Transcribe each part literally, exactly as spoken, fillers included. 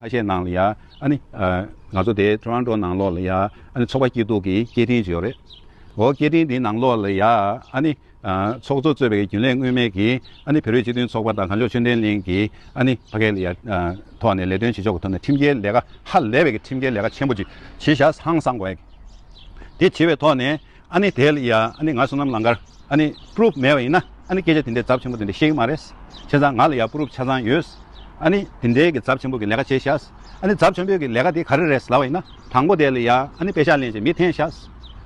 ཁ་ཤས་ནང་ལ་ཡ་ཨ་ནི་ང་ཚོ་དེ་ཊོ་རོན་ཊོ་ནང་ལོགས་ལ་ཡ་ཨ་ནི་ཚོགས་པ་སྐྱིད་སྡུག་གི་སྐད་འཕྲིན་ཅིག་ཡོད་རེད། འོ་སྐད་འཕྲིན་འདིའི་ནང་ལོགས་ལ་ཡ་ཨ་ནི་ཚོགས་གཙོ་གཙོས་པའི་རྒྱུན་ལས་མངོན་མེད་ཀྱིས་ཨ་ནི་བོད་རིགས་སྤྱི་མཐུན་ཚོགས་པ་དང་གངས་ལྗོངས་ཆོས་ལྡན་གླིང་གིས་ཨ་ནི་ཕ་གི་ལ་ཡ་ཐོག་ནས་ལས་དོན་བྱེད་ཕྱོགས་ཀྱི་ཐོག་ནས་ཁྲིམས་འགལ་ལས་ཀ་ཧ་ལས་པའི་གི་ཁྲིམས་འགལ་ལས་ཀ་ཆེན་པོ་ཅིག་བྱས་ཤག་ཧང་སང་དགོས་ཡ་གི་དེ་བྱས་པའི་ཐོག་ནས། ཨ་ནི་དེ་ལ་ཡ་ཨ་ནི་ང་བསོད་ནམས་ལང་དཀར་ཨ་ནི་པུ་རུབ་མེད་པ་ཡིན་ན་ཨ་ནི་སྐད་ཆ་དེ་འདྲའི་ཚབས་ཆེན་པོ་དེ་འདྲ་བཤད་ཀྱི་མ་རེད། བྱས་ཙང་ང་ལ་ཡ་པུ་རུབ་ཆ་ཚང་ཡོད། ཨ་ནི་དེ་འདྲའི་གི་ཚབས་ཆེན་པོ་གི་ལས་ཀ་བྱས་ཤག་ཨ་ནི་ཚབས་ཆེན་པོའི་གི་ལས་ཀ་དེ་ག་རེ་རེད་ལབ་པ་ཡིན་ན། དང་པོ་དེ་ལ་ཡ་ཨ་ནི་པེ་ཤག་ལེན་བྱས་མི་འཐེན་ཤག་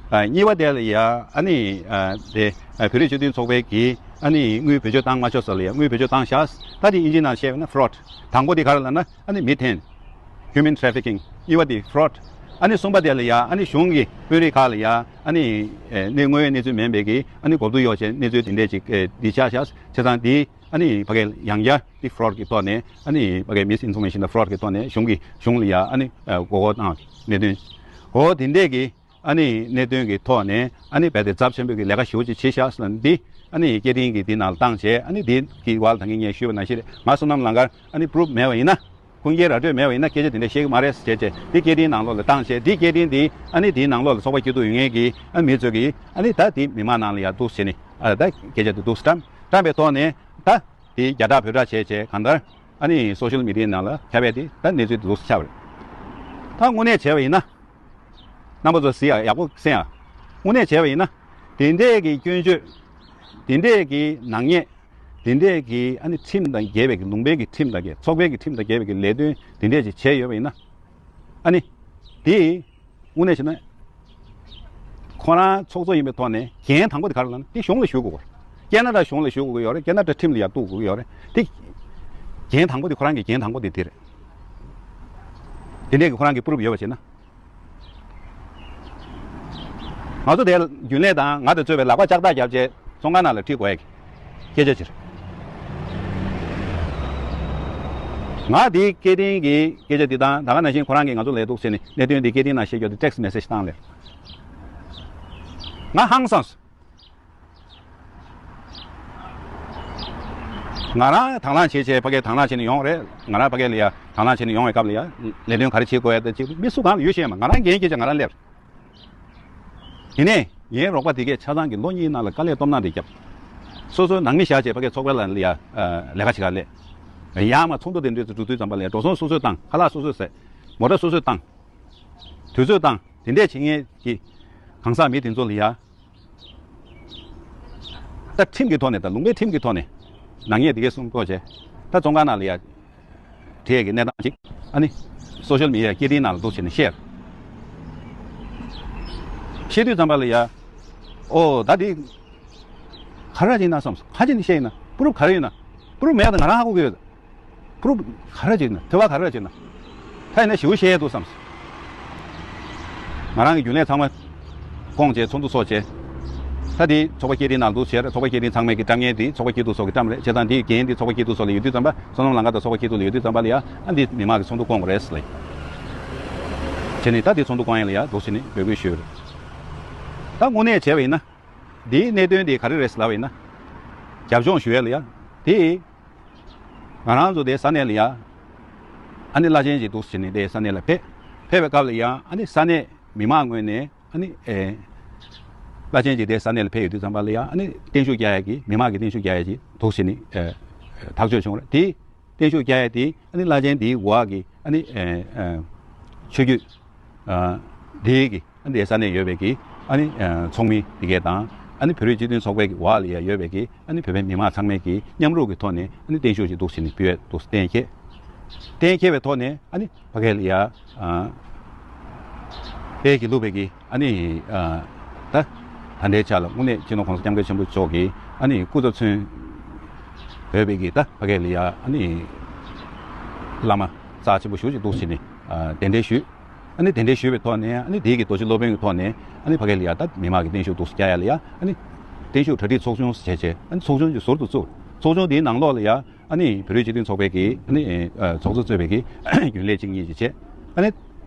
ཨ་གཉིས་པ་དེ་ལ་ཡ་ཨ་ནི་ཨ་དེ་ཨ་བོད་རིགས་སྤྱི་མཐུན་ཚོགས་པའི་གི་ཨ་ནི་དངུལ་བེད་སྤྱོད་བཏང་མ་ཆོག་ས་ལ་ཡ་དངུལ་བེད་སྤྱོད་བཏང་ཤག་ད་དེ་དབྱིན་ཇིའི་ནང་བཤད་པ་ན་fraud། དང་པོ་དེ་ག་རེ་ལབ་ན། ཨ་ནི་མི་འཐེན། Human trafficking། གཉིས་པ་དེ་fraud། ཨ་ནི་གསུམ་པ་དེ་ལ་ཡ་ཨ་ནི་གཞུང་གི་དཔོན་རིགས་ཁག་ལ་ཡ་ཨ་ནི་ཨེ་གནས་དངོས་ཡོད་གནས་ཚུལ་མིན་པའི་གི་ཨ་ནི་གོ་བསྡུར་གཡོག་བྱས་གནས་ཚུལ་དེ་འདྲས་ཅིག་ཨེ་འདི་ཆགས་ཤག་བྱས་ཙང་དེ་ཨ་ནི་ཕ་གི་ཡང་བསྐྱར་དེ་fraud་གི་ཐོག་ནས་ཨ་ནི་ཕ་གི་misinformation་དང་fraud་གི་ཐོག་ནས་གཞུང་གི་གཞུང་ལ་ཡ་ཨ་ནི་ཨེ་མགོ་སྐོར་བཏང་གནད་དོན་འོ་དེ་འདྲས་ཀྱི་ཨ་ནི་གནད་དོན་གྱི་ཐོག་ནས་ཨ་ནི་རྦད་དེ་ཚབས་ཆེན་པོའི་གི་ལས་ཀ་ཞེ་པོ་ཅིག་བྱས་ཤག་ཟེར་ན་འདི་ཨ་ནི་སྐད་འཕྲིན་གྱི་འདི་ནང་ལ་བཏང་བྱས། ཨ་ནི་འདི་གི་བར་ལ་ད་གིན་ངས་ཞུས་པ་ནང་བཞིན་རེད། ང་བསོད་ནམས་ལང་དཀར་ཨ་ནི་པུ་རུབ་མེད་པ་ཡིན་ན། ཁུངས་སྐྱེལ་ར་སྤྲོད་མེད་པ་ཡིན་ན་སྐད་ཆ་དེ་འདྲ་བཤད་ཀྱི་མ་རེད་ཟེར་བྱས་བྱས་དེ་སྐད་འཕྲིན་ནང་ལོགས་ལ་བཏང་བྱས་དེ་སྐད་འཕྲིན་དེ་ཨ་ནི་དེའི་ནང་ལོགས་ལ་ཚོགས་པ་སྐྱིད་སྡུག་ཡོད་མཁན་གྱི་ཨ་མི་ཚོས་ཀྱིས་ཨ་ནི་ད་དེ་མི་མང་ནང་ལ་ཡར་འདུག་བྱས་ནས་ཨ་ད་སྐད་ཆ་དེ་འདུག་བཀྲམ་བཀྲམ་པའི་ཐོག་ནས་ད་དེ་རྒྱ་སྦྲག་བོད་སྦྲག་བྱས་བྱས་གང་ལྟར་ཨ་ནི་social media་ནང་ལ་ཁྱབ་པ་དེ་ད་གནས་ཚུལ་དེ་འདུག་ཆགས་པ་རེད། ད་དངོས་གནས་བྱས་པ་ཡིན་ན། རྣམ་པ་ཚོ་གཟིགས་ཨ། ཡག་པོ་གསན་ཨ། དངོས་གནས་བྱས་པ་ཡིན་ན། དེ་འདྲས་ཀྱི་སྐྱོན་བརྗོད། དེ་འདྲས་ཀྱི་ནག་ཉེས། དེ་འདྲས་ཀྱི་ཨ་ནི་ཁྲིམས་དང་འགལ་བའི་གི་ལུང་པའི་གི་ཁྲིམས་དང་འགལ། ཚོགས་པའི་གི་ཁྲིམས་དང་འགལ་བའི་གི་ལས་དོན་དེ་འདྲས་ཅིག་བྱས་ཡོད་པ་ཡིན་ན། ཨ་ནི། དེ། དངོས་གནས་བྱས་ན། ཁོ་རང་ཚོགས་གཙོ་ཡིན་པའི་ཐོག་ནས་འགན་དང་པོ་དེ་ག་རེ་ལབ་ན་དེ་གཞུང་ལ་ཞུ་དགོས་པ་རེད། ཁེ་ན་ཌ་གཞུང་ལ་ཞུ་དགོས་ཀྱི་ཡོད་རེད། ཁེ་ན་ཌ་ཁྲིམས་ལ་ཡར་གཏུག་དགོས་ཀྱི་ཡོད་རེད། དེ། འགན་དང་པོ་དེ་ཁོ་རང་གི་འགན་དང་པོ་དེ་དེ་རེད། དེ་འདྲས་ཀྱི་ཁོ་རང་གི་པུ་རུབ་ཡོད་པ་བྱས་ན། ང་ཚོ་དེ་རྒྱུན་ལས་དང་ང་དང་གཙོས་པའི་ལག་པ་ལྕགས་ཐག་བརྒྱབ་བྱས་བཙོན་ཁང་ནང་ལ་ཁྲིད་དགོས་ཡ་གི་སྐད་ཆ་ཅིག་རེད། ང་འདིའི་སྐད་འཕྲིན་གྱི་སྐད་ཆ་འདི་དང་ད་ག་ནང་བཞིན་ཁོ་རང་གིས་ང་ཚོ་ལས་འདུག་ཟེར་ནས་གནད་དོན་འདི་སྐད་འཕྲིན་ནང་བཤད་རྒྱུ་དེ་text message་བཏང་ལེ། ང་ཧང་སངས་སོང་། ང་རང་དང་བླངས་བྱས་བྱས་ཕ་གིར་དང་བླངས་བྱས་ནས་ཡོང་རེད། ང་རང་ཕ་གི་ལ་ཡ་དང་བླངས་བྱས་ནས་ཡོང་བའི་སྐབས་ལ་ཡ་ལས་དོན་ག་རེ་བྱེད་དགོས་ཡ་དེ་ཅིག་མི་སུ་གང་ལ་ཡོད་ཤེས་མ། ང་རང་འགན་སྐྱེས་བྱས་ང་རང་སླེབས། དེ་ནས་ངའི་རོགས་པ་དེ་གས་ཆ་ཚང་གིས་ལོ་གཉིས་ནང་ལ་དཀའ་ལས་སྟོབས་ན་དེ་བརྒྱབ། སོ་སོའི་ནང་མི་བཞག་བྱས་ཕ་གི་ཚོགས་པ་ལ་ལ་ཡ་ལས་ཀ་བྱེད་ག་སླེབས། ཡར་མར་ཚོགས་འདུ་དེ་འདྲ་ཚོ་འགྲོ་དུས་ཙམ་པ་ལ་ཡ་འགྲོ་སོང་སོ་སོས་བཏང་། ཁ་ལག་སོ་སོས་བཟས། མོ་ཊ་སོ་སོས་བཏང་། དུས་ཚོད་བཏང་། དེ་འདྲས་བྱེད་མཁན་གྱི་གང་ཟག་མི་དེ་ཚོ་ལ་ཡ། ད་ཁྲིམས་ཀྱི་ཐོག་ནས་དང་ལུང་པའི་ཁྲིམས་ཀྱི་ཐོག་ནས་ནག་ཉེས་དེ་གས་སྲུང་སྐྱོབ་བྱས། ད་བཙོན་ཁང་ནང་ལ་ཡ་བྲིས་ཀྱི་གནས་སྟངས་ཅིག་ཨ་ནི་social media་སྐད་འཕྲིན་ནང་ལ་འདུག་བྱས་ནས་བཤད། བཤད་དུས་ཙམ་པ་ལ་ཡ། ཨོ་ད་འདི་ག་རེ་བྱས་ན་བསམས། ག་རེ་བྱས་ནས་བཤད་ཡིན་ན་པུ་རུབ་ག་རེ་ཡོད་ན། པུ་རུབ་མེད་ན་ང་རང་ཧ་གོ་གི་ཡོད། པུ་རུབ་ག་རེ་བྱས་ན་དེ་བ་ག་རེ་བྱས་ན། ད་ཡིན་ན་ཞེ་པོ་བཤད་ཡས་འདུག་བསམས། ང་རང་གི་རྒྱུན་ལས་ཚང་མ་བསྐོངས་བྱས་ཚོགས་འདུ་ཚོགས་བྱས། ད་དེ་ཚོགས་པ་སྐད་འཕྲིན་ནང་འདུག་བྱས་རེད། ཚོགས་པ་སྐད་འཕྲིན་ཚང་མས་ཀྱི་བཀྲམ་མཁན་དེ་ཚོགས་པ་སྐྱིད་སྡུག་སོགས་ཀྱི་བཀྲམ་རེད། བྱས་ཙང་དེའི་འགན་དེ་ཚོགས་པ་སྐྱིད་སྡུག་སོགས་ལ་ཡོད་དུས་ཙམ་པ། བསོད་ནམས་ལང་དཀར་དང་ཚོགས་པ་སྐྱིད་སྡུག་ལ་ཡོད་དུས་ཙམ་པ་ལ་ཡ་ཨ་འདི་མི་མང་གི་ཚོགས་འདུ་བསྐོང་དགོས་རེད་ཟེར་ལ། བྱས་ནས་ད་དེ་ཚོགས་འདུ་བསྐོང་ཡས་ལ་ཡ་འདུག་བྱས་ནས་འབོད་སྐུལ་ཞུས་རེད། ད་དངོས་གནས་བྱས་པ་ཡིན་ན། འདིའི་གནད་དོན་དེ་ག་རེ་རེད་ཟེར་ལབ་པ་ཡིན་ན། རྒྱབ་ལྗོངས་ཞུ་ཡས་ལ་ཡ། དེ། ང་རང་ཚོ་དེ་ས་གནས་ལ་ཡ། ཨ་ནི་བླ་ཆེན་ཅིག་འདུག་ཟེར་ནས་དེ་ས་གནས་ལ་ཕེབས། ཕེབས་པའི་སྐབས་ལ་ཡ་ཨ་ནི་ས་གནས་མི་མང་ངོས་ནས་ཨ་ནི་ཨེ། བླ་ཆེན་ཅིག་དེ་ས་གནས་ལ་ཕེབས་ཡོད་དུས་ཙམ་པ་ལ་ཡ་ཨ་ནི་བརྟན་བཞུགས་རྒྱག་ཡ་གི་མི་མང་གི་བརྟན་བཞུགས་རྒྱག་ཡ་ཅིག་འདུག་ཟེར་ནས་ཨེ། ཐག་གཅོད་བྱུང་རེད་དེ། བརྟན་བཞུགས་རྒྱག་ཡ་དེ་ཨ་ནི་བླ་ཆེན་དེའི་འོག་གི་ཨ་ནི་ཨེ། ཨེ། ཆོས་བརྒྱུད། ཨ། དེའི་གི་ཨ་ནི་ས་གནས་ཡོད་པའི་གི་ཨ་ནི་ཚོགས་མི་དེ་གས་དང་ཨ་ནི་བོད་རིགས་སྤྱི་མཐུན་ཚོགས་པའི་གི་འོག་ལ་ཡ་ཡོད་པའི་གི་ཨ་ནི་བོད་པའི་མི་མང་ཚང་མས་གི་མཉམ་རུབ་ཀྱི་ཐོག་ནས་ཨ་ནི་བརྟན་བཞུགས་ཤིག་འདུག་ཟེར་ནས་ཕུལ་ཡས་འདུག་གཏན་འཁེལ། གཏན་འཁེལ་བའི་ཐོག་ནས་ཨ་ནི་ཕ་གི་ལ་ཡ། ཨ། དཔལ་དགེ་ལུགས་པའི་གི་ཨ་ནི། ཨ། ད། ད་ལྟའི་ཆ་ལ་དངོས་གནས་སྤྱི་ནོར་༸གོང་ས་༸སྐྱབས་མགོན་ཆེན་པོ་མཆོག་གི་ཨ་ནི་སྐུ་ཚབ་མཚོན་འོས་པའི་གི་ད་ཕ་གི་ལ་ཡ་ཨ་ནི། བླ་མ་རྩ་ཆེན་པོ་ཞེ་པོ་ཅིག་འདུག་ཟེར་ནས་ཨ་གདན་འདྲེན་ཞུས། ཨ་ནི་གདན་འདྲེན་ཞུས་པའི་ཐོག་ནས་ཨ་ནི་དེའི་གི་རྡོ་རྗེ་སློབ་དཔོན་གྱི་ཐོག་ནས་ཨ་ནི་ཕ་གི་ལ་ཡ་ད་མི་མང་གི་བརྟན་བཞུགས་འདུག་སེ་རྒྱག་ཡ་ལ་ཡ་ཨ་ནི་བརྟན་བཞུགས་གྲ་སྒྲིག་ཚོགས་ཆུང་བྱས་བྱས་ཨ་ནི་ཚོགས་ཆུང་གི་ཟུར་དུ་བཙུགས། ཚོགས་ཆུང་དེའི་ནང་ལོགས་ལ་ཡ་ཨ་ནི་བོད་རིགས་སྤྱི་མཐུན་ཚོགས་པའི་གི་ཨ་ནི་ཨ་ཚོགས་གཙོ་གཙོས་པའི་གི་རྒྱུན་ལས་གཅིག་གཉིས་ཅིག་བྱས། ཨ་ནི་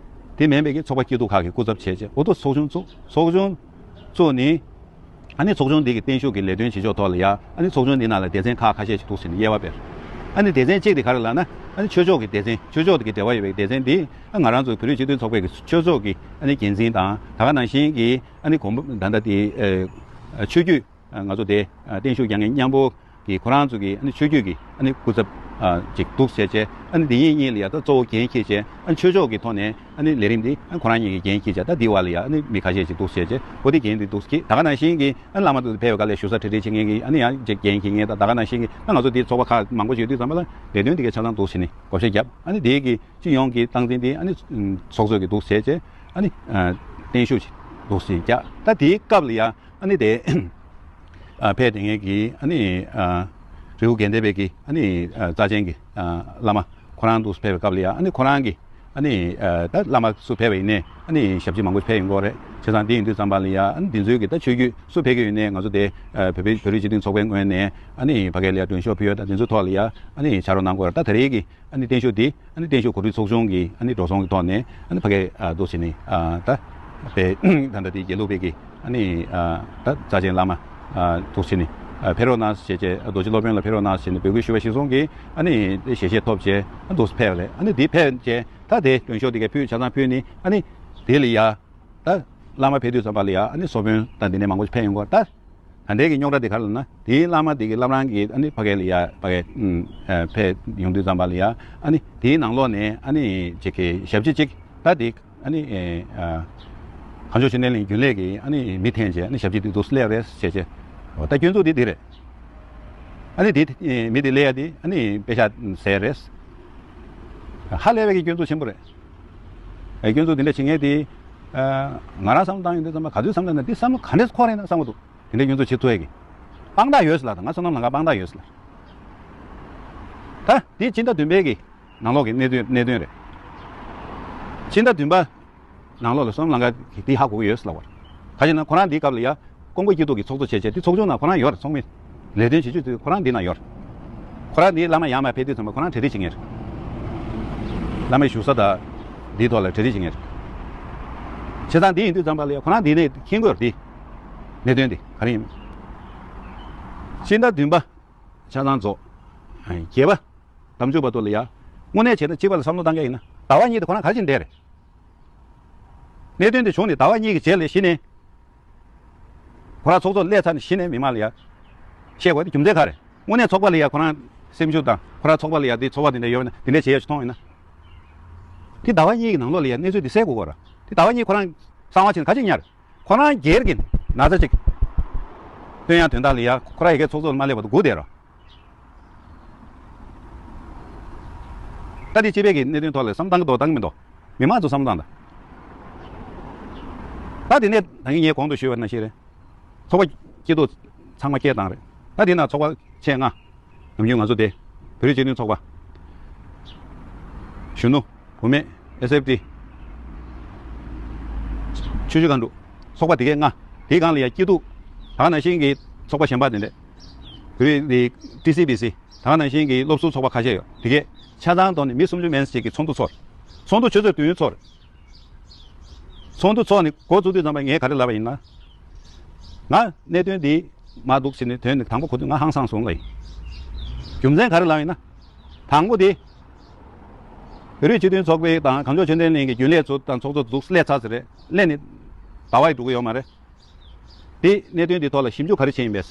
དེ་མིན་པའི་གི་ཚོགས་པ་སྐྱིད་སྡུག་ཁག་གི་སྐུ་ཚབ་བྱས་བྱས་འོ་ཐོག་ཚོགས་ཆུང་བཙུགས། ཚོགས་ཆུང་བཙུགས་ནས། ཨ་ནི་ཚོགས་ཆུང་འདི་གི་བརྟན་བཞུགས་ཀྱི་ལས་དོན་བྱེད་ཕྱོགས་ཐོག་ལ་ཡ་ཨ་ནི་ཚོགས་ཆུང་འདི་ནང་ལ་སྡེ་ཚན་ཁག་ཁ་ཤས་ཤིག་འདུག་ཟེར་ནས་དབྱེ་བ་བས། ཨ་ནི་སྡེ་ཚན་གཅིག་དེ་ག་རེ་ལབ་ན། ཨ་ནི་ཆོས་ཕྱོགས་ཀྱི་སྡེ་ཚན། ཆོས་ཕྱོགས་ཀྱི་འབྲེལ་བ་ཡོད་པའི་སྡེ་ཚན་འདི་ཨ་ང་རང་ཚོ་བོད་རིགས་སྤྱི་མཐུན་ཚོགས་པའི་གི་ཆོས་ཕྱོགས་ཀྱི་ཨ་ནི་འགན་འཛིན་དང་། ད་ག་ནང་བཞིན་གྱི་ཨ་ནི་གོང་ད་ལྟ་དེ་ཨ་ཆོས་བརྒྱུད། ང་ཚོ་དེ་བརྟན་བཞུགས་རྒྱག་མཁན་མཉམ་པོ་གི་ཁོ་རང་ཚོ་གི་ཨ་ནི་ཆོས་བརྒྱུད་ཀྱི་ཨ་ནི་སྐུ་ཚབ་ཅིག་འདུག་བྱས་བྱས། ཨ་ནི་དེ་གཉིས་གཉིས་ལ་ཡ་ད་གཙོ་བོ་འགན་འཁྱེར་བྱས། ཨ་ནི་ཆོས་ཕྱོགས་ཀྱི་ཐོག་ནས་ཨ་ནི་ལས་རིམ་འདི་ཨ་ཁོ་རང་གཉིས་ཀྱི་འགན་འཁྱེར་བྱས། ད་འདི་བར་ལ་ཡ་ཨ་ནི་མི་ཁ་ཤས་ཅིག་འདུག་བྱས་བྱས། འོ་དེ་འགན་འདི་འདུག་འཁྱེར། ད་ག་ནང་བཞིན་གྱི་ཨ་ནི་བླ་མ་དེ་ཚོ་ཕེབས་པའི་སྐབས་ལ་བཞུགས་ས་གྲ་སྒྲིག་བྱེད་མཁན་གྱི་ཨ་ནི་ཡང་ཅིག་འགན་འཁྱེར་མཁན། ད་ད་ག་ནང་བཞིན་གྱི་ཨ་ང་ཚོ་འདི་ཚོགས་པ་ཁག་མང་པོ་ཞིག་ཡོད་དུས་ཙམ་པ་ལ་ལས་དོན་འདི་གའི་ཆ་ཚང་འདུག་བྱས་ནས་བགོ་བཤའ་བརྒྱབ། ཨ་ནི་དེ་གི་སྤྱི་ཡོངས་ཀྱི་སྟངས་འཛིན་དེ་ཨ་ནི་ཚོགས་གཙོ་གིས་འདུག་བྱས་བྱས། ཨ་ནི་བརྟན་བཞུགས་འདུག་བྱས་བརྒྱབ། ད་དེའི་སྐབས་ལ་ཡ་ཨ་ནི་དེ་ཕེབས་དེ་ངེད་ཀྱི་ཨ་ནི་རི་བོ་དགེ་ལྡན་པའི་གི་ཨ་ནི་རྩ་ཆེན་གྱི་བླ་མ་ཁོ་རང་འདུག་ཕེབས་པའི་སྐབས་ལ་ཡ། ཨ་ནི་ཁོ་རང་གི་ཨ་ནི་ད་བླ་མ་སུ་ཕེབས་པ་ཡིན་ནའི་ཨ་ནི་ཞབས་ཕྱི་མང་པོ་ཕེབས་ཡོང་གི་ཡོད་རེད། བྱས་ཙང་འདི་ཡིན་དུས་ཙམ་པ་ལ་ཡ་ཨ་ནི་འདི་ཚོའི་གི་ད་ཆོས་བརྒྱུད་སུ་ཕེབས་ཀྱི་ཡོད་ནའི་ང་ཚོ་དེ་བོད་པའི་བོད་རིགས་སྤྱི་མཐུན་ཚོགས་པའི་ངོས་ནས་ཨ་ནི་ཕ་གི་ལ་ཡ་མགྲོན་ཤོག་ཕུལ་ཡོད། ད་འདི་ཚོའི་ཐོག་ལ་ཡ་ཨ་ནི་ཕྱག་རོགས་གནང་དགོས་རེད། ད་ད་རེས་ཀྱི་ཨ་ནི་བརྟན་བཞུགས་འདི་ཨ་ནི་བརྟན་བཞུགས་གོ་སྒྲིག་ཚོགས་ཆུང་གི་ཨ་ནི་འགྲོ་སོང་གི་ཐོག་ནས་ཨ་ནི་ཕ་གི་ཨ་འདུག་བྱས་ནས་ཨ་ད་པའི་ད་ལྟ་དེ་དགེ་ལུགས་པའི་གི་ཨ་ནི་ཨ་ད་རྩ་ཆེན་བླ་མ་ཨ་འདུག་བྱས་ནས་ཨ་ཕེབས་རོགས་གནང་ཞེས་བྱས། རྡོ་རྗེ་སློབ་དཔོན་ལ་ཕེབས་རོགས་གནང་ཞེས་ནས་འབོད་སྐུལ་ཞུ་བ་གཞིར་བཟུང་གིས་ཨ་ནི་དེ་ཞལ་བཞེས་ཐོབ་བྱས་ཨ་འདུག་ཕེབས་རེད། ཨ་ནི་དེ་ཕེབས་བྱས་ད་དེ་མགྲོན་ཤོག་དེ་གའི་ཕུལ་ཆ་ཚང་ཕུལ་ནི། ཨ་ནི་དེ་ལ་ཡ་ད་བླ་མ་ཕེབས་དུས་ཙམ་པ་ལ་ཡ་ཨ་ནི་སློབ་དཔོན་དང་དེ་ནས་མང་པོ་ཕེབས་ཡོང་གི་ཡོད་རེད། ད་ད་ལྟའི་གི་རྙོག་དྲ་དེ་ག་རེ་ལབ་ན། དེའི་བླ་མ་དེ་གི་བླ་བྲང་གི་ཨ་ནི་ཕ་གི་ལ་ཡ་ཕ་གི་ཨ་ཕེབས་ཡོང་དུས་ཙམ་པ་ལ་ཡ་ཨ་ནི་དེའི་ནང་ལོགས་ནས་ཨ་ནི་ཅིག་གི་ཞབས་ཕྱི་ཅིག་ད་དེ་ཨ་ནི་ཨ་གངས་ལྗོངས་ཆོས་ལྡན་གླིང་རྒྱུན་ལས་ཀྱི་ཨ་ནི་མི་འཐེན་བྱས་ཨ་ནི་ཞབས་ཕྱི་དེ་འདུག་སླེབས་རེད་ཟེར་བྱས། འོ་ད་སྐྱོན་འཛུགས་དེ་དེ་རེད། ཨ་ནི་དེ་མི་དེ་སླེབས་ཡ་དེ་ཨ་ནི་དཔེ་ཆ་ཟེར་རེད། ཧ་ལས་པའི་གི་སྐྱོན་འཛུགས་ཆེན་པོ་རེད། ཨ་སྐྱོན་འཛུགས་དེ་འདྲ་བྱེད་མཁན་དེ་ཨ་ང་རང་བསམ་བློ་བཏང་ཡོང་དུས་ཙམ་པ་ག་དུས་བསམ་བློ་ན་འདི་བསམ་བློ་ག་འདྲས་འཁོར་ཡིན་ན་བསམ་གི་འདུག་དེ་འདྲའི་སྐྱོན་འཛུགས་བྱེད་ཐུབ་ཡས་ཀྱི་དཔང་རྟགས་ཡོད་ཟེར་ལ། ད་ང་བསོད་ནམས་ལང་ཀར་དཔང་རྟགས་ཡོད་ཟེར་ལ། ད་འདི་སྤྱི་ཟླ་བདུན་པའི་གི་ནང་ལོགས་ཀྱི་གནད་དོན་གནད་དོན་རེད། སྤྱི་ཟླ་བདུན་པ་ནང་ལོགས་ལ་བསོད་ནམས་ལང་ཀར་གྱིས་འདི་ཧ་གོ་གི་ཡོད་ཟེར་ལབ་པ་རེད། ག་ཅི་ན་ཁོ་རང་འདིའི་སྐབས་ལ་ཡ་ཀོང་པོ་སྐྱིད་སྡུག་གི་ཚོགས་གཙོ་བྱས་བྱས་འདི་ཚོགས་ཆུང་ནང་ཁོ་རང་ཡོད་རེད། ཚོགས་མི་ལས་དོན་བྱེད་རྒྱུ་དེ་ཁོ་རང་འདི་ནང་ཡོད་རེད། ཁོ་རང་འདི་བླ་མ་ཡར་མར་ཕེབས་དུས་ཙམ་པ་ཁོ་རང་གྲ་སྒྲིག་བྱེད་མཁན་རེད། བླ་མའི་བཞུགས་ས་དང་འདིའི་ཐོག་ལ་གྲ་སྒྲིག་བྱེད་མཁན་རེད། བྱས་ཙང་འདི་ཡིན་དུས་ཙམ་པ་ལ་ཡ་ཁོ་རང་འདི་ནས་མཁྱེན་གྱི་ཡོད་རེད། འདི་གནད་དོན་འདི་ག་རེ་ཡིན། སྤྱི་ཟླ་བདུན་པ་ཆ་ཚང་རྫོགས། བརྒྱད་པ་ཟླ་མཇུག་བར་དུ་ལ་ཡ་དངོས་གནས་བྱས་ན་སྤྱི་པ་ལ་བསམ་བློ་བཏང་གི་ཡིན་ན་ཟླ་བ་གཉིས་དེ་ཁོ་རང་ག་རེ་བྱས་ནས་བསྡད་རེད། གནད་དོན་དེ་བྱུང་ནས་ཟླ་བ་གཉིས་ཀྱི་རྗེས་ལ་གཞི་ནས་ཁོ་རང་ཚོགས་གཙོ་སླེབས་ཚར་ནས་གཞི་ནས་མི་མང་ལ་ཡ་བཤད་དགོས་དེ་རྒྱུ་མཚན་ག་རེ། དངོས་གནས་ཚོགས་པ་ལ་ཡ་ཁོ་རང་སེམས་ཤུགས་དང་ཁོ་རང་ཚོགས་པ་ལ་ཡ་དེ་ཚོགས་པ་དེ་འདྲ་ཡོད་ན་དེ་འདྲ་བྱེད་ཡ་ཞིག་མཐོང་ཡོད་ན། དེ་ཟླ་བ་གཉིས་ཀྱི་ནང་ལོགས་ལ་ཡ་གནས་ཚུལ་དེ་གསལ་དགོས་ར། དེ་ཟླ་བ་གཉིས་ཁོ་རང་གསང་བ་ཕྱིན་ག་ཅིག་ཉར། ཁོ་རང་སྒེར་གྱི་ན་ཚ་ཅིག་སྟོན་ཡ་དོན་དག་ལ་ཡ་ཁོ་རང་ཡ་གའི་ཚོགས་གཙོ་ལ་མ་སླེབས་བར་དུ་སྒུག་བསྡད་ར། ད་དེ་སྤྱི་པའི་གི་གནད་དོན་ཐོག་ལ་བསམ་བཏང་གི་འདུག་བཏང་གི་མི་འདུག་མི་མང་ཚོ་བསམ་བཏང་དང་། ད་དེ་ནས་ད་གིན་ངས་གོང་དུ་ཞུས་པ་ནང་བཞིན་རེད། ཚོགས་པ་སྐྱིད་སྡུག་ཚང་མ་སྐད་བཏང་རེད། ད་དེ་ན་ཚོགས་པ་ཆེ་ལྔ། ནམ་རྒྱུན་ང་ཚོ་དེ་བོད་རིགས་སྤྱི་མཐུན་ཚོགས་པ། གཞོན་ནུ། བུད་མེད། ཨེས་ཨེཕ་ཊི། ཆུ་བཞི་སྒང་དྲུག་ཚོགས་པ་དེ་གའི་ལྔ། དེའི་སྒང་ལ་ཡ་སྐྱིད་སྡུག་ད་ག་ནང་བཞིན་གྱི་ཚོགས་པ་གཞན་པ་དེ་འདྲས། བོད་རིགས་ཊི་སི་བི་སི། ད་ག་ནང་བཞིན་གྱི་སློབ་ཟུར་ཚོགས་པ་ཁ་ཤས་ཡོད། དེ་གས་ཆ་ཚང་བསྡོམས་ནས་མི་སུམ་ཅུ་མན་ཙམ་ཅིག་གི་ཚོགས་འདུ་ཚོགས། ཚོགས་འདུ་ཆུ་ཚོད་བདུན་ཚོགས། ཚོགས་འདུ་ཚོགས་ནས་འགོ་བཙུགས་དུས་ཙམ་པ་ངས་ག་རེ་ལབ་པ་ཡིན་ན། ང་གནད་དོན་འདི་མ་འདུག་ཟེར་ནས་དོན་ནི་དང་པོ་གོ་དུས་ང་ཧང་སངས་སོང་ལ་ཡིན། རྒྱུ་མཚན་ག་རེ་ལབ་ཡིན་ན། དང་པོ་དེ། བོད་རིགས་སྤྱི་མཐུན་ཚོགས་པའི་དང་གངས་ལྗོངས་ཆོས་ལྡན་གླིང་གི་རྒྱུན་ལས་ཚོ་དང་ཚོགས་གཙོ་འདུག་སླེབས་ཚར་ཟེར་རེད། སླེབས་ནས་ཟླ་བ་ཡི་འགྲོ་གི་ཡོད་མ་རེད། དེ་གནད་དོན་འདི་ཐོག་ལ་ཞིབ་འཇུག་ག་རེ་བྱས་ཡིན་པས།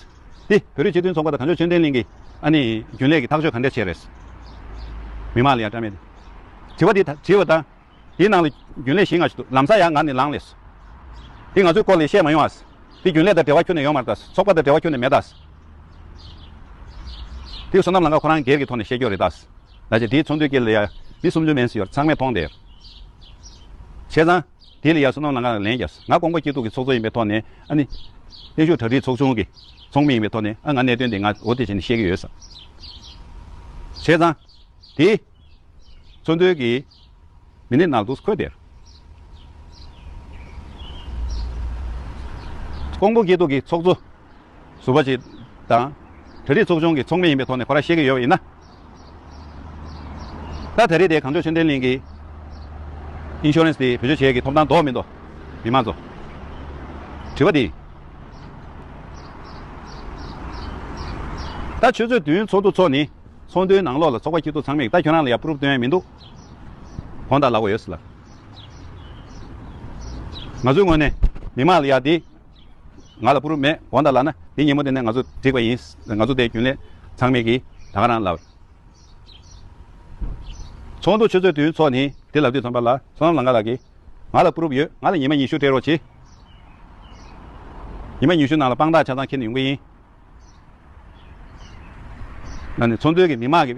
དེ་བོད་རིགས་སྤྱི་མཐུན་ཚོགས་པ་དང་གངས་ལྗོངས་ཆོས་ལྡན་གླིང་གི་ཨ་ནི་རྒྱུན་ལས་ཀྱི་ཐག་གཅོད་ག་འདྲ་བྱས་རེད། མི་མང་ལ་ཡང་བཀྲམ་མེད། དྲི་བ་འདི་ད་དྲི་བ་དང་། དེའི་ནང་ལ་རྒྱུན་ལས་བཞི་ལྔ་ཞིག་འདུག་ལམ་སང་ཡང་ང་ནས་ལངས་ལས་སོ། དེ་ང་ཚོའི་སྐོར་ལ་བཤད་མ་ཡོང་ཨ། དེ་རྒྱུན་ལས་དང་འབྲེལ་བ་ཁྱོན་ནས་ཡོད་མ་རེད་ད། ཚོགས་པ་དང་འབྲེལ་བ་ཁྱོན་ནས་མེད་ད། དེ་བསོད་ནམས་ལང་ཀ་ཁོ་རང་སྒེར་གྱི་ཐོག་ནས་བཤད་རྒྱུ་རེད་ད། ད་ཅི་དེའི་ཚོགས་འདུའི་དཀྱིལ་ལ་ཡ་མི་སུམ་ཅུ་མན་ཙམ་ཡོད་རེད། ཚང་མས་མཐོང་བསྡད་ཡོད་རེད། བྱས་ཙང་། དེ་ལ་ཡ་བསོད་ནམས་ལང་ཀ་ལ་ལན་རྒྱབ། ང་ཀོང་པོ་སྐྱིད་སྡུག་གི་ཚོགས་གཙོ་ཡིན་པའི་ཐོག་ནས་ཨ་ནི། བརྟན་བཞུགས་གྲ་སྒྲིག་ཚོགས་ཆུང་གི་ཚོགས་མི་ཡིན་པའི་ཐོག་ནས་ཨ་ང་གནད་དོན་དེ་ང་འོ་དེ་བྱས་ནས་བཤད་ཀྱི་ཡོད་ས། བྱས་ཙང་། དེ། ཚོགས་འདུའི་གི་མི་ནི་ནང་དུ་འཁོད་དེར། ཀོང་པོ་སྐྱིད་སྡུག་གི་ཚོགས་གཙོ། ཟུར་པ་ཅིག་དང་། གྲ་སྒྲིག་ཚོགས་ཆུང་གི་ཚོགས་མི་ཡིན་པའི་ཐོག་ནས་ཁོ་རང་བཤད་ཀྱི་ཡོད་པ་ཡིན་ན། ད་ད་རེས་དེ་གངས་ལྗོངས་ཆོས་ལྡན་གླིང་གི་ཨིན་ཤུ་རན་སི་དེ་བེད་སྤྱོད་བྱེད་ཀྱི་ཐོབ་ཐང་འདུག་མི་འདུག་མི་མང་ཚོ། དྲི་བ་དེ། ད་ཆུ་ཚོད་བདུན་ཚོགས་འདུ་ཚོགས་ནི། ཚོགས་འདུའི་ནང་ལོགས་ལ་ཚོགས་པ་སྐྱིད་སྡུག་ཚང་མས་ད་ཁྱོད་རང་ལ་ཡ་པུ་རུབ་སྟོན་ཡ་མི་འདུག། དགོངས་དག་ལབ་དགོས་ཡོད་ཟེར་ལ། ང་ཚོའི་ངོས་ནས་མི་མང་ལ་ཡ་འདི་ང་ལ་པུ་རུབ་མེད། དགོངས་དག་ལབ་ན་འདི་ཉིན་མོ་དེ་ནས་ང་ཚོ་འགྲིག་པ་ཡིན། ང་ཚོ་དེ་རྒྱུན་ལས་ཚང་མས་ཀྱིས་ད་ག་རང་ལབ། ཚོགས་འདུ་ཆུ་ཚོད་བདུན་ཚོགས་ནི་དེ་ལབ་དུས་ཙམ་པ་ལ་བསོད་ནམས་ལང་ཀ་ལགས་ཀྱིས་ང་ལ་པུ་རུབ་ཡོད། ང་ལ་ཉི་མ་ཉི་ཤུ་སྤྲད་རོགས་གྱིས། ཉི་མ་ཉི་ཤུ་ནང་ལ་དཔང་རྟགས་ཆ་ཚང་འཁྱེར་ནས་ཡོང་གི་ཡིན། ཨ་ནི་ཚོགས་འདུའི་གི་མི་མང་གི་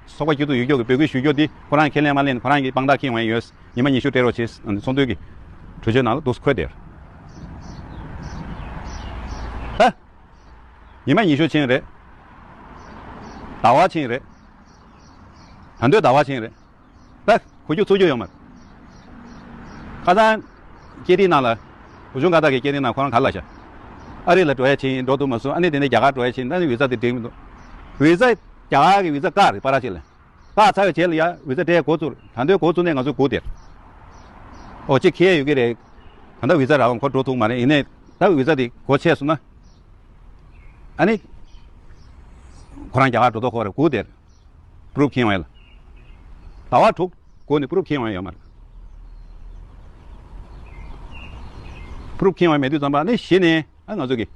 ཚོགས་པ་སྐྱིད་སྡུག་ཡོད་རྒྱུ་གི་འབོད་སྐུལ་ཞུ་རྒྱུ་འདི་ཁོ་རང་ཁས་ལེན་མ་ལེན་ཁོ་རང་གི་དཔང་རྟགས་འཁྱེར་ཡོང་ཡ་ཡོད། ཉི་མ་ཉི་ཤུ་སྤྲད་རོགས་བྱེད། ཨ་ནི་ཚོགས་འདུའི་གི་གྲོས་ཆོད་ནང་ལ་འདུག་སེ་འཁོད་དེ། ད་ཉི་མ་ཉི་ཤུ་ཕྱིན་རེད། ཟླ་བ་ཕྱིན་རེད། ད་འདོད་ཟླ་བ་ཕྱིན་རེད། ད་གོ་རྒྱུ་ཚོར་རྒྱུ་ཡོད་མ་རེད། ཁ་སང་སྐད་འཕྲིན་ནང་ལ་བུ་ཆུང་ཀ་དག་གི་སྐད་འཕྲིན་ནང་ཁོ་རང་ག་ལ་ཤ། ཨ་རི་ལ་འགྲོ་ཡ་ཕྱིན་འགྲོ་ཐུབ་མ་སོང་། ཨ་ནི་དེ་ནས་རྒྱ་གར་འགྲོ་ཡ་ཕྱིན། ཨ་ནི་བི་ཛ་དེ་འགྲིག་མི་འདུག། བི་ཛ་རྒྱ་གར་གི་བི་ཛ་བཀག་རེད། པ་ར་ཅིག་ལ་བཀག་ཚར་བའི་རྗེས་ལ་ཡ་བི་ཛ་སྤྲད་འགོ་བཙུགས་རེད། ད་འདོད་འགོ་བཙུགས་ནས་ང་ཚོ་སྒུག་བསྡད་རེད། ཨོ་ཅིག་ཁེལ་ཡོད་ཀྱི་རེད། ད་ལྟ་བི་ཛ་རག་གོང་ཁོ་འགྲོ་ཐུབ་མ་རེད། ཡིན་ནའི་ད་བི་ཛ་དེ་འགོ་ཆད་སོང་ན་ཨ་ནི་ཁོ་རང་རྒྱ་གར་འགྲོ་ཐུབ་ཁོ་རེད། སྒུག་བསྡད་རེད། པུ་རུབ་འཁྱེར་ཡོང་ཡ་ལ། ཟླ་བ་དྲུག་སྒུག་ནས་པུ་རུབ་འཁྱེར་ཡོང་ཡ་ཡོད་མ་རེད། པུ་རུབ་འཁྱེར་ཡོང་ཡ་མེད་དུས་ཙམ་པ་ནི་གཞི་ནས་ཨ་ང་ཚོ་གི་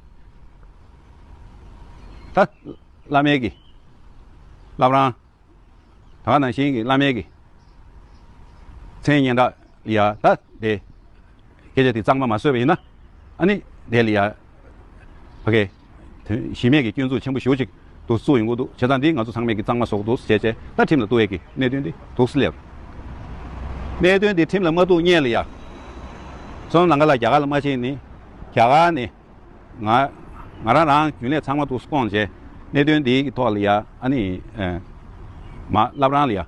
ད་བླ་མའི་གི་བླ་བྲང་། ད་ག་ནང་བཞིན་གྱི་བླ་མའི་གི་མཚན་སྙན་གྲགས་ལ་ཡ་ད་དེ་སྐད་ཆ་དེ་གཙང་མ་མ་བཟོས་པ་ཡིན་ན་ཨ་ནི་དེ་ལ་ཡ་ཕ་གི་དོན་གཞི་མེད་ཀྱི་སྐྱོན་འཛུགས་ཆེན་པོ་ཞེ་པོ་ཅིག་འདུག་བཙུགས་ཡོང་གི་འདུག། བྱས་ཙང་འདི་ང་ཚོ་ཚང་མས་ཀྱི་གཙང་མ་བཟོ་དགོས་འདུག་བྱས་བྱས་ད་ཁྲིམས་ལ་གཏུག་ཡས་ཀྱི་གནད་དོན་འདི་འདུག་སེ་སླེབས། གནད་དོན་འདི་ཁྲིམས་ལ་མ་གཏུག་སྔོན་ལ་ཡ་བསོད་ནམས་ལང་ཀ་ལགས་རྒྱ་གར་ལ་མ་ཕྱིན་ནི་རྒྱ་གར་ནས། ང་ང་རང་རང་རྒྱུན་ལས་ཚང་མ་འདུག་སྐོང་བྱས། གནད་དོན་འདིའི་ཐོག་ལ་ཡ་ཨ་ནི་ཨ་མ་བླ་བྲང་ལ་ཡ་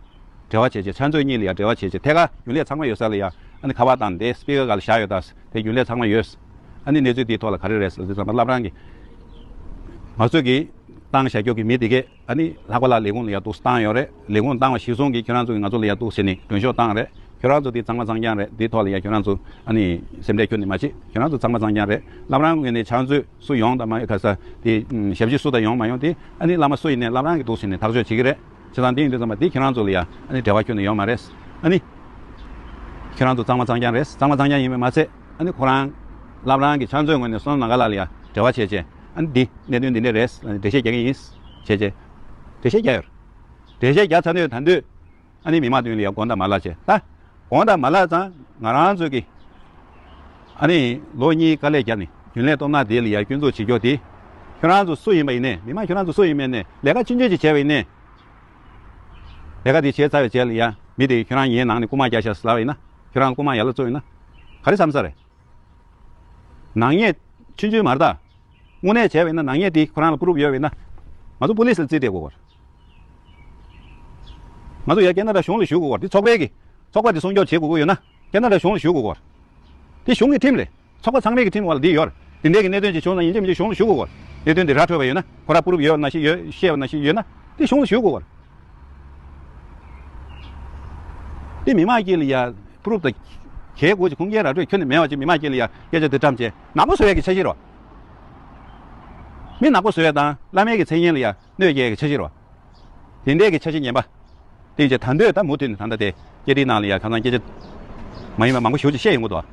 འབྲེལ་བ་བྱས་བྱས། ཕྱག་མཛོད་གཉིས་ལ་ཡ་འབྲེལ་བ་བྱས་བྱས། ཐད་ཀར་རྒྱུན་ལས་ཚང་མ་ཡོད་ས་ལ་ཡ་ཨ་ནི་ཁ་པར་བཏང་སྟེ་སི་པི་ཀར་སྒང་ལ་བཞག་ཡོད། ད་དེ་རྒྱུན་ལས་ཚང་མ་ཡོད། ཨ་ནི་གནས་ཚུལ་འདིའི་ཐོག་ལ་ག་རེ་རེད་ཟེར་དུས་ཙམ་པ་བླ་བྲང་གི་ང་ཚོས་ཀྱི་བཏང་བཞག་རྒྱུ་གི་མི་དེ་གས། ཨ་ནི་ལྷག་པ་ལ་ལས་ཁུངས་ལ་ཡ་འདུག་སེ་བཏང་ཡོད་རེད། ལས་ཁུངས་བཏང་བ་གཞིར་བཟུང་གིས་ཁྱོད་རང་ཚོ་གིས་ང་ཚོ་ལ་ཡ་འདུག་སེ་ནི་མགྲོན་ཤོག་བཏང་རེད། ཁྱོད་རང་ཚོ་དེ་གཙང་མ་གཙང་རྐྱང་རེད། དེའི་ཐོག་ལ་ཡ་ཁྱོད་རང་ཚོ་ཨ་ནི་སེམས་ཁྲལ་ཁྱོན་ནས་མ་བྱེད། ཁྱོད་རང་ཚོ་གཙང་མ་གཙང་རྐྱང་རེད། བླ་བྲང་ངོས་ནས་ཕྱག་མཛོད་སུ་ཡོང་དང་མ་ཡོང་ག་ས་དེ་ཞབས་ཕྱི་སུ་དང་ཡོང་མ་ཡོང་དེ་ཨ་ནི་བླ་མ་སུ་ཡིན་ནའི་བླ་བྲང་གིས་འདུག་སེ་ནི་ཐག་གཅོད་བྱེད་ཀྱི་རེད། བྱས་ཙང་དེ་ཡིན་དུས་ཙམ་པ་དེ་ཁྱོད་རང་ཚོ་ལ་ཡ་ཨ་ནི་འབྲེལ་བ་ཁྱོན་ནས་ཡོད་མ་རེད། ཨ་ནི་ཁྱོད་རང་ཚོ་གཙང་མ་གཙང་རྐྱང་རེད། གཙང་མ་གཙང་རྐྱང་ཡིན་པས་མ་ཚད་ཨ་ནི་ཁོ་རང་བླ་བྲང་གི་ཕྱག་མཛོད་ངོས་ནས་བསོད་ནམས་ལང་ཀ་ལགས་ལ་ཡ་འབྲེལ་བ་བྱས་བྱས། ཨ་ནི་འདི་གནད་དོན་འདི་འདྲ་རེད། ཨ་ནི་འགྲེལ་བཤད་རྒྱག་གི་ཡིན། བྱས་བྱས། འགྲེལ་བཤད་རྒྱག་ཡོད། འགྲེལ་བཤད་རྒྱག་ཚར་དུས་ད་དུས་ཨ་ནི་མི་མང་མདུན་ལ་ཡང་དགོངས་དག་མ་ལབ་བྱས། ད་དགོངས་དག་མ་ལབ་ཙང་ང་རང་ཚོ་གི་ཨ་ནི་ལོ་གཉིས་དཀའ་ལས་བརྒྱབ་ནས་རྒྱུན་ལས་སྟོབས་ན་དེ་ལ་ཡང་སྐྱོན་འཛུགས་བྱེད་རྒྱུ་དེ། ཁྱོད་རང་ཚོ་སུ་ཡིན་པ་ཡིན་ནའི། མི་མང་ཁྱོད་རང་ཚོ་སུ་ཡིན་པ་ཡིན་ནའི། ལས་ཀ་ཆུང་ཆུང་ཅིག་བྱས་པ་ཡིན་ནའི། ལས་ཀ་དེ་བྱས་ཚར་བའི་རྗེས་ལ་ཡང་མི་དེ་ཁྱོད་རང་ངའི་ནང་ནས་རྐུ་མ་རྒྱག་ཤག་ཟེར་ལབ་པ་ཡིན་ན། ཁྱོད་རང་རྐུ་མ་ཡར་ལ་བཙུགས་ཡིན་ན་ག་རེ་བསམ་ས་རེད། ནག་ཉེས་ཆུང་ཆུང་མ་རེད་ད། དངོས་གནས་བྱས་པ་ཡིན་ན་ནག་ཉེས་དེ་ཁོ་རང་ལ་པུ་རུབ་ཡོད་པ་ཡིན་ན། ང་ཚོ་པུ་ལིས་ལ་རྩིས་སྤྲད་དགོས་གོ། ང་ཚོ་ཡ་ཁེ་ན་ཌ་གཞུང་ལ་ཞུ་དགོས་གོ། དེ་ཚོགས་པའི་གི་ཚོགས་པ་དེ་སྲུང་སྐྱོབ་བྱེད་དགོས་ཀྱི་ཡོད་ན། ཁེ་ན་ཌ་གཞུང་ལ་ཞུ་དགོས་གོ། དེ་གཞུང་གི་ཁྲིམས་རེད། ཚོགས་པ་ཚང་མའི་གི་ཁྲིམས་འོག་ལ་དེ་ཡོད་རེད། དེ་འདྲའི་གི་གནད་དོན་ཅིག་བྱུང་ན་ཡིན་གཅིག་མིན་གཅིག་གཞུང་ལ་ཞུ་དགོས་གོ། གནད་དོན་དེ་ར་འཕྲོད་པ་ཡོད་ན། ཁོ་ར་པུ་རུབ་ཡོད་ན་ཞིག་ཡོད། བཤད་པ་ན་ཞིག་ཡོད་ན་དེ་གཞུང་ལ་ཞུ་དགོས་གོ། དེ་མི་མང་དཀྱིལ་ལ་ཡ་པུ་རུབ་དང་གལ་དགོས་ཀྱི་ཁུངས་སྐྱེལ་ར་སྤྲོད་ཁྱོན་ནས་མེད་པ་ཅིག་མི་མང་དཀྱིལ་ལ་ཡ་སྐད་ཆ་དེ་བཀྲམ་བྱས་ནག་པོ་བཟོ་ཡས་ཀྱི་འཆར་གཞི་རེད་བ། མི་ནག་པོ་བཟོ་ཡས་དང་བླ་མའི་གི་མཚན་སྙན་ལ་ཡ་གནོད་སྐྱེལ་ཡས་ཀྱི་འཆར་གཞི་རེད་བ། དེ་འདྲས་ཀྱི་འཆར་གཞི་ངན་པ། དེ་ཡིན་ཙང་ད་འདོད་ད་མུ་མཐུད་ནས་ད་ལྟ་དེ་སྐད་འཕྲིན་ནང་ལ་ཡ་ཁ་སང་སྐད་ཆ་མ་ཡིན་པ་མང་པོ་ཞེ་པོ་ཅིག་བཤད་ཡོང་གི་འདུག་བ།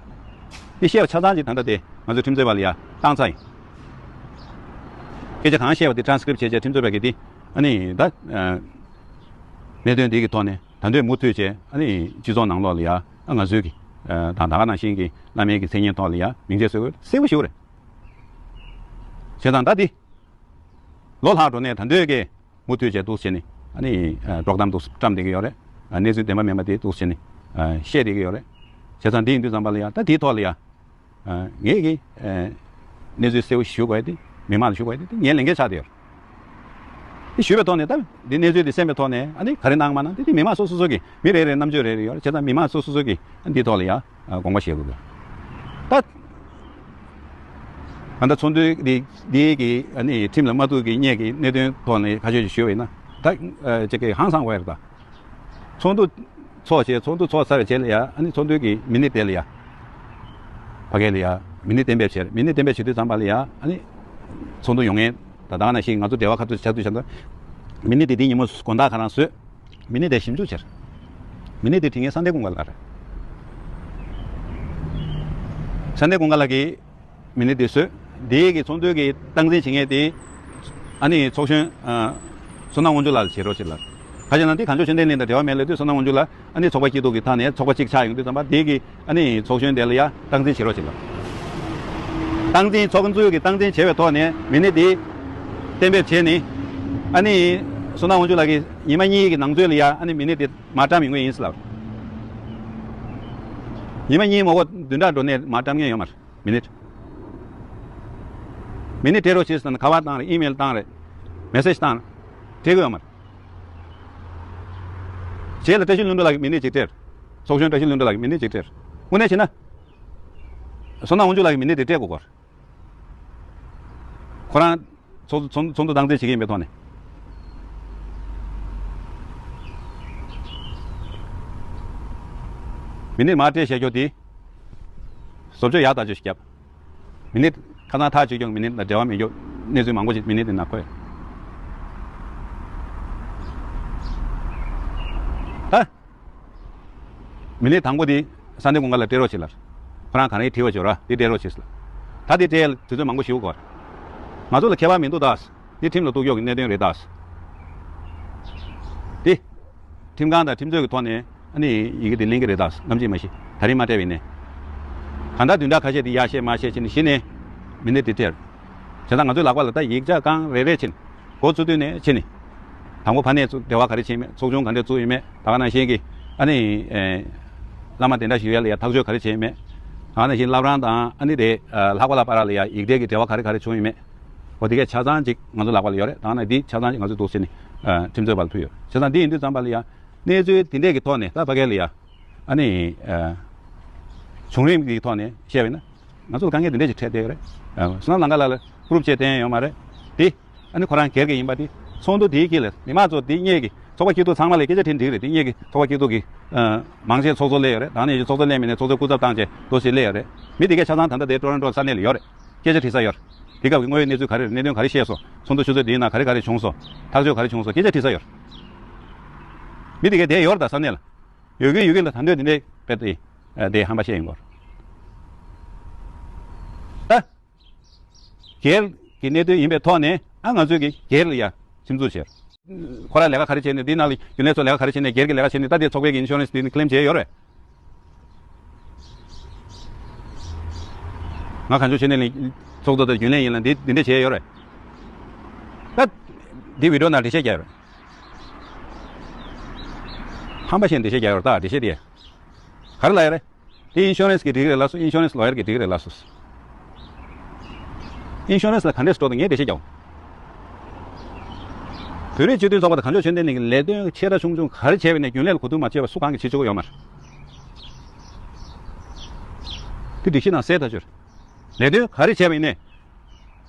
དེ་བཤད་པ་ཆ་ཚང་ཅིག་ད་ལྟ་དེ་ང་ཚོའི་ཁྲིམས་རྩོད་པ་ལ་ཡ་བཏང་ཚར་ཡིན། སྐད་ཆ་གང་བཤད་པ་དེ་ཊ་རན་སི་ཀི་རིབ་བྱས་བྱས་ཁྲིམས་རྩོད་པ་གིས་དེ་ཨ་ནི་ད་གནད་དོན་འདི་གི་ཐོག་ནས་ད་འདོད་མུ་མཐུད་བྱས་ཨ་ནི་སྤྱི་ཚོགས་ནང་ལོགས་ལ་ཡ་ཨ་ང་ཚོའི་གི་དང་ད་ག་ནང་བཞིན་གི་བླ་མའི་གི་མཚན་སྙན་ཐོག་ལ་ཡ་མིང་ཚིག་གསལ་པོ་གསལ་པོ་ཞིག་རེད། བྱས་ཙང་ད་འདི་ལོ་ལྷག་འགྲོ་ནས་ད་འདོད་གི་མུ་མཐུད་བྱས་འདུག་བྱས་ནས་ཨ་ནི་ཨ་དཀྲོག་གཏམ་འདུག་བཀྲམ་བསྡད་ཀྱི་ཡོད་རེད། ཨ་གནས་ཚུལ་བདེན་པ་མིན་པ་དེ་འདུག་བྱས་ནས་ཨ་བཤད་བསྡད་ཀྱི་ཡོད་རེད། བྱས་ཙང་འདི་ཡིན་དུས་ཙམ་པ་ལ་ཡ་ད་དེའི་ཐོག་ལ་ཡ་ཨ་ངས་ཀྱི་ཨ་གནས་ཚུལ་གསལ་པོ་ཞུ་དགོས་དེ་མི་མང་ལ་ཞུ་དགོས་དེ་དེ་ངའི་ལས་འགན་ཆགས་བསྡད་ཡོད་རེད། དེ་ཞུས་པའི་ཐོག་ནས་ད་འདི་གནས་ཚུལ་འདི་གསན་པའི་ཐོག་ནས་ཨ་ནི་ག་རེ་གནང་མ་གནང་དེ་དེ་མི་མང་སོ་སོ་སོ་གི་མི་རེ་རེ་རྣམ་དཔྱོད་རེ་རེ་ཡོད་རེད། བྱས་ཙང་མི་མང་སོ་སོ་སོ་གི་ཨ་འདིའི་ཐོག་ལ་ཡ་ཨ་དགོངས་པ་བཞེས་དགོས་ཀྱི་ད། ད་ལྟ་ཚོགས་འདུ་འདི་འདི་གི་ཨ་ནི་ཁྲིམས་ལ་མ་གཏུག་གི་གནས་ཀྱི་གནད་དོན་ཐོག་ནས་ཁ་ཤས་ཤིག་ཞུས་པ་ཡིན་ན་ད་ཨ་ཅིག་གི་ཧང་སང་བ་ཡོད་རེད་ད། ཚོགས་འདུ་ཚོགས་བྱས་ཚོགས་འདུ་ཚོགས་ཚར་བའི་རྗེས་ལ་ཡ་ཨ་ནི་ཚོགས་འདུ་གི་མི་སྣ་དེ་ལ་ཡ་ཕ་གི་ལ་ཡ་མི་སྣ་གཏན་འབེབས་བྱས་རེད། མི་སྣ་གཏན་འབེབས་བྱེད་དུས་ཙམ་པ་ལ་ཡ་ཨ་ནི་ཚོགས་འདུ་ཡོང་མཁན་ད་ད་ག་ནང་བཞིན་ང་ཚོ་འབྲེལ་བ་ཁ་ཐུག་ཆགས་དུས་ཙམ་པ་ མི་ནི་དེ་དེ་ཉིན་མོ་དགོང་དག་ཁ་རང་བཟོས། མི་ནི་དེ་ཞིབ་འཇུག་བྱས། མི་ནི་དེ་དྲི་ངན་ས་འདེ་ཀུན་དགའ་ལགས་རེད། ས་འདེ་ཀུན་དགའ་ལགས་ཀྱིས་མི་ནི་དེ་བཟོས། དེའི་གི་ཚོགས་འདུའི་གི་སྟངས་འཛིན་བྱེད་མཁན་དེ་ཨ་ནི་ཚོགས་གཞོན་ཨ་བསོད་ནམས་དབང་ཕྱུག་ལགས་བྱེད་རོགས་བྱེད་ལ། ག་ཅི་ན་དེ་གངས་ལྗོངས་ཆོས་ལྡན་གླིང་དང་འབྲེལ་བ་མེད་ལབ་དུས་བསོད་ནམས་དབང་ཕྱུག་ལགས་ཨ་ནི་ཚོགས་པ་སྐྱིད་སྡུག་གི་ཐོག་ནས་ཚོགས་པ་གཅིག་ཆགས་ཡོང་དུས་ཙམ་པ་དེའི་གི་ཨ་ནི་ཚོགས་གཞོན་དེ་ལ་ཡ་སྟངས་འཛིན་བྱེད་རོགས་བྱེད་ལ། སྟངས་འཛིན་ཚོགས་འཛུལ་གྱི་སྟངས་འཛིན་བྱས་པའི་ཐོག་ནས་མི་ནི་དེ་གཏན་འབེབས་བྱས་ནི། ཨ་ནི་བསོད་ནམས་དབང་ཕྱུག་ལགས་ཀྱིས་ཉི་མ་གཉིས་ཀྱི་ནང་ཚུད་ལ་ཡ་ཨ་ནི་མི་ནི་དེ་མར་བཀྲམ་ཡོང་གི་ཡིན་ཟེར་ལབ། ཉི་མ་གཉིས་མ་གཏོགས་བདུན་ཕྲག་འགྲོ་ནས་མར་བཀྲམ་མཁན་ཡོད་མ་རེད། མི་ནི། མི་ནི་སྤྲད་རོགས་བྱེད་ཟེར་ན་ཁ་པར་བཏང་རེད། ཨི་མེལ་བཏང་རེད། མེ་སེ་ཇི་བཏང་རེད། སྤྲད་གི་ཡོད་མ་རེད། རྗེས་ལ་བཀྲ་ཤིས་ལྷུན་གྲུབ་ལགས་ཀྱིས་མི་ནི་ཅིག་སྤྲད། ཚོགས་གཞོན་བཀྲ་ཤིས་ལྷུན་གྲུབ་ལགས་ཀྱིས་མི་ནི་ཅིག་སྤྲད། དངོས་གནས་བྱས་ན། བསོད་ནམས་དབང་ཕྱུག་ལགས་ཀྱིས་མི་ནི་དེ་སྤྲད་དགོས་སྐོར། ཁོ་རང་ཚོགས་ཚོགས་ཚོགས་འདུ་སྟངས་འཛིན་བྱེད་ཀྱི་ཡིན་པའི་ཐོག་ནས། མི་ནི་མར་སྤྲད་བཞག་རྒྱུ་དེ། བཟོ་བཅོས་ཡག་ཐག་ཆོད་ཞིག་བརྒྱབ། མི་ནི་ཁ་སང་ཐག་གཅོད་རྒྱུ་མི་ནི་དང་འབྲེལ་བ་མེད་རྒྱུ་གནས་ཚུལ་མང་པོ་ཞིག་མི་ནི་དེ་ནང་འཁོད། ད། མི་ནི་དང་པོ་དེ་ས་གནས་ཀུན་དགའ་ལ་སྤྲད་རོགས་བྱེད་ལ། ཁོ་རང་ག་རེ་དྲི་བ་བྱོས་ར་དེ་སྤྲད་རོགས་བྱེད་ལ། ད་དེ་སྤྲད་ཡ་ལ་དུས་ཚོད་མང་པོ་ཞིག་འགོར། ང་ཚོ་ལ་ཁྱད་པར་མི་འདུག་ད། འདི་ཁྲིམས་ལ་གཏུག་རྒྱུ་གི་གནད་དོན་རེད་ད། དེ། ཁྲིམས་ཁང་དང་ཁྲིམས་རྩོད་ཀྱི་ཐོག་ནས་ཨ་ནི་ཡི་གེ་དེ་ལེན་གྱི་རེད་ད་ནམ་གཅིག་མ་གཞི་ད་རིང་མ་སྤྲད་པ་ཡིན་ནའི། གང་ལྟར་བདུན་ཕྲག་ཁ་ཤས་དེ་ཡར་བཤད་མར་བཤད་བྱས་ནས་གཞི་ནས་མི་སྣ་དེ་སྤྲད། བྱས་ཙང་ང་ཚོའི་ལག་པ་ལ་ད་ཡིག་ཆ་རྐང་རེ་རེ་ཕྱིན། འགོ་བཙུགས་དུས་ནས་ཕྱིན་ནས། དང་པོ་ཕ་ནས་ཚུར་འབྲེལ་བ་ག་རེ་བྱས་མེད་ཚོགས་ཆུང་ག་འདྲ་བཙུགས་ཡོད་མེད་ད་ག་ནང་བཞིན་གྱི་ཨ་ནི། བླ་མ་དེ་འདྲ་ཞིག་ཡོད་ལ་ཡ་ཐག་གཅོད་ག་རེ་བྱས་ཡོད་མེད། ད་ག་ནང་བཞིན་བླ་བྲང་དང་ཨ་ནི་དེ་ལྷག་པ་ལ་པ་ར་ལ་ཡ་ཡིག་འབྲེལ་གྱི་འབྲེལ་བ་ག་རེ་ག་རེ་བྱུང་ཡོད་མེད། འོ་དེ་གས་ཆ་ཚང་ཅིག་ང་ཚོ་ལག་པ་ལ་ཡོད་རེད། ད་ནི་འདི་ཆ་ཚང་ཅིག་ང་ཚོ་འདུག་ཟེར་ནས་ཁྲིམས་རྩོད་པ་ལ་ཕུལ་ཡོད། བྱས་ཙང་འདི་ཡིན་དུས་ཙམ་པ་ལ་ཡ་གནས་ཚུལ་དེ་འདྲས་ཀྱི་ཐོག་ནས་ད་ཕ་གི་ལ་ཡ་ཨ་ནི་བྱུང་རིམ་གྱི་ཐོག་ནས་བཤད་པ་ཡིན་ན་ང་ཚོ་ལ་དཀའ་ངལ་དེ་འདྲས་ཅིག་འཕྲད་བསྡད་ཡོད་རེད། བསོད་ནམས་ལང་ཀ་ལགས་ལ་པུ་རུབ་བྱས་བསྟན་ཡོད་མ་རེད་དེ། ཨ་ནི་ཁོ་རང་སྒེར་གྱི་ཡིན་པ་དེ་ཚོགས་འདུ་དེའི་དཀྱིལ་ལ་མི་མང་ཚོ་དེ་སྔོན་གྱི་ཚོགས་པ་སྐྱིད་སྡུག་ཚང་མ་ལ་སྐད་ཆ་དྲིས་འགྲིག་རེད། དེ་སྔོན་གྱི་ཚོགས་པ་སྐྱིད་སྡུག་གི་མང་ཆེ་ཚོགས་གཙོ་སླེབས་ཡོད་རེད། ད་ནས་ཀྱི་ཚོགས་གཙོ་སླེབས་མེད་ནས་ཚོགས་གཙོ་སྐུ་ཚབ་བཏང་བྱས་འདུག་སེ་སླེབས་ཡོད་རེད། མི་དེ་གས་ཆ་ཚང་ད་ལྟ་དེ་ཊོ་རོན་ཊོ་ས་གནས་ལ་ཡོད་རེད། སྐད་ཆ་དྲི་ས་ཡོད་རེད། དེ་སྐབས་ཀྱི་དངོས་ཡོད་གནས་ཚུལ་ག་རེ་རེད། གནད་དོན་ག་རེ་བཤད་སོང་། ཚོགས་འདུ་ཆུ་ཚོད་འདིའི་ནང་ག་རེ་ག་རེ་བྱུང་སོང་། ཐག་གཅོད་ག་རེ་བྱུང་སོང་། སྐད་ཆ་དྲི་ས་ཡོད་རེད། མི་དེ་གས་དེ་ཡོད་རེད། ད་ས་གནས་ལ་ཡོད་གི་ཡོད་གི་ལ་ད་འདོད་དེ་འདྲས་དཔེ་དེ་དེ་ཧམ་པ་བཤད་ཡིན་སྐོར། ད། སྒེར་གྱི་གནད་དོན་ཡིན་པའི་ཐོག་ནས་ཨ་ང་ཚོས་ཀྱི་སྒེར་ལ་ཡ་ཁྲིམས་འཛུགས་བྱས། ཁོ་རང་ལས་ཀ་ག་རེ་བྱས་ནས་འདི་ནང་ལ་རྒྱུན་ལས་ཚོ་ལས་ཀ་ག་རེ་བྱས་ནས་སྒེར་གྱི་ལས་ཀ་བྱས་ནས་ད་དེ་ཚོགས་པའི་གི་ཨིན་ཤུ་རན་སི་འདི་ནི་ཁི་ལེམ་བྱས་ཡོད་རེད། ང་གངས་ལྗོངས་ཆོས་ལྡན་གླིང་ཚོགས་གཙོ་དང་རྒྱུན་ལས་ཡིན་ལ་འདི་འདི་འདྲ་བྱས་ཡོད་རེད། ད་འདི་བི་ཌི་ཡོ་ནང་འགྲེལ་བཤད་རྒྱག་ཡོད་རེད། ཧམ་པ་བཤད་འགྲེལ་བཤད་རྒྱག་ཡོད་རེད། ད་འགྲེལ་བཤད་དེ་ག་རེ་ལབ་ཡོད་རེད། དེ་ཨིན་ཤུ་རན་སི་གི་སྒྲིག་རེད་ལབ་སོང་། ཨིན་ཤུ་རན་སི་ལོ་ཡར་གི་སྒྲིག་རེད་ལབ་སོང་། ཨིན་ཤུ་རན་སི་ལ་ག་འདྲས་སྤྲོད་དང་ངས་འགྲེལ་བཤད་རྒྱག་འོང་། བོད་རིགས་སྤྱི་མཐུན་ཚོགས་པ་དང་གངས་ལྗོངས་ཆོས་ལྡན་གླིང་གི་ལས་དོན་ཆེ་ཕྲ་ཆུང་ཆུང་ག་རེ་བྱས་པ་ཡིན་ནའི་རྒྱུན་ལས་ལ་གོ་བསྡུར་མ་བྱས་པར་སུ་གང་གིས་བྱེད་ཆོག་གི་ཡོད་མ་རེད། དེ་སྒྲིག་གཞི་ནང་གསལ་ཐག་ཆོད་རེད། ལས་དོན་ག་རེ་བྱས་པ་ཡིན་ནའི།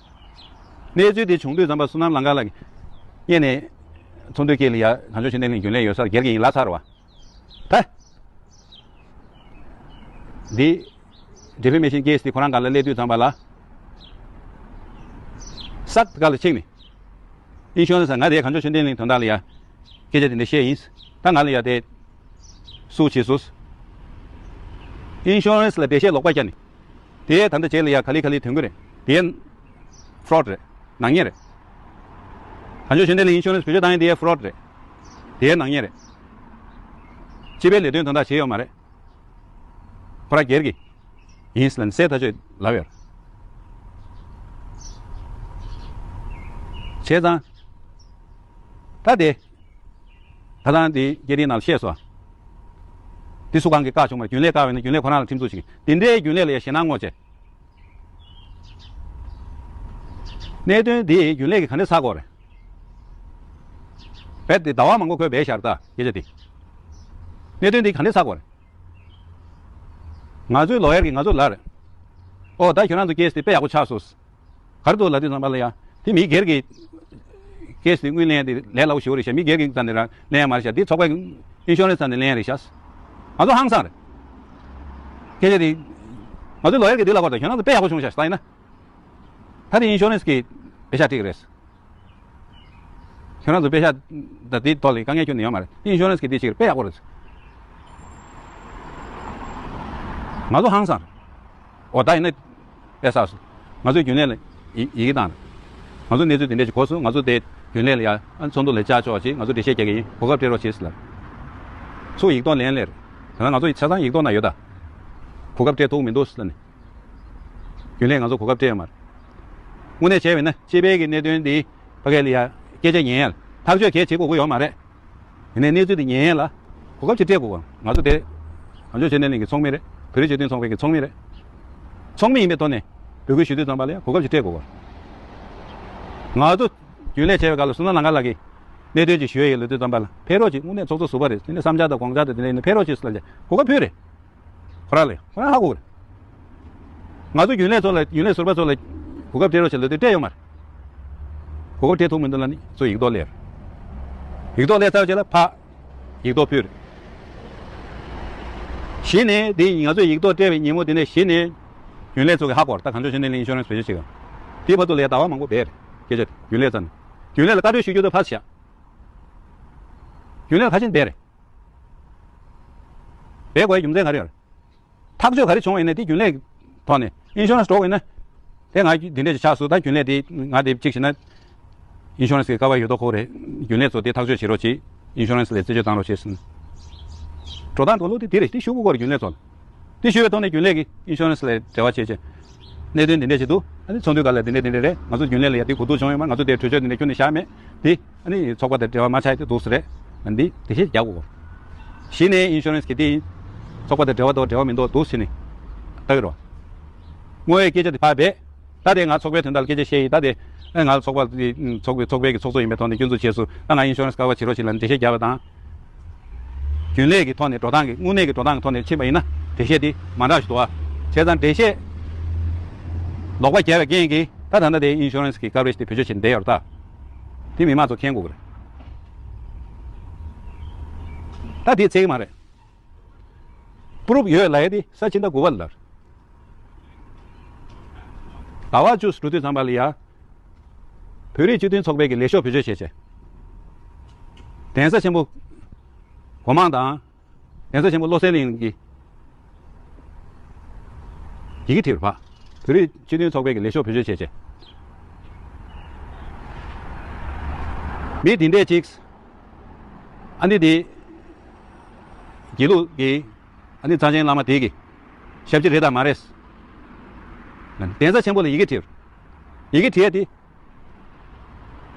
གནས་ཚུལ་དེ་བྱུང་དུས་ཙམ་པ་བསོད་ནམས་ལང་ཀ་ལགས་ཀྱིས་སྔོན་ནས་ཚོགས་འདུའི་དཀྱིལ་ལ་ཡ་གངས་ལྗོངས་ཆོས་ལྡན་གླིང་རྒྱུན་ལས་ཡོད་སར་སྒེར་གྱི་ཡིན་ལབ་ཚར་བ། ད། འདི། ཌི་ཕེ་མེ་ཤན་ཀེ་སི་དེ་ཁོ་རང་སྒང་ལ་སླེབས་དུས་ཙམ་པ་ལ། སག་སྒང་ལ་ཕྱིན་ནས། ཨིན་ཤུ་རན་སི་ང་དེ་གངས་ལྗོངས་ཆོས་ལྡན་གླིང་དོན་དག་ལ་ཡ། སྐད་ཆ་དེ་འདྲ་བཤད་ཡིན། ད་ང་ལ་ཡ་དེ། སུ་བྱེད་སོ། ཨིན་ཤུ་རན་སི་ལ་འགྲེལ་བཤད་ལོག་པ་བརྒྱབ་ནས། དེ་ད་ལྟ་རྗེས་ལ་ཡ་ག་ལེ་ག་ལེ་ཐོན་གི་རེད། དེ་ཕོ་རོཌ་རེད། ནག་ཉེས་རེད། གངས་ལྗོངས་ཆོས་ལྡན་གླིང་ཨིན་ཤུ་རན་སི་བེད་སྤྱོད་བཏང་ཡས་དེ་ཕོ་རོཌ་རེད། དེ་ནག་ཉེས་རེད། སྤྱི་པའི་ལས་དོན་དོན་དག་བྱས་ཡོད་མ་རེད། ཁོ་རང་སྒེར་གྱི་ཡིན་ཟེར་ནས་གསལ་ཐག་ཆོད་ལབ་ཡོད་རེད། བྱས་ཙང་། ད་དེ། ད་ཐེངས་དེ་སྐད་འཕྲིན་ནང་བཤད་སོང་། དེ་སུ་གང་གིས་བཀག་བྱུང་མ་རེད། རྒྱུན་ལས་བཀག་པ་ཡིན་ན་རྒྱུན་ལས་ཁོ་རང་ལ་ཁྲིམས་འཛུགས་བྱེད་ཀྱི། དེ་འདྲའི་རྒྱུན་ལས་ལ་ཡ་ཞེད་སྣང་ངོ་བྱས། གནད་དོན་དེ་རྒྱུན་ལས་ཀྱིས་ག་འདྲ་ཚར་དགོས་རེད། རྦད་དེ་ཟླ་བ་མང་པོ་ཁོས་འབད་བཞག་རེད་ད་སྐད་ཆ་དེ། གནད་དོན་དེ་ག་འདྲ་ཚར་དགོས་རེད། ང་ཚོའི་ལོ་ཡར་གྱིས་ང་ཚོ་ལ་རེད། ཨོ་ད་ཁྱོད་རང་ཚོ་ཀེ་སི་དེ་དཔེ་ཡག་པོ་ཆགས་སོང་། ག་རེ་འདུག་ལབ་དུས་ཙམ་པ་ལ་ཡ། དེ་མི་སྒེར་གྱི་ཀེ་སི་དེ་དངུལ་ལེན་དེ་ལས་སླ་པོ་ཞིག་རེད་ཤག་མི་སྒེར་གྱི་རྩ་ནས་རང་ལེན་ཡ་མ་རེད་ཤག་དེ་ཚོགས་པའི་ཨིན་ཤུ་རན་སི་རྩ་ནས་ལེན་ཡ་རེད་ཤག་ང་ཚོ་ཧང་སང་རེད། སྐད་ཆ་དེ། ང་ཚོའི་ལོ་ཡར་གྱིས་དེ་ལབ་པ་རེད། ཁྱོད་རང་ཚོ་དཔེ་ཡག་པོ་བྱུང་ཤག་ད་ཡིན་ན། ད་དེ་ཨིན་ཤུ་རན་སི་གིས་བེད་ཤག་སྤྲད་ཀྱི་རེད། ཁྱོད་རང་ཚོ་པེ་ཤག་ད་དེའི་ཐོག་ལ་དཀའ་ངལ་ཁྱོན་ནས་ཡོད་མ་རེད། དེ་ཨིན་ཤོ་རན་སི་གི་དེ་ཞིག་རེད། དཔེ་ཡག་པོ་རེད། ང་ཚོ་ཧང་སང་རེད། འོ་ད་ཡིན་ན་དཔེ་བསགས་སོང་། ང་ཚོའི་རྒྱུན་ལས་ལ་ཡི་ཡི་གེ་བཏང་རེད། ང་ཚོ་གནས་ཚུལ་དེ་འདྲ་ཞིག་གོ་སོང་། ང་ཚོ་དེ་རྒྱུན་ལས་ལ་ཡ་ཨ་ཚོགས་འདུ་ལ་བཅར་ཆོག་ཅིག་ང་ཚོ་འགྲེལ་བཤད་རྒྱག་གི་ཡིན། གོ་སྐབས་སྤྲད་རོགས་བྱེད་ཟེར་ལབ། ཚུར་ཡིག་ཐོག་ལན་སླེབས་རེད། ད་ལྟ་ང་ཚོ་ཆ་ཚང་ཡིག་ཐོག་ན་ཡོད་ད། གོ་སྐབས་སྤྲད་ཐུབ་མི་འདུག་ཟེར་ནས། རྒྱུན་ལས་ང་ཚོ་གོ་སྐབས་སྤྲད་ཡོད་མ་རེད། དངོས་གནས་བྱས་པས་ན་སྤྱི་པའི་གི་གནད་དོན་འདི་ཕ་གི་ལ་ཡ་སྐད་ཆ་ཉན་ཡ་ལ་ཐག་གཅོད་གལ་བྱེད་དགོས་ཀྱི་ཡོད་མ་རེད། ཡིན་ནའི་གནས་ཚུལ་འདི་ཉན་ཡ་ལ་གོ་སྐབས་ཅིག་སྤྲད་དགོས་ག་ང་ཚོ་དེ་གངས་ལྗོངས་ཆོས་ལྡན་གླིང་གི་ཚོགས་མི་རེད། བོད་རིགས་སྤྱི་མཐུན་ཚོགས་པའི་གི་ཚོགས་མི་རེད། ཚོགས་མི་ཡིན་པའི་ཐོག་ནས་འབོད་སྐུལ་ཞུ་དུས་ཙམ་པ་ལ་ཡ་གོ་སྐབས་ཅིག་སྤྲད་དགོས་ག་ང་ཚོ་རྒྱུན་ལས་བྱས་པའི་སྐབས་ལ་བསོད་ནམས་ལྷ་དགའ་ལགས་ཀྱིས་གནད་དོན་ཅིག་ཞུ་ཡ་ཡོད་ལབ་དུས་ཙམ་པ་ལ་ཕེབས་རོགས་ཅིག་དངོས་གནས་ཚོགས་གཙོ་ཟུར་པ་རེད། དེ་ནས་བསམ་འཆར་དང་དགོངས་འཆར་དང་དེ་འདྲ་ཡིན་ན་ཕེབས་རོགས་ཅིག་ཟེར་ལབ་བྱས་གོ་སྐབས་ཕུལ་རེད། ཁོ་རང་ལ་ཁོ་རང་ཧ་གོ་གི་རེད། ང་ཚོ་རྒྱུན་ལས་ཚོ་ལ་རྒྱུན་ལས་ཟུར་པ་ཚོ་ལ་གོ་སྐབས་སྤྲད་རོགས་བྱེད་ལབ་དུས་སྤྲད་ཡོད་མ་རེད། གོ་སྐབས་སྤྲད་ཐུབ་མི་འདུག་ལབ་ནི་ཚུར་ཡིག་ཐོག་སླེབས་རེད། ཡིག་ཐོག་སླེབས་ཚར་རྗེས་ལ་ཕར་ཡིག་ཐོག་ཕུལ་རེད། གཞི་ནས་དེ་ང་ཚོས་ཡིག་ཐོག་སྤྲད་པའི་ཉིན་མོ་དེ་ནས་གཞི་ནས་རྒྱུན་ལས་ཚོ་གི་ཧ་གོ་རེད། ད་གངས་ལྗོངས་ཆོས་ལྡན་གླིང་ཨིན་ཤོ་རན་སི་བེད་སྤྱོད་བྱེད་ག་དེའི་བར་དུ་ལ་ཡ་ཟླ་བ་མང་པོ་འབད་རེད། སྐད་ཆ་དེ་རྒྱུན་ལས་རྩ་ནས་རྒྱུན་ལས་ལ་བཀའ་འཁྲོལ་ཞུ་རྒྱུ་དེ་ཕར་བཞག་རྒྱུན་ལས་ལ་ཁ་ཆེམས་འབད་རེད། འབད་དགོས་རྒྱུ་མཚན་ག་རེ་ཡོད་རེད། ཐག་གཅོད་ག་རེ་བྱུང་བ་ཡིན་ན་དེ་རྒྱུན་ལས་ཐོག་ནས་ཨིན་ཤོ་རན་སི་འགྲོ་བ་ཡིན་ན། དེ་ང་འདི་འདྲས་ཀྱི་ཆགས་སོང་། ད་རྒྱུན་ལས་དེ་ང་དེ་གཅིག་བྱས་ན་ཨིན་ཤོ་རན་སི་གི་ཀ་བ་ཡོད་མདོག་ཁ་པོ་རེད། རྒྱུན་ལས་ཚོ་དེ་ཐག་གཅོད་བྱེད་རོགས་བྱེད། ཨིན་ཤོ་རན་སི་ལ་རྩད་གཅོད་བཏང་རོགས་བྱེད་ཟེར་ནས། འགྲོ་སྟངས་འགྲོ་ལུགས་དེ་དེ་རེད། དེ་ཞུ་དགོས་ཀྱི་རེད་རྒྱུན་ལས་ཚོ་ལ། དེ་ཞུ་བའི་ཐོག་ནས་རྒྱུན་ལས་ཀྱིས་ཨིན་ཤོ་རན་སི་ལ་འབྲེལ་བ་བྱེད་བྱས། གནད་དོན་འདི་འདྲས་ཅིག་འདུག་ཨ་ནི་ཚོགས་འདུའི་སྒང་ལ་འདི་འདྲས་འདི་འདྲས་རེད། ང་ཚོ་རྒྱུན་ལས་ལ་ཡ་དེ་གོ་བསྡུར་བྱུང་ཡོད་མ་རེད། ང་ཚོ་དེ་གྲོས་ཆོད་འདི་འདྲས་ཁྱོན་ནས་བཞག་མེད། དེ་ཨ་ནི་ཚོགས་པ་དང་འབྲེལ་བ་མ་ཆགས་ཡ་དེ་འདུག་ཟེར་རེད། ཨ་ནི་འདི་འགྲེལ་བཤད་རྒྱག་དགོས། གཞི་ནས་ཨིན་ཤོ་རན་སི་གི་དེ་ཚོགས་པ་དང་འབྲེལ་བ་འདུག་འབྲེལ་བ་མི་འདུག་འདུག་ཟེར་ནས་ལྟ་གི་རེད། དངོས་ཡོད་སྐད་ཆ་དེ་ཕར་སྦས། ད་དེ་ང་ཚོགས་པའི་དོན་དག་ལ་སྐད་ཆ་བཤད་ཡིན། ད་དེ་ཨ་ང་ཚོགས་པ་དེ་ཚོགས་པའི་ཚོགས་པའི་གི་ཚོགས་གཙོ་ཡིན་པའི་ཐོག་ནས་སྐྱོན་འཛུགས་བྱས་སོང་། ད་ང་ཨིན་ཤོ་རན་སི་ཀ་བ་བྱེད་རོགས་བྱེད་ལབ་འགྲེལ་བཤད་རྒྱག་པ་དང་། རྒྱུན་ལས་ཀྱི་ཐོག་ནས་འགྲོ་སྟངས་ཀྱི་དངོས་གནས་ཀྱི་འགྲོ་སྟངས་ཀྱི་ཐོག་ནས་ཕྱིན་པ་ཡིན་ན་འགྲེལ་བཤད་དེ་མ་འདྲ་ཞིག་འདུག་ཨ། བྱས་ཙང་འགྲེལ་བཤད་ལོག་པ་བརྒྱབ་པའི་རྐྱེན་གྱིས་ད་ད་ལྟ་དེ་ཨིན་ཤོ་རན་སི་གི་ཀ་བ་རེ་ཇི་དེ་བེད་སྤྱོད་བྱེད་བསྡད་ཡོད་རེད་ད། དེ་མི་མང་ཚོ་མཁྱེན་དགོས་ཀྱི་རེད། ད་དེ་ཚད་ཀྱི་མ་རེད། པུ་རུབ་ཡོད་ལབ་ཡ་དེ་ས་ཕྱི་ཟླ་དགུ་པ་ལ་ལར། ཟླ་བ་བཅུ་འགྲོ་དུས་ཙམ་པ་ལ་ཡ། བོད་རིགས་སྤྱི་མཐུན་ཚོགས་པའི་གི་ལས་ཤོག་བེད་སྤྱོད་བྱས་བྱས། གདན་ས་ཆེན་པོ་སྒོ་མང་དང་། གདན་ས་ཆེན་པོ་བློ་གསལ་གླིང་གི་ཡི་གེ་བྲིས་པ། བོད་རིགས་སྤྱི་མཐུན་ཚོགས་པའི་གི་ལས་ཤོག་བེད་སྤྱོད་བྱས་བྱས། མི་འདི་འདྲས་ཅིག་ཨ་ནི་དེ་དགེ་ལུགས་ཀྱི་ཨ་ནི་རྩ་ཆེན་བླ་མ་དེ་གི་ཞབས་ཕྱི་རེད་དམ་མ་རེད། གདན་ས་ཆེན་པོ་ལ་ཡི་གེ་བྲིས། ཡི་གེ་བྲིས་ཏེ།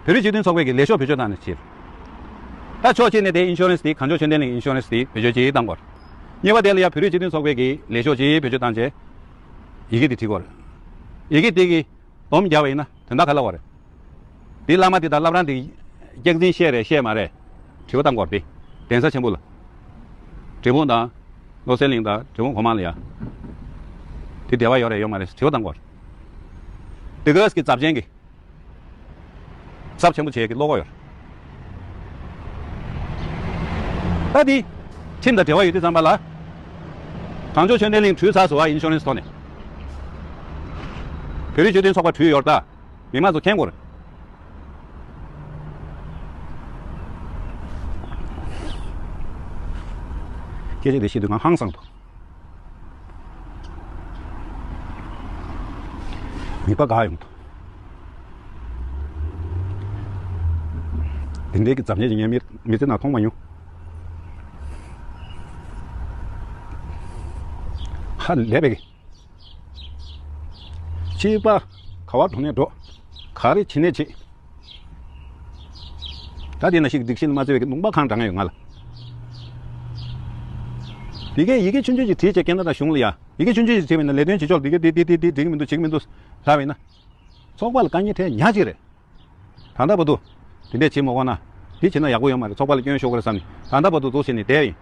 བོད་རིགས་སྤྱི་མཐུན་ཚོགས་པའི་གི་ལས་ཤོག་བེད་སྤྱོད་བཏང་ནས་བྲིས། ད་ཕྱོགས་གཅིག་ནས་དེ་ཨིན་ཤོ་རན་སི་དེ་གངས་ལྗོངས་ཆོས་ལྡན་གླིང་ཨིན་ཤོ་རན་སི་དེ་བེད་སྤྱོད་ཅིག་བཏང་དགོས། གཉིས་པ་དེ་ལ་ཡ་བོད་རིགས་སྤྱི་མཐུན་ཚོགས་པའི་གི་ལས་ཤོག་ཅིག་བེད་སྤྱོད་བཏང་རྗེས། ཡི་གེ་དེ་བྲིས་དགོས། ཡི་གེ་དེ་གི་སྡོམ་རྒྱག་པ་ཡིན་ན་དོན་དག་ག་ལ་བ་རེད། དེ་བླ་མ་དེ་དང་བླ་བྲང་དེ་སྐྱག་རྫུན་བཤད་རེད་བཤད་མ་རེད། དྲི་བ་བཏང་དགོས་རེད་དེ། གདན་ས་ཆེན་པོ་ལ། འབྲས་སྤུངས་དང་། བློ་གསལ་གླིང་དང་འབྲས་སྤུངས་སྒོ་མང་ལ་ཡ། དེ་འབྲེལ་བ་ཡོད་རེད་ཡོད་མ་རེད་དྲི་བ་བཏང་དགོས་རེད། དེ་ག་གི་ཚབས་ཆེན་གྱི། ཚབས་ཆེན་པོ་བྱེད་ཀྱི་བློ་ཁོག་ཡོད་རེད། ད་དེ། ཁྲིམས་དང་འབྲེལ་བ་ཡོད་དུས་ཙམ་པ་ལ། གངས་ལྗོངས་ཆོས་ལྡན་གླིང་བྲུས་ཚར་སོང་བ་ཨིན་ཤོ་རན་སི་ཐོག་ནས། བོད་རིགས་སྤྱི་མཐུན་ཚོགས་པ་བྲུས་ཡོད་རེད་ད། མི་མང་ཚོ་མཁྱེན་དགོས་རེད། སྐད་ཆ་དེ་བཤད་དུས་ང་ཧང་སངས་འདུག་མིད་པ་འགག་ཡོང་འདུག་དེ་འདྲའི་གི་འཛམ་གླིང་ངས་མི་མི་ཚེ་ནང་མཐོང་མ་མྱོང་། ཧ་ལས་པའི་གི། སྐྱེས་པ་ག་བ་འགྲོ་ནས་འགྲོ། ག་རེ་བྱེད་ནས་བྱེད། ད་དེ་ན་ཞིག་སྒྲིག་གཞི་མ་བརྩི་བའི་ལུང་པ་གང་དྲང་ཡོད་ང་ལ། དེ་གའི་ཡི་གེ་ཆུང་ཆུང་ཅིག་བྲིས་བྱས་ཀེ་ན་ཌ་གཞུང་ལ་ཡ། ཡི་གེ་ཆུང་ཆུང་ཅིག་བྲིས་པ་ཡིན་ན་ལས་དོན་བྱེད་ཕྱོགས་འདི་ག་འདི་འདི་འདི་འདི་འགྲིག་གི་མི་འདུག་བྱེད་ཀྱི་མི་འདུག་ལབ་པ་ཡིན་ན། ཚོགས་པ་ལ་དཀའ་ངལ་འཕྲད་ཉག་ཅིག་རེད། ད་ལྟ་བར་དུ། དེ་འདྲས་བྱེད་མ་དགོས་ན། འདི་བྱེད་ན་ཡག་པོ་ཡོད་མ་རེད། ཚོགས་པ་ལ་སྐྱོན་ཤོར་གི་རེད་བསམ་ནས་ད་ལྟ་བར་དུ་འདུག་བྱས་ནས་བསྡད་ཡིན།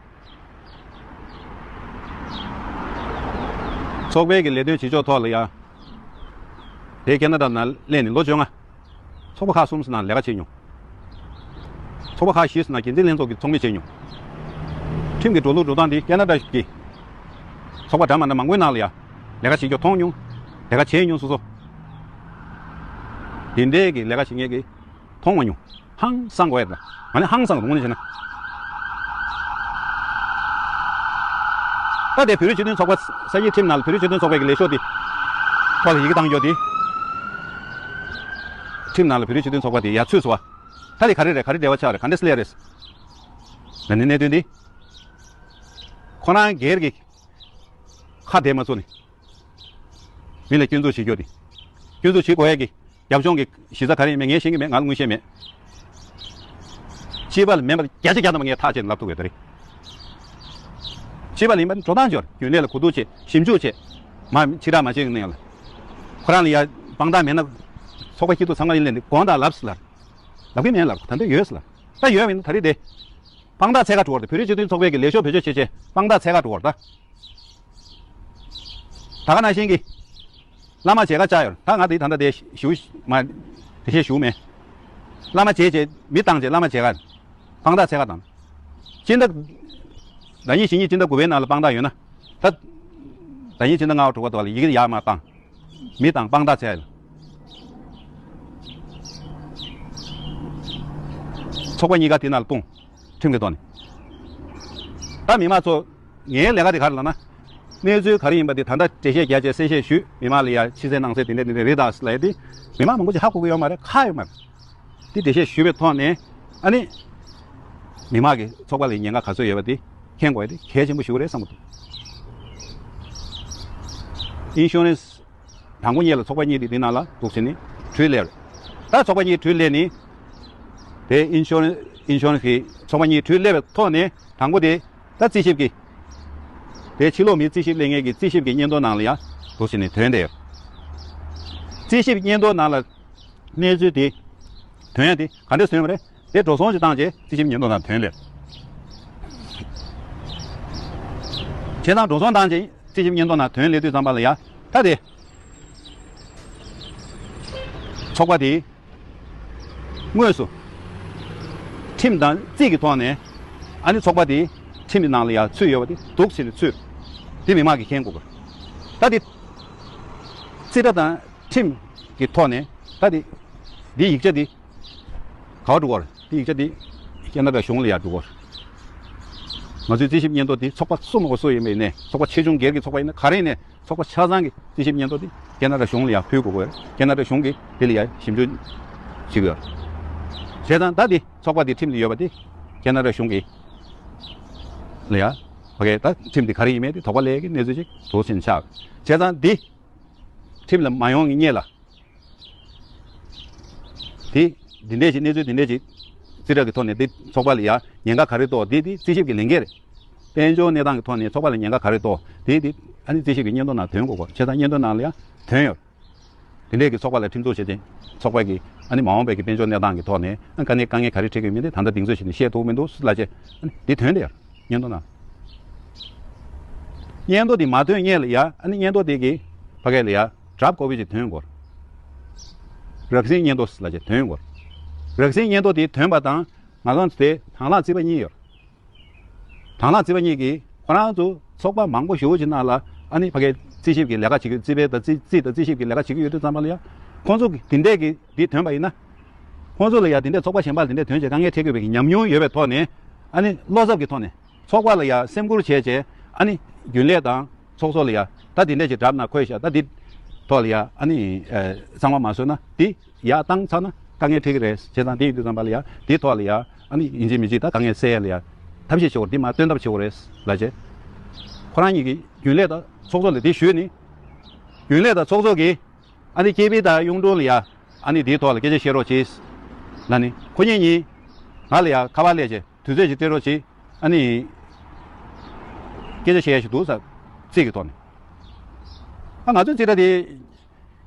ཚོགས་པའི་གི་ལས་དོན་བྱེད་ཕྱོགས་ཐོག་ལ་ཡ། དེ་ཀེ་ན་ཌ་ནང་སླེབས་ནས་ལོ་བཅོ་ལྔ། ཚོགས་པ་ཁག་གསུམ་ནང་ལས་ཀ་བྱས་མྱོང་། ཚོགས་པ་ཁག་བཞི་ནང་འགན་འཛིན་ལྷན་ཚོགས་ཀྱི་ཚོགས་མི་བྱས་མྱོང་། ཁྲིམས་ཀྱི་འགྲོ་ལུགས་འགྲོ་སྟངས་འདི་ཀེ་ན་ཌ་གི་ཚོགས་པ་འདྲ་མ་འདྲ་མང་པོའི་ནང་ལ་ཡ་ལས་ཀ་བྱེད་རྒྱུ་མཐོང་མྱོང་། ལས་ཀ་བྱས་མྱོང་སོ་སོ། དེ་འདྲའི་གི་ལས་ཀ་བྱེད་མཁན་གི་མཐོང་མ་མྱོང་། ཧང་སང་དགོས་ཡ་རེད། ང་ནི་ཧང་སང་དགོས་ནི་བྱས་ན། ད་དེ་བོད་རིགས་སྤྱི་མཐུན་ཚོགས་པ་ས་ཡི་ཁྲིམས་ནང་ལ་བོད་རིགས་སྤྱི་མཐུན་ཚོགས་པའི་གི་ལས་ཤོག་དེ་ཐོག་ལ་ཡི་གེ་བཏང་ཡོད་དེ། ཁྲིམས་ནང་ལ་བོད་རིགས་སྤྱི་མཐུན་ཚོགས་པ་དེ་ཡར་ཚུད་སོང་བ། ད་དེ་ག་རེ་རེད། ག་རེ་འབྲེལ་བ་ཆགས་རེད། ག་འདྲ་སེ་ལས་རེད། ད་ནི་གནད་དོན་འདི། ཁོ་རང་སྒེར་གྱི་ཁ་བདེ་མ་བཙུགས་ནས། མི་ལ་སྐྱོན་འཛུགས་བྱེད་རྒྱུ་དེ། སྐྱོན་འཛུགས་བྱེད་དགོས་ཡ་གི་རྒྱབ་ལྗོངས་ཀྱི་གཞི་རྩ་ག་རེ་ཡིན་མིན་ངས་ཤེས་ཀྱི་མེད། ང་ལ་དངོས་ཤེས་མེད། སྤྱི་པ་ལ་མེད་པ་བརྒྱ་ཆ་བརྒྱ་ཐམ་པ་ངས་ཐག་བཅད་ནས་ལབ་ཐུབ་ཡོད་ད་རེད། སྤྱི་པ་ལ་ཡིན་པ་ནི་འགྲོ་སྟངས་སྦྱོར། རྒྱུན་ལས་ལ་གོ་བསྡུར་བྱེད། ཞིབ་འཇུག་བྱེད། མ་ཕྱི་བསྒྲགས་མ་བྱེད་ཀྱི་གནས་ལ། ཁོ་རང་ལ་ཡ་དཔང་རྟགས་མེད་ན། ཚོགས་པ་སྐྱིད་སྡུག་ཚང་མ་ཡིན་ལས་འདི་དགོངས་དག་ལབ་ཟེར་ལབ། ལབ་ཀྱི་མེད་ལབ། ད་འདོད་ཡོད་ཟེར་ལབ། ད་ཡོད་པ་ཡིན་ན་ད་རེས་དེ། དཔང་རྟགས་འཚོལ་ག་འགྲོ་བར་དུ་བོད་རིགས་སྤྱི་མཐུན་ཚོགས་པའི་གི་ལས་ཤོག་བེད་སྤྱོད་བྱེད་བྱེད་དཔང་རྟགས་འཚོལ་ག་འགྲོ་བར་ད། ད་ག་ནང་བཞིན་གྱི། བླ་མ་མཇལ་ཁ་བཅར་ཡོད། ད་ང་དེ་ད་ལྟ་དེ་ཞུ་མ། དེ་བཤད་ཞུ་མེད། བླ་མ་མཇལ་བྱས་མི་བཏང་བྱས་བླ་མ་མཇལ་ཁ། དཔང་རྟགས་འཚོལ་ག་བཏང་། སྤྱི་ཟླ། ཟླ་ཉིན་བཞི་ཉིན་སྤྱི་ཟླ་དགུ་པའི་ནང་ལ་དཔང་རྟགས་ཡོད་ན། ད། ཟླ་ཉིན་སྤྱི་ཟླ་ལྔ་པ་དྲུག་པ་དུ་བ་ལ་ཡི་གེ་ཡར་མར་བཏང་། མི་དང་དཔང་རྟགས་འཚོལ། ཚོགས་པ་གཉིས་ཀ་དེ་ནང་ལ་སྤུངས། ཁྲིམས་ཀྱི་ཐོག་ནས། ད་མི་མང་ཚོ། ངའི་ལས་ཀ་དེ་ག་རེ་ལབ་ན། གནས་ཚུལ་ག་རེ་ཡིན་པ་དེ་ད་ལྟ་འགྲེལ་བཤད་རྒྱག་བྱས་གསལ་བཤད་ཞུས། མི་མང་ལ་ཡ་ཕྱི་གསལ་ནང་གསལ་དེ་འདྲ་དེ་འདྲ་རེད་ད་ཟེར་ལབ་ཡ་དེ། མི་མང་མང་པོ་ཅིག་ཧ་གོ་གི་ཡོད་མ་རེད། ཁག་ཡོད་མ་རེད། དེ་འགྲེལ་བཤད་ཞུས་པའི་ཐོག་ནས། ཨ་ནི། མི་མང་གི་ཚོགས་པ་ལ་ཉེན་ཁ་ག་ཚོད་ཡོད་པ་དེ་མཁྱེན་དགོས་ཡ་དེ་གལ་ཆེན་པོ་ཞིག་རེད་བསམ་གི་འདུག་ཨིན་ཤུ་རན་སི། དང་པོ་ཉིད་ལ་ཚོགས་པ་གཉིས་དེ་འདི་ནང་ལ་འདུག་ཟེར་ནས་གྲོས་སླེབས་རེད། ད་ཚོགས་པ་གཉིས་གྲོས་སླེབས་ནས། དེ་ཨིན་ཤོ་རན་ཨིན་ཤོ་རན་སི་གི་ཚོགས་པ་གཉིས་གྲོས་སླེབས་པའི་ཐོག་ནས་དང་པོ་དེ་ད་རྩིས་ཞིབ་ཀྱི། དེ་ཕྱི་ལོགས་མིའི་རྩིས་ཞིབ་སླེབས་མཁན་གྱི་རྩིས་ཞིབ་ཀྱི་སྙན་ཐོ་ནང་ལ་ཡང་འདུག་ཟེར་ནས་ཐོན་བསྡད་ཡོད། རྩིས་ཞིབ་སྙན་ཐོ་ནང་ལ་གནས་ཚུལ་དེ་ཐོན་ཡ་དེ་ག་འདྲས་ཐོན་པ་རེད། དེ་འགྲོ་སོང་ཅིག་བཏང་རྗེས་རྩིས་ཞིབ་སྙན་ཐོ་ནང་ཐོན་སླེབས། བྱས་ཙང་འགྲོ་སོང་བཏང་རྗེས་རྩིས་ཞིབ་སྙན་ཐོ་ནང་ཐོན་སླེབས་དུས་ཙམ་པ་ལ་ཡ་ད་དེ། ཚོགས་པ་དེ་དངོས་སུ་ཁྲིམས་དང་རྩིས་ཀྱི་ཐོག་ནས་ཨ་ནི་ཚོགས་པ་དེ་ཁྲིམས་ཀྱི་ནང་ལ་ཡ་ཚུད་ཡོད་པ་དེ་འདུག་ཟེར་ནས་ཚུད། དེ་མི་མང་གིས་མཁྱེན་དགོས་པ། ད་དེ་རྩིས་ཁྲ་དང་ཁྲིམས་ཀྱི་ཐོག་ནས་ད་དེ་དེ་ཡིག་ཆ་དེ། ག་པར་འགྲོ་གི་ཡོད་རེད། དེ་ཡིག་ཆ་དེ་ཁེ་ན་ཌ་གཞུང་ལ་ཡར་འགྲོ་གི་ཡོད་རེད། ང་ཚོའི་རྩིས་ཞིབ་སྙན་ཐོ་དེ་ཚོགས་པ་སུ་མ་གོ་སུ་ཡིན་པ་ཡིན་ནའི་ཚོགས་པ་ཆེ་ཆུང་སྒེར་གྱི་ཚོགས་པ་ཡིན་ན་ག་རེ་ཡིན་ནའི་ཚོགས་པ་ཆ་ཚང་གི་རྩིས་ཞིབ་སྙན་ཐོ་དེ་ཁེ་ན་ཌ་གཞུང་ལ་ཡར་ཕུལ་དགོས་ཀྱི་ཡོད་རེད། ཁེ་ན་ཌ་གཞུང་གིས་དེ་ལ་ཡར་ཞིབ་འཇུག་བྱེད་ཀྱི་ཡོད་རེད། བྱས་ཙང་ད་དེ་ཚོགས་པ་དེ་ཁྲིམས་ལ་ཡོད་པ་དེ་ཁེ་ན་ཌ་གཞུང་གིས་ལ་ཡར་ཕ་གིའི་ད་ཁྲིམས་དེ་ག་རེ་ཡིན་མིན་དེ་དོགས་པ་སླེབས་ཀྱི་གནས་ཚུལ་ཅིག་འདུག་ཟེར་ནས་ཆགས། བྱས་ཙང་དེ་ཁྲིམས་ལ་མ་ཡོང་གི་སྔོན་ལ། དེ། འདི་འདྲས་ཅིག་གནས་ཚུལ་འདི་འདྲས་ཅིག་རྩིས་ཁྲ་གི་ཐོག་ནས་འདི་ཚོགས་པ་ལ་ཡ་ཉེན་ཁ་ག་རེ་གཏོགས། འདི་འདི་རྩིས་ཞིབ་ཀྱི་ལས་འགན་རེད། དཔལ་འབྱོར་གནས་སྟངས་ཀྱི་ཐོག་ནས་ཚོགས་པ་ལ་ཉེན་ཁ་ག་རེ་གཏོགས། འདི་འདི་ཨ་ནི་རྩིས་ཞིབ་ཀྱི་སྙན་ཐོ་ནང་ཐོན་དགོས་གོ། བྱས་ཙང་སྙན་ཐོ་ནང་ལ་ཡ་ཐོན་ཡོད། འདི་འདྲས་ཀྱི་ཚོགས་པ་ལ་ཁྲིམས་འཛུགས་བྱེད་དེ་ཚོགས་པ་གི་ཨ་ནི་མ་འོངས་པའི་གི་དཔལ་འབྱོར་གནས་སྟངས་ཀྱི་ཐོག་ནས་ཨ་དཀའ་ངལ་དཀའ་ངལ་ག་རེ་འཕྲད་ཀྱི་ཡོད་མིན་དེ་ད་ལྟ་གདེང་ཚོད་བྱས་ནས་བཤད་ཐུབ་མི་འདུག་ལབ་བྱས་ཨ་ནི་འདི་ཐོན་བསྡད་ཡོད། སྙན་ཐོ་ནང་། སྙན་ཐོ་དེ་མ་ཐོན་སྔོན་ལ་ཡ་ཨ་ནི་སྙན་ཐོ་དེ་གི་ཕ་གི་ལ་ཡ་ཌ་རབ་ཀོ་པི་ཅིག་ཐོན་དགོས། རགས་ཟིན་སྙན་ཐོ་ལ་ཅིག་ཐོན་དགོས། རགས་ཟིན་སྙན་ཐོ་དེ་ཐོན་པ་དང་ང་རང་ཚོ་དེ་དང་བླངས་རྩིས་པ་གཉིས་ཡོད། དང་བླངས་རྩིས་པ་གཉིས་ཀྱིས་ཁོ་རང་ཚོ་ཚོགས་པ་མང་པོ་ཞེ་པོ་ཅིག་ནང་ལ་ཨ་ནི་ཕ་གི་རྩིས་ཞིབ་ཀྱི་ལས་ཀ་བྱེད་ཀྱི་རྩིས་པའི་དང་རྩིས་རྩིས་དང་རྩིས་ཞིབ་ཀྱི་ལས་ཀ་བྱེད་ཀྱི་ཡོད་དུས་ཙམ་པ་ལ་ཡ་ཁོང་ཚོ་གི་དེ་འདྲས་ཀྱི་དེ་ཐོན་པ་ཡིན་ན། ཁོང་ཚོ་ལ་ཡ་དེ་འདྲས་ཚོགས་པ་གཞན་པ་ལ་དེ་འདྲས་ཐོན་བྱས་དཀའ་ངལ་འཕྲད་དགོས་པའི་གི་ཉམས་མྱོང་ཡོད་པའི་ཐོག་ནས་ཨ་ནི་བློ་འཚབ་ཀྱི་ཐོག་ནས། ཚོགས་པ་ལ་ཡ་སེམས་ཁུར་བྱས་བྱས་ཨ་ནི་རྒྱུན་ལས་དང་ཚོགས་གཙོ་ལ་ཡ་ད་དེ་འདྲས་ཅིག་ཌ་རབ་ནང་འཁོད་བཞག་ད་འདི་ཐོག་ལ་ཡ་ཨ་ནི་ཨེ་གཙང་མ་མ་བཟོས་ན་འདི་ཡར་བཏང་ཚར་ན་དཀའ་ངལ་འཕྲད་ཀྱི་རེད། བྱས་ཙང་དེ་ཡིན་དུས་ཙམ་པ་ལ་ཡ་འདི་ཐོག་ལ་ཡ་ཨ་ནི་ཡིན་གཅིག་མིན་གཅིག་ད་དཀའ་ངལ་སེལ་ཡ་ལ་ཡ་ཐབས་ཤེས་བྱེད་དགོས་རེད། འདི་མར་སྟོན་ཐབས་བྱེད་དགོས་རེད་ལབ་བྱས་ཁོ་རང་གཉིས་ཀྱིས་རྒྱུན་ལས་དང་ཚོགས་གཙོ་ལ་འདི་ཞུས་ནི་རྒྱུན་ལས་དང་ཚོགས་གཙོ་གིས་ཨ་ནི་ཀེ་པི་དང་གཡུང་དྲུང་ལ་ཡ་ཨ་ནི་འདིའི་ཐོག་ལ་སྐད་ཆ་བཤད་རོགས་གྱིས་ལབ་ནི་ཁོ་གཉིས་གཉིས་ང་ལ་ཡ་ཁ་པར་སླེབས་བྱས། དུས་ཚོད་ཅིག་སྤྲད་རོགས་གྱིས། ཨ་ནི། སྐད་ཆ་བཤད་ཡ་ཞིག་འདུག་ཟེར། རྩིས་ཀྱི་ཐོག་ནས། ཨ་ང་ཚོའི་རྩིས་ཁྲ་དེ།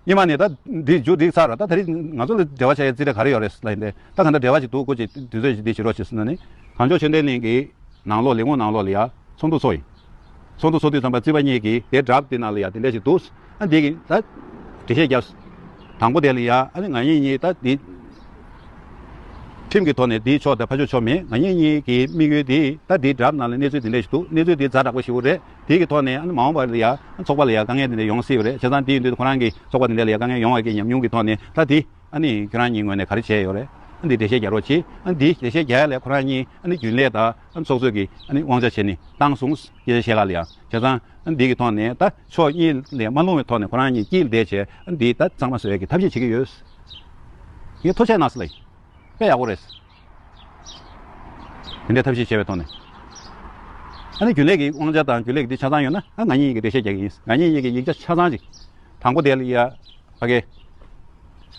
སྔོན་མ་ནས་ད་འདི་མཇུག་སྒྲིལ་ཚར་ར། ད་ད་རེས་ང་ཚོ་ལ་འབྲེལ་བ་བྱ་ཡའི་རྩིས་ཁྲ་ག་རེ་ཡོད་རེད་ལབ་ཡིན་ཏེ། ད་ག་འདྲ་འབྲེལ་བ་ཞིག་འདུག་ཁོ་ཅིག་དུས་ཚོད་ཅིག་འདི་བྱེད་རོགས་བྱེད་ཟེར་ན་ནི། གངས་ལྗོངས་ཆོས་ལྡན་གླིང་གི་ནང་ལོགས་ལས་ཁུངས་ནང་ལོགས་ལ་ཡ་ཚོགས་འདུ་ཚོགས་ཡིན། ཚོགས་འདུ་ཚོགས་དུས་ཙམ་པ་རྩིས་པ་གཉིས་ཀྱིས་དེ་སྒྲ་དེ་ནང་ལ་ཡ་དེ་འདྲ་ཞིག་འདུག་ཨ་འདི་གི་ད་འགྲེལ་བཤད་བརྒྱབ། དང་པོ་དེ་ལ་ཡ་ཨ་ནི་ང་གཉིས་གཉིས་ད་འདི། ཁྲིམས་ཀྱི་ཐོག་ནས་འདིའི་ཕྱོགས་དང་ཕར་ཕྱོགས་ཕྱོགས་མེད། ང་གཉིས་གཉིས་ཀྱི་དམིགས་ཡུལ་འདི་ད་འདིའི་སྒྲ་ནང་ལ་གནས་ཚུལ་འདི་འདྲ་ཞིག་འདུག་གནས་ཚུལ་འདི་ཛ་དྲག་པོ་ཞིག་རེད། དེ་གི་ཐོག་ནས་ཨ་ནི་མ་འོངས་པ་ལ་ཡ་ཚོགས་པ་ལ་ཡ་དཀའ་ངལ་འདི་འདྲ་ཡོང་སྲིད་པ་རེད། བྱས་ཙང་དེ་ཡིན་དུས་ཁོ་རང་གི་ཚོགས་པ་འདི་འདྲ་ལ་ཡ་དཀའ་ངལ་ཡོང་བ་གི་ཉམས་མྱོང་གི་ཐོག་ནས་ད་འདི་ཨ་ནི་ཁྱོད་རང་གཉིས་ངོས་ནས་ག་རེ་བྱས་ཡོད་རེད། འདི་འགྲེལ་བཤད་རྒྱག་རོགས་གྱིས། ཨ་འདི་འགྲེལ་བཤད་རྒྱག་ཡ་ལས་ཁོ་རང་གཉིས་ཨ་ནི་རྒྱུན་ལས་དང་ཨ་ཚོགས་གཙོས་ཀྱི་ཨ་ནི་དབང་ཆ་བྱས་ནས་བཏང་སོང་སྐད་ཆ་བཤད་ག་ལ་ཡ། བྱས་ཙང་ཨ་འདི་གི་ཐོག་ནས་ད་ཕྱོགས་གཉིས་ལས་མ་ལྷུང་བའི་ཐོག་ནས་ཁོ་རང་གཉིས་དཀྱིལ་བསྡད་བྱས་ཨ་འདི་ད་གཙང་མ་བཟོ་ཡ་གི་ཐབས་ཤེས་བྱེད་ཀྱི་ཡོད། ངས་ཐུགས་རྗེ་གནང་ཟེར་ལ་ཡིན། དཔེ་ཡག་པོ་རེད། དེ་འདྲའི་ཐབས་ཤེས་བྱས་པའི་ཐོག་ནས། ཨ་ནི་རྒྱུན་ལས་ཀྱི་དབང་ཆ་དང་རྒྱུན་ལས་ཀྱི་འདི་ཆ་ཚང་ཡོད་ན་ཨ་ང་གཉིས་ཀྱིས་འགྲེལ་བཤད་རྒྱག་གི་ཡིན། ང་གཉིས་གཉིས་ཀྱིས་ཡིག་ཆ་ཆ་ཚང་ཅིག་དང་པོ་དེ་ལ་ཡ་ཕ་གི་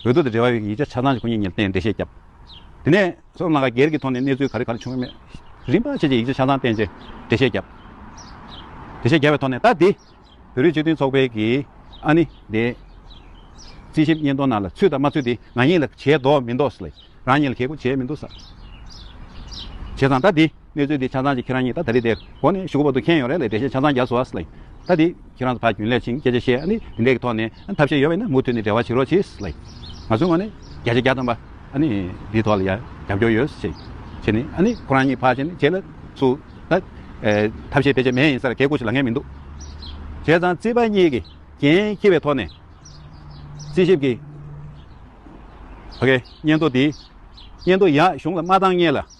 འོས་བསྡུ་དང་འབྲེལ་བ་ཡོད་ཀྱི་ཡིག་ཆ་ཆ་ཚང་ཅིག་ཁོ་གཉིས་གཉིས་ལ་བསྟན་འགྲེལ་བཤད་བརྒྱབ། དེ་ནས་སོ་ནམ་ལྷན་ཁང་སྒེར་གྱི་ཐོག་ནས་གནས་ཚུལ་ག་རེ་ག་རེ་བྱུང་ཡོད་མེད་རིམ་པ་བྱས་བྱས་ཡིག་ཆ་ཆ་ཚང་བསྟན་བྱས་འགྲེལ་བཤད་བརྒྱབ། འགྲེལ་བཤད་བརྒྱབ་པའི་ཐོག་ནས་ད་འདི་བོད་རིགས་སྤྱི་མཐུན་ཚོགས་པའི་གི་ཨ་ནི་དེ་རྩིས་ཞིབ་སྙན་ཐོ་ནང་ལ་ཚུད་དང་མ་ཚུད་དེ་ང་གཉིས་ལ་བྱས་འདུག་མི་འདུག་ཟེར་ལ་རང་གཉིས་ལ་གལ་དགོས་བྱས་མི་འདུག་ཟེར། བྱས་ཙང་ད་འདི་གནས་ཚུལ་འདི་ཆ་ཚང་ཅིག་ཁྱེད་རང་གཉིས་ད་ད་རེས་དེ་འགོ་ནས་གཞུག་གུ་བར་དུ་མཁྱེན་ཡོད་རེད་ལ་འགྲེལ་བཤད་ཆ་ཚང་རྒྱག་སོང་ཟེར་ལ་ད་འདི་ཁྱེད་རང་ཚོ་ཕར་རྒྱུན་ལས་ཕྱིན་སྐད་ཆ་བཤད་ཨ་ནི་དེ་འདྲས་ཀྱི་ཐོག་ནས་ཨ་ཐབས་ཤེས་ཡོད་པ་ཡིན་ན་མུ་མཐུད་ནས་འབྲེལ་བ་བྱེད་རོགས་གྱིས་ཟེར་ལ་ང་ཚོའི་ངོས་ནས་བརྒྱ་ཆ་བརྒྱ་ཐམ་པ་ཨ་ནི་འདིའི་ཐོག་ལ་ཡ་རྒྱབ་སྐྱོར་ཡོད་ཟེར་བྱས་ནས་ཨ་ནི་ཁོ་རང་གཉིས་ཕར་བྱས་ནས་རྗེས་ལ་ཚུར། ད། ཨེ། ཐབས་ཤེས་དེ་ཅིག་མེད་ཡིན་ས་ལ་གལ་དགོས་ཞིག་ལབ་མཁན་མི་འདུག་བྱས་ཙང་རྩིས་པ་གཉིས་ཀྱིས་འགན་འཁྱེར་བའི་ཐོག་ནས། རྩིས་ཞིབ་ཀྱི། ཨོ་ཀེ། སྙན་ཐོ་དེ། སྙན་ཐོ་ཡག་གཞུང་ལ་མ་བཏང་སྔོན་ལ།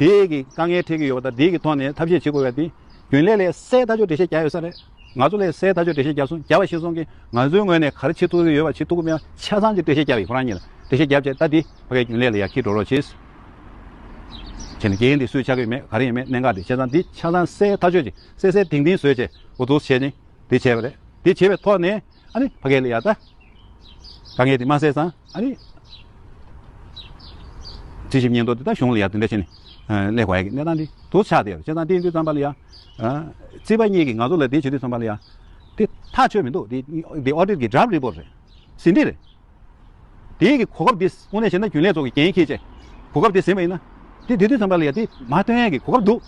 དེ་གི་དཀའ་ངལ་འཕྲད་ཀྱི་ཡོད་པ་དང་དེ་གི་ཐོག་ནས་ཐབས་ཤེས་བྱེད་དགོས་པ་དེ། རྒྱུན་ལས་ལས་གསལ་ཐག་ཆོད་འགྲེལ་བཤད་རྒྱག་ཡོད་ས་རེད། ང་ཚོ་ལས་གསལ་ཐག་ཆོད་འགྲེལ་བཤད་རྒྱབ་སོང་། རྒྱབ་པ་ཤེས་སོང་གི་ང་ཚོའི་ངོས་ནས་ག་རེ་བྱེད་ཐུབ་ཀྱི་ཡོད་པ་བྱེད་ཐུབ་ཀྱི་མེད་པ་ཆ་ཚང་གི་འགྲེལ་བཤད་རྒྱབ་ཡིན། ཁོ་རང་གཉིས་ལ་འགྲེལ་བཤད་རྒྱབ་བྱས་ད་འདི་ཕ་གིའི་རྒྱུན་ལས་ལ་ཡར་འཁྱེར་འགྲོ་རོགས་བྱེད། བྱས་ནས་འགན་འདི་སུས་ཆགས་ཀྱི་ཡོད་མེད་ག་རེ་ཡིན་མེད་གནད་འགག་འདི་བྱས་ཙང་འདི་ཆ་ཚང་གསལ་ཐག་ཆོད་ཅིག་གསལ་གསལ་དིང་དིང་བཟོས་བྱས་འོ་འདུག་བྱས་ནས་འདི་བྱས་པ་རེད། འདི་བྱས་པའི་ཐོག་ནས་ཨ་ནི་ཕ་གིའི་ལ་ཡར་ད། དཀའ་ངལ་འདི་མ་སེལ་ཙང་ཨ་ནི། རྩིས་ཞིབ་སྙན་ཐོ་འདི་ད་གཞུང་ལ་ཡར་འདི་འདྲ་བྱས་ནས་སླེབས་དགོས་ཡ་གི་གནས་སྟངས་འདི་འདུག་ཆགས་བསྡད་ཡོད། བྱས་ཙང་འདི་ཡིན་དུས་ཙམ་པ་ལ་ཡ། རྩིས་པ་གཉིས་ཀྱིས་ང་ཚོ་ལ་འདི་བྱེད་དུས་ཙམ་པ་ལ་ཡ། འདི་ཐག་ཆོད་མི་འདུག་འདི་འདི་ཨོ་ཌིཊ་གི་ཌ་རབ་རི་པོཊ་རེད། ཟིན་བྲིས་རེད། དེའི་གི་གོ་སྐབས་འདི་དངོས་གནས་བྱས་ན་རྒྱུན་ལས་ཚོ་གི་འགན་འཁྱེར་བྱས། གོ་སྐབས་འདི་ཟིན་པ་ཡིན་ན། འདི་དེ་དུས་ཙམ་པ་ལ་ཡ་འདི་མ་སྟོན་ཡ་གི་གོ་སྐབས་འདུག་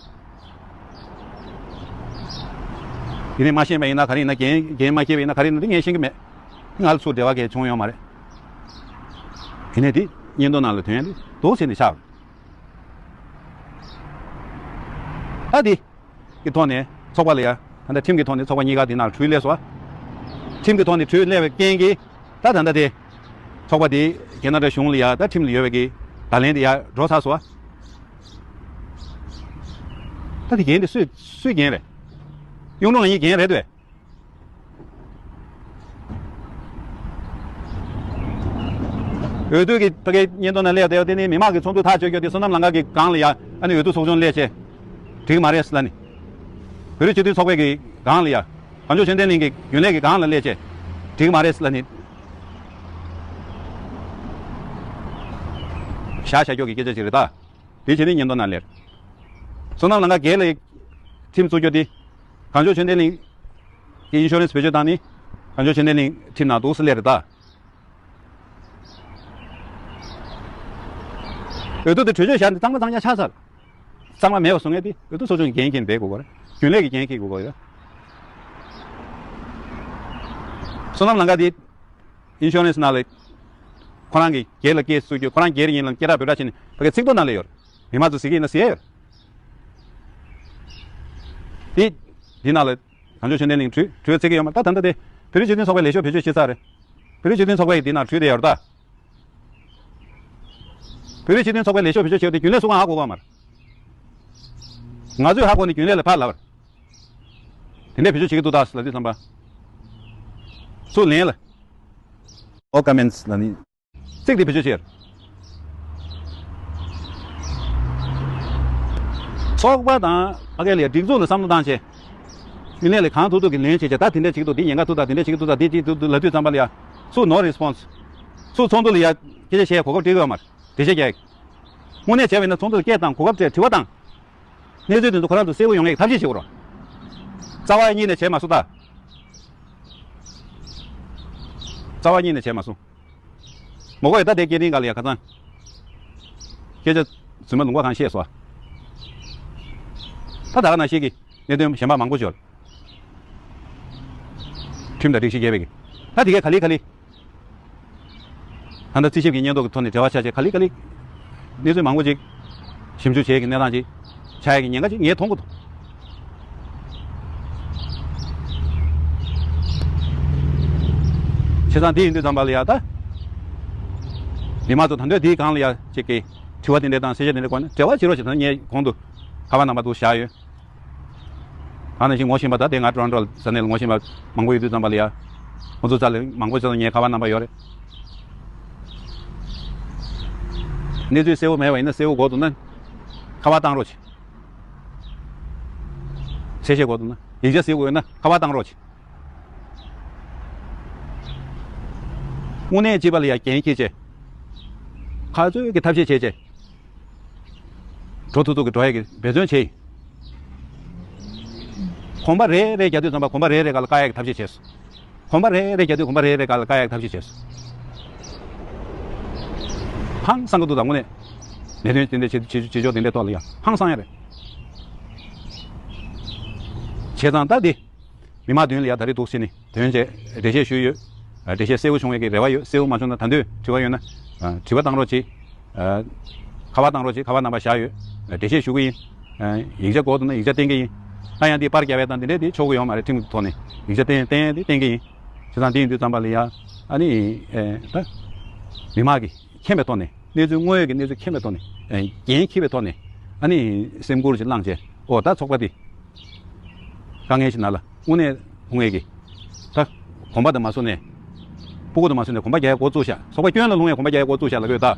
དེ་ནས་མ་ཤེས་པ་ཡིན་ན་ག་རེ་ཡིན་ན་འགན་འགན་མ་འཁྱེར་བ་ཡིན་ན་ག་རེ་ཡིན་ན་འདི་ངས་ཤེས་ཀྱི་མེད། ང་ལ་ཚུར་འབྲེལ་བ་གས་བྱུང་ཡོད་མ་རེད། དེ་ནས་འདི་སྙན་ཐོ་ནང་ལ་ཐོན་ཡ་འདི་འདུག་ཟེར་ནས་ཆགས། ད་འདི། གི་ཐོག་ནས་ཚོགས་པ་ལ་ཡ། ད་ལྟ་ཁྲིམས་ཀྱི་ཐོག་ནས་ཚོགས་པ་གཉིས་ཀ་དེ་ནང་ཁྲུས་སླེབས་སོང་། ཁྲིམས་ཀྱི་ཐོག་ནས་ཁྲུས་སླེབས་པའི་རྐྱེན་གྱིས་ད་ད་ལྟ་དེ། ཚོགས་པ་དེ་རྒྱ་ནག་གཞུང་ལ་ཡ་ད་ཁྲིམས་ལ་ཡོད་པའི་གི་བརྡ་ལན་དེ་ཡ་འགྲོ་ཚར་སོང་། ད་དེ་འགན་དེ་སུས་སུའི་འགན་རེད། གཡུང་དྲུང་ང་གཉིས་འགན་རེད་དོ། འོས་བསྡུ་གི་ཕ་གིའི་སྙན་ཐོ་ནང་སླེབས་བསྡད་ཡོད་དེ་ནི་མི་མང་གི་ཚོགས་འདུ་ཐག་གཅོད་རྒྱུ་དེ་བསོད་ནམས་ལམ་ཁ་གི་སྒང་ལ་ཡ་ཨ་ནི་འོས་བསྡུ་ཚོགས་ཆུང་སླེབས་བྱས། འགྲིག་མ་རེད་ལབ་ནི། བོད་རིགས་སྤྱི་མཐུན་ཚོགས་པའི་གི་སྒང་ལ་ཡ། གངས་ལྗོངས་ཆོས་ལྡན་གླིང་གི་རྒྱུན་ལས་ཀྱི་སྒང་ལ་སླེབས་བྱས། འགྲིག་མ་རེད་ལབ་ནི། བཞག་བཞག་རྒྱུ་གི་སྐད་ཆ་ཅིག་རེད་ད། དེ་བྱས་ནས་སྙན་ཐོ་ནང་སླེབས། བསོད་ནམས་ལམ་ཁ་སྒེར་ལ་ཁྲིམས་བཙུགས་རྒྱུ་དེ། གངས་ལྗོངས་ཆོས་ལྡན་གླིང་། གི་ཨིན་ཤོ་རན་སི་བེད་སྤྱོད་བཏང་ནི། གངས་ལྗོངས་ཆོས་ལྡན་གླིང་ཁྲིམས་ནང་འདུག་སེ་སླེབས་རེད་ད། འོས་བསྡུ་དེ་གྲོས་ཆོད་བཞག་ནས་གཙང་མ་གཙང་རྐྱང་ཆགས་ཚར། གཙང་མ་མེད་པ་བཟོ་མཁན་དེ་འོས་བསྡུ་ཚོགས་ཆུང་གི་འགན་འཁྱེར་བསྡད་དགོས་པ་རེད། རྒྱུན་ལས་ཀྱི་འགན་འཁྱེར་དགོས་པ་རེད། བསོད་ནམས་ལམ་ཁ་དེ་ཨིན་ཤོ་རན་སི་ནང་ལ་ཁོ་རང་གི་སྒེར་ལ་སྐད་བཙུགས་རྒྱུ་ཁོ་རང་སྒེར་ཡིན་ལ་སྐད་གྲགས་འབོད་གྲགས་བྱས་ནས་ཕ་གི་ཚིག་ཐོ་ནང་ལ་ཡོད་རེད། མི་མང་ཚོ་ཟེར་གྱི་ཡིན་ན་ཟེར་ཡ་ཡོད་རེད། དེ་འདི་ནང་ལ་གངས་ལྗོངས་ཆོས་ལྡན་གླིང་གྲོས་གྲོས་ཚིག་གི་ཡོད་མ་ད་ད་ལྟ་དེ་བོད་རིགས་སྤྱི་མཐུན་ཚོགས་པའི་ལས་ཤོག་བེད་སྤྱོད་བྱེད་ས་རེད། བོད་རིགས་སྤྱི་མཐུན་ཚོགས་པའི་འདི་ནང་གྲོས་དེ་ཡོད་རེད་ད། བོད་རིགས་སྤྱི་མཐུན་ཚོགས་པའི་ལས་ཤོག་བེད་སྤྱོད་བྱས་ཏེ་རྒྱུན་ལས་སུ་གང་ཧ་གོ་ག་མ་རེད། ང་ཚོས་ཧ་གོ་ནས་རྒྱུན་ལས་ལ་ཕར་ལབ་པར། དེ་འདྲས་བེད་སྤྱོད་བྱེད་ཀྱི་འདུག་ད་ལབ་དུས་ཙམ་པ། སུ་ལན་ལ། ཨོ་ཀ་མེན་ཊི་ལ་ནི། ཚིག་དེ་བེད་སྤྱོད་བྱེད། ཚོགས་པ་དང་ཕ་གི་ལ་སྒྲིག་འཛུགས་ལ་བསམ་བློ་བཏང་བྱས། རྒྱུན་ལས་ལ་གང་ཐུབ་ཐུབ་ཀྱི་ལན་བྱེད་བྱས་ད་དེ་འདྲས་བྱེད་ཀྱི་འདུག་འདི་ཉེན་ཁ་འདུག་ད་དེ་འདྲས་བྱེད་ཀྱི་འདུག་ད་འདི་བྱེད་ཀྱི་འདུག་ལབ་དུས་ཙམ་པ་ལ་ཡ། སུ་ནོ་རེ་སི་པོན་སི། སུ་ཚོགས་འདུ་ལ་ཡ་སྐད་ཆ་བཤད་གོ་སྐབས་སྤྲད་ཀྱི་ཡོད་མ་རེད། འགྲེལ་བཤད་རྒྱག་ཡག་དངོས་གནས་བྱས་པ་ཡིན་ན་ཚོགས་འདུ་ལ་སྐད་བཏང་གོ་སྐབས་སྤྲད་དྲི་བ་བཏང་། གནས་ཚུལ་དེ་ཚོ་ཁོ་རང་ཚོ་གསལ་པོ་ཡོང་ཡག་ཐབས་ཤེས་བྱེད་དགོས་རེད། རྩ་བ་གཉིས་ནས་བྱས་མ་སོང་ད། རྩ་བ་གཉིས་ནས་བྱས་མ་སོང་། མ་གོ་ཡ་ད་དེ་སྐད་འཕྲིན་སྒང་ལ་ཡ་ཁ་སང་། སྐད་ཆ་རྫུན་མ་ལུང་པ་གང་བཤད་སོང་། ད་ད་ག་ནང་བཞིན་གྱི་གནད་དོན་གཞན་པ་མང་པོ་ཞིག་ཡོད། ཁྲིམས་དང་སྒྲིག་གཞི་འགལ་བའི་གི། ད་དེ་གས་ག་ལེ་ག་ལེ། ད་ལྟ་རྩིས་ཞིབ་ཀྱི་སྙན་ཐོ་གི་ཐོག་ནས་འབྲེལ་བ་ཆགས་བྱས་ག་ལེ་ག་ལེ། གནས་ཚུལ་མང་པོ་ཅིག་ཞིབ་འཇུག་བྱེད་ཀྱི་གནས་སྟངས་ཅིག་ཆགས་ཡ་གི་ཉེན་ཁ་ཅིག་ངས་མཐོང་གི་འདུག་བྱས་ཙང་འདི་ཡིན་དུས་ཙམ་པ་ལ་ཡ་ད། མི་མང་ཚོ་ད་འདོད་དེའི་སྒང་ལ་ཡ་ཅིག་གི་དྲི་བ་དེ་འདྲ་དང་གསལ་བཤད་དེ་འདྲ་དགོས་ན་འབྲེལ་བ་བྱེད་རོགས་བྱེད་དང་། ངས་གོང་དུ་ཁ་པར་ནམ་བར་དུ་བཞག་ཡོད། ད་ནང་བཞིན་ངོ་ཤེས་པ་ད་དེ་ང་ཊོ་རོན་ཊོ་ལ་ས་གནས་ལ་ངོ་ཤེས་པ་མང་པོ་ཡོད་དུས་ཙམ་པ་ལ་ཡ། ཁོང་ཚོ་རྩ་ལ་མང་པོ་ཅིག་ལ་ངའི་ཁ་པར་ནམ་བར་ཡོད་རེད། གནས་ཚུལ་གསལ་བོ་མེད་པ་ཡིན་ན། གསལ་བོ་དགོས་འདུག་ན་ཁ་པར་བཏང་རོགས་བྱེད། གསལ་བཤད་དགོས་འདུག་ན། ཡིག་ཆ་གཟིགས་དགོས་ཡོད་ན་ཁ་པར་བཏང་རོགས་བྱེད། དངོས་གནས་ཅིག་པ་ལ་ཡ་འགན་འཁྱེར་བྱས། ག་ཚོད་ཀྱི་ཐབས་ཤེས་བྱས་བྱས། འགྲོ་ཐུབ་ཐུབ་ཀྱི་འགྲོ་ཡ་གི་འབད་བརྩོན་བྱས་ཡིན། གོམ་པ་རེ་རེ་རྒྱག་དུས་ཙམ་པ་གོམ་པ་རེ་རེ་སྒང་ལ་བཀག་ཡ་གི་ཐབས་ཤེས་བྱས་སོང་། གོམ་པ་རེ་རེ་རྒྱག་དུས་གོམ་པ་རེ་རེ་སྒང་ལ་བཀག་ཡ་གི་ཐབས་ཤེས་བྱས་སོང་། ཧང་སང་གི་འདུག་ད་དངོས་གནས། ལས་དོན་དེ་འདྲ་བྱེད་བྱེད་བྱེད་ཕྱོགས་དེ་འདྲའི་ཐོག་ལ་ཡ་ཧང་སང་ཡ་རེད། བྱས་ཙང་ད་འདི། མི་མང་མདུན་ལ་ཡ་ད་རེས་འདུག་སེ་ནི་དོན་བྱས་འགྲེལ་བཤད་ཞུས་ཡོད། ཨ། འགྲེལ་བཤད་གསལ་བོ་བྱུང་བའི་གི་རེ་བ་ཡོད། གསལ་བོ་མ་བྱུང་ན་ད་འདོད་དྲི་བ་ཡོད་ན། ཨ། དྲི་བ་བཏང་རོགས་གྱིས། ཨ། ཁ་པར་བཏང་རོགས་གྱིས། ཁ་པར་ནམ་བར་བཞག་ཡོད། ཨ། འགྲེལ་བཤད་ཞུ་གི་ཡིན། ཨ། ཡིག་ཆ་དགོས་འདུག་ན་ཡིག་ཆ་བསྟན་གི་ཡིན། ད་ཡང་འདི་པར་རྒྱག་པ་དང་འདི་འདྲས་འདི་ཆོག་གི་ཡོད་མ་རེད། ཁྲིམས་ཀྱི་ཐོག་ནས་ཡིག་ཆ་བསྟན་བསྟན་འདི་བསྟན་གི་ཡིན། བྱས་ཙང་འདི་ཡིན་དུས་ཙམ་པ་ལ་ཡ། ཨ་ནི། ཨེ། ད་མི་མང་གིས་མཁྱེན་པའི་ཐོག་ནས། གནས་ཚུལ་དངོས་ཡོད་ཀྱི་གནས་ཚུལ་མཁྱེན་པའི་ཐོག་ནས། ཨ། འགན་འཁྱེར་བའི་ཐོག་ནས། ཨ་ནི་སེམས་ཁུར་ཅིག་བླངས་བྱས། ཨོ། ད་ཚོགས་པ་འདི་དཀའ་ངལ་ཞིག་ནང་ལ་དངོས་གནས་ལྷུང་ཡས་ཀྱི། ད་གོམ་པ་དེ་མ་བཟོ་ནས། སྤུ་གུ་དེ་མ་བཟོ་ནས་གོམ་པ་རྒྱག་ཡས་འགོ་བཙུགས་ཤག་ཚོགས་པ་སྐྱོན་ལ་ལྷུང་ཡས་གོམ་པ་རྒྱག་ཡས་འགོ་བཙུགས་ཤག་ལབ་ཀྱི་ཡོད་ད།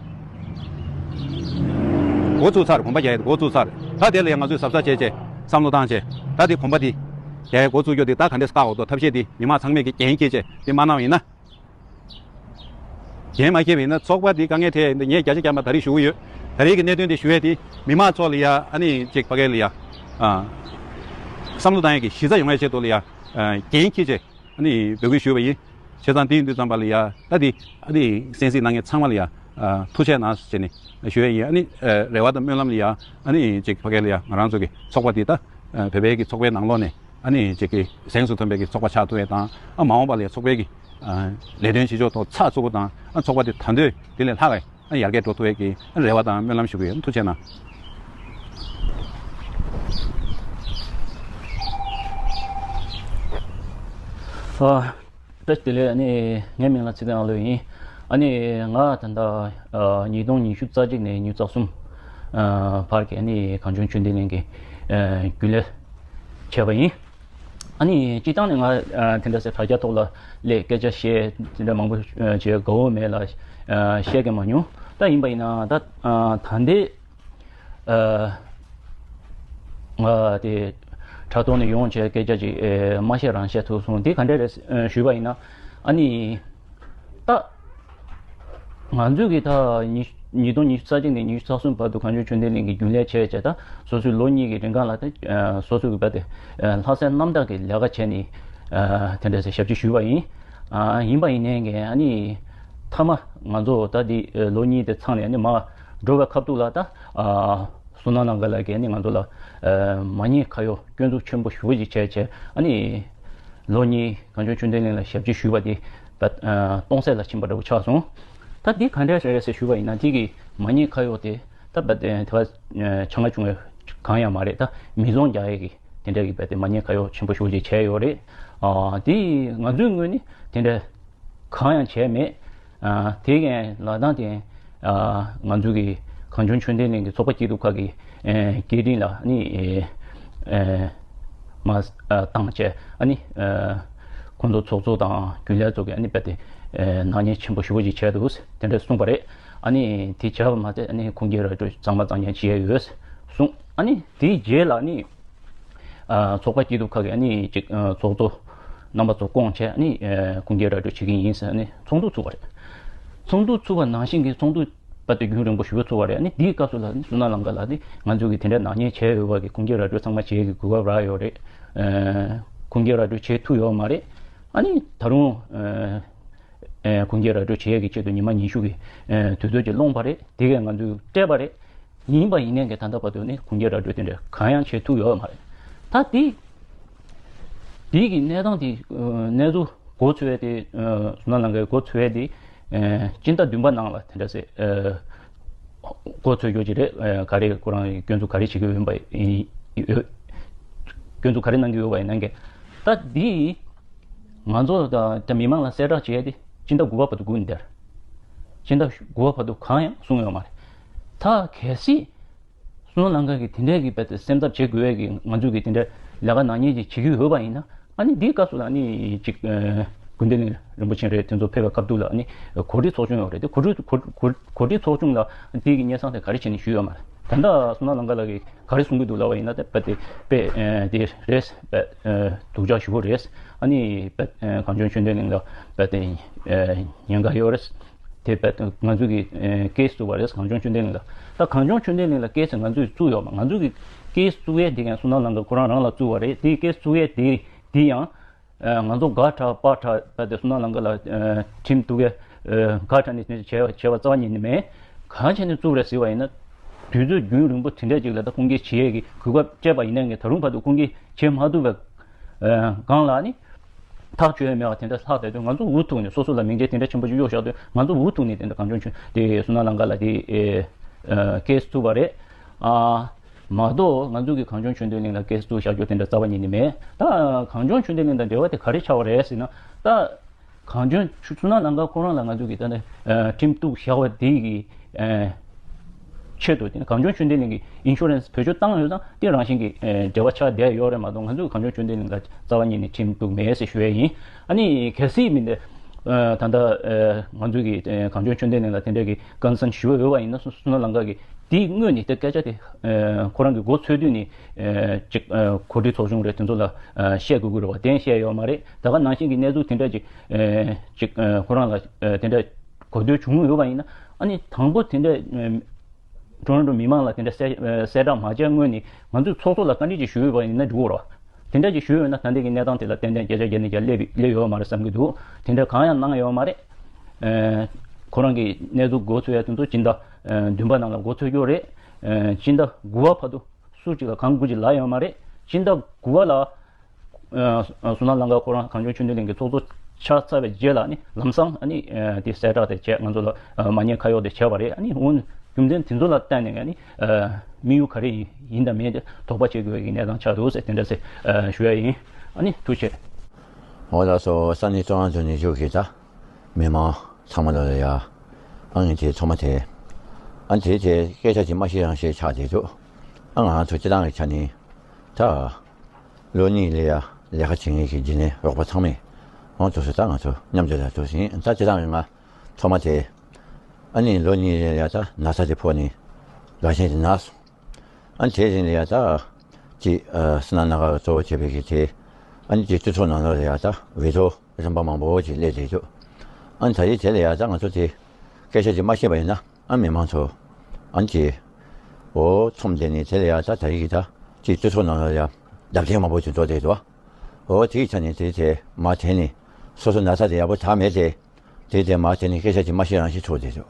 འགོ་བཙུགས་ཚར། གོམ་པ་རྒྱག་ཡས་འགོ་བཙུགས་ཚར། ད་དེ་ལ་ཡང་ང་ཚོས་གཟབ་གཟབ་བྱས་བྱས་བསམ་བློ་བཏང་བྱས། ད་དེ་གོམ་པ་འདི་རྒྱག་ཡས་འགོ་བཙུགས་རྒྱུ་དེ་ད་ག་འདྲས་བཀག་འོ་དོ། ཐབས་ཤེས་འདི་མི་མང་ཚང་མས་ཀྱི་འགན་འཁྱེར་བྱས་འདི་མ་གནང་བ་ཡིན་ན། འགན་མ་འཁྱེར་བ་ཡིན་ན་ཚོགས་པ་འདི་དཀའ་ངལ་འཕྲད་ཡ་ཡིན་འདི་ངས་བརྒྱ་ཆ་བརྒྱ་མ་ད་རེས་ཞུ་གི་ཡོད། ད་རེས་ཀྱི་གནད་དོན་འདི་ཞུ་ཡས་དེ་མི་མང་ཚོ་ལ་ཡ། ཨ་ནི་ཅིག་ཕ་གི་ལ་ཡ། ཨ། བསམ་བློ་བཏང་ཡས་ཀྱི་གཞི་རྩ་ཡོང་ཡས་ཆེད་དུ་ལ་ཡ། ཨ། འགན་འཁྱེར་བྱས་ཨ་ནི་འབོད་སྐུལ་ཞུས་པ་ཡིན། བྱས་ཙང་འདི་ཡིན་དུས་ཙམ་པ་ལ་ཡ། ད་འདི་ཨ་ནི་གསན་གཟིགས་གནང་མཁན་ཚང་མ་ལ་ཡ། ཨ། ཐུགས་རྗེ་གནང་ཟེར་ནས་ཞུ་ཡས་ཡིན། ཨ་ནི། ཨ། རེ་བ་དང་སྨོན་ལམ་ལ་ཡ། ཨ་ནི་ཅིག་ཕ་གི་ལ་ཡ་ང་རང་ཚོ་གི་ཚོགས་པ་འདི་ད། ཨ། བོད་པའི་གི་ཚོགས་པའི་ནང་ལོགས་ནས། ཨ་ནི་ཅིག་གི་གཟེངས་སུ་ཐོན་པའི་གི་ཚོགས་པ་ཆགས་ཐུབ་ཡས་དང་། ཨ། མ་འོངས་པ་ལ་ཚོགས་པའི་གི། ཨ། ལས་དོན་བྱེད་ཕྱོགས་ཐོག་ཚགས་ཚུད་པོ་དང་། ཨ། ཚོགས་པ་དེ་ད་འདོད་དེ་ལས་ལྷག་གི། ཨ། ཡར་རྒྱས་འགྲོ་ཐུབ་ཡས་ཀྱི། ཨ། རེ་བ་དང་སྨོན་ལམ་ཞུ་གི་ཡོད། ཐུགས་རྗེ་གནང་། ཨ། བཀྲ་ཤིས་བདེ་ལེགས། ཨ་ནི་ངའི་མིང་ལ་ཚེ་བརྟན་ཨ་ལོ་ཡིན། ཨ་ནི་ང་ད་ལྟ། ཨ། ཉིས་སྟོང་ཉི་ཤུ་རྩ་གཅིག་ནས་ཉི་ཤུ་རྩ་གསུམ། ཨ། བར་གྱི་ཨ་ནི་གངས་ལྗོངས་ཆོས་ལྡན་གླིང་གི། ཨ། རྒྱུན་ལས་བྱས་པ་ཡིན། ཨ་ནི་སྤྱིར་བཏང་ནས་ང་། ཨ། དེ་འདྲ་སེ་དྲ་རྒྱ་ཐོག་ལ་སླེབས་སྐད་ཆ་བཤད་དེ་འདྲ་མང་པོ་བྱེད་དགའ་བོ་མེད་ལ། ཨ། བཤད་མཁན་མང་ཉུང་། ད་ཡིན་པ་ཡིན་ན་ད། ཨ། ད་ལྟའི། ཨ། ང་དེ་དྲ་ཐོག་ནས་ཡོང་བྱས་སྐད་ཆ་ཅིག། ཨ། མ་བཤད་རང་བཤད་ཐུབ་སོང་། དེ་ག་འདྲ་རེད། ཨ། ཞུས་པ་ཡིན་ན། ཨ་ནི་ད་ང་ཚོས་ཀྱི་ད་ཉི་ཉིས་སྟོང་ཉི་ཤུ་རྩ་གཅིག་ནས་ཉི་ཤུ་རྩ་གསུམ་བར་དུ་གངས་ལྗོངས་ཆོས་ལྡན་གླིང་གི་རྒྱུན་ལས་བྱས་བྱས། ད་སོ་སོའི་ལོ་གཉིས་ཀྱི་རིང་གང་ལ་ད། ཨ། སོ་སོའི་གི་བར་དེ། ཨ། ལྷ་སའི་གནམ་བདག་གི་ལས་ཀ་བྱས་ནས། ཨ། དེ་འདྲ་སེ་ཞབས་ཕྱི་ཞུས་པ་ཡིན། ཨ། ཡིན་པ་ཡིན་ནའི་གི། ཨ་ནི་མཐའ་མ་ང་ཚོ་ད་འདི། ཨ། ལོ་གཉིས་དེ་ཚང་ནས་ཨ་ནི་མར་འགྲོ་བའི་ཁ་ཐུག་ལ་ད། ཨ། བསོད་ནམས་ལྷ་ཁང་ལགས་ཀྱིས་ཨ་ནི་ང་ཚོ་ལ། ཨ། མ་ཉེས་ཁ་གཡོག་སྐྱོན་འཛུགས་ཆེན་པོ་ཞེ་པོ་ཅིག་བྱས་བྱས། ཨ་ནི་ལོ་གཉིས་གངས་ལྗོངས་ཆོས་ལྡན་གླིང་ལ་ཞབས་ཕྱི་ཞུས་པ་དེ་ད། ཨ། སྟོང་ཟད་ལ་ཕྱིན་པ་འདྲ་བོ་ཆགས་སོང་། ད་འདི་ག་འདྲ་རེད་ཟེར་ཞུས་པ་ཡིན་ན། དེ་གི་མ་ཉེས་ཁ་གཡོག་དེ་ད་ད་དེ་བ་ཆང་ང་བྱུང་བའི་གང་ཡང་མ་རེད། ད་མི་རྫོང་རྒྱག་ཡས་ཀྱི་དེ་འདྲ་གི་བ་དེ་མ་ཉེས་ཁ་གཡོག་ཆེན་པོ་ཞེ་པོ་ཅིག་བྱས་ཡོད་རེད། ཨ། དེ་ང་ཚོའི་ངོས་ནས་དེ་འདྲ་གང་ཡང་བྱས་མེད། ཨ། དེ་གའི་ལག་གདང་དེ། ཨ། ང་ཚོ་གི་གངས་ལྗོངས་ཆོས་ལྡན་གླིང་གི་ཚོགས་པ་སྐྱིད་སྡུག་ཁག་གི། ཨ། སྐད་འཕྲིན་ལ་ཨ་ནི། ཨ། མ། ཨ། བཏང་བྱས་ཨ་ནི། ཨ། ཁོང་ཚོ་ཚོགས་གཙོ་དང་རྒྱུན་ལས་ཚོ་གིས་ཨ་ནི་རྦད་དེ། ཨ། ནག་ཉེས་ཆེན་པོ་ཞེ་པོ་ཅིག་བྱས་འདུག་དེ་འདྲ་གསུངས་པ་རེད། ཨ་ནི་དེ་བྱས་པ་མ་ཟད་ཨ་ནི་ཁུངས་སྐྱེལ་ར་སྤྲོད་གཙང་མ་གཙང་རྐྱང་བྱས་ཡོད་གསུངས། ཨ་ནི་དེའི་རྗེས་ལ་ཨ་ནི། ཨ། ཚོགས་པ་སྐྱིད་སྡུག་ཁག་གིས་ཨ་ནི་ཅིག། ཨ། ཚོགས་གཙོ་རྣམ་པ་ཚོ་བསྐོངས་བྱས་ཨ་ནི། ཨ། ཁུངས་སྐྱེལ་ར་སྤྲོད་བྱེད་ཀྱི་ཡིན་ཟེར་ཨ་ནི་ཚོགས་འདུ་ཚུགས་པ་རེད། ཚོགས་འདུ་ཚུགས་པ་ནང་བཞིན་གྱི་ཚོགས་འདུ་རྦད་དེ་རྒྱུན་རིང་པོ་ཞེ་པོ་ཚུགས་པ་རེད། ཨ་ནི་དེའི་སྐབས་སུ་ལ་ཨ་ནི་བསོད་ནམས་ལྷ་ཁང་ལགས་ཨ་ནི་ང་ཚོ་གིས་དེ་འདྲ་ནག་ཉེས་བྱས་ཡོད་པ་གི་ཁུངས་སྐྱེལ་ར་སྤྲོད་ཚང་མ་བྱེད་ཀྱི་གོ་སྐབས་རག་ཡོད་རེད། ཨ། ཁུངས་སྐྱེལ་ར་སྤྲོད་བྱེད་ཐུབ་ཡོད་མ་རེད། ཨ་ནི་ད་རུང་། ཨ། ཨ། ཁུངས་སྐྱེལ་ར་སྤྲོད་བྱེད་ཡས་ཀྱི་ཆེད་དུ་ཉི་མ་ཉི་ཤུ་གི། ཨ། དུས་ཚོད་ཅིག་སློང་བ་རེད། དེ་གས་ང་ཚོས་སྤྲད་པ་རེད། ཡིན་པ་ཡིན་ནའི་གི་ད་ལྟ་བར་དུ་ནི་ཁུངས་སྐྱེལ་ར་སྤྲོད་དེ་འདྲ་གང་ཡང་བྱེད་ཐུབ་ཡོད་མ་རེད། ད་དེ་དེ་གི་གནས་སྟངས་དེ། ཨ། གནས་ཚུལ་འགོ་ཚུགས་ཡས་དེ། ཨ། བསོད་ནམས་ལྷ་ཁང་གི་འགོ་ཚུགས་ཡས་དེ། ཨ། སྤྱི་ཟླ་བདུན་པ་ནང་ལ་དེ་འདྲ་ཟེར། ཨ། འགོ་ཚུགས་རྒྱུ་ཅིག་རེད། ཨ། ག་རེ་ཁོ་རང་གིས་སྐྱོན་འཛུགས་ག་རེ་བྱེད་ཀྱི་ཡོད་པ། ཡིན། ཡོད། སྐྱོན་འཛུགས་ག་རེ་གནང་གི་ཡོད་པ་ཡིན་ནའི་གི། ད་དེ་ང་ཚོ་ད་ད་མི་མང་ལ་གསལ་བསྒྲགས་བྱེད་ཡས་དེ་སྤྱི་ཟླ་དགུ་པ་བར་དུ་སྒུག་ནས་བསྡད། སྦྱིན་བདག་དགུ་པ་བར་དུ་གང་ཡང་གསུངས་ཡོད་མ་རེད། ད་གལ་སྲིད་བསོད་ནམས་ལྷ་ཁང་གིས་དེ་འདྲའི་གི་རྦད་དེ་སེམས་འཚབ་བྱེད་དགོས་པའི་གི་ང་ཚོས་གི་དེ་འདྲའི་ལས་ཀ་ནག་ཉེས་ཅིག་བྱེད་ཀྱི་ཡོད་པ་ཡིན་ན། ཨ་ནི་འདིའི་སྐབས་སུ་ལ་ཨ་ནི་ཅིག་ཨ་དགོན་སྡེ་གླིང་རིན་པོ་ཆེ་རེད། དེ་ཚོ་ཕེབས་པའི་སྐབས་དུས་ལ་ཨ་ནི་གོ་སྒྲིག་ཚོགས་ཆུང་ཡོད་རེད། དེ་གོ་སྒྲིག་གོ་གོ་གོ་སྒྲིག་ཚོགས་ཆུང་ལ་འདི་གི་སྙན་སེང་དེ་ག་རེ་བྱས་ནས་ཞུས་ཡོད་མ་རེད། ད་ལྟ་བསོད་ནམས་ལྷ་ཁང་ལགས་ཀྱིས་ག་རེ་གསུང་གི་འདུག་ལབ་པ་ཡིན་ན། དེ་རྦད་དེ་དཔེ་ཨ་དེ་རེད། དཔེ་ཨ་སྡུག་ཅག་ཞེ་པོ་རེད། ཨ་ནི་དཔེ་ཨ་གངས་ལྗོངས་ཆོས་ལྡན་གླིང་ལ་རྦད་དེ་ཨ་ཉེན་ཁ་ཡོད་རེད། དེ་རྦད་དེ་ང་ཚོས་གི་ཨ་ཀེ་སི་བཙུགས་པ་རེད། གངས་ལྗོངས་ཆོས་ལྡན་གླིང་ལ། ད་གངས་ལྗོངས་ཆོས་ལྡན་གླིང་ལ་ཀེ་སི་ང་ཚོས་བཙུགས་ཡོད་མ། ང་ཚོས་གི་ཀེ་སི་བཙུགས་ཡས་དེ་ཀྱང་བསོད་ནམས་ལྷ་ཁང་ཁོ་རང་རང་ལ་བཙུགས་པ་རེད། དེ་ཀེ་སི་བཙུགས་ཡས་དེ་དེ་ཡང་ཨ་ང་ཚོ་དགའ་དྲགས་པ་དྲགས་པ་དེ་བསོད་ནམས་ལྷ་ཁང་ལ་ཨ་ཁྲིམས་གཏུག་གི་ཨ་དགའ་དྲགས་ནས་བྱས་བྱས་པ་རྩ་བ་ཉིད་ནས་མེད། གང་བྱས་ནས་བཙུགས་རེད་ཟེར་བ་ཡིན་ན། དུས་ཚོད་རྒྱུན་རིང་པོ་དེ་འདྲ་ཅིག་ལ་ད་ཁུངས་སྐྱེལ་བྱེད་ཡས་ཀྱི་གོ་སྐབས་སྤྲད་པ་ཡིན་ན། ངས་ད་རུང་བར་དུ་ཁུངས་སྐྱེལ་བྱེད་མ་ཐུབ་པའི་ཨ་སྒང་ལ་ནི་ཐག་གཅོད་ཡས་མེད་པ་དེ་འདྲ་ལྷག་བསྡད་དུས། ང་ཚོ་འུ་ཐུག་ནས་སོ་སོ་ལ་མིང་ཆད་དེ་འདྲ་ཆེན་པོ་ཅིག་གཡོགས་བཞག་དུས། ང་ཚོ་འུ་ཐུག་ནས་དེ་འདྲ་གངས་ལྗོངས་ཆོས་དེ་བསོད་ནམས་ལྷ་ཁང་ལ་དེ་ཨ་ཀེ་སི་བཙུགས་པ་རེད། ཨ། མ་གཏོགས་ང་ཚོ་གི་གངས་ལྗོངས་ཆོས་ལྡན་གླིང་ལ་ཀེ་སི་བཙུགས་བཞག་རྒྱུ་དེ་འདྲ་རྩ་བ་ཉིད་ནས་མེད། ད་གངས་ལྗོངས་ཆོས་ལྡན་གླིང་དང་འབྲེལ་བ་དེ་ག་རེ་ཆགས་པ་རེད་ཟེར་ན། ད་གངས་ལྗོངས་ཆུ་བསོད་ནམས་ལྷ་ཁང་ཁོ་རང་ལ་ང་ཚོ་གི་ད་ནི་ཨ་ཁྲིམས་གཏུག་བཞག་པ་དེ་གི་ཨ་ཆེད་དུ་དེ་ནི་གངས་ལྗོངས་ཆོས་ལྡན་གླིང་གི་ཨིན་ཤུ་རན་སི་བེད་སྤྱོད་བཏང་ཡོད་ཙང་དེ་རང་བཞིན་གྱི་ཨ་འབྲེལ་བ་ཆགས་བསྡད་ཡོད་རེད་མ་གཏོགས། ང་ཚོ་གི་གངས་ལྗོངས་ཆོས་ལྡན་གླིང་ལ་རྩ་བ་ཉིད་ནས་ཁྲིམས་གཏུག་མེད་ཟེར་ཞུ་ཡས་ཡིན། ཨ་ནི་གལ་སྲིད་མིན་ཏེ་ཨ་ད་ལྟ་ཨ་ང་ཚོ་གི་ཨ་གངས་ལྗོངས་ཆོས་ལྡན་གླིང་ལ་དེ་འདྲ་གི་ཀོན་སན་ཞུ་ཡོད་པ་ཡིན་ན། བསོད་བསོད་ནམས་ལྷ་ཁང་གིས་དེའི་སྔོན་ནས་དེ་སྐད་ཆ་དེ་ཨ་ཁོ་རང་གི་འགོ་ཚུགས་དུས་ནས་ཨ་ཅིག་ཨ་གོ་སྒྲིག་ཚོགས་ཆུང་རེད། དེ་ཚོ་ལ་ཨ་བཤད་དགོས་ཀྱི་རེད་པ། དེ་བཤད་ཡོད་མ་རེད། ད་ག་ནང་བཞིན་གྱི་གནས་ཚུལ་དེ་འདྲ་ཅིག་ཨ་ཅིག་ཨ་ཁོ་རང་ལ་ཨ་དེ་འདྲ་གོ་ཐོས་བྱུང་ཡོད་པ་ཡིན་ན། ཨ་ནི་དང་པོ་དེ་འདྲ་ཨ་ཊོ་རོན་ཊོ་མི་མང་ལ་དེ་འདྲ་གསལ་ཨ་གསལ་བསྒྲགས་མ་བྱས་སྔོན་ནས་ང་ཚོས་ཚོགས་གཙོ་ལ་བཀའ་འདྲི་ཅིག་ཞུས་ཡོད་པ་ཡིན་ན་འགྲིག་གི་རེད་པ། དེ་འདྲ་ཅིག་ཞུས་ཡོད་ན་ད་ལྟའི་གི་གནས་སྟངས་དེ་ལ་ཏན་ཏན་བརྒྱ་ཆ་བརྒྱ་ནས་བརྒྱ་སླེབས་སླེབས་ཡོད་མ་རེད་བསམ་གྱི་འདུག་དེ་འདྲ་གང་ཡང་གནང་ཡོད་མ་རེད། ཨ་ཁོ་རང་གི་གནས་ཚུལ་འགོ་ཚུགས་ཡ་དེ་ཚོ་སྤྱི་ཟླ་ཨ་བདུན་པ་ནང་ལ་འགོ་ཚུགས་ཀྱི་ཡོད་རེད། ཨ་སྤྱི་ཟླ་དགུ་པ་བར་དུ་སུ་གཅིག་ལ་གང་དགོས་ཀྱི་ལབ་ཡོད་མ་རེད། སྤྱི་ཟླ་དགུ་པ་ལ་ཨ་བསོད་ནམས་ལྷ་ཁང་ཁོ་རང་གངས་ལྗོངས་ཆོས་ལྡན་གླིང་གི་ཚོགས་གཙོ་ཆགས་ཚར་བའི་རྗེས་ལ་ནི་ལམ་སང་ཨ་ནི་ཨ་དེ་གསལ་བསྒྲགས་དེ་བྱས། ང་ཚོ་ལ་ཨ་མ་ཉེས་ཁ་གཡོགས་དེ་བྱས་པ་རེད། ཨ་ནི་འོ་རྒྱུ་མཚན་དེ་ཚོ་ལ་བརྟེན་ནས་ཨ་ནི་ཨ་དམིགས་ཡུལ་ག་རེ་ཡིན་ཡིན་དང་མིན་དེ་དོགས་པ་བྱེད་དགོས་ཀྱི་གནས་སྟངས་ཆགས་འདུག་ཟེར་དེ་འདྲ་ཟེར་ཨ་ཞུ་ཡ་ཡིན། ཨ་ནི་ཐུགས་རྗེ་ཆེ། འོ་ལགས་སོ། ས་གནས་ཀྲོ་རོན་ཊོ་ནས་བཞུགས་ཀྱི་ད་མི་མང་ཚང་མ་ལ་ཡ་ཨ་ངས་དེ་ཐོག་མ་དེ་ཨ་དེ་དེ་སྐད་ཆ་ཅིག་མ་བཤད་རང་བཤད་ཆགས་བསྡད་འདུག་ཨ་ང་ཚོ་སྤྱི་བཏང་གི་ཆ་ནས་ད་ལོ་གཉིས་ལ་ཡ་ལས་ཀ་བྱེད་མཁན་གྱི་འཇིགས་ལས་རོགས་པ་ཚང་མས་འོང་དུས་སུ་ད་ང་ཚོ་མཉམ་འབྲེལ་ལ་འདུག་ཟིན། ད་སྤྱི་བཏང་གི་ང་ཐོག་མ་དེ་ཨ་ནི་ལོ་གཉིས་ལ་ཡ་ད་ན་ཚ་དེ་ཕོག་ནས་ལག་ཤེས་དེ་ན་སོང་། ཨ་ནི་དེ་རིང་ལ་ཡ་ད་ཅིག་ཨ་བསོད་ནམས་ལྷ་ཁང་གཙོ་བོ་བྱས་པའི་གི་དེ་ཨ་ནི་ཅིག་སྤྱི་ཚོགས་ནང་ལོགས་ལ་ཡ་ད་འོས་ཐོབ་རིམ་པ་མང་པོ་ཅིག་སླེབས་བསྡད་འདུག་ཨ་ནི་ད་རེས་དེ་ལ་ཡ་ད་ང་ཚོ་དེ་སྐད་ཆ་ཅིག་མ་བཤད་པ་ཡིན་ན་ཨ་མི་མང་ཚོ་ཨ་ནི་ཅིག་འོ་ཚོམས་བསྡད་ནས་དེ་ལ་ཡ་ད་ད་རེས་ཀྱི་ད་ཅིག་སྤྱི་ཚོགས་ནང་ལོགས་ལ་ཡ་རྒྱབ་རྟེན་མང་པོ་ཅིག་འགྲོ་བསྡད་འདུག་འོ་དེའི་ཆ་ནས་དེ་དེ་མ་དྲན་ནས་སོ་སོ་ན་ཚ་དེ་ཡག་པོ་དྲག་མེད་དེ། དེ་དེ་མ་བྱས་ནས་སྐད་ཆ་ཅིག་མ་བཤད་རང་བཞིན་ཆོག་བསྡད་འདུག་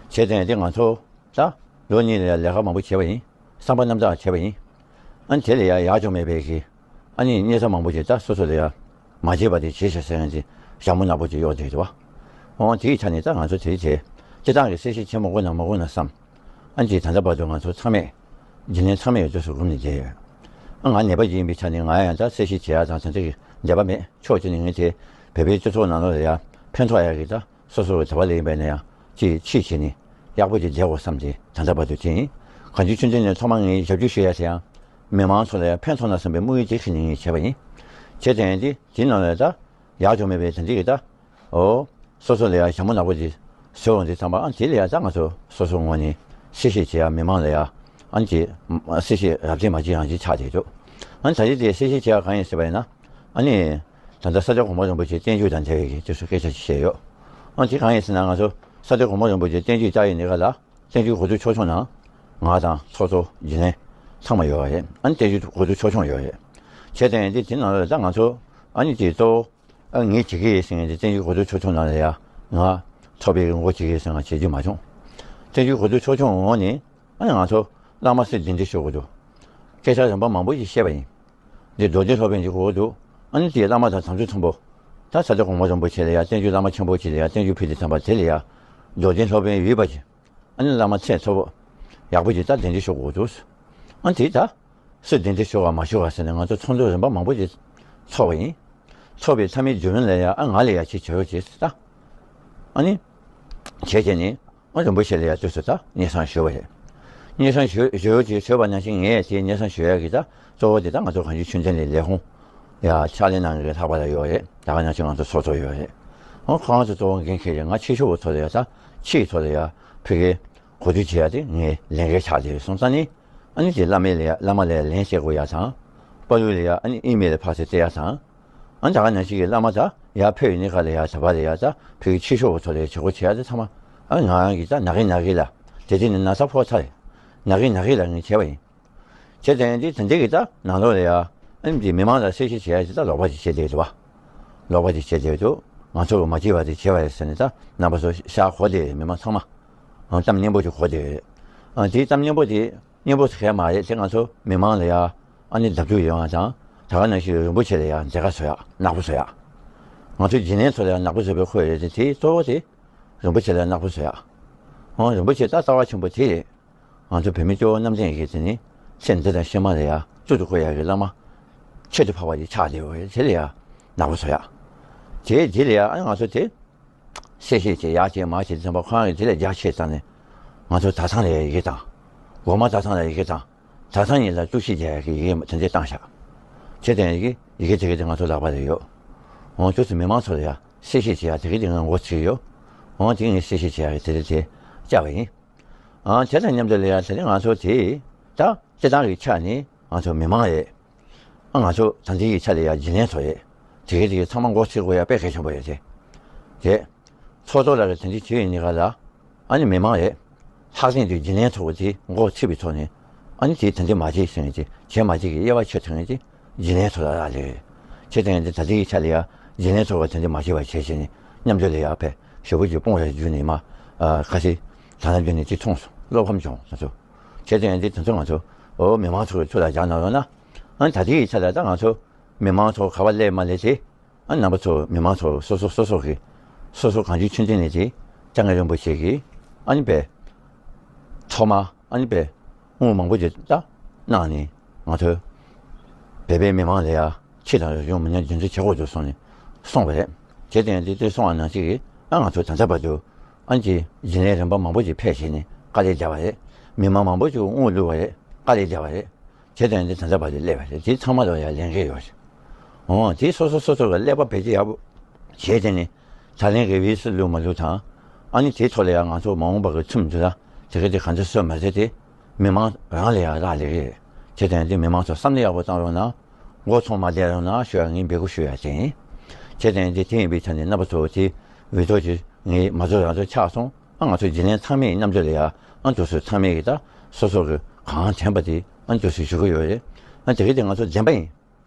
བྱས་ཙང་དེ་ང་ཚོ་ད་ལོ་གཉིས་ལ་ལས་ཀ་མང་པོ་བྱས་པ་ཡིན། བསམ་པ་རྣམ་དག་བྱས་པ་ཡིན། ཨ་ནི་དེ་ལ་ཡ་ཡག་བྱུང་མེད་པའི་གི་ཨ་ནི་གནས་ཚུལ་མང་པོ་ཅིག་ད་སོ་སོ་ལ་ཡ་མ་བྱས་པ་དེ་བྱས་ཤག་ཟེར་མཁན་ཅིག་ཞྭ་མོ་ནག་པོ་ཅིག་གཡོགས་བསྡད་འདུག་འོ་དེའི་ཆ་ནས་ད་ང་ཚོ་དེའི་ཆེད་སྤྱི་བཏང་གི་གསལ་བཤད་བྱེད་མ་དགོས་ན་མ་དགོས་ན་བསམ། ཨ་ནི་ཅིག་ད་ལྟ་བར་དུ་ང་ཚོ་ཚང་མས་འཇིགས་ལན་ཚང་མས་ཡོད་དུས་སུ་སྒུག་ནས་བསྡད་ཡོད། ཨ་ང་ནད་པ་ཅིག་ཡིན་པའི་ཆ་ནས་ང་ཡང་ད་གསལ་བཤད་བྱེད་ཡག་དང་དེ་འདྲ་གི་འདོད་པ་མེད། ཕྱོགས་གཅིག་ནས་ངས་དེ་བོད་པའི་སྤྱི་ཚོགས་ནང་ལོགས་ལ་ཡ་ཕན་ཐོགས་ཡག་གི་ད་སོ་སོ་གི་དོ་བ་ལས་ཡིན་པ་ཡིན་ན་ཡང་ཅིག་ཕྱིས་བྱས་ནས་ཡག་པོ་ཅིག་བསྡད་དགོས་བསམ་སྟེ་ད་ལྟ་བར་དུ་དེ་ཡིན། གངས་ལྗོངས་ཆོས་ལྡན་ནས་ཐོག་མ་ངས་ཞབས་ཞུ་ཞུ་ཡག་དེ་ཡང་མི་མང་ཚོ་ལ་ཡང་ཕན་ཐོགས་ན་བསམ་པའི་དམིགས་ཡུལ་ཅིག་གིས་ནས་ངས་བྱས་པ་ཡིན། བྱས་ཙང་དེ་དེའི་ནང་ལ་ད་ཡག་བྱུང་མེད་པའི་དེ་འདྲ་གི་ད་འོ་སོ་སོ་ལ་ཡང་ཞྭ་མོ་ནག་པོ་ཅིག་བཟོས་འོང་དུས་ཙམ་པ་ཨ་དེ་ལ་ཡང་ད་ང་ཚོ་སོ་སོ་ངོས་ནས་གསལ་བཤད་བྱེད་ཡག་མི་མང་ལ་ཡང་ཨ་ཅིག་གསལ་བཤད་རབ་བྱེད་མ་བྱེད་ཡང་ཅིག་ཆགས་བསྡད་འདུག་ཨ་ད་ཅིག་དེ་གསལ་བཤད་བྱེད་ཡག་གང་ཡིན་ཟེར་བ་ཡིན་ན། ཨ་ནི་ད་ལྟ་ས་སྐྱ་གོང་མ་རིན་པོ་ཆེ་བརྟན་བཞུགས་དང་འབྲེལ་བའི་གི་དུས་སུ་སྐད་ཆ་ཅིག་བཤད་ཡོད། ཨ་དེ་གང་ཡིན་ཟེར་ན་ང་ཚོ་ས་སྐྱ་གོང་མ་རིན་པོ་ཆེ་བརྟན་བཞུགས་བཅར་ཡོང་དུས་སྐབས་ལ་བརྟན་བཞུགས་གོ་སྒྲིག་ཚོགས་ཆུང་ནང་ང་དང་ཚོགས་གཙོ་རྒྱུན་ལས་ཚང་མ་ཡོད་རེད། ཨ་ནི་བརྟན་བཞུགས་གོ་སྒྲིག་ཚོགས་ཆུང་ཡོད་རེད། བྱས་ཙང་དེ་དེ་ནང་ལ་ད་ང་ཚོ་ཨ་ནི་དེ་གཙོ་བོ་ཨ་ངས་བྱེད་ཀྱི་ཡིན་ཟེར་མཁན་དེ་བརྟན་བཞུགས་གོ་སྒྲིག་ཚོགས་ཆུང་ནང་ལ་ཡ་ང་ཚོགས་པའི་གི་ངོ་རྒོལ་བྱེད་ཀྱི་ཡིན་ཟེར་ང་བྱེད་རྒྱུ་མ་བྱུང་། བརྟན་བཞུགས་གོ་སྒྲིག་ཚོགས་ཆུང་འོག་ནས་ཨ་ནི་ང་ཚོ་བླ་མ་སྲིད་འདི་འདྲ་ཞུ་དགོས་འདུག་སྐད་ཆ་རིམ་པ་མང་པོ་ཞིག་བཤད་པ་ཡིན། འདི་རྡོ་རྗེ་སློབ་དཔོན་གྱི་གོ་འདུག་ཨ་ནི་དེའི་བླ་མ་དང་དམ་ཆོས་ཚོམ་པོ། ད་ས་སྐྱ་གོང་མ་རིན་པོ་ཆེ་ལ་ཡ་བརྟན་བཞུགས་བླ་མ་ཆེན་པོ་ཅིག་ལ་ཡ་བརྟན་བཞུགས་ཕུལ་དུས་ཙམ་པ་དེ་ལ་ཡ་རྡོ་རྗེ་སློབ་དཔོན་ཡོད་པ་ཅིག་ཨ་ནི་བླ་མ་ཚད་མཐོ་པོ་ཡག་པོ་ཅིག་ད་གདན་འདྲེན་ཞུ་དགོས་འདུག་ཨ་ནི་དེ་ད་སུ་གདན་འདྲེན་ཞུ་ག་མ་ཞུ་ག་ཟེར་ནས་ང་ཚོ་ཚོགས་འདུ་རིམ་པ་མང་པོ་ཅིག་ཚོགས་པ་ཡིན། ཚོགས་པའི་མཐའ་མའི་མཇུག་ལ་ཡ་ཨ་ང་ལ་ཡ་ཅིག་བྱོས་ཅིག་ད་ཨ་ནི། བྱས་བྱས་ནས་ཨ་རིན་པོ་ཆེ་ལ་ཡ་དུས་སུ་ད་སྙན་སེང་ཞུས་པ་རེད། སྙན་སེང་ཞུ་ཞུ་ཞུ་ཞུས་པ་ནང་བཞིན་ངས་དེ་སྙན་སེང་ཞུ་ཡ་གི་ད་གཙོ་བོ་དེ་ད་ང་ཚོ་གངས་ལྗོངས་ཆོས་ལྡན་གླིང་ལས་ཁུངས་ཡ་ཕྱག་ལས་གནང་མཁན་ལྷག་པ་ལ་ཡོད་རེད། ད་ག་ནང་བཞིན་ང་ཚོ་ཚོགས་གཙོ་ཡོད་རེད། ཨོ་ཁོ་རང་ཚོ་གཙོ་བོ་འགན་འཁྱེར་རེད། ང་ཕྱི་ཕྱོགས་པ་ཚོ་ལ་ཡ་ད་ཕྱིའི་ཐོག་ལ་ཡ་ཕ་གི་གོ་བསྡུར་བྱེད་ཡ་དེ་ངའི་ལས་འགན་ཆགས་བསྡད་ཡོད་སོང་ཙང་ནི། ཨ་ནི་དེ་བླ་མའི་ལ་ཡ་བླ་མ་ལ་ཡ་ལན་བཤད་དགོས་ཡ་དང་། དཔའ་བོའི་ལ་ཡ་ཨ་ནི་ཨི་མེལ་ལ་ཕར་ཚུར་སྟེར་ཡ་དང་། ཨ་ནི་ད་ག་ནང་བཞིན་གྱི་བླ་མ་ད་ཡར་ཕེབས་ཡོང་ནི་ག་ལ་ཡ་ད་བར་ལ་ཡ་ད་ཕ་གི་ཕྱི་ཕྱོགས་པ་ཚོ་ལ་ཡ་བྱེད་སྒོ་བྱེད་ཡ་དེ་ཚང་མ་ཨ་ང་རང་གིས་ད་ན་གི་ན་གི་ལ་དེ་དུས་ནི་ན་ཚ་ཕོག་ཚར་རེད། ན་གི་ན་གི་ལ་ངས་བྱས་པ་ཡིན། བྱས་ཙང་འདི་ད་འདི་གི་ད་ནང་ལོགས་ལ་ཡ་ཨ་ནི་འདི་མི་མང་ལ་གསལ་བཤད་བྱེད་ཡ་ཅིག་ད་ལོག་པ་ཅིག་བྱེད་བསྡད་འདུག་བ། ལོག་པ་ཅིག་བྱེད་བསྡད་འདུག་ང་ཚོ་གི་མ་བྱེད་པ་དེ་བྱེད་པ་རེད་ཟེར་ནས་ད་རྣམ་པ་ཚོ་ཤག་གོ་བསྡད་རེད། མི་མང་ཚང་མ་ཨ་གཏམ་སྙན་པོ་ཅིག་གོ་བསྡད་རེད། ཨ་དེའི་གཏམ་སྙན་པོ་དེ་སྙན་པོ་ཟེར་མཁན་མ་རེད་དེ། ང་ཚོ་མི་མང་ལ་ཡ་ཨ་ནི་ལྡབ་འགྱུར་ཡོང་བ་དང་། ད་ག་ནང་བཞིན་རིན་པོ་ཆེ་ལ་ཡ་མཛད་དཀའ་བཟོ་ཡ་ནག་པོ་བཟོ་ཡ། ང་ཚོ་རྒྱུན་ལས་ཚོ་ལ་ཡ་ནག་པོ་བཟོ་བའི་ཁོ་ཡོད་དེ། དེའི་གཙོ་བོ་དེ་རིན་པོ་ཆེ་ལ་ཡ་ནག་པོ་བཟོ་ཡ། ཨོ་རིན་པོ་ཆེ་ད་རྩ་བ་ཆེན་པོ་དེ་རེད། ང་ཚོ་བོད་མི་གཙོ་བོ་རྣམ་གཅོད་ཀྱི་དེ་ནི་ཚེ་འདི་དང་ཕྱི་མ་ལ་ཡ་གཙུག་ཏུ་བཀུར་ཡ་གི་བླ་མ་ཁྱད་དུ་འཕགས་པ་ཅིག་ཆགས་བསྡད་ཡོད་རེད། དེ་ལ་ཡ་ནག་པོ་བཟོ་ཡ། དེ་དེ་ལ་ཡ་ཨ་ང་ཚོ་དེ་གསལ་བཤད་བྱས་ཡར་བྱས་མར་བྱས་ཙམ་པ་ཁོ་རང་གིས་དེ་ལས་རྒྱ་ཆེ་ཙང་ནས་ང་ཚོ་གྲྭ་ཚང་ལ་ཡ་ཡི་གེ་བཏང་། སྒོ་མང་གྲྭ་ཚང་ལ་ཡི་གེ་བཏང་། གྲྭ་ཚང་གཉིས་ལ་གཏུག་བཤེར་བྱེད་ཡ་གི་ཡི་གེ་དེ་འདྲས་བཏང་བཞག་བྱས་ཙང་ཡི་གེ་ཡི་གེ་དེ་ག་དེ་ང་ཚོ་ལག་པ་ལ་ཡོད། འོང་དུས་སུ་མི་མང་ཚོ་ལ་ཡ་གསལ་བཤད་བྱེད་ཡ་དེ་ག་དེ་ང་མགོ་ཚོས་ཡོད། འོང་དེ་ངས་གསལ་བཤད་བྱེད་ཡ་གི་དེ་འདྲས་དེ་བཅར་བ་ཡིན། ཨང་དེ་དང་མཉམ་དུ་ལ་ཡ་དེ་ནས་ང་ཚོ་དེ་ད་སྤྱི་བཏང་གི་ཆ་ནས་ང་ཚོ་མི་མང་རེད། ཨ་ང་ཚོ་ད་ལྟའི་ཆ་ལ་ཡ་རྒྱུན་ལས་ཚོ་རེད། དེ་གའི་དེ་གའི་ཚང་མ་མགོ་ཚོས་དགོས་ཡ་དཔེ་གལ་ཆེན་པོ་རེད་དེ། དེ། ཚོགས་གཙོ་ལགས་ཀྱིས་དེ་འདྲ་བྱས་ཡོད་ནི་ག་ལ། ཨ་ནི་མི་མང་རེད། ལྷག་བསམ་དེ་རྒྱུན་ལས་ཚོགས་པ་དེ་མགོ་ཚོས་པའི་ཐོག་ནས། ཨ་ནི་དེ་ད་ལྟ་མ་བྱེད་ཟེར་ཡོང་དེ་བྱེད་མ་བྱེད་ཀྱི་དབྱེ་བ་ཕྱེ་ཐུབ་ཡོང་དེ་རྒྱུན་ལས་ཚོ་ལ་རག་ལས་རེད། བྱས་ཙང་དེ་ད་ལྟའི་ཆ་ལ་ཡ་རྒྱུན་ལས་ཚོགས་པ་དེ་འདྲ་མ་བྱེད་པ་བྱས་བྱས་ནས་མཉམ་དུ་ལ་ཡ་ཕེ་ཞོ་བོ་ཅིག་སྤུངས་ར་བརྒྱུད་ནས་མ། ཁ་ཤས་ད་ལྟ་བརྒྱུད་ནས་དེ་མཐོང་སོང་། བློ་ཕམ་བྱུང་ང་ཚོ། བྱས་ཙང་དེ་དེ་ཚོ་ང་ཚོ་ཨོ་མི་མང་ཚོ་གི་ཐུགས་ལ་འཇགས་གནང་རོགས་གནང་། ཨ་ནི་ད་ལྟའི་ཆ་ལ་ད་ང་ཚོ་མི་མང་ཚོ་ག་པར་སླེབས་མ་སླེབས་དེ། ཨ་རྣམ་པ་ཚོ་མི་མང་ཚོ་སོ་སོ་སོ་སོ་གི་སོ་སོ་གངས་ལྗོངས་ཆོས་ལྡན་གླིང་གི་དཔྱ་ངར་རིན་པོ་ཆེ་གི་ཨ་ནི་པའི་ཐོག་མ་ཨ་ནི་པའི་དངུལ་མང་པོ་ཅིག་ད་གནང་ནས་ང་ཚོ་བོད་པའི་མི་མང་ལ་ཡ་ཕྱི་དང་ཡོང་མི་ཉན་རྒྱུན་འཛིན་བྱེད་དགོས་འདུག་གསུངས་ནས་གསུངས་པ་རེད། དེ་དེ་འདི་དེ་གསུངས་པ་ནང་བཞིན་གི་ཨ་ང་ཚོ་ད་ལྟ་བར་དུ་ཨ་ནི་ཅིག་རྒྱུན་ལས་རིམ་པ་མང་པོ་ཅིག་ཕེབས་བྱས་ནས་དཀའ་ལས་བརྒྱབ་པ་རེད། མི་མང་མང་པོ་ཅིག་དངུལ་བླུགས་པ་རེད། དཀའ་ལས་བརྒྱབ་པ་རེད། དེ་དོན་དེ་ད་ལྟ་བར་དུ་སླེབས་པ་རེད། དེ་ཚང་མ་ལ་ཡང་ལས་འགན་ཡོད་རེད། འོ་དེ་སོ་སོ་སོ་སོ་གི་ཀླད་པ་བེད་སྤྱོད་ཡག་པོ་བྱས་ཏེ་ནི་ད་ལན་གི་བིས་སུ་ལུག་མ་ལུག་དང་། ཨ་ནི་དེའི་ཐོག་ལ་ཡང་ང་ཚོ་མ་འོངས་པ་གི་ཁྲིམས་འདི་ལ་དེ་ག་དེ་ག་འདྲ་བཟོས་མ་བཟོས་དེ་མི་མང་རང་ལ་ཡང་རག་ལས་རེད། དེ་དོན་དེ་མི་མང་ཚོ་བསམ་བློ་ཡག་པོ་བཏང་རོགས་གནང་། མགོ་ཚོད་མ་བསྡད་རོགས་གནང་ཞུ་ཡ་ངས་འབོད་སྐུལ་ཞུ་ཡ་དེ་ཡིན། དེ་དོན་དེ་དེ་ཡིན་པའི་ཆ་ནས་རྣམ་པ་ཚོ་དེ་འོས་ཐོག་ཅིག་ངས་མ་ཚོ་རང་ཚོ་ཆགས་སོང་། ཨ་ང་ཚོ་རྒྱུན་ལས་ཚང་མས་མཉམ་དུ་ལ་ཡ་ཨ་འདུག་སེ་ཚང་མས་ཀྱི་ད་སོ་སོ་གི་གང་དྲན་པ་དེ་ཨ་འདུག་སེ་ཞུ་གི་ཡོད་རེད། ཨ་དེ་གི་དེ་ང་ཚོ་བདེན་པ་ཡིན།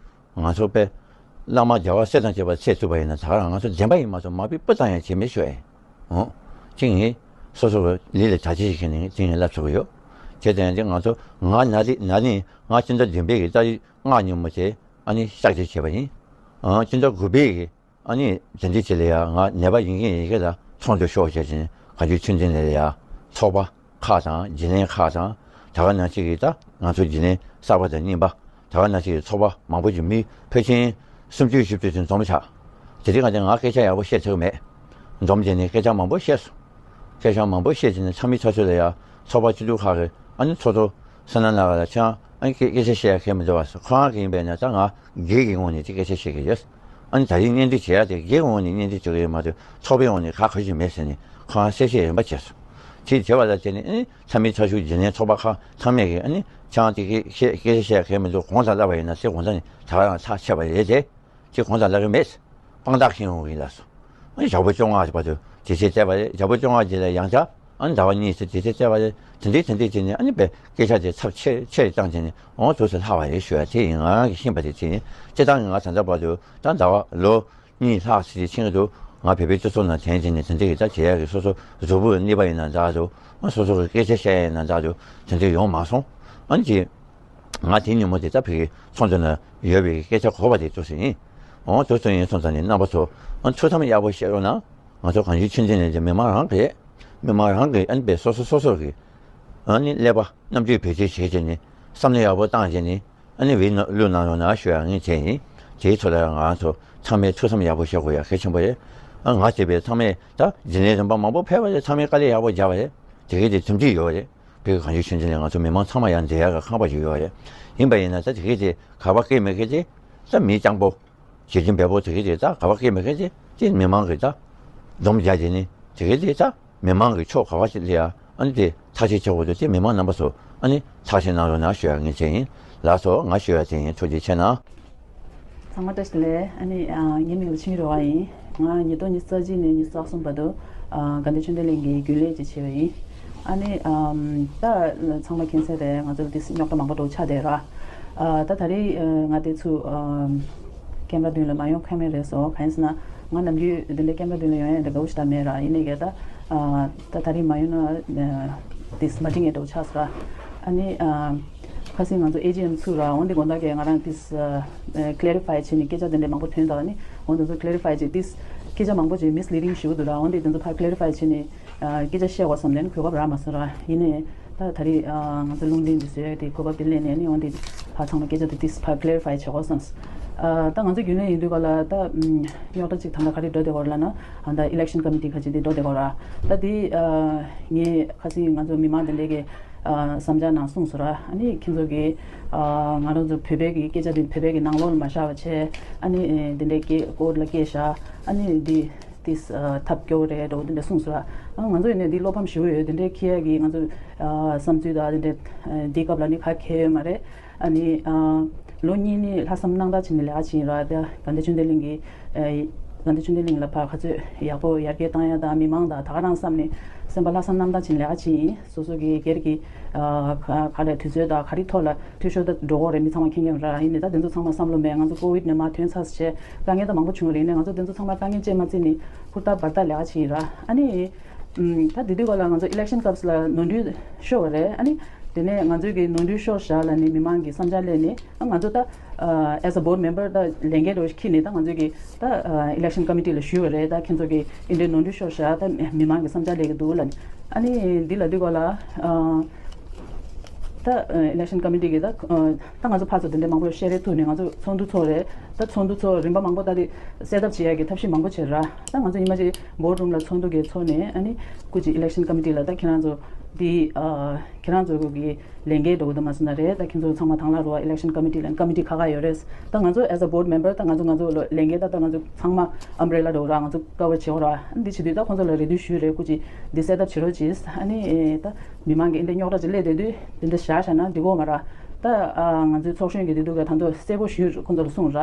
ང་ཚོ་དཔེ་བླ་མ་རྒྱལ་བ་སྲས་དང་བཅས་པ་ཚད་ཐུབ་པ་ཡིན་ན་ད་ག་རང་ང་ཚོ་བདེན་པ་ཡིན་མ་གཏོགས་མ་པི་ཕུ་ཙམ་ཡང་བྱེད་མི་ཤོག་ཨེ། འོ། ཅིག་ངས་སོ་སོ་གི་ལས་ལ་བྱ་བྱེད་ཞིག་ནས་དེ་ངས་ལབ་ཆོག་གི་ཡོད། བྱས་ཙང་དེ་ང་ཚོ་ང་ན་རི་ན་ནི་ང་སྤྱི་ཟླ་བདུན་པའི་གི་ཏ་རིག་ལྔ་ཉིན་མོ་དེ་ཨ་ནི་གཤགས་བཅོས་བྱས་པ་ཡིན། ཨ་སྤྱི་ཟླ་དགུ་པའི་གི་ཨ་ནི་དེ་འདྲའི་ཆེད་ལ་ཡང་ང་ནད་པ་ཡིན་གྱི་ཡིན་གྱི་ལ་ཚོགས་འདུ་ཤོག་བྱས་ཙང་ག་རྒྱུ་ཆུ་འཛིན་ལ་ཡང་ཚོགས་པ་ཁག་དང་རྒྱུན་ལས་ཁག་དང་ད་ག་ནང་བཞིན་གྱི་ད་ང་ཚོ་རྒྱུན་ལས་གསར་པ་དང་རྙིང་པ་ད་ག་ནང་བཞིན་གྱི་ཚོགས་པ་མང་པོ་ཞིག་མི་ཕལ་ཆེར་སུམ་ཅུ་བཞི་བཅུ་ཙམ་འཛོམས་ཤག་དེ་དུས་ང་ཚོ་ང་སྐད་ཆ་ཡག་པོ་བཤད་ཐུབ་མེད། འཛོམས་བྱས་ནས་སྐད་ཆ་མང་པོ་བཤད་སོང་། སྐད་ཆ་མང་པོ་བཤད་བྱས་ནས་ཚང་མའི་ཐག་ཚོད་ལ་ཡང་ཚོགས་པ་སྤྱི་འཐུས་ཁག་གི་ཨ་ནི་ཚོགས་གཙོ་བསོད་ནམས་ལགས་ལ་ཁྱེད་རང་ཨ་ནི་སྐད་སྐད་ཆ་བཤད་ཡ་གལ་མི་འདུག་བ་ཟེར། ཁོ་རང་གི་ཡིན་པས་ན་ད་ང་སྒེར་གྱི་ངོས་ནས་ཅིག་སྐད་ཆ་བཤད་ཀྱི་ཡོད། ཨ་ནི་ད་རེས་སྙན་སྒྲོན་བྱེད་ཡ་དེ་སྒེར་ངོས་ནས་སྙན་སྒྲོན་བྱེད་ཀྱི་ཡོད་མ་གཏོགས་ཚོགས་པའི་ངོས་ནས་ག་ག་ཞིག་མེད་ཟེར་ནས་ཁོ་རང་གསལ་བཤད་རིམ་པ་བྱས་སོང་། དེ་བྱས་པ་ལ་བརྟེན་ནས་ཨ་ནི་ཚང་མའི་ཚགས་ཤུགས་རྒྱུན་ལས་ཚོགས་པ་ཁག་ཚང་མས་ཀྱི་ཨ་ནི་ཁྱེད་རང་དེ་སྐད་སྐད་ཆ་བཤད་ཡ་གལ་མི་འདུག་གོང་དང་སླ་བ་ཡིན་ན་ཟེར། གོང་དང་ནི་ད་ག་རང་ཚར་ཆད་པ་རེད་དེ། ཅིག་གོང་དང་ལ་རེ་མེད། དཔང་རྟགས་ཁྱེར་ཡོང་གི་ཡིན་ལགས་སོ། ཨ་ནི་ཞག་པོ་བཅོ་ལྔ་བར་དུ་དུས་ཚོད་བཙལ་བ་རེད། ཞག་པོ་བཅོ་ལྔ་རྗེས་ལ་ཡང་བསྐྱར་ཨ་ནི་ཟླ་བ་གཉིས་ཙམ་དུས་ཚོད་བཙལ་བ་རེད། དེ་འདྲའི་དེ་འདྲའི་བྱས་ནས་ཨ་ནི་པའི་སྐད་ཆ་དེ་ཚབས་ཆེ་ཆེ་རེ་བཏང་བྱས་ནས་འོང་དུས་སུ་ལྷག་པ་རེད་ཞུ་ཡ་དེ་ཡིན། ང་རང་གིས་ཤེས་པ་དེ་བྱས་ནས་སྤྱིར་བཏང་གི་ང་ད་ལྟ་བར་དུ་ད་ཟླ་བ་ལོ་གཉིས་ལྷག་ཙམ་ཕྱིན་གྱི་འདུག་ང་བོད་པའི་སྤྱི་ཚོགས་ནང་དྲན་བྱས་ནས་དེ་འདྲའི་གི་ད་བྱེད་ཡ་གི་སོ་སོ་གཟུགས་པོའི་གནས་པ་ཡིན་ན་འདྲ་འདུག་ཨ་སོ་སོ་གི་སྐད་ཆ་བཤད་ཡ་ཡིན་ན་འདྲ་འདུག་དེ་འདྲ་ཡོང་མ་སོང་། ཨ་ནི་ཅིག་ང་དེ་ཉིན་མོ་དེ་ད་ཕ་གི་ཚོགས་འདུ་ནང་ཡོད་པའི་སྐད་ཆ་གོ་བ་དེ་ཏོག་ཙམ་ཡིན། འོ་ཏོག་ཙམ་ཡིན་སོང་ཙང་ནི་རྣམ་པ་ཚོ་ཨ་ཐུགས་དམ་ཡག་པོ་བཞེས་རོགས་གནང་། ང་ཚོ་གངས་ལྗོངས་ཆོས་ལྡན་གླིང་གི་མི་མང་རང་གི་མི་མང་རང་གི་ཨ་ནི་པའི་སོ་སོ་སོ་སོ་གི་ཨ་ནི་ཀླད་པ་རྣམ་དཔྱོད་བེད་སྤྱོད་བྱས་བྱས་ནི་བསམ་བློ་ཡག་པོ་བཏང་བྱས་ནི་ཨ་ནི་བེད་བླུག་གནང་རོགས་གནང་ཞུ་ཡ་ངས་བྱས་ཡིན། དེའི་ཐོག་ལ་ང་ཚོ་ཚང་མས་ཐུགས་དམ་ཡག་པོ་བཞེས་དགོས་ཡ་གལ་ཆེན་པོ་རེད། ཨ་ང་བཅས་པའི་ཚང་མས་ད་འཛིན་གྲྭའི་རིམ་པ་མང་པོ་ཕེབས་པ་རེད། ཚང་མས་དཀའ་ལས་ཡག་པོ་བརྒྱབ་པ་རེད། དེ་གའི་དེ་དོན་འགྲིག་ཡོད་པ་རེད། བོད་ཀྱི་གངས་ཅན་ཆོས་ལྡན་ལ་ང་ཚོ་མི་མང་ཚང་མ་ཡང་མཛེས་ཡག་གི་ཁང་པ་ཞིག་ཡོད་པ་རེད། ཡིན་པ་ཡིན་ན་ད་དེ་གའི་དེ་ག་པར་སྐྱེལ་མི་དགོས་ཏེ། ད་མི་སྤྱང་པོ། བྱེད་ཀྱི་འབད་པོ་དེ་གའི་དེ་ད་ག་པར་སྐྱེལ་མི་དགོས་ཏེ། དེ་མི་མང་གི་ད་འཛོམས་རྒྱག་དེ་ནི་དེ་གའི་དེ་ད་མི་མང་གི་ཕྱོགས་ག་པར་ཞིག་ལ་ཡ་ཨ་ནི་དེ་ཐག་གཅོད་བྱེད་དགོས་འདུག་དེ་མི་མང་རྣམ་པ་ཚོ་ཨ་ནི་ཐག་གཅོད་གནང་རོགས་གནང་ཞུ་ཡ་ངས་བྱས་ཡིན། ལགས་སོ། ང་ཞུ་ཡ་དེ་ཡིན། ཐུགས་རྗེ་ཆེ་གནང་། ཚང་མ་བཀྲ་ཤིས་བདེ་ལེགས། ཨ་ནི་ཨ་ངའི་མིང་ལ་འཆི་མེད་རོལ་བ་ཡིན། ང་ཉིས་སྟོང་ཉི་ཤུ་རྩ་གཅིག་ནས་ཉི་ཤུ་རྩ་གསུམ་བར་དུ་ཨ་དགའ་ལྡན་ཆོས་ལྡན་གླིང་གི་རྒྱུན་ལས་ཅིག་བྱས་པ་ཡིན། ཨ་ནི་ཨམ་ད་ཚང་མ་མཁྱེན་གསལ་རེད། ང་ཚོ་ལ་ཏིས་རྙོག་དྲ་མང་པོ་འདྲ་བོ་ཆགས་བསྡད་ར། ཨ་ད་ད་རེས་ཨ་ང་དེ་ཚོ་ཨམ་ཀེམ་ར་མདུན་ལ་མ་ཡོང་ཁ་མེད་རེད་སོ། གང་ཡིན་ཟེར་ན་ང་ནམ་རྒྱུན་འདི་འདྲའི་ཀེམ་ར་མདུན་ལ་ཡོང་ཡ་འདྲ་དགའ་པོ་ཞིག་ད་མེད་ར། ཡིན་ནའི་ག་ད་ཨ་ད་ད་རེས་མ་ཡོང་ན་ཨ་ཏིས་མ་འགྲིག་ངེས་འདྲ་བོ་ཆགས་སོ་ར། ཨ་ནི་ཨ་ཁ་སང་ང་ཚོ་ཨེ་ཇི་ཨེམ་ཚུགས་ར། འོན་ཏེ་དགོང་དག་གི་ང་རང་ཏིས་ཨ་ཨ་ཀླེ་རི་ཕའི་བྱས་ནས་སྐད་ཆ་དེ་འདྲ་མང་པོ་ཐོན་འདུག་ཨ་ནི་འོན་ཏེ་ཚོ་ཀླེ་རི་ཕའི་བྱས་ཏིས་སྐད་ཆ་མང་པོ་ཅིག་མིས་ལི་ཌིང་ཞུ་འདུག་ར། འོན་ཏེ་དེ་ཚོ་ཕར་ཀླེ་རི་ཕའི་བྱས་ནས་ཨ་སྐད་ཆ་བཤད་དགོས་བསམ་ནས་གོ་སྐབས་རག་མ་སོང་ར། ཡིན་ནའི་ད་ད་རེས་ཨ་ང་ཚོ་རླུང་འཕྲིན་འདི་བཟོས་ཏེ་གོ་སྐབས་དེ་ལེན་ནས་ཨ་ནི་འོན་ཏེ་ཕར་ཚང་མ་སྐད་ཆ་དེ་ཏིས་ཕར་ཀླེ་རི་ཕའི་བྱེད་དགོས་བསམ། ཨ་ད་ང་ཚོ་རྒྱུན་ལས་ཡིན་དུས་ག་ལ་ད་ཨམ་རྙོག་དྲ་ཅིག་ད་ལྟ་ག་རེ་འགྲོ་བསྡད་ཡོད་རེད་ལབ་ན། ཨ་ད་ཨི་ལེག་ཤན་ཀོ་མི་ཊི་ཁ་ཅིག་དེ་འགྲོ་བསྡད་ཡོད་རེད། ད་དེ་ཨ་ངས་ཁ་སང་ང་ཚོ་མི་མང་དེ་འདྲས་ཀྱི་ཨ་བསམ་འཆར་ནང་གསུངས་སོང་ར། ཨ་ནི་ཁྱེད་ཚོ་གིས་ཨ་ང་རང་ཚོ་བོད་པའི་གི་སྐད་ཆ་དེ་བོད་པའི་གི་ནང་ལོགས་ལ་མ་བཞག་པ་བྱས། ཨ་ནི་ཨེ་དེ་འདྲས་སྐད་ཀོ་ཊ་ལ་སྐད་བཞག་ཨ་ནི་འདི་ཏིས་ཨ་ཐབས་སྐྱོ་བོ་རེད་འགྲོ་འདི་འདྲ་གསུངས་སོང་ར། ཨ་ང་ཚོ་ཡིན་ནའི་འདི་བློ་ཕམ་ཞེ་པོ་ཡོད། འདི་འདྲའི་ཁྱི་ཡ་གི་ང་ཚོ་ཨ་བསམ་ཚུལ་དང་འདི་འདྲའི་ཨ་འདི་སྐབས་ལ་ནི་ག་གེ་ཡོད་མ་རེད། ཨ་ནི་ཨ་ལོ་གཉིས་ནི་ལྷག་བསམ་རྣམ་དག་བྱས་ནས་ལས་ཀ་བྱས་ཡིན་ར། དེ་དགའ་ལྡན་ཆོས་ལྡན་གླིང་གི་ཨ་དགའ་ལྡན་ཆོས་ལྡན་གླིང་ལ་ཕར་ག་ཚོད་ཡག་པོ་ཡར་རྒྱས་བཏང་ཡ་དང་མི་མང་དང་ད་ག་རང་བསམ་ནས་སེམས་པ་ལྷག་བསམ་རྣམ་དག་བྱས་ནས་ལས་ཀ་བྱས་ཡིན། སོ་སོ་གི་སྒེར་གྱི་ཨ་ག་ག་ལས་དུས་ཚོད་དང་ག་རེ་ཐོག་ལ་འཐུས་ཤོར་ད་འགྲོ་གི་རེད། མི་ཚང་མ་མཁྱེན་མཁྱེན་ར། ཡིན་ནའི་ད་དེ་ཚོ་ཚང་མ་བསམ་བློ་མེད། ང་ཚོ་ཀོ་ཝིཌ་ནས་མར་ཐོན་ཚར་བྱས་དཀའ་ངལ་ད་མང་པོ་བྱུང་བ་རེད། ཡིན་ནའི་ང་ཚོ་དེ་ཚོ་ཚང་མ་དཀའ་ངལ་ཅན་མ་བརྩི་ནས་ཧུར་ཐག་འབད་ཐག་ལས་ཀ་བྱས་ཡིན་ར། ཨ་ནི་ཨམ་ད་དེ་དུས་ག་ལ་ང་ཚོ་ཨི་ལེག་ཤན་སྐབས་ལ་ནོར་འཁྲུལ་ཤོར་བ་རེད། ཨ་ནི་དེ་ནས་ང་ཚོའི་གི་ནོར་འཁྲུལ་ཤོར་བཞག་ལབ་ནས་མི་མང་གི་བསམ་འཆར་སླེབས་ནས་ཨ་ང་ཚོ་ད་ཨ་as a board member ད་ལས་འགན་འདྲ་བོ་ཞིག་འཁྱེར་ནས་ད་ང་ཚོའི་གི་ད་ཨ་ཨི་ལེག་ཤན་ཀོ་མི་ཊི་ལ་ཞུས་པ་རེད། ད་ཁྱེད་ཚོ་གི་འདི་འདྲའི་ནོར་འཁྲུལ་ཤོར་བཞག་ད་མི་མང་གི་བསམ་འཆར་སླེབས་ཀྱི་འདུག་ལབ་ནས། ཨ་ནི་འདི་ལབ་དུས་ག་ལ་ཨ་ད་ཨ་ཨི་ལེག་ཤན་ཀོ་མི་ཊི་གི་ད་ཨ་ད་ང་ཚོ་ཕར་ཚུར་དེ་འདྲའི་མང་པོ་བཤད་རེས་ཐུག་ནས་ང་ཚོ་ཚོགས་འདུ་ཚོགས་རེད། ད་ཚོགས་འདུ་ཚོགས་རིམ་པ་མང་པོ་ད་དེ་སེ་ཊབ་བྱེད་ཡག་གི་ཐབས་ཤེས་མང་པོ་བྱས་ར། ད་ང་ཚོ་ཉི་མ་གཅིག་བྷོར་ཌི་རུམ་ལ་ཚོགས་འདུ་གི་ཚོགས་ནས་ཨ་ནི་སྐུ་མཁྱེན་ཨི་ལེག་ཤན་ཀོ་མི་ཊི་ལ་ད་ཁྱེད་རང་ཚོ་འདི་ཨ་ཁྱེད་རང་ཚོ་གི་ལས་འགན་འགྲོ་གི་འདུག་མ་སོང་ན་རེད། ད་ཁྱེད་ཚོ་ཚང་མ་དང་བླངས་རོགས། ཨི་ལེག་ཤན་ཀོ་མི་ཊི་ལ་ཀོ་མི་ཊི་ཁག་ཁག་ཡོད་རེད། ད་ང་ཚོ་as a board member ད་ང་ཚོ་ང་ཚོ་ལོ་ལས་འགན་ད་ད་ང་ཚོ་ཚང་མ་ཨམ་བྷི་རེ་ལ་འགྲོ་ར། ང་ཚོ་ཀ་བར་བྱེད་འོ་ར། འདི་བྱེད་དུས་ད་ཁོང་ཚོ་ལ་རེ་འདུན་ཞུས་རེད། སྐུ་མཁྱེན་འདི་སེ་ཊབ་བྱེད་རོགས་གྱིས། ཨ་ནི་ཨེ་ད་མི་མང་གི་འདི་འདྲ་རྙོག་དྲ་ཅིག་སླེབས་བསྡད་དུས་འདི་འདྲ་བཞག་བཞག་ན་འགྲིག་གོ་མ་ར། ད་ཨ་ང་ཚོའི་ཚོགས་གཞོན་གྱི་འདི་འདུག་ག་ད་དུང་གསལ་པོ་ཞུས་ཁོང་ཚོ་ལ་གསུངས་ར།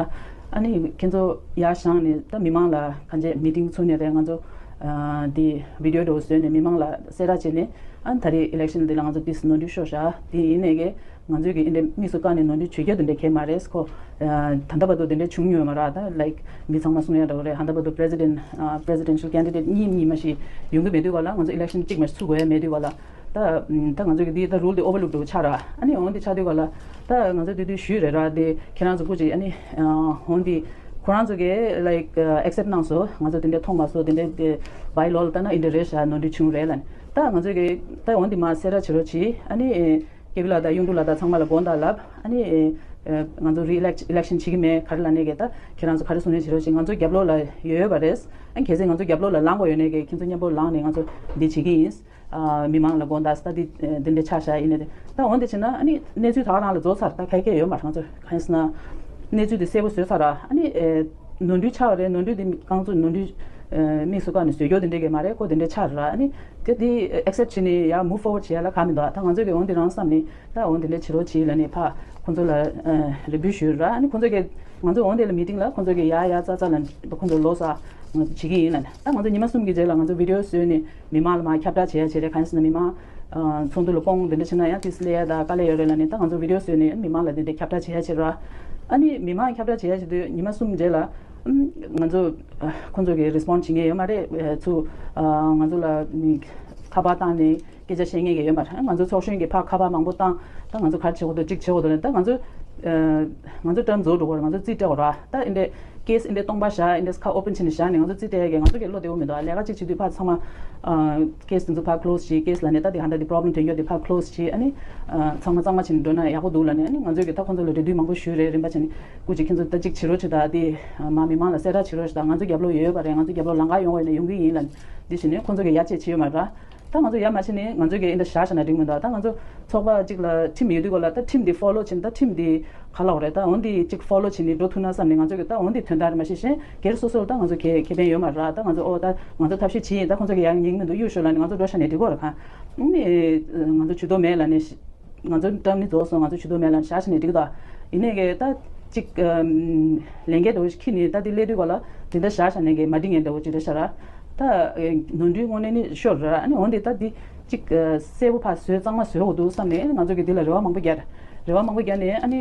ཨ་ནི་ཁྱེད་ཚོ་ཡར་བཞེངས་ནས་ད་མི་མང་ལ་གང་ཅི་མི་ཊིང་ཚུགས་ནས་རེད། ང་ཚོ་ཨ་འདི་བི་ཌི་ཡོ་འདྲ་བོ་བཟོས་ནས་མི་མང་ལ་གསལ་བསྒྲགས་བྱས་ནས་ཨ་ད་རེས་ཨི་ལེག་ཤན་འདི་ལ་ང་ཚོ་ཏིས་ནོར་འཁྲུལ་ཤོར་བཞག་དེ་ཡིན་ནས་གི་ང་ཚོས་གི་ཨིན་དེ་དམིགས་སུ་བཀར་ནས་ནོར་འཁྲུལ་བྱེད་རྒྱུ་དེ་འདྲ་གང་ཡང་མ་རེད་ཁོ། ཨ་ད་ལྟ་བར་དུ་དེ་འདྲ་བྱུང་མྱོང་མ་རེད། ད་ལའིཀ་མི་ཚང་མ་གསུང་ཡ་འདྲ་བོ་རེད། ད་ལྟ་བར་དུ་པི་རེ་སི་ཌེན་ཊི་ཨ་པི་རེ་སི་ཌེན་ཤལ་ཀེན་ཌི་ཌེ་ཊི་གཉིས་གཉིས་མ་ཞིག་ཡོང་གི་མེད་དུས་ག་ལ། ང་ཚོ་ཨི་ལེག་ཤན་གཅིག་མ་ཞིག་ཚུགས་དགོས་ཡ་མེད་དུས་ག་ལ། ད་ཨ་ད་ང་ཚོ་གི་འདི་ད་རུལ་དེ་ཨོ་ཝར་ལུག་འདྲ་བོ་ཆགས་ར། ཨ་ནི་འོན་ཏེ་ཆགས་དུས་ག་ལ་ད་ང་ཚོ་དེ་དུས་ཞུས་རེད་ར། དེ་ཁྱེད་རང་ཚོ་སྐུ་མཁྱེན་ཨ་ནི་ཨ་འོན་ཏེ་ཁོ་རང་ཚོ་གི་ལའིཀ་ཨེག་སེབ་གནང་སོང་། ང་ཚོ་དེ་འདྲ་མཐོང་མ་སོང་། དེ་འདྲ་དེ་བའི་ལོ་ལ་ལྟ་ན་ཨིན་དེ་རེད་ཤག་ནོར་འཁྲུལ་བྱུང་རེད་ལབ་ནས། ད་ང་ཚོ་གི་ད་འོན་ཏེ་མ་གསལ་བསྒྲགས་བྱེད་རོགས་གྱིས། ཨ་ནི་ཨེ་ཀེ་བི་ལགས་དང་གཡུང་དྲུང་ལགས་དང་ཚང་མ་ལ་དགོངས་དག་ལབ། ཨ་ནི་ཨེ་ང་ཚོ་རི་ཨི་ལེག་ཤན་བྱེད་ཀྱི་མེད་ག་རེ་ལབ་ནས་གི། ད་ཁྱེད་རང་ཚོ་ག་རེ་གསུང་ནས་བྱེད་རོགས་གྱིས། ང་ཚོ་རྒྱབ་ལོགས་ལ་ཡོད་ཡོད་པ་རེད། ཨ་གལ་སྲིད་ང་ཚོ་རྒྱབ་ལོགས་ལ་ལངས་དགོས་ཡོད་ནས་གི་ཁྱེད་ཚོ་མཉམ་པོ་ལངས་ནས་ང་ཚོ་འདི་བྱེད་ཀྱི་ཡིན། ཨ་མི་མང་ལ་དགོངས་དག་ད་འདི་འདི་འདྲ་ཆགས་བཞག་ཡིན་ནས་རེད། ད་འོན་ཏེ་བྱས་ན་ཨ་ནི་གནས་ཚུལ་ད་ག་རང་ལ་རྫོགས་ཚར། ད་ག་གེ་ཡོད་མ་རེད། ང་ཚོ་གང་ཡིན་ཟེར་ན་གནས་ཚུལ་འདི་གསལ་པོ་བཟོས་ཚར་ར། ཨ་ནི་ཨེ་ནོར་འཁྲུལ་ཆགས་པ་རེད། ནོར་འཁྲུལ་འདི་རྐང་ཚུགས་ནོར་འཁྲུལ་ཨེ་དམིགས་སུ་བཀར་ནས་བཟོས་རྒྱུ་དེ་འདྲས་ཀྱི་མ་རེད། ཁོ་དེ་འདྲས་ཆགས་ར། ཨ་ནི་དེ་འདི་ཨེག་སེབ་བྱས་ནས་ཡར་མུབ་ཕོར་ཝར་བྱེད་ཡ་ལ་ག་མི་འདུག་ད་ང་ཚོ་གི་འོན་ཏེ་རང་བསམ་ནས་ད་འོན་ཏེ་འདྲས་བྱེད་རོགས་བྱེད་ལབ་ནས་ཕ་ཁོ་ཚོ་ལ་ཨེ་རེ་བུ་ཞུས་ར། ཨ་ནི་ཁོ་ཚོ་གི་ང་ཚོ་འོན་ཏེ་ལ་མི་ཊིང་ལ་ཁོ་ཚོ་གི་ཡ་ཡ་ཙ་ཙ་ལ་ཁོ་ཚོ་ལོ་ས་ང་ཚོ་བྱེད་ཀྱི་ཡིན་ལབ་ནས། ད་ང་ཚོ་ཉི་མ་གསུམ་གྱི་རྗེས་ལ་ང་ཚོ་བི་ཌི་ཡོ་བཟོས་ནས་མི་མང་ལ་མར་ཁྱབ་བསྒྲགས་བྱེད་ཡ་བྱེད་རེད། གང་ཡིན་ཟེར་ན་མི་མང་ཨ་ཚོགས་འདུ་ལ་སྐོང་འདི་འདྲ་བྱེད་ན་ཡང་ཏིས་སླེབས་ཡ་ད་དཀའ་ལས་ཡོད་རེད་ལབ་ནས། ད་ང་ཚོ་བི་ཌི་ཡོ་བཟོས་ནས་མི་མང་ལ་འདི་འདྲ་ཁྱབ་བསྒྲགས་བྱེད་ཡ་བྱེད་ར། ཨ་ནི་མི་མང་ཁྱབ་བསྒྲགས་བྱེད་ཡ་བྱེད་དུས་ཉི་མ་གསུམ་རྗེས་ལ་ཨམ་ང་ཚོ་ཨ་ཁོ་ཚོ་གི་རེ་སི་པོན་སི་བྱེད་མཁན་ཡོད་མ་རེད། ཨ་ཚུ་ཨ་ང་ཚོ་ལ་ཁ་པར་བཏང་ནས་སྐད་ཆ་བཤད་མཁན་གྱི་ཡོད་མ་རེད། ང་ཚོ་ཚོགས་གཞོན་གྱི་ཕར་ཁ་པར་མང་པོ་བཏང་། ད་ང་ཚོ་ག་རེ་བྱེད་དགོས་འདུག་གཅིག་བྱེད་དགོས་འདུག་ལབ། ད་ང་ཚོ་ཨ་ང་ཚོ་ཊརམ་རྫོགས་འགྲོ་གི་རེད། ང་ཚོ་རྩིས་སྤྲད་དགོས་ར། ད་འདི་འདྲ་ ཀེ་སི་འདི་སྟོང་པ་བཞག་འདི་ཁ་ཨོ་པན་བྱས་ནས་བཞག་ནས་ང་ཚོ་རྩིས་སྤྲད་ཡ་གི་ང་ཚོ་གི་བློ་བདེ་བོ་མི་འདུག་ལས་ཀ་གཅིག་བྱེད་དུས་ཕར་ཚང་མ་ཀེ་སི་དེ་ཚོ་ཕར་ཀློ་སི་བྱེད། ཀེ་སི་ལ་ནས་ད་དེ་ཧ་ད་དེ་པོ་རོབ་ལེམ་ཐོན་རྒྱུ་དེ་ཕར་ཀློ་སི་བྱེད། ཨ་ནི་ཚང་མ་གཙང་མ་བྱས་ནས་འགྲོ་ན་ཡག་པོ་འདུག་ལབ་ནས། ཨ་ནི་ང་ཚོ་གི་ད་ཁོང་ཚོ་ལ་རེ་འདུན་མང་པོ་ཞུས་རེད། རིམ་པ་བྱས་ནས་སྐུ་མཁྱེན་ཁྱེད་ཚོ་ད་གཅིག་བྱེད་རོགས་བྱེད་དང་། དེ་མ་མི་མང་ལ་གསལ་བསྒྲགས་བྱེད་རོགས་བྱེད་དང་། ང་ཚོ་རྒྱབ་ལོགས་ཡོད་པ་རེད། ང་ཚོ་རྒྱབ་ལོགས་ལམ་ཁ་ཡོང་བ་ཡིན་ན་ཡོང་གི་ཡིན་ལབ་ནས། འདི་བྱས་ནས་ཁོང་ཚོ་གི་ཡར་བཅད་བྱེད་ཡོད་མ་རེད། ད་ང་ཚོ་ཡར་མ་བྱས་ནས་ང་ཚོ་གི་འདི་འདྲ་བཞག་བཞག་ན་འགྲིག་མི་འདུག་ད་ང་ཚོ་ཚོགས་པ་གཅིག་ལ་ཁྲིམས་ཡོད་དུས་ག་ལ་ད་ཁྲིམས་འདི་ཕོ་ལོ་བྱས་ནས། ད་ཁྲིམས་འདི་ག་ལབ་དགོས་རེད། ད་འོ་འདི་གཅིག་ཕོ་ལོ་བྱས་ནས་འགྲོ་ཐུབ་ན་བསམ་ནས། ང་ཚོ་གི་ད་འོ་འདི་དོན་དག་རེད། མ་གཞི་གཞན་སྒེར་སོ་སོར་ད་ང་ཚོ་གི་ཁེ་ཕན་ཡོད་མ་རེད། ད་ང་ཚོ་ཨོ་ད་ང་ཚོ་ཐབས་ཤེས་བྱས་ཡིན། ད་ཁོང་ཚོ་གི་ཡར་ཉན་མི་འདུག་གཡུག་ཞོག་ལབ་ནས་ང་ཚོ་འགྲོ་བཞག་ནས་འགྲིག་གི་རེད། གང་ནི་ང་ཚོ་ཇུས་གཏོགས་མེད་ལབ་ནས། ང་ཚོ་ཏྲམ་ནི་རྫོགས་སོང་། ང་ཚོ་ཇུས་གཏོགས་མེད་ལབ་ནས་བཞག་བཞག་ནས་འགྲིག་གི་འདུག་ཡིན་ནའི་གི་ད་གཅིག་ལས་འགན་འདྲ་བོ་ཞིག་འཁྱེར་ནས་ད་འདི་སླེབས་དུས་ག་ལ་འདི་འདྲ་བཞག་བཞག་ནས་གི་མ་འགྲིག་མཁན་འདྲ་བོ་ཅིག་རེད་ཤག་ར། ད་ནོར་འཁྲུལ་དངོས་གནས་ནི་ཤོར་ར། ཨ་ནི་འོན་ཏེ་ད་འདི་གཅིག་གསལ་པོ་ཕར་བཟོས་གཙང་མ་བཟོ་དགོས་འདུག་བསམ་ནས། ཨ་ནི་ང་ཚོ་གི་འདི་ལ་རེ་བ་མང་པོ་བརྒྱབ། རེ་བ་མང་པོ་བརྒྱབ་ནས། ཨ་ནི་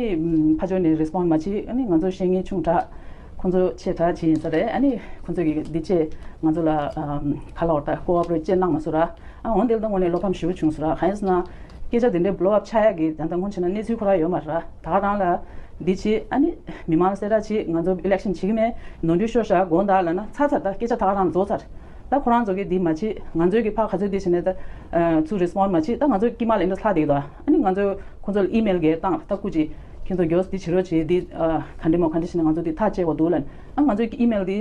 ཕར་ཕྱོགས་ནས་རེ་སི་པོན་མ་བྱེད། ཨ་ནི་ང་ཚོ་བཤད་མཁན་ཆུང་དྲགས། ཁོང་ཚོ་ཆེ་དྲགས་བྱས་ཡིན་ས་རེད། ཨ་ནི་ཁོང་ཚོ་གི་འདི་ཆེ་ང་ཚོ་ལ་ག་ལབ་དགོས་རེད། ད་ཀོ་ཨོ་པ་རེཊ་ཅེས་གནང་མ་སོང་ར། ཨ་འོན་ཏེ་ད་དངོས་གནས་བློ་ཕམ་ཞེ་པོ་བྱུང་སོང་ར། གང་ཡིན་ཟེར་ན་སྐད་ཆ་དེ་འདྲའི་བྷི་ལོ་ཨབ་ཆགས་ཡག་གི་ད་ལྟ་སྔོན་ཆད་ན་གནས་ཚུལ་ཁོ་རང་ཡོད་མ་རེད། ད་ག་རང་ལ་འདི་བྱེད། ཨ་ནི་མི་མང་ལ་གསལ་བསྒྲགས་བྱེད། ང་ཚོ་ཨི་ལེག་ཤན་བྱེད་ཀྱི་མེད། ནོར་འཁྲུལ་ཤོར་ཤག་དགོངས་དག་ལབ་ན་ཚར་ཚར། ད་སྐད་ཆ་ད་ག་རང་རྫོགས་ཚར། ད་ཁོ་རང་ཚོ་གིས་འདི་མ་བྱེད། ང་ཚོས་ཀྱི་ཕར་ག་ཚོད་འདི་བྱས་ནས་ད་ཚུར་རེ་སི་པོན་མ་བྱེད། ད་ང་ཚོ་དཀྱིལ་མ་ལ་འདི་འདྲ་ལྷག་བསྡད་ཀྱི་འདུག་ཨ་ནི་ང་ཚོ་ཁོ་ཚོ་ལ་ཨི་མེལ་གྱི་བཏང་། ད་སྐུ་མཁྱེན་ཁྱེད་ཚོ་མགྱོགས་འདི་བྱེད་རོགས་བྱེད། འདི་ག་འདྲ་མོ་ག་འདྲ་བྱས་ནས་ང་ཚོ་འདི་ཐག་བཅད་དགོས་འདུག་ལབ་ནས། ཨ་ང་ཚོའི་ཨི་མེལ་འདི་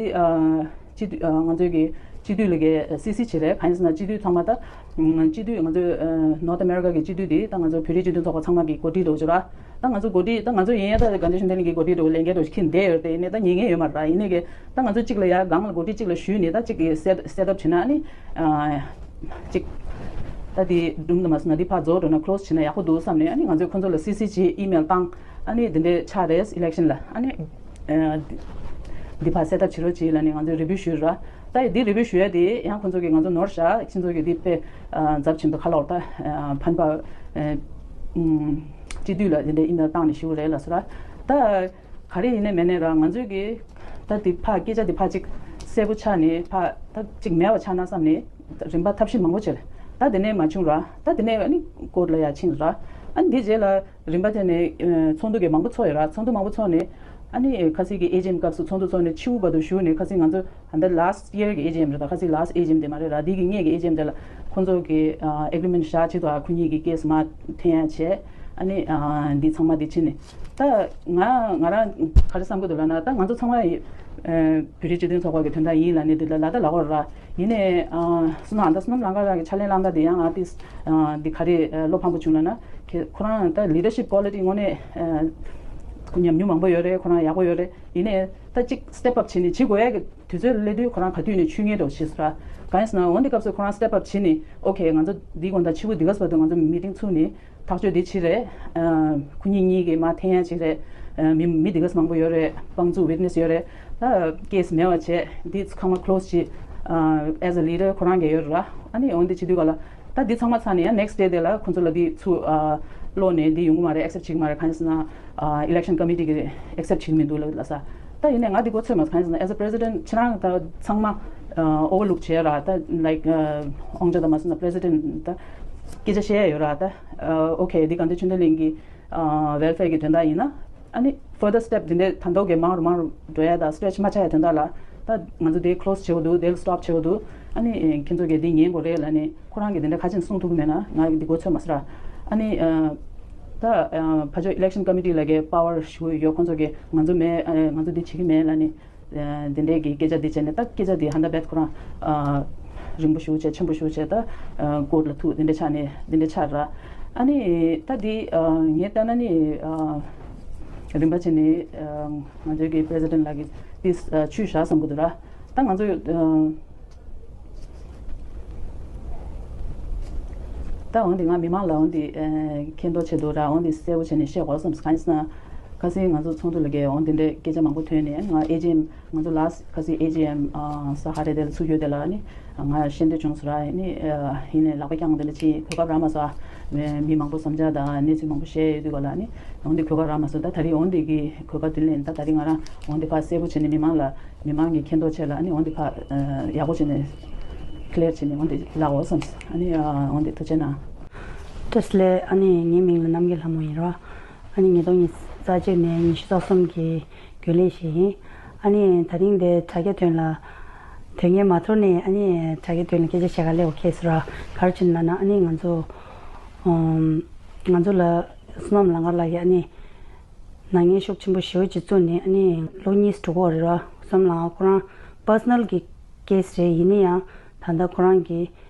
སྤྱི་འཐུས་ང་ཚོའི་གི་སྤྱི་འཐུས་ལ་གི་སི་སི་བྱས་རེད། གང་ཡིན་ཟེར་ན་སྤྱི་འཐུས་ཚང་མ་ད་སྤྱི་འཐུས་ང་ཚོའི་ནོར་ཐི་ཨ་མེ་རི་ཀ་གི་སྤྱི་འཐུས་འདི་ད་ང་ཚོ་བོད་རིགས་སྤྱི་མཐུན་ཚོགས་པ་ཚང་མ་གི་འགོ་ཁྲིད་འདྲ་བོ་ཅིག་ར། ད་ང་ཚོ་འགོ་ཁྲིད་ད་ང་ཚོ་ཡིན་ཡ་ད་ག་འདྲ་ཞིག་འདི་ནས་གི་འགོ་ཁྲིད་འདྲ་བོ་ལས་འགན་འདྲ་བོ་ཞིག་འཁྱེར་བསྡད་ཡོད་རེད་དེ། ཡིན་ནའི་ད་ཉན་མཁན་ཡོད་མ་རེད། ཡིན་ནའི་གི་ད་ང་ཚོ་གཅིག་ལ་ཡ་སྒང་ལ་འགོ་ཁྲིད་གཅིག་ལ་ཞུས་ནས་ད་གཅིག་གི་སེ་སེ་ཊབ་བྱས་ན། ཨ་ནི་གཅིག་ད་འདི་སྒྲུང་དུ་མ་སོང་ན་འདི་ཕར་རྫོགས་འགྲོ་ན་ཀློ་སི་བྱས་ན་ཡག་པོ་འདུག་བསམ་ནས། ཨ་ནི་ང་ཚོས་ཁོ་ཚོ་ལ་སི་སི་བྱས་ཨི་མེལ་བཏང་། ཨ་ནི་འདི་འདྲའི་ཆགས་རེད་ཨི་ལེག་ཤན་ལ། ཨ་ནི་འདི་ཕར་སེ་ཊབ་བྱེད་རོགས་བྱེད་ལབ་ནས་ང་ཚོས་རེ་བུ་ཞུས་ར། ད་འདི་རེ་བུ་ཞུ་ཡ་དེ་ཡང་ཁོ་ཚོ་གིས་ང་ཚོ་ནོར་བཞག་ཁྱེད་ཚོ་གིས་འདི་དཔེ་ཚབས་ཆེན་པོ་ག་ལབ་དགོས་རེད། ད་ཕན་པ་སྤྱི་འཐུས་ལ་འདི་འདྲའི་ཨི་མེལ་བཏང་ནས་ཞུ་གི་རེད་ལབ་སོང་ར། ད་ག་རེ་ཡིན་ནའི་མིན་ནའི་ར། ང་ཚོས་གི་ད་འདི་ཕར་སྐད་ཆ་འདི་ཕར་གཅིག་གསལ་པོ་ཆགས་ནས་ཕར་ད་གཅིག་མེད་པ་ཆགས་ན་བསམ་ནས་རིམ་པ་ཐབས་ཤེས་མང་པོ་བྱས། ད་དེ་ནས་མ་བྱུང་ར། ད་དེ་ནས་ཨ་ནི་ཀོར་ཊ་ལ་ཡར་ཕྱིན་ར། ཨ་ནི་འདི་རྗེས་ལ་རིམ་པ་དེ་ནས་ཚོགས་འདུ་གི་མང་པོ་ཚོགས་ཡོད་ར། ཚོགས་འདུ་མང་པོ་ཚོགས་ནས་ཨ་ནི་ཁ་སང་གི་ཨེ་ཇི་ཨེམ་སྐབས་སུ་ཚོགས་འདུ་ཚོགས་ནས་ཕྱི་དྲོ་བར་དུ་བཞུགས་ནས། ཁ་སང་ང་ཚོ་ད་ལྟ་ལཱ་སི་ཊི་ཡར་གི་ཨེ་ཇི་ཨེམ་རེད། ད་ཁ་སང་ལཱ་སི་ཊི་ཨེ་ཇི་ཨེམ་དེ་མ་རེད་ར། འདི་གི་སྔོན་གི་ཨེ་ཇི་ཨེམ་དེ་ལ་ཁོང་ཚོ་གི་ཨེ་གི་རི་མེན་ཊི་བཞག་བྱས་འདུག་ཁོ་གཉིས་ཀྱི་ཀེ་སི་མར་འཐེན་ཡ་བྱས། ཨ་ནི་འདི་ཚང་མ་འདི་ཕྱིན་ནས། ད་ང་ང་རང་ག་རེ་བསམ་གྱི་འདུག་ལབ་ན། ད་ང་ཚོ་ཚང་མ་བོད་རིགས་སྤྱི་མཐུན་ཚོགས་པ་གི་དོན་དག་ཡིན་ལབ་ནས་འདི་ལ་ལ་ད་ལབ་དགོས་ར། ཡིན་ནའི་སོ་ན་ཨ་ད་བསོད་ནམས་ལྷ་དགའ་ལགས་ཀྱི་ཕྱག་ལེན་བླངས་སྟངས་དེ་ཡང་ང་ཏིས་འདི་ག་རེ་བློ་ཕམ་པོ་བྱུང་ལབ་ན། ཁོ་རང་ད་ལི་ཌར་ཤིབ་ཀོ་ལི་ཊི་དངོས་གནས་ཉམས་མྱོང་མང་པོ་ཡོད་རེད། ཁོ་རང་ཡག་པོ་ཡོད་རེད། ཡིན་ནའི་ད་གཅིག་སི་ཊེབ་ཨབ་བྱས་ནས་བྱེད་དགོས་ཡ་གི་དུས་ཚོད་སླེབས་དུས་ཁོ་རང་ག་དུས་ནས་ཆུད་ངེས་འདྲ་བོ་བྱས་སོང་ར། གང་ཡིན་ཟེར་ན་འོ་འདི་སྐབས་སུ་ཁོ་རང་སི་ཊེབ་ཨབ་བྱས་ནས་ཨོ་ཁེ་ང་ཚོ་འདི་དགོང་དག་ཕྱི་པོ་འདི་ག་ཙམ་བར་དུ་ང་ཚོ་མི་ཊིང་ཚུགས་ནས་ཐག་གཅོད་འདི་བྱེད་རེད། ཁོ་གཉིས་གཉིས་ཀྱི་མར་འཐེན་ཡ་བྱེད་རེད། མི་མི་འདི་ག་ཙམ་མང་པོ་ཡོད་རེད། དཔང་བཙུགས་ཝིཊ་ནེ་སི་ཡོད་རེད། ད་ཀེ་སི་མེད་པ་བྱས་འདི་ཚང་མ་ཀློ་སི་བྱེད། ཨེ་ཛ་ལི་ཌར་ཁོ་རང་གི་ཡོད་རེད་ར། ཨ་ནི་འོ་འདི་བྱེད་དུས་ག་ལ། ད་འདི་ཚང་མ་ཚར་ནས་ཡང་ནེག་སི་ཊི་ཌེ་དེ་ལ་ཁོང་ཚོ་ལ་འདི་ཚུར་ཨ་ཀློག་ནས་འདི་ཡོང་གི་མ་རེད། ཨེག་སེབ་བྱེད་ཀྱི་མ་རེད། གང་ཡིན་ཟེར་ན་ཨ་ཨི་ལེག་ཤན་ཀོ་མི་ཊི་གིས་ཨེག་སེབ་བྱེད་ཀྱི་མི་འདུག་ལབ་ལབ་ས། ད་ཡིན་ནའི་ང་འདི་མགོ་ཚོད་མ་སོང་། གང་ཡིན་ཟེར་ན་as a president ཁྱེད་རང་ད་ཚང་མ་ཨ་ཨོ་ཝར་ལུག་བྱས་ར། ད་ལའིཀ་ཨ་དབང་ཆ་ད་མ་སོང་ན་པི་རེ་སི་ཌེན་ཊི་ད་སྐད་ཆ་བཤད་ཡ་ཡོད་ར། ད་ཨ་ཨོ་ཁེ་འདི་ག་འདི་ཆོས་དོན་གླིང་གི་ཨ་ཝེལ་ཕེར་གི་དོན་དག་ཡིན་ན། ཨ་ནི་ཕར་དར་སི་ཊེབ་འདི་འདྲའི་ད་མདོག་གི་མང་རུ་མང་རུ་འགྲོ་ཡ་དང་སི་ཊེ་རེཆ་མ་ཆགས་ཡ་དོན་དག་ལ། ད་ང་ཚོ་འདི་ཀློ་སི་བྱེད་དགོས་འདུག་འདི་ལ་སི་ཊོབ་བྱེད་དགོས་འདུག་ཨ་ནི་ཁྱེད་ཚོ་གིས་འདི་ཉན་དགོས་རེད་ལབ་ནས་ཁོ་རང་གིས་འདི་འདྲ་ཁ་ཆེམས་གསུང་ཐུབ་ཀྱི་མེད་ན་ང་འདི་མགོ་ཚོད་མ་སོང་ར། ཨ་ནི་ཨ་ད་ཨ་ཕར་ཕྱོགས་ཨི་ལེག་ཤན་ཀོ་མི་ཊི་ལ་གའི་པ་ཝར་ཞུ་ཡོད། ཁོང་ཚོ་གིས་ང་ཚོ་མེད། ཨ་ང་ཚོ་འདི་བྱེད་ཀྱི་མེད་ལབ་ནས། ཨ་འདི་འདྲའི་གི་སྐད་ཆ་འདི་བྱས་ནས། ད་སྐད་ཆ་འདི་ཧན་ད་བེད་ཁོ་རང་ཨ་རིང་པོ་ཞེ་པོ་བྱས་ཆེན་པོ་ཞེ་པོ་བྱས། ད་ཨ་ཀོར་ཊ་ལ་ཐུག་འདི་འདྲ་ཆགས་ནས་འདི་འདྲ་ཆགས་ར། ཨ་ནི་ད་འདི་ཨ་ངས་བལྟས་ན་ནི་ཨ་རིམ་པ་བྱས་ནས་ཨ་ང་ཚོའི་གི་པི་རེ་སི་ཌེན་ཊི་ལགས་ཀྱིས་འདི་ཨ་ཆུད་བཞག་བསམ་གྱི་འདུག་ར། ད་ང་ཚོ་ཨ་ད་འོན་ཏེ་ང་མི་མང་ལ་འོན་ཏེ་ཨ་མཁྱེན་རྟོགས་བྱེད་འདུག་ར། འོན་ཏེ་གསལ་པོ་བྱས་ནས་བཤད་དགོས་བསམ། གང་ཡིན་ཟེར་ན་ཁ་སང་ང་ཚོ་ཚོགས་འདུ་ལ་གའི་འོན་ཏེ་འདི་འདྲའི་སྐད་ཆ་མང་པོ་ཐོན་ནས། ང་ཨེ་ཇི་ཨེམ་ང་ཚོ་ལཱ་སི་ཊི་ཁ་སང་ཨེ་ཇི་ཨེམ་ཨ་ས་ཧ་རེ་དེ་ལ་ཚུགས་ཡོད་དེ་ལ་ནི་ང་ཤེས་འདོད་བྱུང་སོང་ར། ནི་ཨ་ཡིན་ནའི་ལག་པ་བརྐྱངས་དེ་འདྲ་ཅིག་གོ་སྐབས་རག་མ་སོང་། མི་མང་པོ་བསམ་འཆར་དང་གནས་ཚུལ་མང་པོ་བཤད་ཡོད་དུས་ག་ལ་ནི་འོན་ཏེ་གོ་སྐབས་རག་མ་སོང་། ད་ད་རེས་འོན་ཏེ་གི་གོ་སྐབས་དེ་ལེན། ད་ད་རེས་ང་རང་འོན་ཏེ་ཕར་གསལ་པོ་བྱས་ནས་མི་མང་ལ་མི་མང་གི་མཁྱེན་རྟོགས་ཆེད་ལ་ནི་འོན་ཏེ་ཕར་ཨ་ཡག་པོ་བྱས་ནས་ཀི་ལི་ཡར་བྱས་ནས་འོན་ཏེ་ལབ་འོ་བསམ། ཨ་ནི་ཨ་འོན་ཏེ་ཐུགས་རྗེ་གནང་། བཀྲ་ཤིས་བདེ་ལེགས། ཨ་ནི་ངའི་མིང་ལ་རྣམ་རྒྱལ་ལྷ་མོ་ཡིན་ར། ཨ་ནི་ཉིས་སྟོང་ཉི་ཤུ་རྩ་གཅིག་ནས་ཉི་ཤུ་རྩ་གསུམ་གྱི་རྒྱུན་ལས་ཤིག་ཡིན། ཨ་ནི་ད་རིང་འདི་དྲ་རྒྱ་ཐོན་ལ། དོན་གཉེར་མ་ཐོར་ནས་ཨ་ནི་དྲ་རྒྱ་ཐོན་ལ་སྐད་ཆ་བཤད་ག་སླེབས་པ་ཁེལ་སོང་ར། ག་རེ་བྱས་ན་ན་ཨ་ནི་ང་ཚོ་ཨམ། ང་ཚོ་ལ་བསོད་ནམས་ལང་དཀར་ལགས་ཀྱིས་ཨ་ནི་ནག་ཉེས་ཤུགས་ཆེན་པོ་ཞེ་པོ་ཅིག་བཙུགས་ནས་ཨ་ནི་ལོ་གཉིས་སུ་འགྲོ་གི་ཡོད་རེད་ར། བསོད་ནམས་ལང་དཀར་ཁོ་རང་པར་སོ་ནལ་གྱི་ཀེ་སི་རེད། ཡིན་ན་ཡང་ད་ལྟ་ཁོ་རང་གི་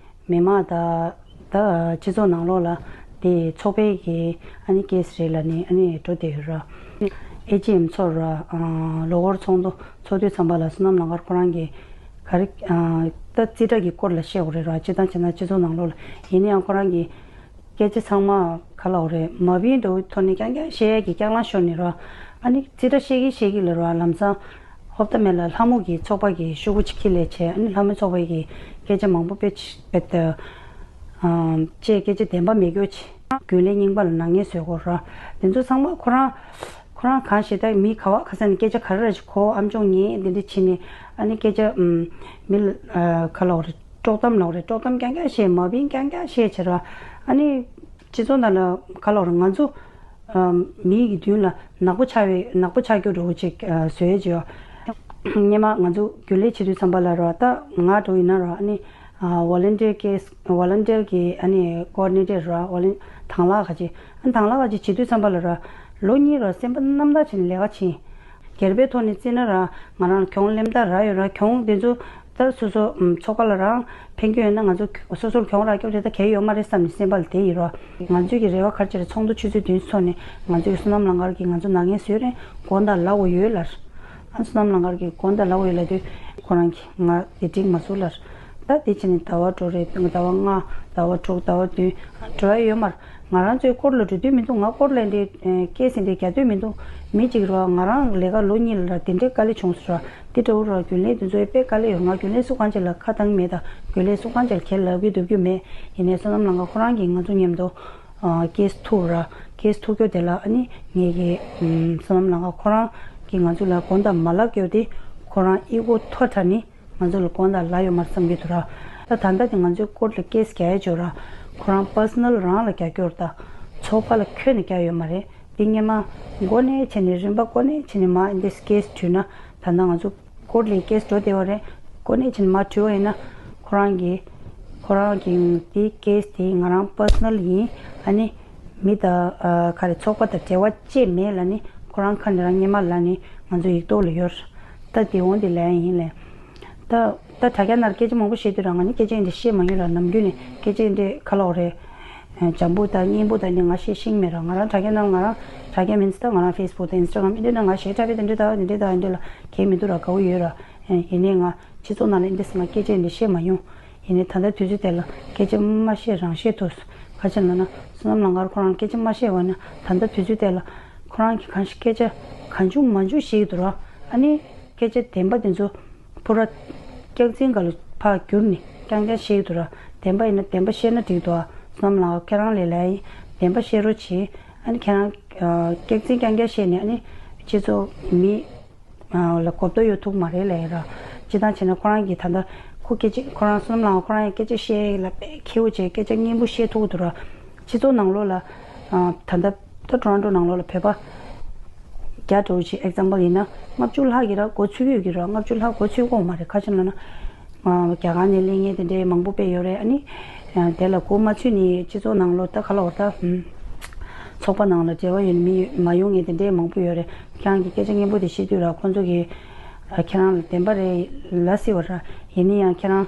མི་མང་དང་ད་སྤྱི་ཚོགས་ནང་ལོགས་ལ་དེ་ཚོགས་པའི་གི་ཨ་ནི་ཀེ་སི་རེད་ལབ་ནས་ཨ་ནི་འགྲོ་བསྡད་ཡོད་ར། ཨེ་ཇི་ཨེམ་ཚོགས་ར། ཨ་ལོ་འཁོར་ཚོགས་འདུ་ཚོགས་དུས་ཙམ་པ་ལ་བསོད་ནམས་ལང་དཀར་ཁོ་རང་གིས་ག་རེ་ཨ་ད་རྩིས་ཁྲ་གི་སྐོར་ལ་བཤད་དགོས་རེད་ར། སྤྱིར་བཏང་བྱས་ན་སྤྱི་ཚོགས་ནང་ལོགས་ལ་ཡིན་ན་ཡང་ཁོ་རང་གིས་སྐད་ཆ་ཚང་མ་ག་ལབ་དགོས་རེད། མ་བིན་འགྲོ་ཐོག་ནས་རྐྱང་རྐྱང་བཤད་ཡས་ཀྱི་རྐྱང་ལང་ཤོར་ནས་ར། ཨ་ནི་རྩིས་ཁྲ་བཤད་ཀྱི་བཤད་ཀྱི་ལ་ར་ལམ་སང་ཧོབ་ཏ་མེད་ལ་ལྷ་མོ་གི་ཚོགས་པ་གི་ཤོག་གུ་ཅིག་ཁྱེར་སླེབས་བྱས། ཨ་ནི་ལྷ་མོ་ཚོགས་པ་གི་སྐད་ཆ་མང་པོ་དཔེ་ཆ་དཔེ་ད་ཨམ་བཅས་སྐད་ཆ་བདེན་པ་མེད་སྐྱོ་ཆེ། རྒྱུན་ལས་རྙིང་པ་ལ་ནག་ཉེས་བཟོས་སྐོར་ར། དེ་ཚོ་ཚང་མ་ཁོ་རང་ཁོ་རང་གང་ཞིག་ད་མི་ག་བ་ག་ས་ནས་སྐད་ཆ་ག་རེ་ར་ཞིག་གོ་ཨམ་ཅོག་ཉན་འདི་འདྲ་བྱས་ནས་ཨ་ནི་སྐད་ཆ་ཨམ་མི་ལ་ཨ་ག་ལབ་དགོས་རེད། དཀྲོག་གཏམ་ལབ་དགོས་རེད། དཀྲོག་གཏམ་རྐྱང་རྐྱང་བཤད། མ་བིན་རྐྱང་རྐྱང་བཤད་བྱས་ར། ཨ་ནི་སྤྱི་ཚོགས་ནང་ལ་ག་ལབ་དགོས་རེད། ང་ཚོ་ཨམ་མི་གི་མདུན་ལ་ནག་པོ་ཆགས་པའི་ནག་པོ་ཆགས་རྒྱུ་འདྲ་བོ་ཅིག་ཨ་བཟོས་བྱས། སྔོན་མ་ང་ཚོ་རྒྱུན་ལས་བྱེད་དུས་ཙམ་པ་ལ་ར་ད་ང་འདྲ་བོ་ཡིན་ན་ར་ཨ་ནི་ཨ་ཝོ་ལན་ཊི་ཡར་ཀེ་སི་ཝོ་ལན་ཊི་ཡར་གི་ཨ་ནི་ཀོ་ཨོ་ཌི་ནེ་ཊར་ར། ཝོ་ལན་དང་བླངས་ཁ་ཅིག་ཨ་དང་བླངས་ཁ་ཅིག་བྱེད་དུས་ཙམ་པ་ལ་ར་ལོ་གཉིས་ར་སེམས་པ་རྣམ་དག་བྱས་ནས་ལས་ཀ་བྱེད། སྒེར་པའི་ཐོག་ནས་བརྩིས་ན་ར་ང་རང་གྱོང་གླེང་སྟངས་རག་ཡོད་ར། གྱོང་དེ་ཚོ་ད་སོ་སོ་ཨམ་ཚོགས་པ་ལ་རང་ཕན་གྱི་ཡོད་ན་ང་ཚོ་སོ་སོར་གྱོང་རག་རྒྱུ་དེ་ད་གལ་ཡོད་མ་རེད་བསམ་ནས་སེམས་པ་ལ་དེ་ཡིན་ར། ང་ཚོའི་གི་རེ་བ་ག་རེ་བྱས་རེད། ཚོགས་འདུ་ཆུ་ཚོད་བདུན་ཚོགས་ནས་ང་ཚོའི་བསོད་ནམས་ལང་དཀར་གྱིས་ང་ཚོ་ནག་ཉེས་བཟོས་རེད། དགོངས་དག་ལབ་དགོས་ཡོད་ལབ། ཨ་བསོད་ནམས་ལང་དཀར་གྱིས་དགོངས་དག་ལབ་དགོས་ཡོད་ལབ་དུས་ཁོ་རང་གིས་ང་དེ་འགྲིག་མ་སོང་ལབ། ད་དེ་བྱས་ནས་ཟླ་བ་དྲུག་རེད། ཟླ་བ་ལྔ་ཟླ་བ་དྲུག་ཟླ་བ་བདུན་འགྲོ་ཡ་ཡོད་མ་རེད། ང་རང་ཚོའི་སྐོར་ལ་འགྲོ་དུས་མི་འདུག་ང་སྐོར་ལ་འདི་ཨེ་ཀེ་སི་འདི་རྒྱག་དུས་མི་འདུག་མི་གཅིག་རེད་བ། ང་རང་ལས་ཀ་ལོ་གཉིས་ལ་དེ་འདྲའི་དཀའ་ལས་བྱུང་སོང་ར། འདི་འདྲ་བོ་ར་རྒྱུན་ལས་དེ་ཚོའི་དཔེ་དཀའ་ལས་ཡོད། ང་རྒྱུན་ལས་སུ་གང་ཅིག་ལ་ཁ་བཏང་མེད། ད་རྒྱུན་ལས་སུ་གང་ཅིག་ལ་ཁས་ལབ་ཀྱི་འདུག་རྒྱུ་མེད། ཡིན་ནའི་བསོད་ནམས་ལང་དཀར་ཁོ་རང་གིས་ང་ཚོ་མཉམ་དུ་ཨ་ཀེ་སི་ཐུག་ར། ཀེ་སི་ཐུག་རྒྱུ་དེ་ལ་ཨ་ནི་ངེད་ཀྱི་ཨམ་བསོད་ནམས་ལང་དཀར་ཁོ་རང་གིས་ང་ཚོ་ལ་དགོངས་དག་མ་ལབ་རྒྱུ་དེ་ཁོ་རང་ཨི་གོ་མཐོ་དྲགས་ནི། ང་ཚོ་ལ་དགོངས་དག་ལབ་ཡོད་མ་རེད་བསམ་གྱི་འདུག་ར། ད་ད་ལྟ་དེ་ང་ཚོའི་སྐོར་ལ་ཀེ་སི་རྒྱག་ཡ་ཅིག་ཡོད་ར། ཁོ་རང་པར་སོ་ནལ་རང་ལ་རྒྱག་རྒྱུ་རེད། ད་ཚོགས་པ་ལ་ཁྱོན་ནས་རྒྱག་ཡོད་མ་རེད། འདི་སྔོན་མ་འགོ་ནས་བྱས་ནས་རིམ་པ་འགོ་ནས་བྱས་ནས་མར་འདི་ཀེ་སི་བྲིས་ན་ད་ལྟ་ང་ཚོ་སྐོར་ལ་ཀེ་སི་འགྲོ་བསྡད་པ་རེད། འགོ་ནས་བྱས་ནས་མར་བྲིས་པ་ཡིན་ན་ཁོ་རང་གིས་ཁོ་རང་གིས་འདི་ཀེ་སི་དེ་ང་རང་པར་སོ་ནལ་ཡིན། ཨ་ནི་མི་དང་ཨ་ག་རེ་ཚོགས་པ་དང་འབྲེལ་བ་ཅི་མེད་ལབ་ནི་ཁོ་རང་ཁ་ནས་རང་སྔོན་མ་ལབ་ནི་ང་ཚོ་ཡིག་ཐོག་ལ་ཡོད་རེད། ད་དེ་འོང་དེ་ལབ་ཡ་ཡིན་ལབ། ད་ད་དྲ་རྒྱ་ནང་སྐད་ཆ་མང་པོ་བཤད་དུས་ར་ང་ནི་སྐད་ཆ་འདི་བཤད་མ་མྱོང་ར། ནམ་རྒྱུན་ནས་སྐད་ཆ་འདི་ག་ལབ་དགོས་རེད། ཨ་འཇམ་པོ་དང་སྙན་པོ་དང་འདི་ང་བཤད་ཤེས་ཀྱི་མེད་ར། ང་རང་དྲ་རྒྱ་ནང་ང་རང་དྲ་རྒྱ་མིན་ཙང་ད་ང་རང་ཕེ་སི་བུག་དང་ཨིན་སི་ཊ་གྷ་རམ་འདི་འདྲ་ནང་ང་གཞས་འཁྲབ་པའི་དེ་འདྲ་དང་འདི་འདྲ་དང་འདི་ལ་གལ་མི་འདུག་ར། དགའ་བོ་ཡོད་ར། ཨ་ཡིན་ནའི་ང་སྤྱི་ཚོགས་ནང་ལ་འདི་ང་སྐད་ཆ་འདི་བཤད་མ་མྱོང་། ཡིན་ནའི་ད་ལྟ་དུས་ཚོད་དེ་ལ་སྐད་ཆ་མ་བཤད་རང་བཤད་ཐུབ་སོང་། ག་ཅི་ལབ་ན་བསོད་ནམས་ལང་དཀར་ཁོ་རང་སྐད་ཆ་མ་བཤད་པ་ན་ད་ལྟ་དུས་ཚོད་དེ་ལ་ཁོ་རང་གིས་གང་ཞིག་སྐད་ཆ་གང་བྱུང་མང་བྱུང་བཤད་ཀྱི་འདུག་ར། ཨ་ནི་སྐད་ཆ་བདེན་པ་དེ་ཚོ་ཕུ་ར་སྐྱག་རྫུན་སྒང་ལ་ཕར་བསྒྱུར་ནས་རྐྱང་རྐྱང་བཤད་ཀྱི་འདུག་ར། བདེན་པ་ཡིན་ན་བདེན་པ་བཤད་ན་འགྲིག་འདུག་ཨ། བསོད་ནམས་ལང་དཀར་ཁྱེད་རང་ལས་ལས་ཡིན། བདེན་པ་བཤད་རོགས་བྱེད། ཨ་ནི་ཁྱེད་རང་ཨ་སྐྱག་རྫུན་རྐྱང་རྐྱང་བཤད་ནས་ཨ་ནི་སྤྱི་ཚོགས་མི་ཨ་ལ་གོ་བརྡ་གཡོ་ཐུབ་མ་རེད་ལབ་ཡ་ར། སྤྱིར་བཏང་བྱས་ན་ཁོ་རང་གིས་ད་ལྟ་ཁོ་སྐད་ཆ་ཁོ་རང་བསོད་ནམས་ལང་ཁོ་རང་ཡང་སྐད་ཆ་བཤད་ཡ་ལ་དཔེ་མཁས་པོ་བྱས་སྐད་ཆ་སྙན་པོ་བཤད་ཐུབ་ཀྱི་འདུག་ར། སྤྱི་ཚོགས་ནང་ལོགས་ལ་ཨ་ད་ལྟ་ད་ཊོ་རོན་ཊོ་ནང་ལོགས་ལ་བོད་པ་བརྒྱ་འགྲོ་ཅིག་ཨེག་ཛམ་པལ་ཡིན་ན་ལྔ་བཅུ་ལྷག་གིས་ར་མགོ་ཚོད་ཀྱི་ཡོད་ཀྱི་ར། ལྔ་བཅུ་ལྷག་མགོ་ཚོད་ཀྱི་ཡོད་མ་རེད། ག་ཅི་ལབ་ན་ཨ་རྒྱ་གར་ནས་སླེབས་མཁན་དེ་འདྲའི་མང་པོ་དཔེ་ཡོད་རེད། ཨ་ནི་ཨ་དེ་ལ་མགོ་མ་ཚོད་ནས་སྤྱི་ཚོགས་ནང་ལོགས་ད་ག་ལབ་དགོས་རེད་ད། ཚོགས་པ་ནང་ལ་འབྲེལ་བ་ཡོད་ནས་མི་མ་ཡོང་མཁན་དེ་འདྲའི་མང་པོ་ཡོད་རེད། ཁྱེད་རང་གིས་སྐད་ཆ་སྙན་པོ་དེ་བཤད་དུས་ར་ཁོང་ཚོ་གིས་ཨ་ཁྱེད་རང་ལ་བདེན་པ་རེད་ལབ་སྲིད་པ་ར། ཡིན་ན་ཡང་ཁྱེད་རང་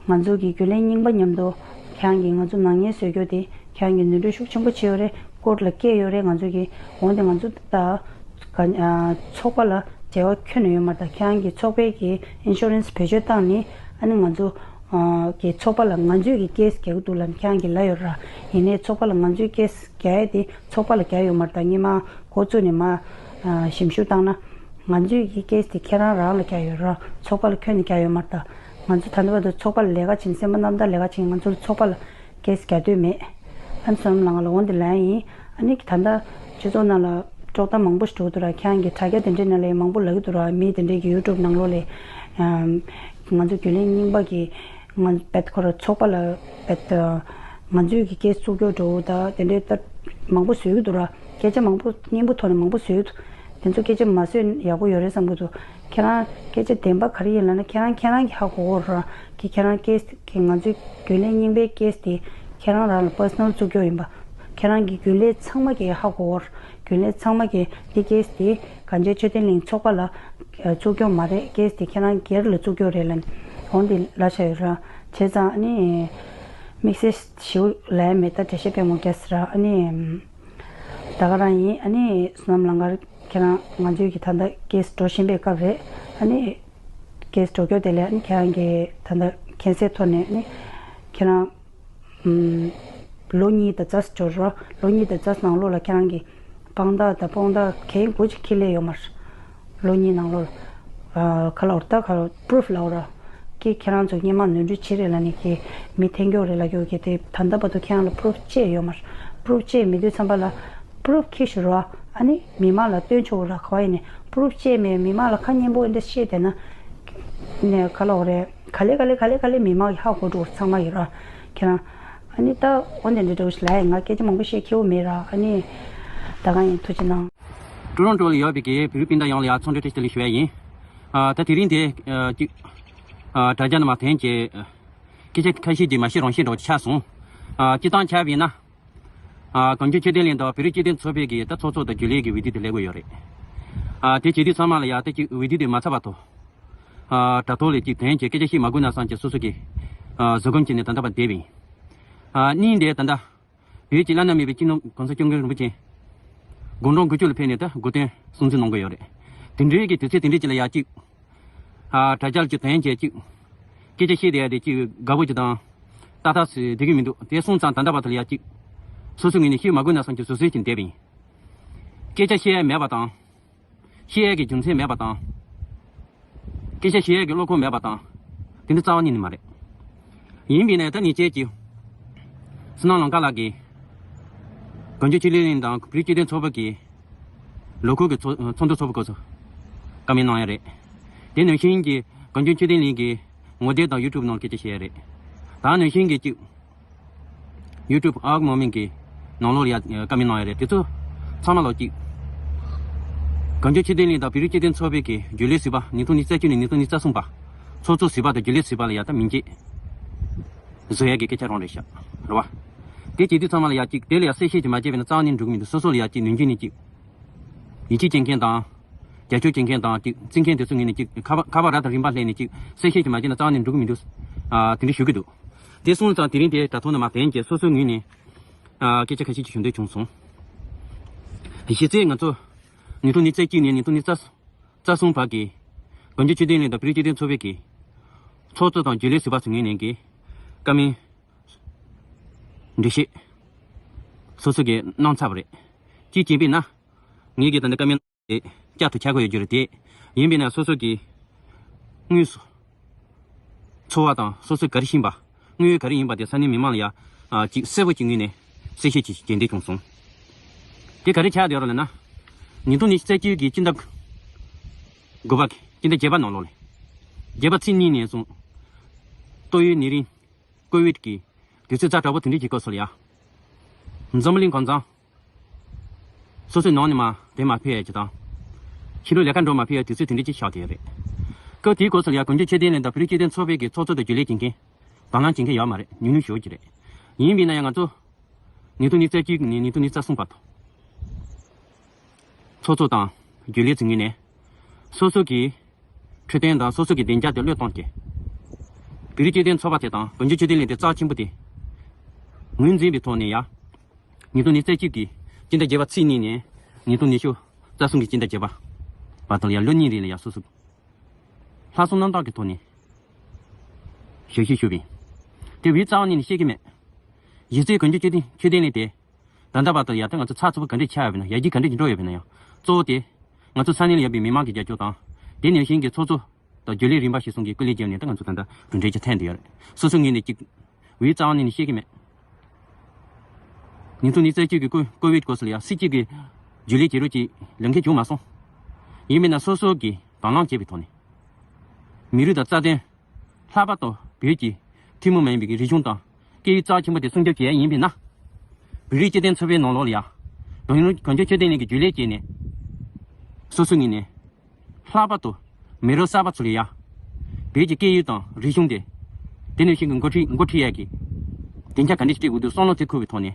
ང་ཚོ་གི་རྒྱུན་ལས་རྙིང་པ་མཉམ་དུ་ཁྱེད་རང་གིས་ང་ཚོ་ནག་ཉེས་བཟོ་རྒྱུ་དེ་ཁྱེད་རང་གིས་ནོར་འཁྲུལ་ཤུགས་ཆེན་པོ་བྱས་ཡོད་རེད། ཀོརཊ་ལ་བསྐྱལ་ཡོད་རེད། ང་ཚོ་གིས་འོན་ཏེ་ང་ཚོ་ད་ག་ཨ་ཚོགས་པ་ལ་འབྲེལ་བ་ཁྱོན་ནས་ཡོད་མ་རེད། ད་ཁྱེད་རང་གིས་ཚོགས་པའི་གི་ཨིན་ཤུ་རན་སི་བེད་སྤྱོད་བཏང་ནས་ཨ་ནི་ང་ཚོ་ཨ་གི་ཚོགས་པ་ལ་ང་ཚོས་གི་ཀེ་སི་རྒྱག་གི་འདུག་ལབ་ནས་ཁྱེད་རང་གིས་ལབ་ཡོད་ར། ཡིན་ནའི་ཚོགས་པ་ལ་ང་ཚོའི་ཀེ་སི་རྒྱག་ཡ་དེ་ཚོགས་པ་ལ་རྒྱག་ཡོད་མ་རེད། ད་སྔོན་མ་འགོ་བཙུགས་ནས་མར་ཨ་ཞིབ་འཇུག་བཏང་ན་ང་ཚོའི་གི་ཀེ་སི་དེ་ཁྱེད་རང་རང་ལ་རྒྱག་ཡོད་ར། ཚོགས་པ་ལ་ཁྱོན་ནས་རྒྱག་ཡོད་མ་རེད། ད་ང་ཚོ་ད་ལྟ་བར་དུ་ཚོགས་པ་ལ་ལས་ཀ་བྱེད་སེམས་པ་རྣམ་དག་ལས་ཀ་བྱེད། ང་ཚོ་ལ་ཚོགས་པ་ལ་ཀེ་སི་རྒྱག་འདོད་མེད། ཨ་ནི་བསོད་ནམས་ལང་ལ་འོང་དེ་ལན་ཡིན། ཨ་ནི་ད་ལྟ་སྤྱི་ཚོགས་ནང་ལ་དཀྲོག་གཏམ་མང་པོ་ཞིག་འགྲོ་གི་འདུག་ར། ཁྱེད་རང་གི་དྲ་རྒྱ་དེ་འདྲའི་ནང་ལ་མང་པོ་ལབ་ཀྱི་འདུག་ར། མི་དེ་འདྲའི་གི་ཡུ་ཊུབ་ནང་ལོགས་ལ་ཨམ་ང་ཚོ་རྒྱུན་ལས་རྙིང་པ་གི་ང་བེད་ཁོ་ར་ཚོགས་པ་ལ་བེད་ང་ཚོའི་གི་ཀེ་སི་བཙུགས་རྒྱུ་འགྲོ་ད་དེ་འདྲའི་ད་མང་པོ་བཟོས་ཀྱི་འདུག་ར། སྐད་ཆ་མང་པོ་སྙན་པོ་ཐོག་ནས་མང་པོ་བཟོས་ཀྱི་འདུག་དེ་ཚོ་སྐད་ཆ་མ་བཟོས་ན་ཡག་པོ་ཡོད་རེད་བསམ་གྱི་འདུག་ཁྱེད་རང་སྐད་ཆ་བདེན་པ་ག་རེ་ཡིན་ལབ་ན། ཁྱེད་རང་ཁྱེད་རང་གིས་ཧ་གོ་གོ་ར། ཁྱེད་ཁྱེད་རང་ཀེ་སི་དེ་ང་ཚོའི་རྒྱུན་ལས་རྙིང་པའི་ཀེ་སི་དེ་ཁྱེད་རང་རང་ལ་པར་སོ་ནལ་བཙུགས་རྒྱུ་ཡིན་པ། ཁྱེད་རང་གི་རྒྱུན་ལས་ཚང་མ་གིས་ཧ་གོ་གོ་ར། རྒྱུན་ལས་ཚང་མ་གིས་འདི་ཀེ་སི་དེ་གངས་ཅན་ཆོས་ལྡན་གླིང་ཚོགས་པ་ལ་བཙུགས་རྒྱུ་མ་རེད། ཀེ་སི་དེ་ཁྱེད་རང་སྒེར་ལ་བཙུགས་རྒྱུ་རེད་ལབ་ནས་འོང་དེ་ལབ་བཞག་ཡོད་ར། བྱས་ཙང་ཨ་ནི་དམིགས་བསལ་ཞིག་ལབ་ཡ་མེད། ད་འགྲེལ་བཤད་དཔེ་མང་རྒྱག་ཟེར་ར། ཨ་ནི། ད་ག་རང་ཡིན། ཨ་ནི་བསོད་ནམས་ལང་དཀར་ཁྱེད་རང་ང་ཚོའི་གི་ད་ལྟ་ཀེ་སི་འགྲོ་བཞིན་པའི་སྐབས་རེད། ཨ་ནི་ཀེ་སི་འགྲོ་སྐྱོར་དེ་ལས་ཨ་ནི་ཁྱེད་རང་གི་ད་ལྟ་མཁྱེན་གསལ་ཐོག་ནས་ཨ་ནི་ཁྱེད་རང་ཨམ་ལོ་གཉིས་དང་རྩ་འགྲོ་རོགས། ལོ་གཉིས་དང་རྩ་ནང་ལོགས་ལ་ཁྱེད་རང་གི་དཔང་རྟགས་དང་དཔང་རྟགས་གང་དགོས་ཅིག་ཁྱེར་སླེབས་ཡོད་མ་རེད། ལོ་གཉིས་ནང་ལོགས་ལ་ཨ་ག་ལབ་དགོས་རེད། ད་ག་ལབ་པུ་རུབ་ལབ་དགོས་རེད། ཀྱི་ཁྱེད་རང་ཚོ་སྔོན་མ་ནོར་འཁྲུལ་བྱས་རེད་ལབ་ནས་ཀྱི་མི་འཐེན་རྒྱུ་རེད་ལབ་རྒྱུ་གི་དེ་ད་ལྟ་བར་དུ་ཁྱེད་རང་ལ་པུ་རུབ་ཅིག་ཡོད་མ་རེད། པུ་རུབ་ཅིག་མེད་དུས་ཙམ་པ་ལ་པུ་རུབ་ཁྱེར་ཤོག་རོགས། ཨ་ནི་མི་མང་ལ་སྟོན་ཆོག་རོགས། ག་པར་ཡིན་ནའི་པུ་རུབ་ཅིག་མེད། མི་མང་ལ་ཁ་སྙན་པོ་འདི་བཤད་བསྡད་ན་ནས་ག་ལབ་དགོས་རེད། ག་ལེ་ག་ལེ་ག་ལེ་ག་ལེ་མི་མང་གིས་ཧ་གོ་འགྲོ་ཚང་མ་ཡོད་ར། ཁྱེད་རང་ཨ་ནི་ད་འོ་འདི་འདྲ་འདྲ་བོ་ཞིག་ལབ་ཡིན། ང་སྐད་ཆ་མང་པོ་བཤད་ཁྱེར་ཡོད་མེད་ར། ཨ་ནི་ད་གང་ཡིན་ཐུགས་རྗེ་གནང་། ཀྲུང་ཀྲོ་ལ་ཡོད་པའི་གི་བོད་རིགས་སྤུན་ཟླ་ཡོངས་ལ་ཡང་འཚམས་འདྲི་བཀྲ་ཤིས་བདེ་ལེགས་ཞུ་ཡ་ཡིན། ཨ་ད་དེ་རིང་དེ་ཨ་ཅིག་ཨ་དྲ་རྒྱ་ནང་མར་ཐོན་བྱས་ཨ་སྐད་ཆ་ཁ་ཤས་ཀྱིས་མ་ཤེས་རང་ཤེས་འདྲ་བོ་ཆགས་སོང་། ཨ་སྤྱིར་བཏང་ཆ་བཞག་ན་ཨ་གངས་ལྗོངས་ཆོས་ལྡན་གླིང་དང་བོད་རིགས་སྤྱི་མཐུན་ཚོགས་པའི་གི་ད་ཚོགས་གཙོ་དང་རྒྱུན་ལས་ཀྱི་འོས་བསྡུ་དེ་སླེབས་ཀྱི་ཡོད་རེད། ཨ་དེ་བྱེད་དུས་ཚང་མ་ལ་ཡ་ད་ཅིག་འོས་བསྡུ་དེ་མ་ཚར་བར་དུ་ཨ་དྲ་ཐོག་ལ་ཅིག་ཐོན་བྱས་སྐད་ཆ་བཤད་མ་དགོས་ན་བསམ་བྱས་སོ་སོ་གི་ཨ་བཟོད་སྒོམ་བྱས་ནས་ད་ལྟ་བར་བསྡད་པ་ཡིན། ཨ་གཉིས་དེ་ད་ལྟ་བོད་ཀྱི་བླ་ན་མེད་པའི་སྤྱི་ནོར་༸གོང་ས་༸སྐྱབས་མགོན་རིན་པོ་ཆེ་དགུང་གྲངས་དགུ་བཅུ་ལ་ཕེབས་ནས་ད་དགུང་སྟོན་སྲུང་བརྩི་གནང་གི་ཡོད་རེད། དེ་འདྲའི་གི་དུས་ཚོད་དེ་འདྲའི་ཅིག་ལ་ཡ་གཅིག་ཨ་དྲ་རྒྱར་གཅིག་ཐོན་བྱས་གཅིག་སྐད་ཆ་བཤད་བསྡད་ཡ་དེ་གཅིག་དགའ་པོ་ཅིག་དང་ཏག་ཏག་ཙམ་བསྡད་ཀྱི་མི་འདུག་དེ་སོང་ཙང་ད་ལྟ་བར་དུ་ལ་ཡ་གཅིག་སོ་སོའི་ངོས་ནས་བཤད་མ་དགོས་ན་བསམ་གྱི་བཟོད་གསོལ་ཅིག་བསྡད་པ་ཡིན། སྐད་ཆ་བཤད་ཡ་མེད་པ་དང་། བཤད་ཡས་ཀྱི་རྒྱུ་མཚན་མེད་པ་དང་། སྐད་ཆ་བཤད་ཡས་ཀྱི་བློ་ཁོག་མེད་པ་དང་། དེ་འདི་རྩ་བ་ཉིད་ནས་མ་རེད། ཡིན་པས་ན་ད་ཉེས་ཆད་ཀྱི། བསོད་ནམས་ལང་དཀར་ལགས་ཀྱིས། གངས་ལྗོངས་ཆོས་ལྡན་གླིང་དང་བོད་རིགས་སྤྱི་མཐུན་ཚོགས་པ་གི་ལོ་འཁོར་གྱི་ཚོགས་ཚོགས་འདུ་ཚོགས་པ་སྐབས་སུ་བཀའ་མོལ་གནང་ཡ་རེད། དེ་ནང་བཞིན་གྱི་གངས་ལྗོངས་ཆོས་ལྡན་གླིང་གི་ངོ་དེབ་དང་ཡུ་ཊུབ་ནང་སྐད་ཆ་བཤད་ཡ་རེད། ད་ནང་བཞིན་གྱི་གཅིག་ཡུ་ཊུབ་ཨག་མོ་མིང་གི་ནང་ལོགས་ལ་ཡ་བཀའ་མོལ་གནང་ཡ་རེད། དེ་ཚོ་ཚང་མ་ལོག་གཅིག་གངས་ལྗོངས་ཆོས་ལྡན་གླིང་དང་བོད་རིགས་སྤྱི་མཐུན་ཚོགས་པའི་གི་རྒྱུན་ལས་ཟུར་པ་ཉིས་སྟོང་ཉི་ཤུ་རྩ་གཅིག་ནས་ཉིས་སྟོང་ཉི་ཤུ་རྩ་གསུམ་བར་ཚོགས་གཙོ་ཟུར་པ་དང་རྒྱུན་ལས་ཟུར་པ་ལ་ཡ་ད་མིང་ཆད་བཟོ་ཡ་གི་སྐད་ཆ་རང་རེད་ཤག་རེད་བ། དེ་བྱེད་དུས་ཚང་མ་ལ་ཡ་གཅིག་དེ་ལ་ཡ་གསལ་བཤད་ཅིག་མ་བྱས་པ་ཡིན་ན་རྩ་བ་ནས་འགྲིག་གི་མི་འདུག་སོ་སོ་ལ་ཡ་གཅིག་ནུས་རྒྱུ་ནས་གཅིག་ཡིད་ཆེས་བྱེད་མཁན་དང་། རྒྱབ་སྐྱོར་བྱེད་མཁན་དང་གཅིག་བརྩི་མཁན་དེ་ཚོ་ངོས་ནས་གཅིག་ཁ་པར་ཁ་པར་ར་དང་རིམ་པ་སླེབས་ནས་གཅིག་གསལ་བཤད་ཅིག་མ་བྱས་ན་རྩ་བ་ནས་འགྲིག་གི་མི་འདུག་ཨ་དེ་འདྲ་ཞུ་གི་འདུག་དེ་སོང་ཙང་དེ་རིང་དེ་དྲ་ཐོག་ནས་མར་ཐོན་བྱས་སོ་སོའི་ངོས་ནས་ཨ་སྐད་ཆ་ཁ་ཤས་ཅིག་ཞུ་འདོད་བྱུང་སོང་། གཞི་རྩའི་ང་ཚོ་ཉིས་སྟོང་ཉི་ཤུ་རྩ་གཅིག་ནས་ཉིས་སྟོང་ཉི་ཤུ་རྩ་གསུམ་བར་གྱི་གངས་ལྗོངས་ཆོས་ལྡན་གླིང་དང་བོད་རིགས་སྤྱི་མཐུན་ཚོགས་པའི་གི་ཚོགས་གཙོ་དང་རྒྱུན་ལས་ཟུར་པ་ཚོའི་ངོས་ནས་གི་བཀའ་མོལ་འགྲེལ་བཤད་སོ་སོ་གིས་གནང་ཚར་བ་རེད། གཅིག་བྱས་པས་ན། ངེད་ཀྱིས་ད་ལྟ་བཀའ་མོལ་དེ་བསྐྱར་དུ་ཆགས་ཀྱི་ཡོད་རྒྱུ་རེད་དེ། ཡིན་པས་ན་སོ་སོ་གི་དངོས་སུ་འཚོ་བ་དང་སོ་སོས་ག་རེ་ཤེས་པ། དངོས་ཡོད་ག་རེ་ཡིན་པ་དེ་ས་གནས་མི་མང་ལ་ཡ་ཨ་ཅིག་གསལ་པོ་ཅིག་ངོས་ནས་གསལ་བཤད་ཅིག་བྱེད་འདོད་བྱུང་སོང་། དེ་ག་རེ་ཆགས་བསྡད་ཡོད་རེད་ལབ་ན། ཉིས་སྟོང་ཉི་ཤུ་རྩ་གཅིག་གི་སྤྱི་ཟླ་དགུ་པ་གི་སྤྱི་ཟླ་བརྒྱད་པ་ནང་ལོགས་ལ། བརྒྱད་པ་ཚེས་གཉིས་ནས་བཟུང་ཏོག་དབྱིབས་ནད་རིམས་ཀོ་བིད་ཀྱི་དུས་ཚོད་ཛ་དྲག་པོ་དེ་འདྲ་གྱི་སྐབས་སུ་ལ་ཡ། འཛམ་བུ་གླིང་གང་ཚང་སོ་སོའི་ནང་ནས་མར་བྲོས་མ་ཕེབས་ཡ་ཅིག་དང་། ཕྱི་ལོགས་ལས་ཀ་འགྲོ་མ་ཕེབས་ཡ་དུས་ཚོད་དེ་འདྲ་ཅིག་ཆགས་བསྡད་ཡོད་རེད། སྐབས་དེའི་སྐབས་སུ་ལ་ཡ་གངས་ལྗོངས་ཆོས་ལྡན་གླིང་དང་བོད་རིགས་སྤྱི་མཐུན་ཚོགས་པའི་གི་ཚོགས་གཙོ་དང་རྒྱུན་ལས་བྱེད་མཁན་དང་བླངས་བྱེད་མཁན་ཡོད་མ་རེད། ཉུང་ཉུང་ཞེ་པོ་ཅིག་རེད། ཡིན་པས་ན་ཡང་ང་ཚོ་ཉིས་སྟོང་ཉི་ཤུ་རྩ་གཅིག་ནས་ཉིས་སྟོང་ཉི་ཤུ་རྩ་གསུམ་བར་དུ་ཚོགས་གཙོ་དང་རྒྱུན་ལས་ཚོའི་ངོས་ནས་སོ་སོ་གི་འཕྲོད་བསྟེན་དང་སོ་སོ་གི་བདེ་འཇགས་དེ་བློས་བཏང་སྟེ། བོད་རིགས་སྤྱི་མཐུན་ཚོགས་པ་དེ་དང་གངས་ལྗོངས་ཆོས་ལྡན་གླིང་དེ་རྩ་ཆེན་པོ་དེ་ངོས་འཛིན་པའི་ཐོག་ནས་ཡ། ཉིས་སྟོང་ཉི་ཤུ་རྩ་གཅིག་གི་སྤྱི་ཟླ་བརྒྱད་པ་ཚེས་གཉིས་ནས་ཉིས་སྟོང་ཉི་ཤུ་རྩ་གསུམ་གྱི་སྤྱི་ཟླ་བརྒྱད་པ་བར་དུ་ལ་ཡ་ལོ་གཉིས་རིང་ལ་ཡ་སོ་སོ་ལྷག་བསམ་རྣམ་དག་གི་ཐོག་ནས་ཞབས་ཕྱི་ཞུས་པ་ཡིན། དེ་འོས་རྩ་བ་ཉིད་ནས་བཤད་ཀྱི་མེད། གཞི་རྩའི་གངས་ལྗོངས་ཆོས་ལྡན་ཆོས་ལྡན་གླིང་དེ་ད་ལྟ་བར་དུ་ཡ་ད་ང་ཚོ་ཚགས་ཚུད་པོ་ག་འདྲས་ཆགས་ཡོད་པ་ཡིན་ན། ཡར་རྒྱས་ག་འདྲས་ཀྱི་འགྲོ་ཡོད་པ་ཡིན་ན་ཡང་གཙོ་བོ་དེ་ང་ཚོ་ས་གནས་ལ་ཡོད་པའི་མི་མང་གི་རྒྱབ་སྐྱོར་དང་། དེ་ནང་བཞིན་གྱི་ཚོགས་གཙོ་དང་རྒྱུན་ལས་རིམ་པ་ཞིག་གསུམ་གྱིས་སྐུ་ལས་བརྒྱབ་ནས་ད་ང་ཚོ་ད་ལྟ་གྲུབ་འབྲས་ཅིག་ཐོན་བསྡད་ཡོད་རེད། སོ་སོའི་ངོས་ནས་གཅིག་འོས་རྩ་བ་ཉིད་ནས་བཤད་ཀྱི་མེད། ཉིས་སྟོང་ཉི་ཤུ་རྩ་གཅིག་གི་ཀོ་ཀོ་བིད་སྐབས་སུ་ལ་ཡ་སྲིད་སྤྱི་གི་རྒྱུན་ལས་བྱེད་རོགས་ཀྱི་ལམ་ཁ་བྱུང་མ་སོང་། ཡིན་མིན་ན་སོ་སོ་གིས་དང་བླངས་བྱས་པའི་ཐོག་ནས། མི་རིགས་དང་རྩ་དོན། ལྷག་པར་དུ་བོད་ཀྱི་ཐུན་མོང་མ་ཡིན་པའི་རིག་གཞུང་དང་སྐད་ཡིག་རྩ་ཆེན་པོ་དེ་སྲུང་སྐྱོབ་བྱེད་ཡ་ཡིན་པས་ན། བོད་རིགས་སྤྱི་མཐུན་ཚོགས་པའི་ནང་ལོགས་ལ་ཡ། གངས་ལྗོངས་ཆོས་ལྡན་གླིང་གི་རྒྱུན་ལས་བྱས་ནས། སོ་སོའི་ངོས་ནས་ལྷག་པར་དུ་མི་རབས་གསར་པ་ཚོ་ལ་ཡ། བོད་ཀྱི་སྐད་ཡིག་དང་རིག་གཞུང་དེ། དེ་ནང་བཞིན་གྱི་འགོ་ཁྲིད་འགོ་ཁྲིད་ཡས་ཀྱི་སྡིངས་ཆ་ག་འདྲ་ཞིག་སྤྲད་དགོས་འདུག་བསམ་བློ་དེ་འཁོར་བའི་ཐོག་ནས་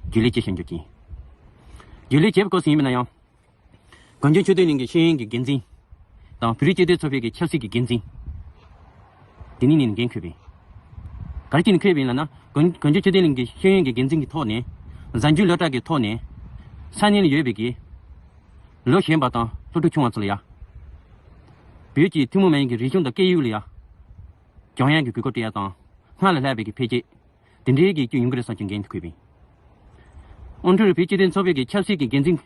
རྒྱུན་ལས་བྱེད་བཞིན་འཇོག་གིན། རྒྱུན་ལས་བྱེད་པའི་སྐབས་སུ་ཡིན་པ་ན་ཡང་། གངས་ལྗོངས་ཆོས་ལྡན་གླིང་གི་ཤེས་ཡོན་གྱི་འགན་འཛིན་དང་བོད་རིགས་སྤྱི་མཐུན་ཚོགས་པའི་གི་ཆབ་སྲིད་ཀྱི་འགན་འཛིན་དེ་གཉིས་ནས་འགན་འཁུར་བས། ག་རེ་བྱས་ནས་འཁུར་བ་ཡིན་ལབ་ན། གངས་གངས་ལྗོངས་ཆོས་ལྡན་གླིང་གི་ཤེས་ཡོན་གྱི་འགན་འཛིན་གྱི་ཐོག་ནས་གཟའ་མཇུག་སློབ་གྲྭ་གི་ཐོག་ནས་ས་གནས་ལ་ཡོད་པའི་གི་ལོ་གཞོན་པ་དང་སློབ་ཕྲུག་ཆུང་བ་ཚོ་ལ་ཡ། བོད་ཀྱི་ཐུན་མོང་མ་ཡིན་གྱི་རིག་གཞུང་དང་སྐད་ཡིག་ལ་ཡ། སྦྱང་ཡག་གི་དགོས་མཁོ་སྤྲད་ཡ་དང་སྔར་ལས་ལྷག་པའི་གི་འཕེལ་རྒྱས་དེ་འདྲའི་གི་རྒྱུ་ཡོང་གི་རེད་བསམ་གྱི་འགན་དུ་འཁུར་བས། ཨོ་ཁྲུ་རི་བོད་སྤྱི་མཐུན་ཚོགས་པའི་གི་ཆབ་སྲིད་ཀྱི་འགན་འཛིན་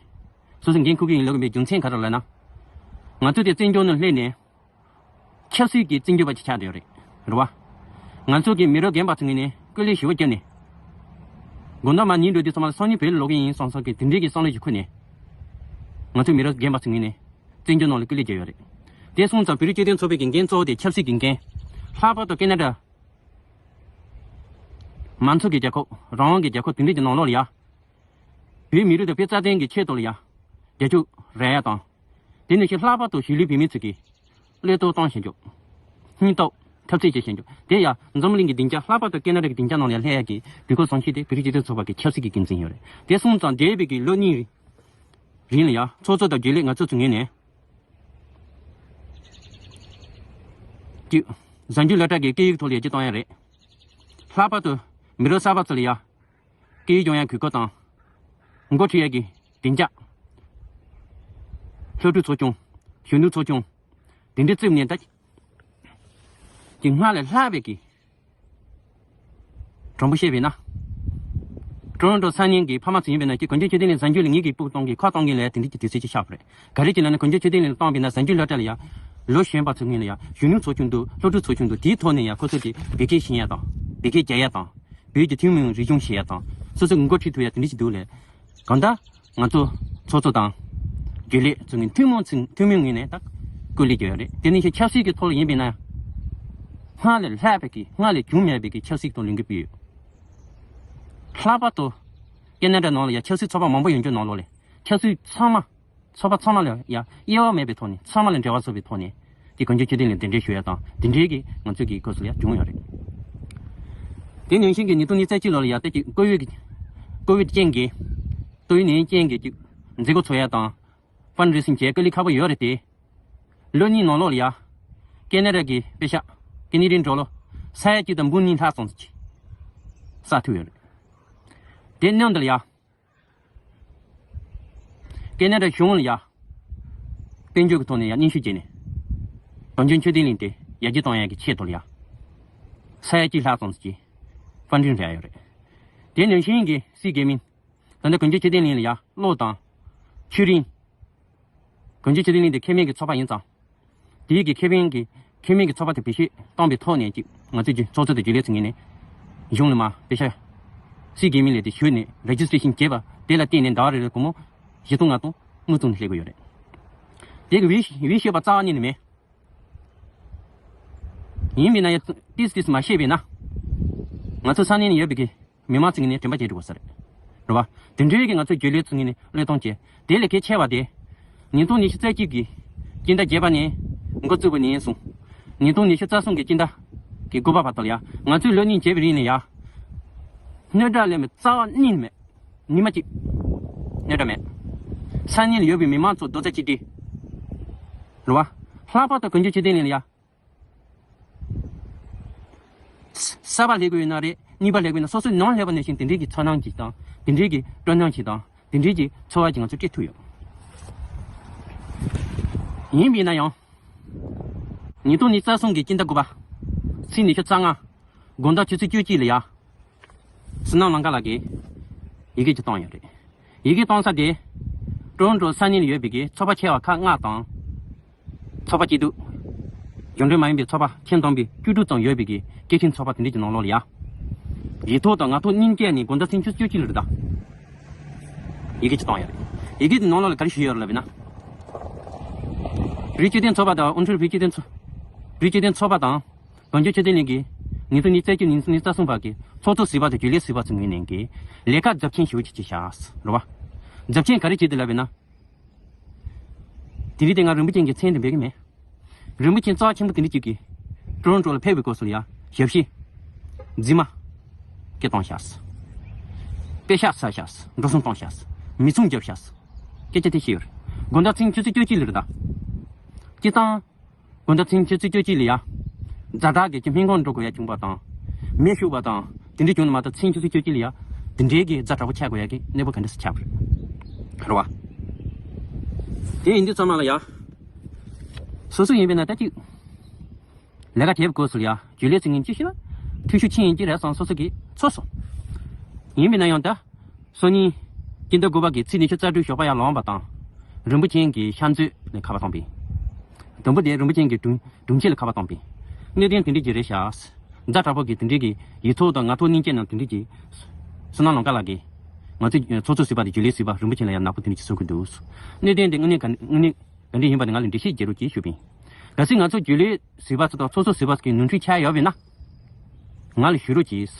སོ་སོ་འགན་འཁུར་གྱི་ཡིན་ལབ་པའི་རྒྱུ་མཚན་ག་རེ་ལབ་ན། ང་ཚོ་དེ་བཙན་བྱོལ་ནང་སླེབས་ནས་ཆབ་སྲིད་ཀྱི་བཙན་བྱོལ་བ་ཅིག་ཆགས་བསྡད་ཡོད་རེད། རེད་བ། ང་ཚོ་གི་མི་རབས་རྒན་པ་ཚོ་ངོས་ནས་སྐུ་ལས་ཞེ་པོ་བརྒྱབ་ནས། དགོང་དག་མར་ཉལ་འགྲོ་དུས་ཚང་མ་སང་ཉིན་བོད་ལ་ལོག་གི་ཡིན་བསམ་བསམ་གི་དེ་འདྲའི་གི་བསམ་བློ་ཞིག་འཁོར་ནས། ང་ཚོ་མི་རབས་རྒན་པ་ཚོ་ངོས་ནས་བཙན་བྱོལ་ནང་ལ་སྐུ་ལས་བརྒྱབ་ཡོད་རེད། དེ་སོང་ཙང་བོད་རིགས་སྤྱི་མཐུན་ཚོགས་པའི་གི་འགན་གཙོ་བོ་དེ་ཆབ་སྲིད་ཀྱི་འགན། ལྷག་པར་དུ་ཁེ་ན་ཌ། མང་གཙོ་གི་རྒྱལ་ཁབ་རང་དབང་གི་རྒྱལ་ཁབ་དེ་འདྲ་གི་ནང་ལོགས་ལ་ཡ། བོད་མི་རིགས་དང་བོད་རྩ་དོན་གྱི་ཆེད་དུ་ལ་ཡ། རྒྱབ་སྐྱོར་རག་ཡ་དང་། དེ་ནང་བཞིན་ལྷག་པར་དུ་གཞིས་ལུས་བོད་མི་ཚོ་གི་བློས་གཏོང་བཏང་བཞིན་འཇོག་སྙིང་སྟོབས་འཐབ་རྩོད་བྱེད་བཞིན་འཇོག་དེ་ཡ་འཛམ་གླིང་གི་སྡིངས་ཆ་ལྷག་པར་དུ་ཁེ་ན་ཌ་གི་སྡིངས་ཆ་ནང་ལ་ཡ་སླེབས་ཡ་གི་དགོས་མཁོ་བཟང་ཤོས་དེ་བོད་རིགས་སྤྱི་མཐུན་ཚོགས་པ་གི་ཆབ་སྲིད་ཀྱི་འགན་འཛིན་ཡོད་རེད། དེ་སོང་ཙང་འདས་པའི་གི་ལོ་གཉིས་རིང་ལ་ཡ་ཚོགས་གཙོ་དང་རྒྱུན་ལས་ང་ཚོ་ཚོ་ངོས་ནས། གཅིག་གཟའ་མཇུག་སློབ་གྲྭ་གི་སྐད་ཡིག་ཐོག་ལ་ཡར་རྒྱས་གཏོང་ཡ་རེད། ལྷག་པར་དུ་མི་རབས་གསར་པ་ཚོ་ལ་ཡ། སྐད་ཡིག་སྦྱོང་ཡ་གི་སྐོར་དང་། འགོ་ཁྲིད་ཡ་གི་བདེ་འཇགས། སློབ་ཕྲུག་ཚོགས་ཆུང་། གཞོན་ནུ་ཚོགས་ཆུང་། དེ་འདྲའི་བརྩིས་ནས་ད། ཀྱི་སྔར་ལས་ལྷག་པའི་གི། དྲང་པོ་བཤད་པས་ན། ཀྲོ་རོན་ཀྲོ་ས་གནས་ཀྱི་ཕ་མ་ཚོ་ཡིན་པས་ན་ཀྱི་གངས་ལྗོངས་ཆོས་ལྡན་གླིང་གཟའ་མཇུག་ལ་ངེད་ཀྱི་སྤུ་གཏོང་གི་ཁ་གཏོང་གི་ལས་དེ་འདྲའི་གི་དུས་ཚོད་ཅིག་ཆགས་པ་རེད། ག་རེ་བྱས་ལབ་ན་གངས་ལྗོངས་ཆོས་ལྡན་གླིང་ལ་བཏང་བས་ན་གཟའ་མཇུག་སློབ་གྲྭ་ལ་ཡ། ལོ་གཞོན་པ་ཚོ་ངོས་ལ་ཡ་གཞོན་ནུ་ཚོགས་ཆུང་འདུག་སློབ་ཕྲུག་ཚོགས་ཆུང་འདུག་དེའི་ཐོག་ནས་ཡ་ཁོ་ཚོ་གི་བོད་སྐད་ཤེས་ཡ་དང་། བོད་སྐད་རྒྱག་ཡ་དང་། བོད་ཀྱི་ཐུན་མོང་རིག་གཞུང་ཤེས་ཡ་དང་། སོ་སོ་གི་འགོ་ཁྲིད་ཐུབ་ཡ་དེ་འདྲ་ཞིག་འདུག་ལས། གང་ལྟར་ང་ཚོ་ཚོགས་གཙོ་དང་། རྒྱུན་ལས་ཚོ་ངོས་ཐུན་མོང་ཚིག་ཐུན་མོང་ངོས་ནས་ད་སྐུ་ལས་བསྐྱོན་ཡོད་རེད། དེ་ནས་ཆབ་སྲིད་ཀྱི་ཐོག་ལ་ཡིན་པས་ན། སྔར་ལས་ལྷག་པའི་གི་སྔར་ལས་བྱུང་མེད་པའི་གི་ཆབ་སྲིད་ཐོག་ལས་འགུལ་སྤེལ་ཡོད། ལྷག་པར་དུ་ཁེ་ན་ཌ་ནང་ལ་ཡ་ཆབ་སྲིད་ཚོགས་པ་མང་པོ་ཡོད་འཇོག་ནང་ལོགས་ལས་ཆབ་སྲིད་ཚང་མ་ཚོགས་པ་ཚང་མ་ལ་ཡ་དབྱེ་བ་མེད་པའི་ཐོག་ནས་ཚང་མ་ལ་འབྲེལ་བ་བཟོ་བའི་ཐོག་ནས་དེ་གངས་ལྗོངས་ཆོས་ལྡན་གླིང་གདན་འདྲེན་ཞུ་ཡ་དང་དེ་འདྲའི་གི་ང་ཚོ་གི་སྐབས་སུ་ལ་ཡ་བྱུང་ཡོད་རེད། དེ་ནང་བཞིན་གྱི་ཉིས་སྟོང་ཉི་ཤུ་རྩ་གཅིག་ལོ་ལ་ཡ་ལྟ་ཅི་ཀོ་བིད་ཀྱི་ཀོ་བིད་རྐྱེན་གྱིས་ཏོག་དབྱིབས་ནད་ཡམས་རྐྱེན་གྱིས་ཅིག་མཛད་སྒོ་འཚོགས་ཡ་དང་། ཕན་ཌ་རེ་སིང་བྱེད་དཀའ་ལས་ཁག་པོ་ཡོད་རེད་དེ། ལོ་གཉིས་ནང་ལོགས་ལ་ཡ། ཁེ་ན་ཌ་གི་པེ་ཤག་ཀེ་ན་ཌའི་ཌོ་ལར་ས་ཡ་གཅིག་དང་འབུམ་གཉིས་ལྷག་ཙམ་ཞིག་བསགས་ཐུབ་ཡོད་རེད། དེ་མཉམ་དུ་ལ་ཡ། ཁེ་ན་ཌ་གཞུང་ལ་ཡ། དཔལ་འབྱོར་གྱི་ཐོག་ནས་ཡ་སྙན་ཞུ་བྱས་ནས། གངས་ལྗོངས་ཆོས་ལྡན་གླིང་དེ་ཡར་རྒྱས་གཏོང་ཡ་གི་ཆེད་དུ་ལ་ཡ། ས་ཡ་གཅིག་ལྷག་ཙམ་ཞིག་ཕན་ཌ་རེ་སིང་རག་ཡོད་རེད། དེ་ནང་བཞིན་གྱི་སྲིད་འགན་མིན། ད་ལྟ་གངས་ལྗོངས་ཆོས་ལྡན་གླིང་ལ་ཡ་གློག་དང་། ཆུ་རིན། གངས་ལྗོངས་ཆོས་ལྡན་གླིང་དེ་ཁེ་ཕན་གྱི་ཚོགས་པ་ཡིན་ཙང་། དེའི་གི་ཁེ་ཕན་གྱི་ཁེ་ཕན་གྱི་ཚོགས་པ་དེ་བེད་སྤྱོད་བཏང་པའི་ཐོག་ནས་ཅིག་ང་ཚོས་ཀྱི་ཚོགས་གཙོ་དང་རྒྱུན་ལས་ཚོ་ངོས་ནས་གཞུང་ལ་མར་པེ་ཤག་སྲིད་འགན་མིན་ལས་དེ་ཞུས་ནས་རེ་ཇི་སི་ཊྲེ་ཤན་བྱས་པ་དེ་ལ་བརྟེན་ནས་ཟླ་བ་རེ་རེར་སྒོར་མོ་བཞི་སྟོང་ལྔ་སྟོང་དངུལ་བཙུགས་ནས་སླེབས་ཀྱི་ཡོད་རེད། དེ་གི་འོས་འོས་ཤོད་པ་རྩ་བ་ཉིད་ནས་མེད། ཡིན་པས་ན་ཡང་ཏིས་ཏིས་མ་ཤེས་པས་ན། ང་ཚོ་ས་གནས་ནས་ཡོད་པའི་གི་མི་མང་ཚོ་ངོས་ནས་དྲན་པ་བརྗེད་འགྲོ་དགོས་ས་རེད། རེད་བ། དེ་འདྲའི་གི་ང་ཚོ་རྒྱུན་ལས་ཚོ་ངོས་ནས་བློས་གཏོང་བྱས། དེ་ལས་གལ་ཆེ་བ་དེ། ཉིས་སྟོང་ཉི་ཤུ་རྩ་གཅིག་གི་སྤྱི་ཟླ་བརྒྱད་པ་ནས་འགོ་བཙུགས་པ་ནས་བཟུང་། ཉིས་སྟོང་ཉི་ཤུ་རྩ་གསུམ་གི་སྤྱི་ཟླ་གི་དགུ་པ་བར་དུ་ལ་ཡ་ང་ཚོས་ལོ་གཉིས་བྱས་པའི་རིང་ནས་ཡ། གནོད་འགག་ལས་མེད་རྩ་བ་ཉིད་ནས་མེད། ཉི་མ་གཅིག་གནོད་འགག་མེད། ས་གནས་ལ་ཡོད་པའི་མི་མང་ཚོ་རྡོག་རྩ་གཅིག་སྒྲིལ། རེད་བ། ལྷག་པར་དུ་གངས་ལྗོངས་ཆོས་ལྡན་གླིང་ལ་ཡ། གསར་པ་སླེབས་དགོས་ཡོད་ན་རེད། གཉིས་པ་སླེབས་དགོས་ཡོད་ན་སོ་སོའི་ནང་སླེབས་པ་ནང་བཞིན་དེ་འདྲའི་གི་ཚོར་སྣང་ཅིག་དང་དེ་འདྲའི་གི་སྤྲོ་སྣང་ཅིག་དང་དེ་འདྲའི་གི་ཚོར་བ་ཅིག་ང་ཚོ་སྐྱེ་ཐུབ་ཡོད། ཡིན་པས་ན་ཡང་། ཉིས་སྟོང་ཉི་ཤུ་རྩ་གསུམ་གི་སྤྱི་ཟླ་དགུ་པ། ཚེས་ཉི་ཤུ་རྩ་ལྔ། དགོང་དག་ཆུ་ཚོད་བཅུ་གཅིག་ལ་ཡ། བསོད་ནམས་ལང་ཀ་ལགས་ཀྱིས་ཡི་གེ་ཅིག་བཏང་ཡོད་རེད། ཡི་གེ་བཏང་ས་དེ། ཀྲོ་རོན་ཀྲོ་ས་གནས་ལ་ཡོད་པའི་གི་ཚོགས་པ་ཆེ་བ་ཁག་ལྔ་དང་། ཚོགས་པ་སྐྱིད་སྡུག་གཞུང་འབྲེལ་མ་ཡིན་པའི་ཚོགས་པ་ཁྱོན་བསྡོམས་པའི་བཅུ་དྲུག་ཙམ་ཡོད་པའི་གི་སྐྱེད་ཤིང་ཚོགས་པ་དེ་འདྲ་གི་ནང་ལོགས་ལ་ཡ། ཡིག་ཐོག་དང་ངག་ཐོག་གཉིས་ཀ་ནས་དགོང་དག་ཚེས་ཉི་ཤུ་རྩ་གཅིག་ལ་རེད་ད། ཡི་གེ་ཅིག་བཏང་ཡོད་རེད། ཡི་གེ་དེ་ནང་ལོགས་ལ་ག་རེ་ཞུས་ཡོད་རེད་ལབ་ན། བོད་རིགས་སྤྱི་མཐུན་ཚོགས་པ་དང་ཨོ་ཁྲུ་རི་བོད་སྤྱི་མཐུན་ཚོགས། བོད་རིགས་སྤྱི་མཐུན་ཚོགས་པ་དང་། གངས་ལྗོངས་ཆོས་ལྡན་གླིང་གི་ཉིས་སྟོང་ཉི་ཤུ་རྩ་གཅིག་ཉིས་སྟོང་ཉི་ཤུ་རྩ་གསུམ་བར་གྱི་ཚོགས་གཙོ་ཟུར་པ་དང་རྒྱུན་ལས་ཟུར་པ་ཚོའི་ངོས་ནས་ཀྱི་ལས་ཀ་རྫབ་ཆེན་ཞེ་པོ་ཅིག་བྱས་བཞག་རེད་བ། རྫབ་ཆེན་ག་རེ་བྱས་འདུག་ལབ་པ་ན། དེ་རིང་དེ་ང་རིན་པོ་ཆེ་གི་མཚན་དེ་འབེབས་ཀྱི་མེད། རིན་པོ་ཆེ་རྩ་བ་ཆེན་པོ་དེ་འདྲ་ཅིག་གིས་ཀྲོ་རོན་ཀྲོ་ལ་ཕེབས་པའི་སྐབས་སུ་ལ་ཡ་ཞབས་ཕྱི་རྫུན་མ་སྐད་བཏང་ཤག་པེ་ཤག་ཟ་ཤག་འགྲོ་སོང་བཏང་ཤག་མི་ཚང་རྒྱབ་ཤག་སྐད་ཆ་དེ་བཤད་ཡོད་རེད། དགོང་དག་མཚན་ཆུ་ཚོད་བཅུ་གཅིག་ལ་རེད་ད། སྤྱིར་བཏང་། དགོང་དག་མཚན་ཆུ་ཚོད་བཅུ་གཅིག་ལ་ཡ། ཛ་དྲག་གི་ཁྱི་སྨན་ཁང་འགྲོ་དགོས་ཡ་བྱུང་བ་དང་། མེ་ཤོར་བ་དང་དེ་འདྲ་བྱུང་ན་མ་གཏོགས་མཚན་ཆུ་ཚོད་བཅུ་གཅིག་ལ་ཡ། དེ་འདྲའི་གི་ཛ་དྲག་པོ་ཆགས་དགོས་ཡ་གི་གནས་བབ་ག་འདྲ་སེ་ཆགས་པ་རེད། རེད་བ། དེ་ཡིན་དུས་ཙམ་པ་ལ་ཡ། སོ་སོ་ཡིན་པས་ན་ད་ཅིག་ལས་ཀ་བྱེད་པའི་སྐབས་སུ་ལ་ཡ་འཇུ་ལས་ཟེར་མཁན་ཅི་ཞིག་ལ་འཐུས་ཤོར་ཕྱིན་ཡིན་གྱི་རེད་བསམ་སོ་སོ་གིས་ཚོར་སོང་། ཡིན་པས་ན་ཡང་ད། སང་ཉིན། སྤྱི་ཟླ་དགུ་པ་གི་ཚེས་ཉི་ཤུ་རྩ་དྲུག་ཞོགས་པ་ཡར་ལངས་པ་དང་། རིན་པོ་ཆེ་གི་ཤ་མཛོད་ལ་ཁ་པར་བཏང་པས། དང་པོ་དེ་རིན་པོ་ཆེ་གི་དྲུང་དྲུང་ཆེ་ལ་ཁ་པར་བཏང་པས། གནད་དོན་དེ་འདྲ་ཅིག་རེད་ཤག་ཛ་དྲག་པོ་གི་དེ་འདྲ་གི་ཡིག་ཐོག་དང་ངག་ཐོག་གཉིས་ཀའི་ནང་དེ་འདྲ་ཅིག་བསོད་ནམས་ལམ་ཁ་ལགས་ཀྱིས། ང་ཚོ་ཚོགས་གཙོ་ཟུར་པ་དང་རྒྱུན་ལས་ཟུར་པ་རིན་པོ་ཆེ་ལ་ཡང་ནག་པོ་དེ་འདྲ་ཅིག་བཟོ་གི་འདུག་གནད་དོན་དེ་དངོས་གནས་ག་དངོས་གནས། ག་འདྲ་ཡིན་པ་དེ་ང་ལ་འགྲེལ་བཤད་རྒྱག་རོགས་གྱིས་ཞུས་པས། གལ་སྲིད་ང་ཚོ་རྒྱུན་ལས་ཟུར་པ་ཚོ་དང་ཚོགས་གཙོ་ཟུར་པ་ཚོ་གི་ནོར་འཁྲུལ་ཆགས་ཡོད་པས་ན། ང་ལ་ཞུ་རོགས་གྱིས།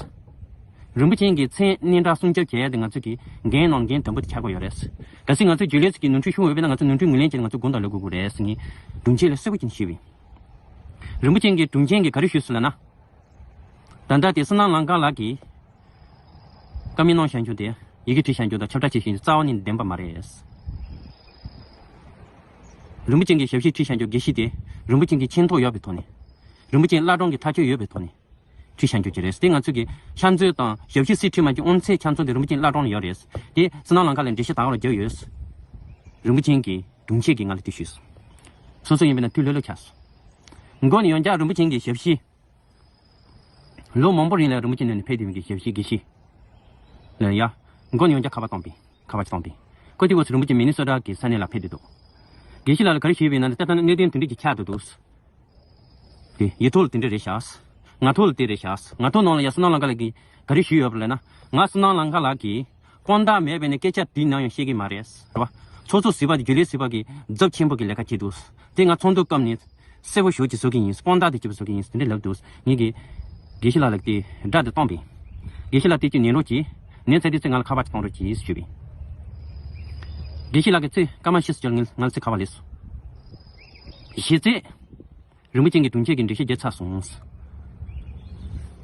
རིན་པོ་ཆེ་གི་མཚན་སྙན་གྲགས་སྲུང་སྐྱོབ་བྱེད་ཡ་དེ་ང་ཚོ་གི་འགན་ནང་འགན་དང་པོ་དེ་ཆགས་དགོས་ཡོད་རེད། གལ་སྲིད་ང་ཚོ་རྒྱུན་ལས་ཚོ་གི་ནོར་འཁྲུལ་བྱུང་ཡོད་པས་ན་ང་ཚོ་ནོར་འཁྲུལ་ངོས་ལེན་བྱས་ནས་ང་ཚོ་དགོངས་དག་ལེན་དགོས་ཀྱི་རེད་ཟེར་ངས་དྲུང་ཆེ་ལ་གསལ་པོ་ཅིག་ཞུས་པས། རིན་པོ་ཆེ་གི་དྲུང་ཆེ་གིས་ག་རེ་ཞུས་སོང་ལབ་ན། ད་ལྟ་དེ་བསོད་ནམས་ལམ་ཁ་ལགས་ཀྱིས། བཀའ་མོལ་གནང་བཞག་རྒྱུ་དེ་ཡི་གེ་བྲིས་བཞག་རྒྱུ་དང་ཁྱབ་བསྒྲགས་བྱེད་བཞིན་རྩ་བ་ནས་བདེན་པ་མ་རེད། རིན་པོ་ཆེ་གི་ཞབས་ཕྱི་བྲིས་བཞག་རྒྱུ་དགེ་བཤེས་དེ་རིན་པོ་ཆེ་གི་མཁྱེན་རྟོགས་ཡོད་པའི་ཐོག་ནས། རིན་པོ་ཆེ་བླ་བྲང་གི་ཐག་གཅོད་ཡོད་པའི་ཐོག་ནས་བྲིས་བཞག་རྒྱུ་ཅིག་རེད། དེ་ང་ཚོ་གི་ཤ་མཛོད་དང་ཞབས་ཕྱི་སྲིད་ཁྲིམས་མ་གི་དབང་ཚད་ཆ་ཚང་དེ་རིན་པོ་ཆེ་བླ་བྲང་ལ་ཡོད་རེད། དེ་བསོད་ནམས་ལམ་ཁ་ལ་འགྲེལ་བཤད་དག་རོགས་རྒྱག་ཡོད། རིན་པོ་ཆེ་གི་དྲུང་ཆེ་གིས་ང་ལ་དེ་ཞུས་སོང་། སོ་སོ་ཡིན་པས་ན་ཐུགས་ལྷོད་ལྷོད་ཆགས་སོང་། མགོ་ནས་ཡང་བསྐྱར་རིན་པོ་ཆེ་གི་ཞབས་ཕྱི། ལོ་མང་པོ་རིང་ལ་རིན་པོ་ཆེ་མདུན་ནས་ཕེབས་བསྡད་པའི་ཞབས་ཕྱི་དགེ་བཤེས་ལ་ཡ། མགོ་ནས་ཡང་བསྐྱར་ཁ་པར་བཏང་པས། ཁ་པར་ཅིག་བཏང་པས། ཁོ་དེ་སྐབས་སུ་རིན་པོ་ཆེ་མི་ནི་སོ་ཊ་གི་ས་གནས་ལ་ཕེབས་བསྡད་འདུག་དགེ་བཤེས་ལགས་ལ་ག་རེ་ཞུས་པ་ཡིན་ན་ད་ལྟ་གནད་དོན་དེ་འདྲ་ཅིག་ཆགས་བསྡད་འདུག་དེ་ཡིག་ཐོག་ལ་དེ་འདྲ་རེད་ཤག་ངག་ཐོག་ལ་དེ་རེད་ཤག་ངག་ཐོག་ནང་ལ་ཡ་བསོད་ནམས་ལམ་ཁ་ལགས་ཀྱིས་ག་རེ་ཞུས་ཡོད་པ་ལབ་ན། ང་བསོད་ནམས་ལམ་ཁ་ལགས་ཀྱིས། དཔང་རྟགས་མེད་པས་ན་སྐད་ཆ་དེའི་ནང་ཡང་བཤད་ཀྱི་མ་རེད། རེད་བ། ཚོགས་གཙོ་ཟུར་པ་དེ་རྒྱུན་ལས་ཟུར་པ་གིས་རྫབ་ཆེན་པོ་གི་ལས་ཀ་བྱས་འདུག་དེ་ང་ཚོགས་འདུ་སྐབས་ནས་གསལ་པོ་ཞེ་པོ་ཅིག་བཟོ་གི་ཡིན། དཔང་རྟགས་དེ་གཅིག་པ་བཟོ་གི་ཡིན་དེ་འདྲ་ལབ་འདུག་ངེད་ཀྱིས་དགེ་བཤེས་ལགས་ལ་དེ་སྒྲ་དེ་བཏང་པས། དགེ་བཤེས་ལགས་དེ་ཅིག་ཉན་རོགས་གྱིས། ཉན་ཚར་དུས་ཚོད་ང་ལ་ཁ་པར་ཅིག་གཏོང་རོགས་གྱིས་ཞུས་པས། དགེ་བཤེས་ལགས་ཀྱིས་ཚེ་སྐར་མ་བཞི་ཙམ་ཅིག་ལ་ང་ལ་ཚེ་ཁ་པར་སླེབས་སོང་། གཞི་རྩའི། རིན་པོ་ཆེ་གི་དྲུང་ཆེ་གིས་འགྲེལ་བཤད་བརྒྱབ་ཚར་སོང་།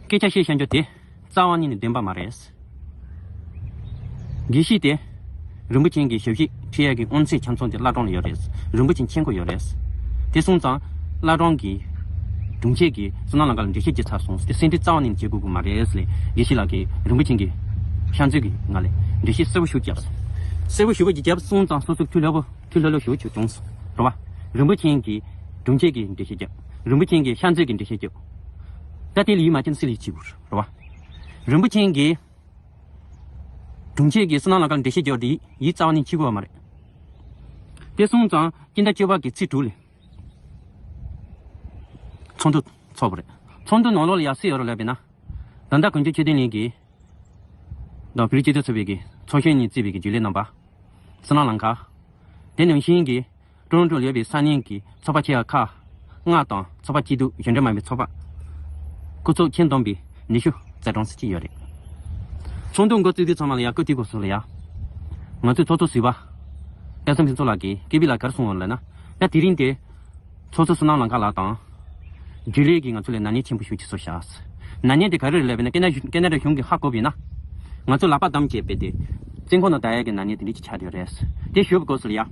སྐད་ཆ་བཤད་བཞག་རྒྱུ་དེ་རྩ་བ་ཉིད་ནས་བདེན་པ་མ་རེད། དགེ་བཤེས་དེ་རིན་པོ་ཆེ་གི་ཞབས་ཕྱི་ཁྲིད་ཡས་ཀྱི་དབང་ཚད་ཆ་ཚང་དེ་བླ་བྲང་ལ་ཡོད་རེད། རིན་པོ་ཆེ་མཁྱེན་གྱི་ཡོད་རེད། དེ་སོང་ཙང་བླ་བྲང་གི་དྲུང་ཆེ་གིས་བསོད་ནམས་ལམ་ཁ་ལ་འགྲེལ་བཤད་བརྒྱབ་ཚར་སོང་། དེ་གསལ་འགྲེལ་རྩ་བ་ཉིད་ནས་བྱེད་དགོས་ཀྱི་མ་རེད་ལབ་དགེ་བཤེས་ལགས་ཀྱིས་རིན་པོ་ཆེ་གི་ཤ་མཛོད་ཀྱི་ནང་ལ་འགྲེལ་བཤད་གསལ་པོ་ཞེ་པོ་བརྒྱབ་སོང་། གསལ་པོ་ཞེ་པོ་ཅིག་བརྒྱབ་སོང་ཙང་སོ་སོ་ཐུགས་ལྷོད་པོ། ཐུགས་ལྷོད་ལྷོད་ཞེ་པོ་ཅིག་བྱུང་སོང་། རེད་བ། རིན་པོ་ཆེ་གི་དྲུང་ཆེ་གིས་འགྲེལ་བཤད་བརྒྱབ། རིན་པོ་ཆེ་གི་ཤ་མཛོད་ཀྱིས་འགྲེལ་བཤད་བརྒྱབ། ད་དེ་ལ་ཡིད་མ་ཆེས་ན་སྲིད་ལ་ཡིད་ཆེས་དགོས་རེད་བ། རིན་པོ་ཆེ་གི་དྲུང་ཆེ་གིས་བསོད་ནམས་ལམ་ཁ་ལ་འགྲེལ་བཤད་བརྒྱབ་དེ་ཡིད་རྩ་བ་ནས་ཆེས་དགོས་པ་མ་རེད། དེ་སོང་ཙང་སྤྱི་ཟླ་བཅུ་པ་གི་ཚེས་དྲུག་ལ་ཚོགས་འདུ་ཚོགས་པ་རེད། ཚོགས་འདུ་ནང་ལོགས་ལ་ཡ་སུ་ཡོད་རེད་ལབ་པས་ན། ད་ལྟ་དགོན་ཆེན་ཆོས་ལྡན་གླིང་གི་དང་བོད་རིགས་སྤྱི་མཐུན་ཚོགས་པའི་གི་ཚོགས་གཞོན་གཉིས་གཙོས་པའི་གི་རྒྱུན་ལས་རྣམ་པ། བསོད་ནམས་ལམ་ཁ། དེ་ནང་བཞིན་གྱི་ཀྲུང་ཀྲུང་ལས་པའི་ས་གནས་ཀྱི་ཚོགས་པ་ཆེ་བ་ཁག་ལྔ་དང་ཚོགས་པ་སྐྱིད་སྡུག་གཞུང་འབྲེལ་མ་ཡིན་པའི་ཚོགས་པ་སྐུ་ཚབ་ཁྱོན་བསྡོམས་པའི་ཉི་ཤུ་རྩ་གྲངས་ཙམ་ཅིག་ཡོད་རེད། ཚོགས་འདུ་འགོ་བཙུགས་དུས་ཚང་མ་ལ་ཡ་སྐུ་དེའི་སྐབས་སུ་ལ་ཡ། ང་ཚོའི་ཚོགས་གཙོ་ཟུར་པ། དཔལ་བཟང་ཕུན་ཚོགས་ལགས་ཀྱིས་ཀེ་བི་ལ་ག་རེ་གསུངས་པ་ལབ་ན། ད་དེ་རིང་དེ། ཚོགས་གཙོ་བསོད་ནམས་ལམ་ཁ་ལགས་དང་། རྒྱུན་ལས་ཀྱིས་ང་ཚོ་ལ་ན་ནིང་ཆེན་པོ་ཞེ་པོ་ཅིག་བཟོས་བཞག་ན་ནིང་དེ་ག་རེ་རེད་ལབ་པ་ཡིན་ན་ཀེ་ན་ཀེ་ན་ཌ་གཞུང་གིས་ཧ་གོ་བ་ཡིན་ན། ང་ཚོ་ལག་པ་བསྡམས་བྱས་པའི་དེ། བཙོན་ཁང་ནང་བསྡད་ཡག་གི་ན་ནིང་དེ་འདྲ་ཅིག་ཆགས་བསྡད་ཡོད་རེད། དེ་ཞུས་པའི་སྐབས་སུ་ལ་ཡ།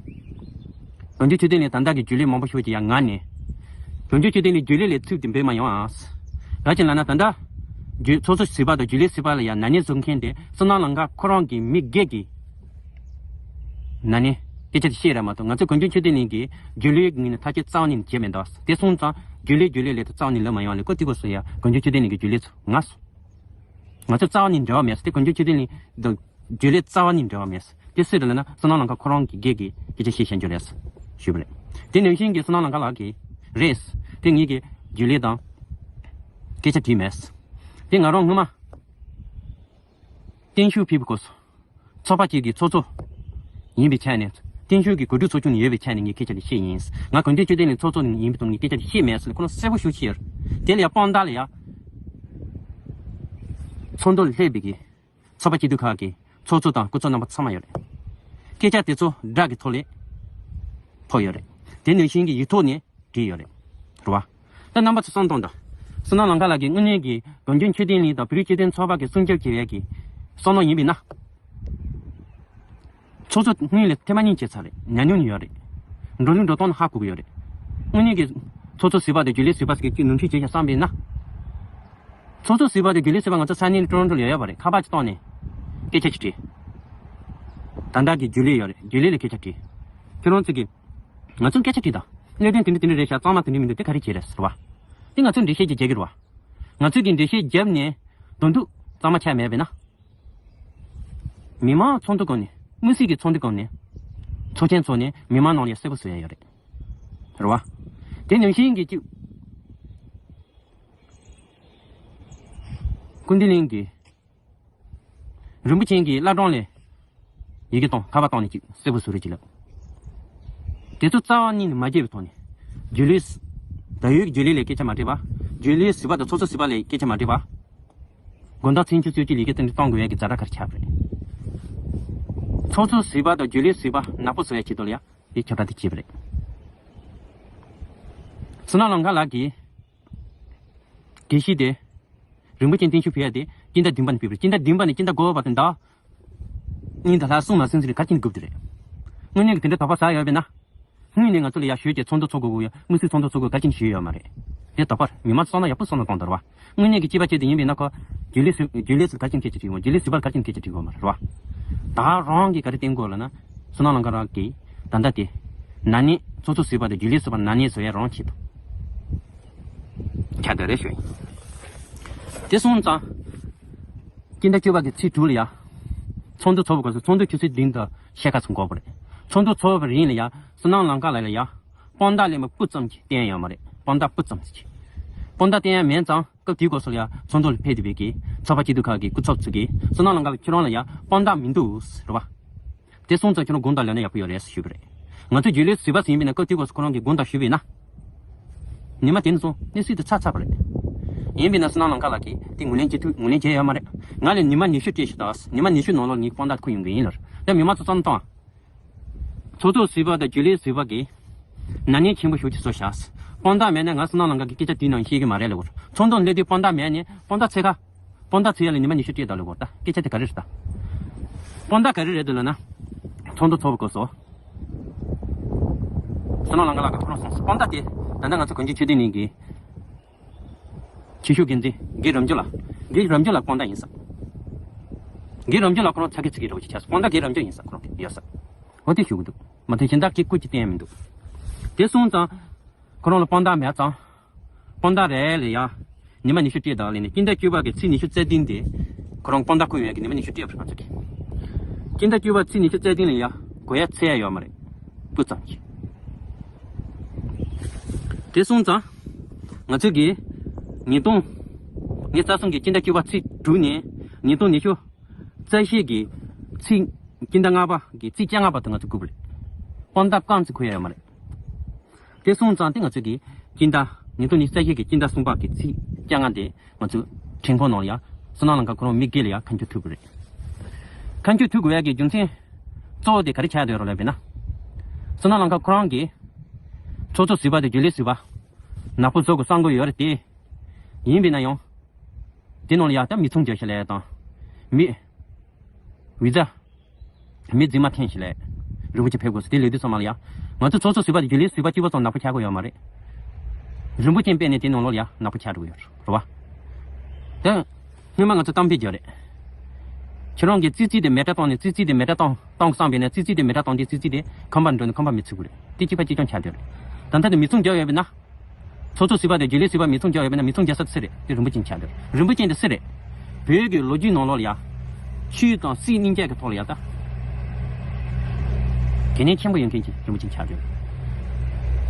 དགོན་ཆེན་ཆོས་ལྡན་གླིང་ད་ལྟ་གི་རྒྱུན་ལས་མང་པོ་ཞེ་པོ་ཅིག་ཡ་ང་ནས། དགོན་ཆེན་ཆོས་ལྡན་གླིང་རྒྱུན་ལས་ལས་ཚུར་དེ་འབོད་མ་ཡོང་ཨ། ག་ཅི་ལབ་ན་ད་ལྟ། རྒྱུན་ཚོགས་གཙོ་ཟུར་པ་དང་རྒྱུན་ལས་ཟུར་པ་ལ་ཡ་ན་ནིང་བཟོ་མཁན་དེ་བསོད་ནམས་ལམ་ཁ་ཁོ་རང་གི་མི་སྒེར་གྱི། ན་ནིང་སྐད་ཆ་དེ་བཤད་རེད་མ་གཏོགས་ང་ཚོ་དགོན་ཆེན་ཆོས་ལྡན་གླིང་གི་རྒྱུན་ལས་ངོས་ནས་ཐག་གཅོད་རྩ་བ་ཉིད་ནས་བྱས་མེད་འདུག་དེ་སོང་ཙང་རྒྱུན་ལས་རྒྱུན་ལས་ལས་དུ་རྩ་བ་ཉིད་ལབ་མ་ཡོང་ལས་ཀོ་ཏི་ཀོ་སུ་ཡ་དགོན་ཆེན་ཆོས་ལྡན་གླིང་གི་རྒྱུན་ལས་ཚོ་ང་སོ། ང་ཚོ་རྩ་བ་ཉིད་འབྲེལ་བ་མེད་ཟེར་དེ་དགོན་ཆེན་ཆོས་ལྡན་གླིང་དང་རྒྱུན་ལས་རྩ་བ་ཉིད་འབྲེལ་བ་མེད་ཟེར་དེ་སུ་རེད་ལབ་ན་བསོད་ནམས་ལམ་ཁ་ཁོ་རང་གི་སྒེར་གྱི་སྐད་ཆ་བཤད་བཞག་རྒྱུ་རེད་ཟེར་ཞུས་པ་རེད། དེ་ནང་བཞིན་གྱི་བསོད་ནམས་ལམ་ཁ་ལགས་ཀྱིས་རེད་ཟེར་དེ་ངེད་ཀྱི་རྒྱུན་ལས་དང་སྐད་ཆ་དྲིས་མེད་ཟེར་དེ་ང་རང་སྔོན་མ་བརྟན་བཞུགས་ཕེབས་པའི་སྐབས་སུ། ཚོགས་པ་གཅིག་གི་ཚོགས་གཙོ་ཡིན་པའི་ཆ་ནས། བརྟན་བཞུགས་ཀྱི་གོ་སྒྲིག་ཚོགས་ཆུང་ནས་ཡོད་པའི་ཆ་ནས་ངས་སྐད་ཆ་དེ་བཤད་ཡིན། ང་དགོན་སྡེ་ཆོས་ལྡན་གླིང་ཚོགས་གཙོ་ནས་ཡིན་པའི་ཐོག་ནས་སྐད་ཆ་དེ་བཤད་མེད་ཟེར་ཁོ་རང་གསལ་པོ་ཞེ་པོ་བཤད་ཡོད། དེ་ལ་ཡང་དཔང་རྟགས་ལ་ཡང་། ཚོགས་འདུ་ལ་སླེབས་པའི་གི་ཚོགས་པ་སྐྱིད་སྡུག་ཁག་གི་ཚོགས་གཙོ་དང་སྐུ་ཚབ་རྣམ་པ་ཚང་མ་ཡོད་རེད། སྐད་ཆ་དེ་ཚོ་སྒྲ་གི་ཐོག་ལས་ཐོབ་ཡོད་རེད། དེ་ནང་བཞིན་གྱི་ཡིག་ཐོག་ནས་བྲིས་ཡོད་རེད། རེད་བ། ད་རྣམ་པ་ཚོ་བསམ་བློ་གཏོང་དང་། བསོད་ནམས་ལམ་ཁ་ལགས་ཀྱིས་དངོས་གནས་ཀྱི་གངས་ལྗོངས་ཆོས་ལྡན་གླིང་དང་བོད་རིགས་ཆོས་ལྡན་ཚོགས་པ་གི་སྲུང་སྐྱོབ་བྱེད་ཡས་ཀྱི་བསམ་བློ་ཡིན་པས་ན། ཚོགས་གཙོ་སྔོན་ལ་ཐེངས་མ་གཉིས་བྱས་ཚར་རེད། ཉམས་མྱོང་ཡོད་རེད། འགྲོ་ལུགས་འགྲོ་སྟངས་ཧ་གོ་གི་ཡོད་རེད། དངོས་གནས་ཀྱི་ཚོགས་གཙོ་ཟུར་པ་དང་རྒྱུན་ལས་ཟུར་པ་ཟེར་གྱི་ནོར་འཁྲུལ་བྱས་ཤག་བསམ་པས་ན། ཚོགས་གཙོ་ཟུར་པ་དང་རྒྱུན་ལས་ཟུར་པ་ང་ཚོ་ས་གནས་ཀྲོ་རོན་ཀྲོ་ལ་ཡོད་ཡོད་པ་རེད། ཁ་པར་ཅིག་བཏང་ནས་སྐད་ཆ་ཅིག་དྲིས། ད་ལྟ་གི་རྒྱུན་ལས་ཡོད་རེད། རྒྱུན་ལས་ལ་སྐད་ཆ་དྲིས། ཁྱོད་རང་ཚོ་གིས་ང་ཚོར་སྐད་ཆ་དྲིས་དང་། གནད་དོན་དེ་འདྲ་དེ་འདྲ་རེད་ཤག་གཙང་མ་དེ་འདྲ་མི་འདུག་དེ་ག་རེ་བྱས་རེད་ཟེར་བ། དེ་ང་ཚོས་འགྲེལ་བཤད་ཅིག་རྒྱག་གི་རེད་བ། ང་ཚོས་ཀྱི་འགྲེལ་བཤད་བརྒྱབ་ནས་དོན་དུ་གཙང་མ་ཆགས་མེད་པས་ན། མི་མང་ཚོགས་འདུ་སྒང་ནས། དམིགས་བསལ་གྱི་ཚོགས་འདུ་སྒང་ནས། ཚོགས་ཆེན་ཚོགས་ནས་མི་མང་ནང་ལ་གསལ་པོ་བཟོ་ཡ་ཡོད་རེད། རེད་བ། དེ་ནང་བཞིན་གྱི་གཅིག་ཀུན་བདེ་གླིང་གི་རིན་པོ་ཆེ་གི་བླ་བྲང་ལ་ཡི་གེ་བཏང་། ཁ་པར་བཏང་ནས་གཅིག་གསལ་པོ་བཟོ་རོགས་གྱིས་ལབ། དེ་ཚོ་རྩ་བ་ཉིད་ནས་མ་བརྗེད་པའི་ཐོག་ནས། རྒྱུན་ལས། ད་ཡོད་ཀྱི་རྒྱུན་ལས་ལ་སྐད་ཆ་མ་དྲིས་པ། རྒྱུན་ལས་ཟུར་པ་དང་ཚོགས་གཙོ་ཟུར་པ་ལ་སྐད་ཆ་མ་དྲིས་པ། དགོང་དག་ཚེས་བཅུ་གསོལ་ཇ་ལས་ཀ་དེ་འདྲ་གཏོང་དགོས་ཡ་གི་ཛ་དྲག་ག་རེ་ཆགས་པ་རེད། ཚོགས་གཙོ་ཟུར་པ་དང་རྒྱུན་ལས་ཟུར་པ་ནག་པོ་བཟོ་ཡ་ཆེད་དུ་ལ་ཡ་དེ་ཁྱབ་བསྒྲགས་དེ་བྱས་པ་རེད། བསོད་ནམས་ལམ་ཁ་ལགས་ཀྱིས་དགེ་བཤེས་དེ་རིན་པོ་ཆེ་བརྟན་བཞུགས་ཕུལ་ཡ་དེ་སྤྱི་ཟླ་བདུན་པ་ནས་ཕུལ་བ་རེད། སྤྱི་ཟླ་བདུན་པ་ནས་སྤྱི་ཟླ་དགུ་པ་བར་དུ་ཟླ་གཉིས་དང་ལྷག་གསུམ་མ་ཟིན་ཙམ་ལ་ག་རེ་བྱས་ནས་སྒུག་བསྡད་རེད། དངོས་གནས་ཀྱི་དེ་འདྲ་དོགས་པ་ཟ་ཡོད་པས་ན། སྔོན་ནས་ང་ཚོ་ལ་ཡ་ཞུས་ཀྱི་ཚོགས་འདུ་ཚོགས་དགོས་ཀྱི་ཡོད། དམིགས་བསལ་ཚོགས་འདུ་ཚོགས་དགོས་ག་རེ་བྱས་ནས་ཞུས་ཡོད་མ་རེད། དེ་དོགས་པ་རེད། མི་མང་ཚོ་བསམ་བློ་ཡག་པོ་བསམ་བློ་གཏོང་དང་རེད་བ། དངོས་གནས་ཀྱི་སྤྱི་པ་ཆེད་དུ་ཡིན་པས་ན་ཁོ། རྒྱུན་ལས་ཟུར། རྒྱུན་ལས་ཟུར་ག་རེ་བྱས་ནས་སྐད་ཆ་དྲིས་ཡོད་མ་རེད། རྒྱུན་ལས་ཟུར་པ་ག་རེ་བྱས་ནས་སྐད་ཆ་དྲིས་ཡོད་མ་རེད་བ། ད་རང་གིས་ག་རེ་བསྟན་དགོས་ལབ་ན། བསོད་ནམས་ལམ་ཁ་རང་གིས་ད་ལྟ་དེ་ནག་ཉེས། ཚོགས་གཙོ་ཟུར་པ་དང་རྒྱུན་ལས་ཟུར་པ་ནག་ཉེས་བཟོ་ཡ་རང་ཆེད་དུ་ཆགས་བསྡད་རེད་ཞུ་ཡིན། དེ་སོང་ཙང་། སྤྱི་ཟླ་བཅུ་པ་གི་ཚེས་དྲུག་ལ་ཡ། ཚོགས་འདུ་ཚོགས་པའི་སྐབས་སུ་ཚོགས་འདུ་ཆུ་ཚོད་བདུན་དང་ཕྱེད་ཀ་ཙམ་འགོར་བ་རེད། ཚོགས་འདུ་ཚོགས་པའི་རིང་ལ་ཡ། བསོད་ནམས་ལམ་ཁ་ལགས་ལ་ཡ། དཔང་རྟགས་ལས་མ་སྤུ་ཙམ་གྱི་བསྟན་ཡོད་མ་རེད། དཔང་རྟགས་སྤུ་ཙམ་ཞིག་དཔང་རྟགས་བསྟན་ཡ་མེད་ཙང་སྐབས་དེའི་སྐབས་སུ་ལ་ཡ་ཚོགས་འདུ་ལ་ཕེབས་བསྡད་པའི་གི་ཚོགས་པ་སྐྱིད་སྡུག་ཁག་གི་སྐུ་ཚབ་ཚོ་གིས་བསོད་ནམས་ལམ་ཁ་ལགས་ཁྱེད་རང་ལ་ཡ་དཔང་རྟགས་མི་འདུག་ཟེར་བ། དེ་སོང་ཙང་ཁྱོད་རང་དགོངས་དག་ལོན་ན་ཡག་པོ་ཡོད་རེད་ཟེར་ཞུས་པ་རེད། ང་ཚོ་རྒྱུན་ལས་ཟུར་པ་ཟིན་པས་ན་སྐབས་དེ་སྐབས་སུ་ཁོ་རང་གིས་དགོངས་དག་ཞུས་པས་ན། ཉི་མ་དེ་ནས་བཟུང་གནས་ཚུལ་དེ་ཚར་ཚར་བ་རེད། ཡིན་པས་ན་བསོད་ནམས་ལམ་ཁ་ལགས་ཀྱིས་དེ་ངོས་ལེན་བྱེད་ཐུབ། ངོས་ལེན་བྱས་ཡོད་མ་རེད། ང་ལ་ཉི་མ་ཉི་ཤུ་སྤྲད་ཤིག་དང་། ཉི་མ་ཉི་ཤུ་ནང་ལོགས་ངས་དཔང་རྟགས་ཁུར་ཡོང་གི་ཡིན་ལབ། ད་མི་མང་ཚོ་བསམ་བློ་གཏོང་ཨ། ཚོགས་གཙོ་ཟུར་པ་དང་རྒྱུན་ལས་ཟུར་པ་གིས་ནག་ཉེས་ཆེན་པོ་ཞེ་པོ་ཅིག་བཟོས་ཤག་དཔང་རྟགས་མེད་ན་ང་བསོད་ནམས་ལམ་ཁ་གིས་སྐད་ཆ་དེའི་ནང་བཤད་གི་མ་རེད་ལབ་དགོས། ཚོགས་འདུ་སླེབས་དུས་དཔང་རྟགས་མེད་ནས་དཔང་རྟགས་འཚོལ་ག་དཔང་རྟགས་འཚོལ་ཡ་ལ་ཉི་མ་ཉི་ཤུ་སྤྲད་དང་ལབ་དགོས། ད་སྐད་ཆ་དེ་ག་རེ་རེད་ད། དཔང་རྟགས་ག་རེ་རེད་འདུག་ལབ་ན། ཚོགས་འདུ་ཚོགས་པའི་སྐབས་སུ། བསོད་ནམས་ལམ་ཁ་ལགས་ཀྱིས་ཁོ་རང་གསུངས་སོང་། དཔང་རྟགས་དེ་ད་ལྟ་ང་ཚོ་གངས་ལྗོངས་ཆོས་ལྡན་གླིང་གི་ཆེ་ཤོས་འགན་འཛིན་རྒན་རབ་འབྱོར་ལགས། རྒན་རབ་འབྱོར་ལགས་དཔང་རྟགས་ཡིན་ས། རྒན་རབ་འབྱོར་ལགས་ཁོ་རང་ཚ་གི་ཚི་གི་འདྲ་བོ་ཅིག་ཆགས་སོང་། དཔང་རྟགས་རྒན་རབ་འབྱོར་ཡིན་ས་ཁོ་རང་གི་ཡོད་ས། འོ་དེ་ཞུ་གི་འདུག། མ་གཏོགས་གཞན་དག་གི་སྐུ་ཅིག་བསྟན་ཡ་མི་འདུག། དེ་སོང་ཙང་། ཁོ་རང་ལ་དཔང་རྟགས་མེད་ཙང་། དཔང་རྟགས་རེད་ལབ་ཡ། ཉི་མ་ཉི་ཤུ་སྤྲད་དང་ལབ་ནས་སྤྱི་ཟླ་བཅུ་པ་གི་ཚེས་ཉི་ཤུ་རྩ་བདུན་དེ། ཁོ་རང་དཔང་རྟགས་ཁུར་ཡོང་ཡ་གི་ཉི་མ་ཉི་ཤུ་སྤྲད་པ་རེད་ང་ཚོ་གིས། སྤྱི་ཟླ་བཅུ་པ་ཚེས་ཉི་ཤུ་རྩ་བདུན་ལ་ཡ། དགོས་ཡ་འཚོལ་ཡ་ཡོད་མ་རེད། སྤུ་ཙམ་གྱིས། དེ་སོང་ཙང་། ང་ཚོ་གིས། ཉིས་སྟོང་། ཉི་ཤུ་རྩ་གསུམ་གི་སྤྱི་ཟླ་བཅུ་པ་ཚེས་དྲུག་ནས། ཉིས་སྟོང་ཉི་ཤུ། རྩ་བཞི་གི་ཚེས། སྤྱི་ཟླ་ལྔ་པ་གི་ཚེས་བཅོ་ལྔ་བར་དུ་ང་ཚོ་སྒུག་པ་རེད། དཔང་རྟགས་རྐང་གཅིག་ཁུར་ཡ་ཡོད་མ་རེད། དེ་སོང་ཙང་དེ་ང་ཚོ་གི་སྤྱི་ཟླ། ཉིས་སྟོང་ཉི་ཤུ་རྩ་བཞི་གི་སྤྱི་ཟླ་གསུམ་པ་གི་ཚེས་བཅོ་ལྔ་དེ་ང་ཚོ་ཁྲིམས་ཁང་ནང་ལ་ཡ། བསོད་ནམས་ལམ་ཁ་ཁོ་རང་མི་སྒེར་ལ་ཡ་ཁ་མཆུ་ཐུག་དགོས་རེད། ཁ་མཆུ་ཐུག་དགོས་ཡ་གི་རྒྱུ་མཚན་གཙོ་བོ་དེ་ག་རེ་ཆགས་ཡོད་རེད་ལབ་པས་ན། བསོད་ནམས་ལམ་ཁ་ཁོ་རང་གིས་ཚོགས་གཙོ་ཟུར་པ་དང་རྒྱུན་ལས་ཟུར་པ་ནག་པོ་བཟོ་དགོས་བསམ་དགོས་ཡོད་རེད་དེ། ཡིན་པས་ན་ཡང་། དེ་ནང་ལ་ཡ་ད་མི་ཚང་རྒྱག་ཤག་ལབ་ཡ་དང་། མི། བི་ཛ། མི་རྫུན་མ་འཐེན་ཤག་ལབ། རིན་པོ་ཆེ་ཕེབས་དགོས་སོ། དེ་ལས་དུས་ཙམ་པ་ལ་ཡ། ང་ཚོ་ཚོགས་གཙོ་ཟུར་པ་དང་རྒྱུན་ལས་ཟུར་པ་གཅིག་པོ་ཙམ་ནག་པོ་ཆགས་ཀྱི་ཡོད་མ་རེད། རིན་པོ་ཆེ་ཕེབས་ནས་དེ་ནང་ལོགས་ལ་ཡ་ནག་པོ་ཆགས་འགྲོ་གི་ཡོད་རེད་བ། ད། སྔོན་མ་ང་ཚོ་གཏམ་དཔེ་བརྒྱབ་རེད། ཁྱེད་རང་གིས་ཙི་ཙི་དེ་མེ་སྲེག་བཏང་ནས། ཙི་ཙི་དེ་མེ་སྲེག་བཏང་བཏང་བསམ་པས་ན། ཙི་ཙི་དེ་མེ་སྲེག་བཏང་དུས་ཙི་ཙི་དེ་ཁང་པར་འགྲོ་ནས་ཁང་པ་མེ་ཚུགས་ཀྱི་རེད། དེ་གཅིག་པ་གཅིག་རྐྱང་ཆགས་བསྡད་རེད། ད་ལྟ་དེ་མི་ཚང་རྒྱག་ཡོད་པས་ན། ཚོགས་གཙོ་ཟུར་པ་དང་རྒྱུན་ལས་ཟུར་པ་མི་ཚང་རྒྱག་ཡོད་པས་ན། མི་ཚང་རྒྱག་ས་སུ་རེད། དེ་རིན་པོ་ཆེ་ཆགས་བསྡད་རེད། རིན་པོ་ཆེ་དེ་སུ་རེད། བོད་ཀྱི་ལོ་རྒྱུས་ནང་ལོགས་ལ་ཡ། ཆོས་དང་སྲིད་གཉིས་ཀ་གི་ཐོག་ལ་ཡ་ད། གལ་གནད་ཆེན་པོ་ཡོད་མཁན་གྱི་རིན་པོ་ཆེ་ཆགས་བསྡད་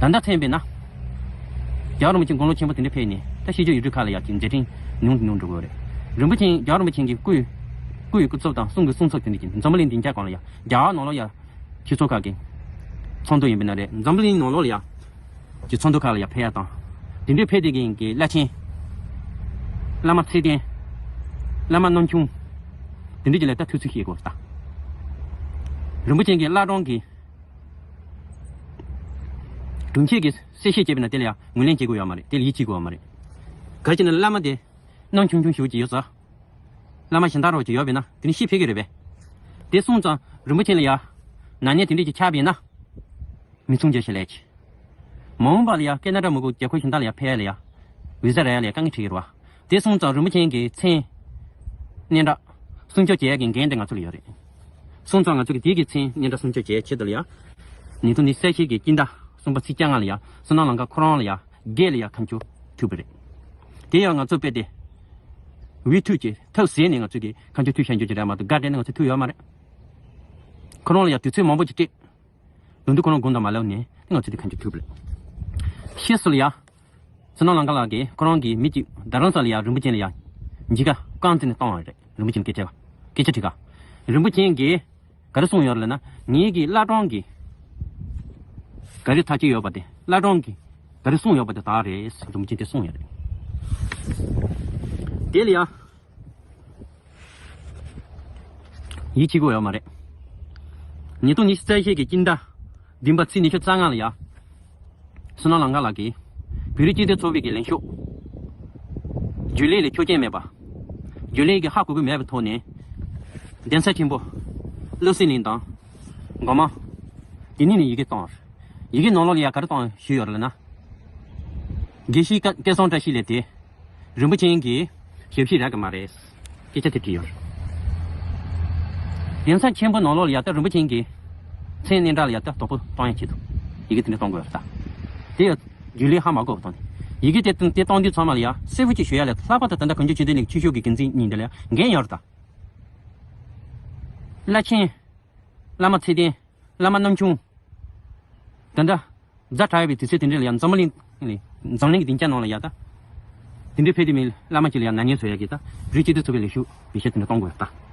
རེད། ད་ལྟ་མཚོན་པས་ན། རྒྱལ་བ་རིན་པོ་ཆེ་དགུང་ལོ་ཆེན་པོ་དེ་འདྲ་ཕེབས་ནས་ད་ཕྱི་ཕྱོགས་ཡུལ་གྲུ་ཁག་ལ་ཡ་ཅིག་མཛད་འཕྲིན་ཉུང་དུ་ཉུང་འགྲོ་གི་ཡོད་རེད། རིན་པོ་ཆེ་རྒྱལ་བ་རིན་པོ་ཆེ་གི་སྐུའི། སྐུ་ཡི་སྐུ་ཚབ་དང་གསུང་གི་གསུང་ཚབ་དེ་འདྲ་ཅིག་འཛམ་བུ་གླིང་སྡིངས་ཆ་སྒང་ལ་ཡ། རྒྱ་གར་ནང་ལོགས་ཡ། སྤྱི་ཚོགས་ཁག་གི་ཚོགས་འདུ་ཡིན་པ་ན་རེད། འཛམ་བུ་གླིང་ནང་ལོགས་ལ་ཡ་གི་ཚོགས་འདུ་ཁག་ལ་ཡ་ཕེབས་ཡ་དང་། དེ་འདྲའི་ཕེབས་བསྡད་མཁན་གྱི་བླ་ཆེན། བླ་མ་ཚེ་བརྟན། བླ་མ་རྣམ་ཆུང་། དེ་འདྲ་ཅིག་ལ་ད་ཐུགས་རྗེ་ཆེ་ཞུ་དགོས་ད། རིན་པོ་ཆེ་གི་བླ་བྲང་གི་ རིན་པོ་ཆེ་གིས་གསལ་བཤད་བྱས་པ་ཡིན་ན་དེ་ལ་ཡང་ངོས་ལེན་བྱེད་དགོས་ཡོད་མ་རེད། དེ་ལ་ཡིད་ཆེས་དགོས་ཡོད་མ་རེད། ག་རེ་བྱས་ན་བླ་མ་དེ་གནོན་ཆུང་ཆུང་ཞིག་ཅིག་ཡོད་ཙང་། བླ་མ་གཞན་དག་རོགས་ཅིག་ཡོད་པས་ན་དེ་ནི་ཤི་འཕེལ་གི་རེད་པས། དེ་སོང་ཙང་རིན་པོ་ཆེ་ལ་ཡང་ན་ནིང་དེ་འདྲས་ཀྱི་ཆགས་པ་ཡིན་ན། མི་ཚང་རྒྱ་ཆེ་ལས་ཀྱི། མ་འོངས་པ་ལ་ཡང་ཀེ་ན་ཌ་མི་དགོས་རྒྱལ་ཁབ་གཞན་དག་ལ་ཡང་ཕེབས་ཡ་ལ་ཡང་། བི་ཟ་རག་ཡ་ལ་ཡང་དཀའ་ངལ་འཕྲད་ཀྱི་རེད་པ། དེ་སོང་ཙང་རིན་པོ་ཆེ་གི་མཚན་སྙན་གྲགས་སྲུང་སྐྱོབ་བྱེད་ཡ་གི་འགན་དེ་ང་ཚོ་ལ་ཡོད་རེད། སོང་ཙང་ང་ཚོ་གི་དེ་གི་མཚན་སྙན་གྲགས་སྲུང་སྐྱོབ་བྱེད་ཡ་ཆེད་དུ་ལ་ཡང་། ཉིས་སྟོང་ཉི་ཤུ་རྩ་བཞི་གི་སྤྱི་ཟླ་གསུམ་པ་ཚེས་བཅོ་ལྔ་ལ་ཡང་བསོད་ནམས་ལང་ཀ་ཁོ་རང་ལ་ཡང་སྒེར་ལ་ཡང་ཁ་མཆུ་ཐུག་པ་རེད། དེ་ཡང་ང་ཚོ་དཔེ་དེ། འུ་ཐུག་ཅེས་ཐབས་ཟད་ནས་ང་ཚོ་གི་ཁ་མཆུ་ཐུག་བཞག་རྒྱུ་ཅིག་རེད་མ་གཏོགས་དགའ་བསྡད་ནས་ང་ཚོ་ཐུག་ཡོད་མ་རེད། ཁོ་རང་ལ་ཡང་དུས་ཚོད་མང་པོ་ཅིག་སྤྲད། ལོ་འདི་ཁོ་རང་དགུང་དང་མ་ལོན་ནས་ང་ཚོ་དེ་གང་ཅི་ཐུབ་རེད། ཤེས་སུ་ལ་ཡ། བསོད་ནམས་ལང་ཀ་ལགས་ཀྱིས་ཁོ་རང་གི་མི་གཅིག་རྡ་རམ་ས་ལ་ཡ་རིན་པོ་ཆེ་ལ་ཡ། མཇལ་ཁ་རྐང་བཙུགས་ནས་བཏང་བ་རེད། རིན་པོ་ཆེ་སྐད་ཆ་བ། སྐད་ཆ་དྲིས་ཀ། རིན་པོ་ཆེ་གིས་ག་རེ་གསུངས་ཡོད་རེད་ལབ་ན། ངེད་ཀྱི་བླ་བྲང་གི་ག་རེ་ཐག་གཅོད་ཡོད་པ་དེ། བླ་བྲང་གི་ག་རེ་གསུངས་ཡོད་པ་དེ་དག་རེད། རིན་པོ་ཆེ་དེ་གསུངས་ཡོད་རེད། དེ་ལ་ཡ། ཡིད་ཆེས་དགོས་ཡོད་མ་རེད། ཉིས་སྟོང་ཉི་ཤུ་རྩ་བཞི་གི་སྤྱི་ཟླ་བདུན་པ་ཚེས་ཉི་ཤུ་རྩ་ལྔ་ལ་ཡ། བསོད་ནམས་ལང་ཀ་ལགས་ཀྱིས་བོད་རིགས་སྤྱི་མཐུན་ཚོགས་པའི་གི་ལས་ཤོག་རྒྱུན་ལས་ལ་ཆོག་མཆན་མེད་པ། རྒྱུན་ལས་ཀྱི་ཧ་གོ་གི་མེད་པའི་ཐོག་ནས། གདན་ས་ཆེན་པོ་བློ་གསལ་གླིང་དང་། སྒོ་མང་། དེ་གཉིས་ནས་ཡི་གེ་བཏང་། ཡི་གེ་ནང་ལོགས་ལ་ཡ་ག་རེ་བཏང་ཞུས་ཡོད་རེད་ལབ་ན། དགེ་བཤེས་སྐལ་བཟང་བཀྲ་ཤིས་ལགས་དེ། རིན་པོ་ཆེ་གི་ཞབས་ཕྱི་རག་གི་མ་རེད། སྐད་ཆ་དེ་དྲིས་ཡོད་རེད། གདན་ས་ཆེན་པོ་ནང་ལོགས་ལ་ཡ་ད་རིན་པོ་ཆེ་གི་མཚན་སྙན་གྲགས་ལ་ཡ་ད་དོ་ཕོག་གཏོང་ཡ་ཆེད་དུ་ཡི་གེ་དེ་འདྲ་གཏོང་དགོས་ཡོད་རེད་ད། དེ་ཡ་རྒྱུན་ལས་ཧ་མ་གོ་བ་དང་ནི། ཡི་གེ་དེ་དང་དེ་གཏོང་དུས་ཚང་མ་ལ་ཡ་གསལ་པོ་ཅིག་ཞུ་ཡ་ལ་ལྷག་པར་དུ་ད་ལྟ་གངས་ལྗོངས་ཆོས་ལྡན་གླིང་གི་ཆོས་ཕྱོགས་ཀྱི་འགན་འཛིན་གཉིས་འདི་ལ་ཡ་འགན་ཡོད་རེད་ད། བླ་ཆེན། བླ་མ་ཚེ་བརྟན། བླ་མ་རྣམ་ཆུང་། ད་ལྟ། ཛ་དྲག་ཡོད་པའི་དུས་ཚོད་དེ་འདྲ་ལ་ཡང་འཛམ་བུ་གླིང་ལ། འཛམ་གླིང་གི་སྡིངས་ཆ་ནང་ལ་ཡ་ད། དེ་འདྲའི་ཕེབས་དུས་མི་བླ་མ་གཅིག་ལ་ཡང་ན་མཉེས་བཟོ་ཡ་གི་ད། བོད་རིགས་སྤྱི་མཐུན་ཚོགས་པའི་ལས་ཤོག་བེད་སྤྱོད་དེ་འདྲ་གཏོང་དགོས་ད།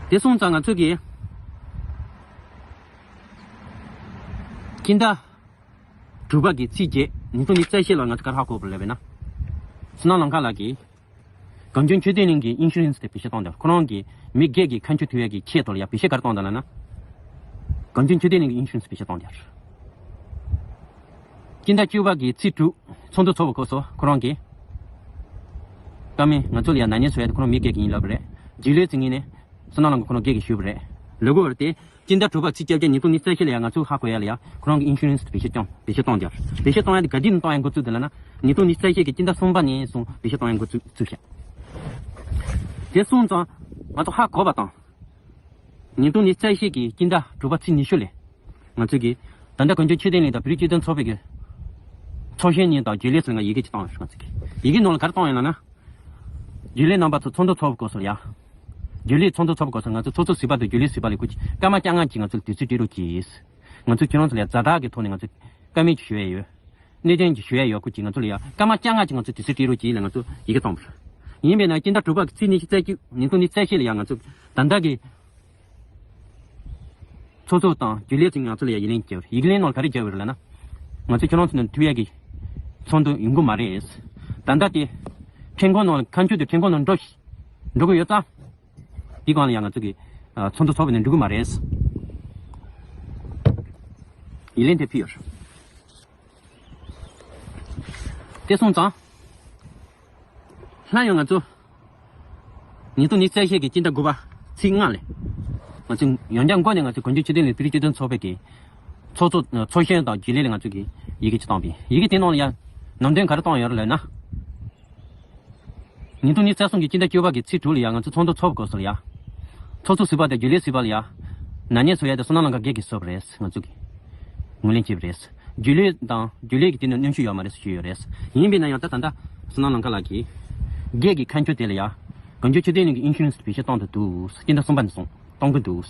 དེ་སོང་ཙང་ང་ཚོ་གི། སྤྱི་ཟླ་དྲུག་པ་གི་ཚེས་བརྒྱད་ཉིས་སྟོང་ཉི་ཤུ་རྩ་བཞི་ལ་ང་ཚོ་ག་རེ་ཧ་གོ་བ་ལབ་པ་ཡིན་ན། བསོད་ནམས་ལང་ཀ་ལགས་ཀྱིས། གངས་ལྗོངས་ཆོས་ལྡན་གླིང་གི་ཨིན་ཤུ་རན་སི་དེ་བེད་སྤྱོད་བཏང་སྟེ་ཁོ་རང་གི་མི་སྒེར་གྱི་ཁ་མཆུ་ཐུག་ཡ་གི་ཆེད་དུ་ལ་ཡ་བེད་སྤྱོད་ག་རེ་བཏང་སྟེ་ལབ་ན། གངས་ལྗོངས་ཆོས་ལྡན་གླིང་གི་ཨིན་ཤུ་རན་སི་བེད་སྤྱོད་བཏང་སྟེ། སྤྱི་ཟླ་བཅུ་པ་གི་ཚེས་དྲུག་ཚོགས་འདུ་ཚོགས་པའི་སྐབས་སུ་ཁོ་རང་གིས། བཀའ་མོལ་ང་ཚོ་ལ་ཡ་ན་མཉེས་བཟོ་ཡ་དེ་ཁོ་རང་མི་སྒེར་གྱི་ཡིན་ལབ་པ་རེད། རྒྱུན་ལས་ཀྱི་ངོས་ནས་བསོད་ནམས་ལང་ཀ་ཁོ་རང་སྒེར་གྱི་ཞུས་པ་རེད། ལབ་དགོས་པ་རེད་དེ། སྤྱི་ཟླ་དྲུག་པ་ཚེས་བཅོ་བརྒྱད་ཉིས་སྟོང་ཉི་ཤུ་རྩ་བཞི་ལ་ཡང་ང་ཚོས་ཧ་གོ་ཡ་ལ་ཡ་ཁོ་རང་གི་ཨིན་ཤུ་རན་སི་བེད་སྤྱོད་བཏང་བེད་སྤྱོད་གཏོང་རྒྱུ། བེད་སྤྱོད་གཏོང་ཡ་དེ་ག་དུས་ནས་གཏོང་ཡ་འགོ་བཙུགས་འདུག་ལབ་ན། ཉིས་སྟོང་ཉི་ཤུ་རྩ་བཞི་གི་སྤྱི་ཟླ་གསུམ་པ་ནས་བཟུང་བེད་སྤྱོད་གཏོང་ཡ་འགོ་བཙུགས་བཙུགས་ཤག་དེ་སོང་ཙང་ང་ཚོ་ཧ་གོ་བ་དང་། ཉིས་སྟོང་ཉི་ཤུ་རྩ་བཞི་གི་སྤྱི་ཟླ་དྲུག་པ་ཚེས་ཉི་ཤུ་ལ་ང་ཚོ་གི་ད་ལྟ་གངས་ལྗོངས་ཆོས་ལྡན་གླིང་དང་བོད་རིགས་སྤྱི་མཐུན་ཚོགས་པའི་གི་ཚོགས་གཞོན་གཉིས་དང་རྒྱུན་ལས་ཚོ་ལ་ཡི་གེ་ཅིག་བཏང་ཡོད་ང་ཚོ་གི་ཡི་གེ་ནང་ལ་ག་རེ་བཏང་ཡོད་ལབ་ན། རྒྱུན་ལས་རྣམ་པ་ཚོ་ཚོགས་འདུ་ཚོགས་པའི་སྐབས་སུ་ལ་ཡ། རྒྱུན་ལས་ཚོགས་འདུ་ཚོགས་པའི་སྐབས་སུ་ང་ཚོ་ཚོགས་གཙོ་ཟུར་པ་དང་རྒྱུན་ལས་ཟུར་པ་ལ་སྐུ་མཁྱེན་སྐར་མ་བཅོ་ལྔ་ཅིག་ང་ཚོ་ལ་དུས་ཚོད་སྤྲད་རོགས་གྱིས། ང་ཚོ་ཁྱེད་རང་ཚོ་ལ་ཛ་དྲག་གི་ཐོག་ནས་ང་ཚོ་བཀའ་མོལ་ཅིག་ཞུ་ཡ་ཡོད། གནད་དོན་ཅིག་ཞུ་ཡ་ཡོད་སྐུ་མཁྱེན་ང་ཚོ་ལ་ཡ་སྐར་མ་བཅོ་ལྔ་ཅིག་ང་ཚོ་དུས་ཚོད་སྤྲད་རོགས་གྱིས་ལ་ང་ཚོ་ཡི་གེ་བཏང་བ་རེད། ཡིན་པས་ན་སྤྱི་ཟླ་དྲུག་པ་གི་ཚེས་ཉི་ཤུ་རྩ་བཅུ་ཉིས་སྟོང་ཉི་ཤུ་རྩ་བཞི་ལ་ཡ་ང་ཚོ་ད་ལྟ་གི་ཚོགས་གཙོ་དང་རྒྱུན་ལས་ཚོས་ང་ཚོ་ལ་ཡ་ཡིག་ལན་བརྒྱབ་རེད། ཡིག་ལན་ནང་ལ་ག་རེ་བརྒྱབ་ཡོད་རེད་ལབ་ན། ང་ཚོ་ཁྱོད་རང་ཚོ་ནང་ཐུག་ཡ་གི་ཚོགས་འདུ་ཡོང་གི་མ་རེད། ད་ལྟ་དེ་ཁྲེང་ཀོན་ནང་ལ་ཁ་མཆུ་དེ་ཁྲེང་ཀོན་ནང་འགྲོ་ཤི་འགྲོ་གི་ཡོད་ཙང་། དེའི་སྒང་ལ་ཡ་ང་ཚོ་གི་ཚོགས་འདུ་ཚོགས་པ་ནས་འགྲོ་གི་མ་རེད། ཡིག་ལན་དེ་ཕུལ་ཡོད་རེད། དེ་སོང་ཙང་། སླར་ཡང་ང་ཚོ། ཉིས་སྟོང་ཉི་ཤུ་རྩ་བཞི་གི་སྤྱི་ཟླ་དགུ་པ་ཚེས་ལྔ་ལ། ང་ཚོ་ཡང་བསྐྱར་འགོ་ནས་ང་ཚོ་གངས་ལྗོངས་ཆོས་ལྡན་གླིང་བོད་རིགས་སྤྱི་མཐུན་ཚོགས་པའི་གི་ཚོགས་གཙོ་ཚོགས་གཞོན་དང་རྒྱུན་ལས་ལ་ང་ཚོ་གི་ཡི་གེ་ཅིག་བཏང་པས། ཡི་གེ་དེ་ནང་ལ་ཡང་ནང་དོན་ག་རེ་བཏང་ཡོད་རེད་ལབ་ན། ཉིས་སྟོང་ཉི་ཤུ་རྩ་གསུམ་གི་སྤྱི་ཟླ་བཅུ་པ་གི་ཚེས་དྲུག་ལ་ཡང་ང་ཚོ་ཚོགས་འདུ་ཚོགས་པའི་སྐབས་སུ་ལ་ཡང་། ཚོགས་གཙོ་ཟུར་པ་དང་རྒྱུན་ལས་ཟུར་པ་ལ་ཡང་། ན་ནིང་བཟོ་ཡ་དེ་བསོད་ནམས་ལང་ཀ་སྒེར་གྱི་བཟོས་པ་རེད་ང་ཚོ་གིས། ངོས་ལེན་བྱས་པ་རེད། རྒྱུན་ལས་དང་རྒྱུན་ལས་ཀྱི་དེ་ནི་གནོན་ཤུགས་ཡོད་མ་རེད་ཞུས་ཡོད་རེད། ཡིན་པས་ན་ཡང་ད་ད་ལྟ་བསོད་ནམས་ལང་ཀ་ལགས་ཀྱིས། སྒེར་གྱི་ཁ་མཆུ་དེ་ལ་ཡང་། གངས་ལྗོངས་ཆོས་ལྡན་གླིང་གི་ཨིན་ཤུ་རན་སི་བེད་སྤྱོད་གཏོང་དུ་འདུག་སྤྱི་ཟླ་གསུམ་པ་ནས་བཟུང་གཏོང་གི་འདུག་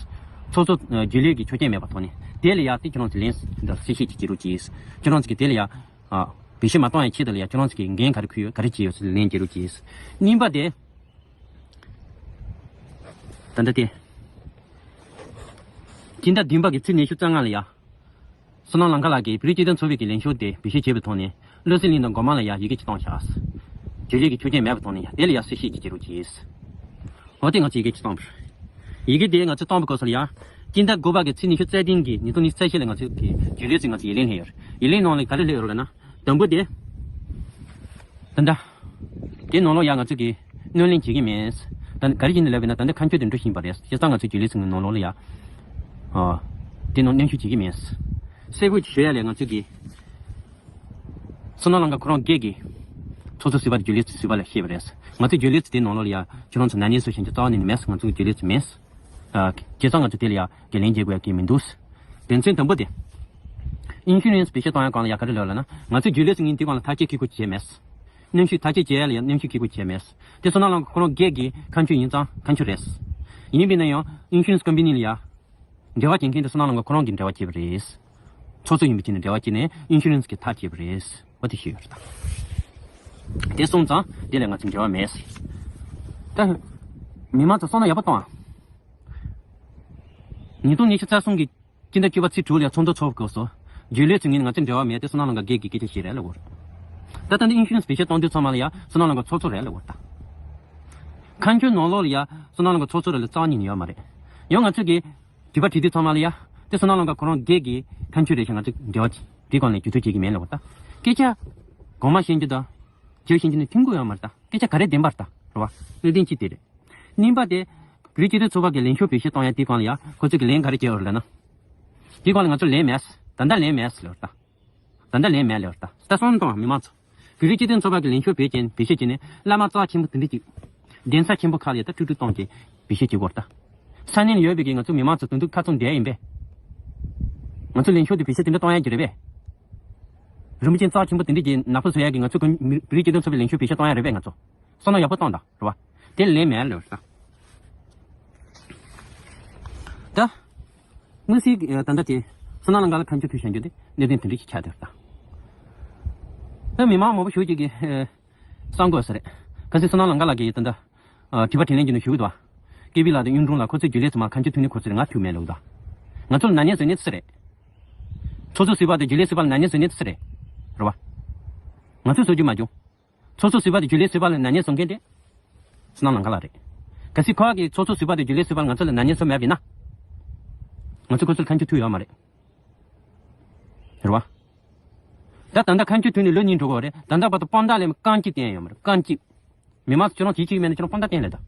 ཚོགས་གཙོ་རྒྱུན་ལས་ཀྱི་ཆོག་མཆན་མེད་པ་ཐོག་ནས་དེ་ལ་ཡང་དེ་ཁྱེད་རང་ཚོས་ལན་འདི་གསལ་བཤད་ཅིག་བྱེད་རོགས་གྱིས། ཁྱེད་རང་ཚོ་གིས་དེ་ལ་ཡང་། ཨ། བེད་སྤྱོད་མ་གཏོང་ཡ་ཆེད་དུ་ལ་ཡང་ཁྱེད་རང་ཚོ་གིས་འགན་ག་རེ་འཁུར་ཡོད་ག་རེ་བྱས་ཡོད་ཟེར་ལན་འཇལ་རོགས་གྱིས། གཉིས་པ་དེ། ད་ལྟ་དེ། སྤྱི་ཟླ་བདུན་པ་གི་ཚེས་ཉི་ཤུ་རྩ་ལྔ་ལ་ཡ། བསོད་ནམས་ལང་ཀ་ལགས་ཀྱིས་བོད་རིགས་སྤྱི་མཐུན་ཚོགས་པའི་གི་ལས་ཤོག་དེ་བེད་སྤྱོད་བྱས་པའི་ཐོག་ནས་བློ་གསལ་གླིང་དང་སྒོ་མང་ལ་ཡ་ཡི་གེ་ཅིག་བཏང་བཞག་རྒྱུན་ལས་ཀྱི་ཆོག་མཆན་མེད་པའི་ཐོག་ནས་ཡ་དེ་ལ་ཡ་གསལ་བཤད་ཅིག་བྱེད་རོགས་གྱིས། འོ་དེ་ང་ཚོས་ཡི་གེ་ཅིག་བཏང་བ་རེད། ཡི་གེ་དེ་ང་ཚོས་བཏང་བའི་སྐབས་སུ་ལ་ཡ། སྤྱི་ཟླ་དགུ་པ་གི་ཚེས་ཉི་ཤུ་རྩ་བདུན་གྱི་ཉིས་སྟོང་ཉི་ཤུ་རྩ་བཞི་ལ་ང་ཚོས་ཀྱི་རྒྱུན་ལས་ཚོས་ང་ཚོས་ཡི་ལན་སླེབས་ཡོད་རེད། ཡི་ལན་ནང་ལ་ག་རེ་སླེབས་ཡོད་རེད་ལབ་ན། དང་པོ་དེ། ད་ལྟ། དེ་ནང་ལོགས་ཡ་ང་ཚོས་ཀྱི་སྣོན་ལེན་བྱེད་ཀྱི་མེད། ད་ག་རེ་བྱས་ནས་ལབ་པ་ཡིན་ན། ད་ལྟ་ཁ་མཆུ་དེ་འགྲོ་བཞིན་པ་རེད། བྱས་ཙང་ང་ཚོས་རྒྱུན་ལས་ཚོ་གི་ནང་ལོགས་ལ་ཡ། ཨ། དེ་ནང་གནོན་ཤུགས་བྱེད་ཀྱི་མེད། གསལ་པོ་ཞུ་ཡ་ལས་ང་ཚོས་ཀྱི་བསོད་ནམས་གླིང་ག་ཁོ་རང་སྒེར་གྱི་ཚོགས་གཙོ་ཟུར་པ་དང་རྒྱུན་ལས་ཚོ་ཟུར་པ་ལ་བཤད་པ་རེད། ང་ཚོའི་རྒྱུན་ལས་ཚོ་དེའི་ནང་ལོགས་ལ་ཡ་ཁྱོད་རང་ཚོ་ན་ནིང་བཟོ་བཞིན་གྱི་རྩ་བ་ནས་མེད། ང་ཚོའི་རྒྱུན་ལས་ཚོ་མེད། ཨ། བྱས་ཙང་ང་ཚོ་དེ་ལ་ཡ་འགན་ལེན་བྱེད་དགོས་ཡ་གི་མི་འདུག་དོན་ཚན་དང་པོ་དེ། ཨིན་ཤུ་རན་སི་བེད་སྤྱོད་གཏོང་ཡ་སྒང་ལ་ཡ་ག་རེ་ལབ་ལབ་ན། ང་ཚོའི་རྒྱུན་ལས་ཚོ་ངས་དེ་སྒང་ལ་ཐག་གཅོད་བྱེད་དགོས་བྱས་མེད། གནོན་ཤུགས་ཐག་གཅོད་བྱེད་ཡ་ལ་ཡ་གནོན་ཤུགས་བྱེད་དགོས་བྱས་མེད། དེ་བསོད་ནམས་གླིང་ག་ཁོ་རང་སྒེར་གྱི་ཁ་མཆུ་ཡིན་ཙང་ཁ་མཆུ་རེད། ཡིན་པས་ན་ཡང་ཨིན་ཤུ་རན་སི་ཀམ་པ་ནི་ལ་ཡ། འབྲེལ་བ་བྱེད་མཁན་དེ་བསོད་ནམས་གླིང་ག་ཁོ་རང་གིས་འབྲེལ་བ་བྱས་པ་རེད། ཚོགས་གཙོ་ཡིན་པའི་ཆ་ནས་འབྲེལ་བ་བྱས་ནས་ཨིན་ཤུ་རན་སི་གི་ཐག་བཅད་པ་རེད། འོ་དེ་ཤེས་ཡོད་རེད་ད། དེ་སོང་ཙང་དེ་ལས་ང་ཚོ་འབྲེལ་བ་མེད། ད། མི་མང་ཚོ་བསམ་བློ་ཡག་པོ་གཏོང་ཨ། ཉིས་སྟོང་ཉི་ཤུ་རྩ་གསུམ་གྱི་སྤྱི་ཟླ་བཅུ་པ་ཚེས་དྲུག་ལ་ཚོགས་འདུ་ཚོགས་སྐབས་སུ། རྒྱུན་ལས་ཚོས་ངས་ང་ཚོ་འབྲེལ་བ་མེད་དེ་བསོད་ནམས་གླིང་ག་སྒེར་གྱི་སྐད་ཆ་ཞིག་རེད་ལབ་ཡོད་རེད། ད་ལྟ་འདི་ཨིན་ཤུ་རན་སི་བེད་སྤྱོད་གཏོང་དུས་ཚང་མ་ལ་ཡ་བསོད་ནམས་གླིང་ག་ཚོགས་གཙོ་རེད་ལབ་ཡོད་རེད་ད། ཁ་མཆུ་ནང་ལོགས་ལ་ཡ་བསོད་ནམས་གླིང་ག་ཚོགས་གཙོ་རེད་ལབ་རྩ་བ་ཉིད་ནས་ཡོད་མ་རེད། ཡང་ང་ཚོས་ཀྱི། དྲི་བ་དྲིས་དུས་ཚང་མ་ལ་ཡ། དེ་བསོད་ནམས་གླིང་ག་ཁོ་རང་སྒེར་གྱི་ཁ་མཆུ་རེད་ཤག་ང་ཚོས་འབྲེལ་བ་དེ་སྒང་ནས་ཇུས་གཏོགས་བྱེད་ཀྱི་མེད་ལབ་པ་ད། སྐད་ཆ། གོང་མ་བཤད་རྒྱུ་དང་། རྗེས་བཤད་རྒྱུ་ནི་མཐུན་གི་ཡོད་མ་རེད་ད། སྐད་ཆ་ག་རེ་བདེན་པ་རེད་ད། རེད་བ། གནད་དོན་གཅིག་དེ་རེད། གཉིས་པ་དེ། བོད་རིགས་སྤྱི་མཐུན་ཚོགས་པ་གི་ལངས་ཕྱོགས་བེད་སྤྱོད་གཏོང་ཡ་དེ་སྒང་ལ་ཡ་ཁོ་ཚོས་ཀྱི་ལན་ག་རེ་བྱས་ཡོད་རེད་ལབ་ན། དེ་སྒང་ལ་ང་ཚོ་ལན་མེད། ད་ལྟ་ལན་མེད་ལབ་ད། ད་ལྟ་ལན་མེད་ལབ་ད། ད་གསུངས་དང་མི་མང་ཚོ། བོད་རིགས་སྤྱི་མཐུན་ཚོགས་པ་གི་ལངས་ཕྱོགས་བེད་ཀྱིན་བེད་སྤྱོད་ཀྱིན་ནི་བླ་མ་རྩ་ཆེན་པོ་དེ་འདྲ་ཅིག་གདན་ས་ཆེན་པོ་ཁག་ལ་ཡ་ད་དཀྲུག་དཀྲུག་གཏོང་གི་བེད་སྤྱོད་བྱེད་དགོས་ད། ས་གནས་ལ་ཡོད་པའི་གི་ང་ཚོ་མི་མང་ཚོ་དོན་དུ་ཁ་ཚོན་བསྡད་ཡིན་པས། ང་ཚོ་ལངས་ཕྱོགས་དེ་བེད་སྤྱོད་དེ་འདྲ་གཏོང་ཡ་གི་རེད་པས། རིན་པོ་ཆེ་རྩ་ཆེན་པོ་དེ་འདྲ་གི་ནག་པོ་བཟོ་ཡ་གི་ང་ཚོ་གི་མི་བོད་རིགས་སྤྱི་མཐུན་ཚོགས་པའི་ལངས་ཕྱོགས་བེད་སྤྱོད་གཏོང་ཡ་རེད་པས་ང་ཚོ། བསམ་བློ་ཡག་པོ་གཏོང་དང་རེད་བ། དེ་ལན་མེད་ལབ་ད། ད། དངོས་སུ་ད་ལྟ་དེ་བསོད་ནམས་གླིང་ག་ལ་ཁ་མཆུ་ཐུག་བཞག་རྒྱུ་དེ་གནད་དོན་དེ་འདྲ་ཞིག་ཆགས་བསྡད་ད། ད་མི་མང་མང་པོ་ཞིག་གིས་གསང་དགོས་ས་རེད། གལ་སྲིད་བསོད་ནམས་གླིང་ག་ལགས་ཀྱིས་ད་ལྟ་དྲི་བ་དྲིས་ལན་བྱས་ནས་ཞུ་གི་འདུག་བ། ཀེ་པི་ལགས་དང་གཡུང་དྲུང་ལགས་ཁོ་ཚོའི་རྒྱུན་ལས་ཚོ་མར་ཁ་མཆུ་ཐུག་ནས་ཁོ་ཚོས་ང་ཐུག་མེད་ལབ་འདུག་ང་ཚོ་ལ་ནག་ཉེས་བཟོ་ནི་དེ་སུ་རེད། ཚོགས་གཙོ་ཟུར་པ་དང་རྒྱུན་ལས་ཟུར་པ་ལ་ནག་ཉེས་བཟོ་ནི་དེ་སུ་རེད། རེད་བ། ང་ཚོས་བཟོ་རྒྱུ་མ་བྱུང་། ཚོགས་གཙོ་ཟུར་པ་དང་རྒྱུན་ལས་ཟུར་པ་ལ་ནག་ཉེས་བཟོ་མཁན་དེ། བསོད་ནམས་གླིང་ག་ལགས་རེད། གལ་སྲིད་ཁོ་གིས་ཚོགས་གཙོ་ཟུར་པ་དང་རྒྱུན་ལས་ཟུར་པ་ལ་ང་ཚོ་ལ་ནག་ཉེས་བཟོ་མེད་པ་ཡིན་ན། ང་ཚོ་ཁོ་ཚོ་ལ་ཁ་མཆུ་ཐུག་ཡོད་མ་རེད། རེད་བ། ད་ད་ལྟ་ཁ་མཆུ་ཐུག་ནས་ལོ་གཉིས་འགྲོ་གི་ཡོད་རེད། ད་ལྟ་བར་དུ་དཔང་རྟགས་ལས་རྐང་གཅིག་བསྟན་ཡོད་མ་རེད། རྐང་གཅིག་མི་མང་ཚོ་ཁྱོད་རང་གཅིག་གཅིག་མེད་ན་ཁྱོད་རང་དཔང་རྟགས་བསྟན་ལས་ད།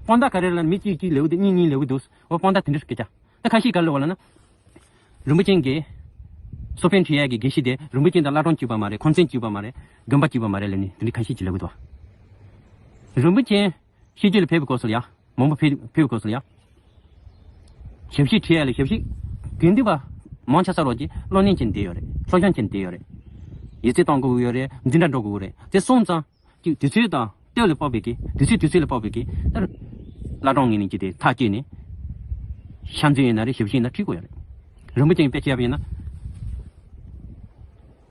དཔང་རྟགས་ག་རེ་ལབ་ན་མི་གཅིག་གཅིག་ལབ་ཀྱི་འདུག་གཉིས་གཉིས་ལབ་ཀྱི་འདུག་འོ་དཔང་རྟགས་དེ་འདྲ་སྐད་ཆ། ད་ཁ་ཤས་ག་རེ་ལབ་ལབ་ན། རིན་པོ་ཆེ་གིས། སློབ་དཔོན་ཁྲིད་ཡས་ཀྱི་དགེ་བཤེས་དེ་རིན་པོ་ཆེ་དང་བླ་བྲང་གཅིག་པ་མ་རེད། ཁང་ཚན་གཅིག་པ་མ་རེད། དགོན་པ་གཅིག་པ་མ་རེད་ལབ་ནས་དེ་འདྲ་ཁ་ཤས་ཀྱིས་ལབ་ཀྱི་འདུག་རིན་པོ་ཆེ་ཕྱི་རྒྱལ་ལ་ཕེབས་པའི་སྐབས་སུ་ལ་ཡ། མང་པོ་ཕེབས་ཕེབས་པའི་སྐབས་སུ་ལ་ཡ། ཞབས་ཕྱི་ཁྲིད་ཡས་ལ་ཞབས་ཕྱི་དགེ་འདུན་པ་མང་ཆེ་ས་རོགས་ཀྱིས་གློག་བརྙན་བྱས་བསྡད་ཡོད་རེད། སློབ་སྦྱོང་བྱས་བསྡད་ཡོད་རེད། ཡིག་ཚད་གཏོང་དགོས་ཀྱི་ཡོད་རེད། འཛིན་གྲྭ་འགྲོ་དགོས་ཀྱི་རེད། དེ་སོང་ཙང་། གཅིག་དུས་ཚོད་དང་སྟོབས་ལ་དཔག་པའི་གི་དུས་ཚོད་དུས་ཚོད་ལ་དཔག་པའི་གི་ད་བླ་བྲང་ངོས་ནས་ཀྱི་དེ་ཐག་བཅད་ནས་ཤམ་འཛིན་ཡིན་ན་རེད། ཞབས་ཕྱི་ཡིན་ན་ཁྲིད་དགོས་ཡོད་རེད། རིན་པོ་ཆེ་དཔེ་བྱས་པ་ཡིན་ན་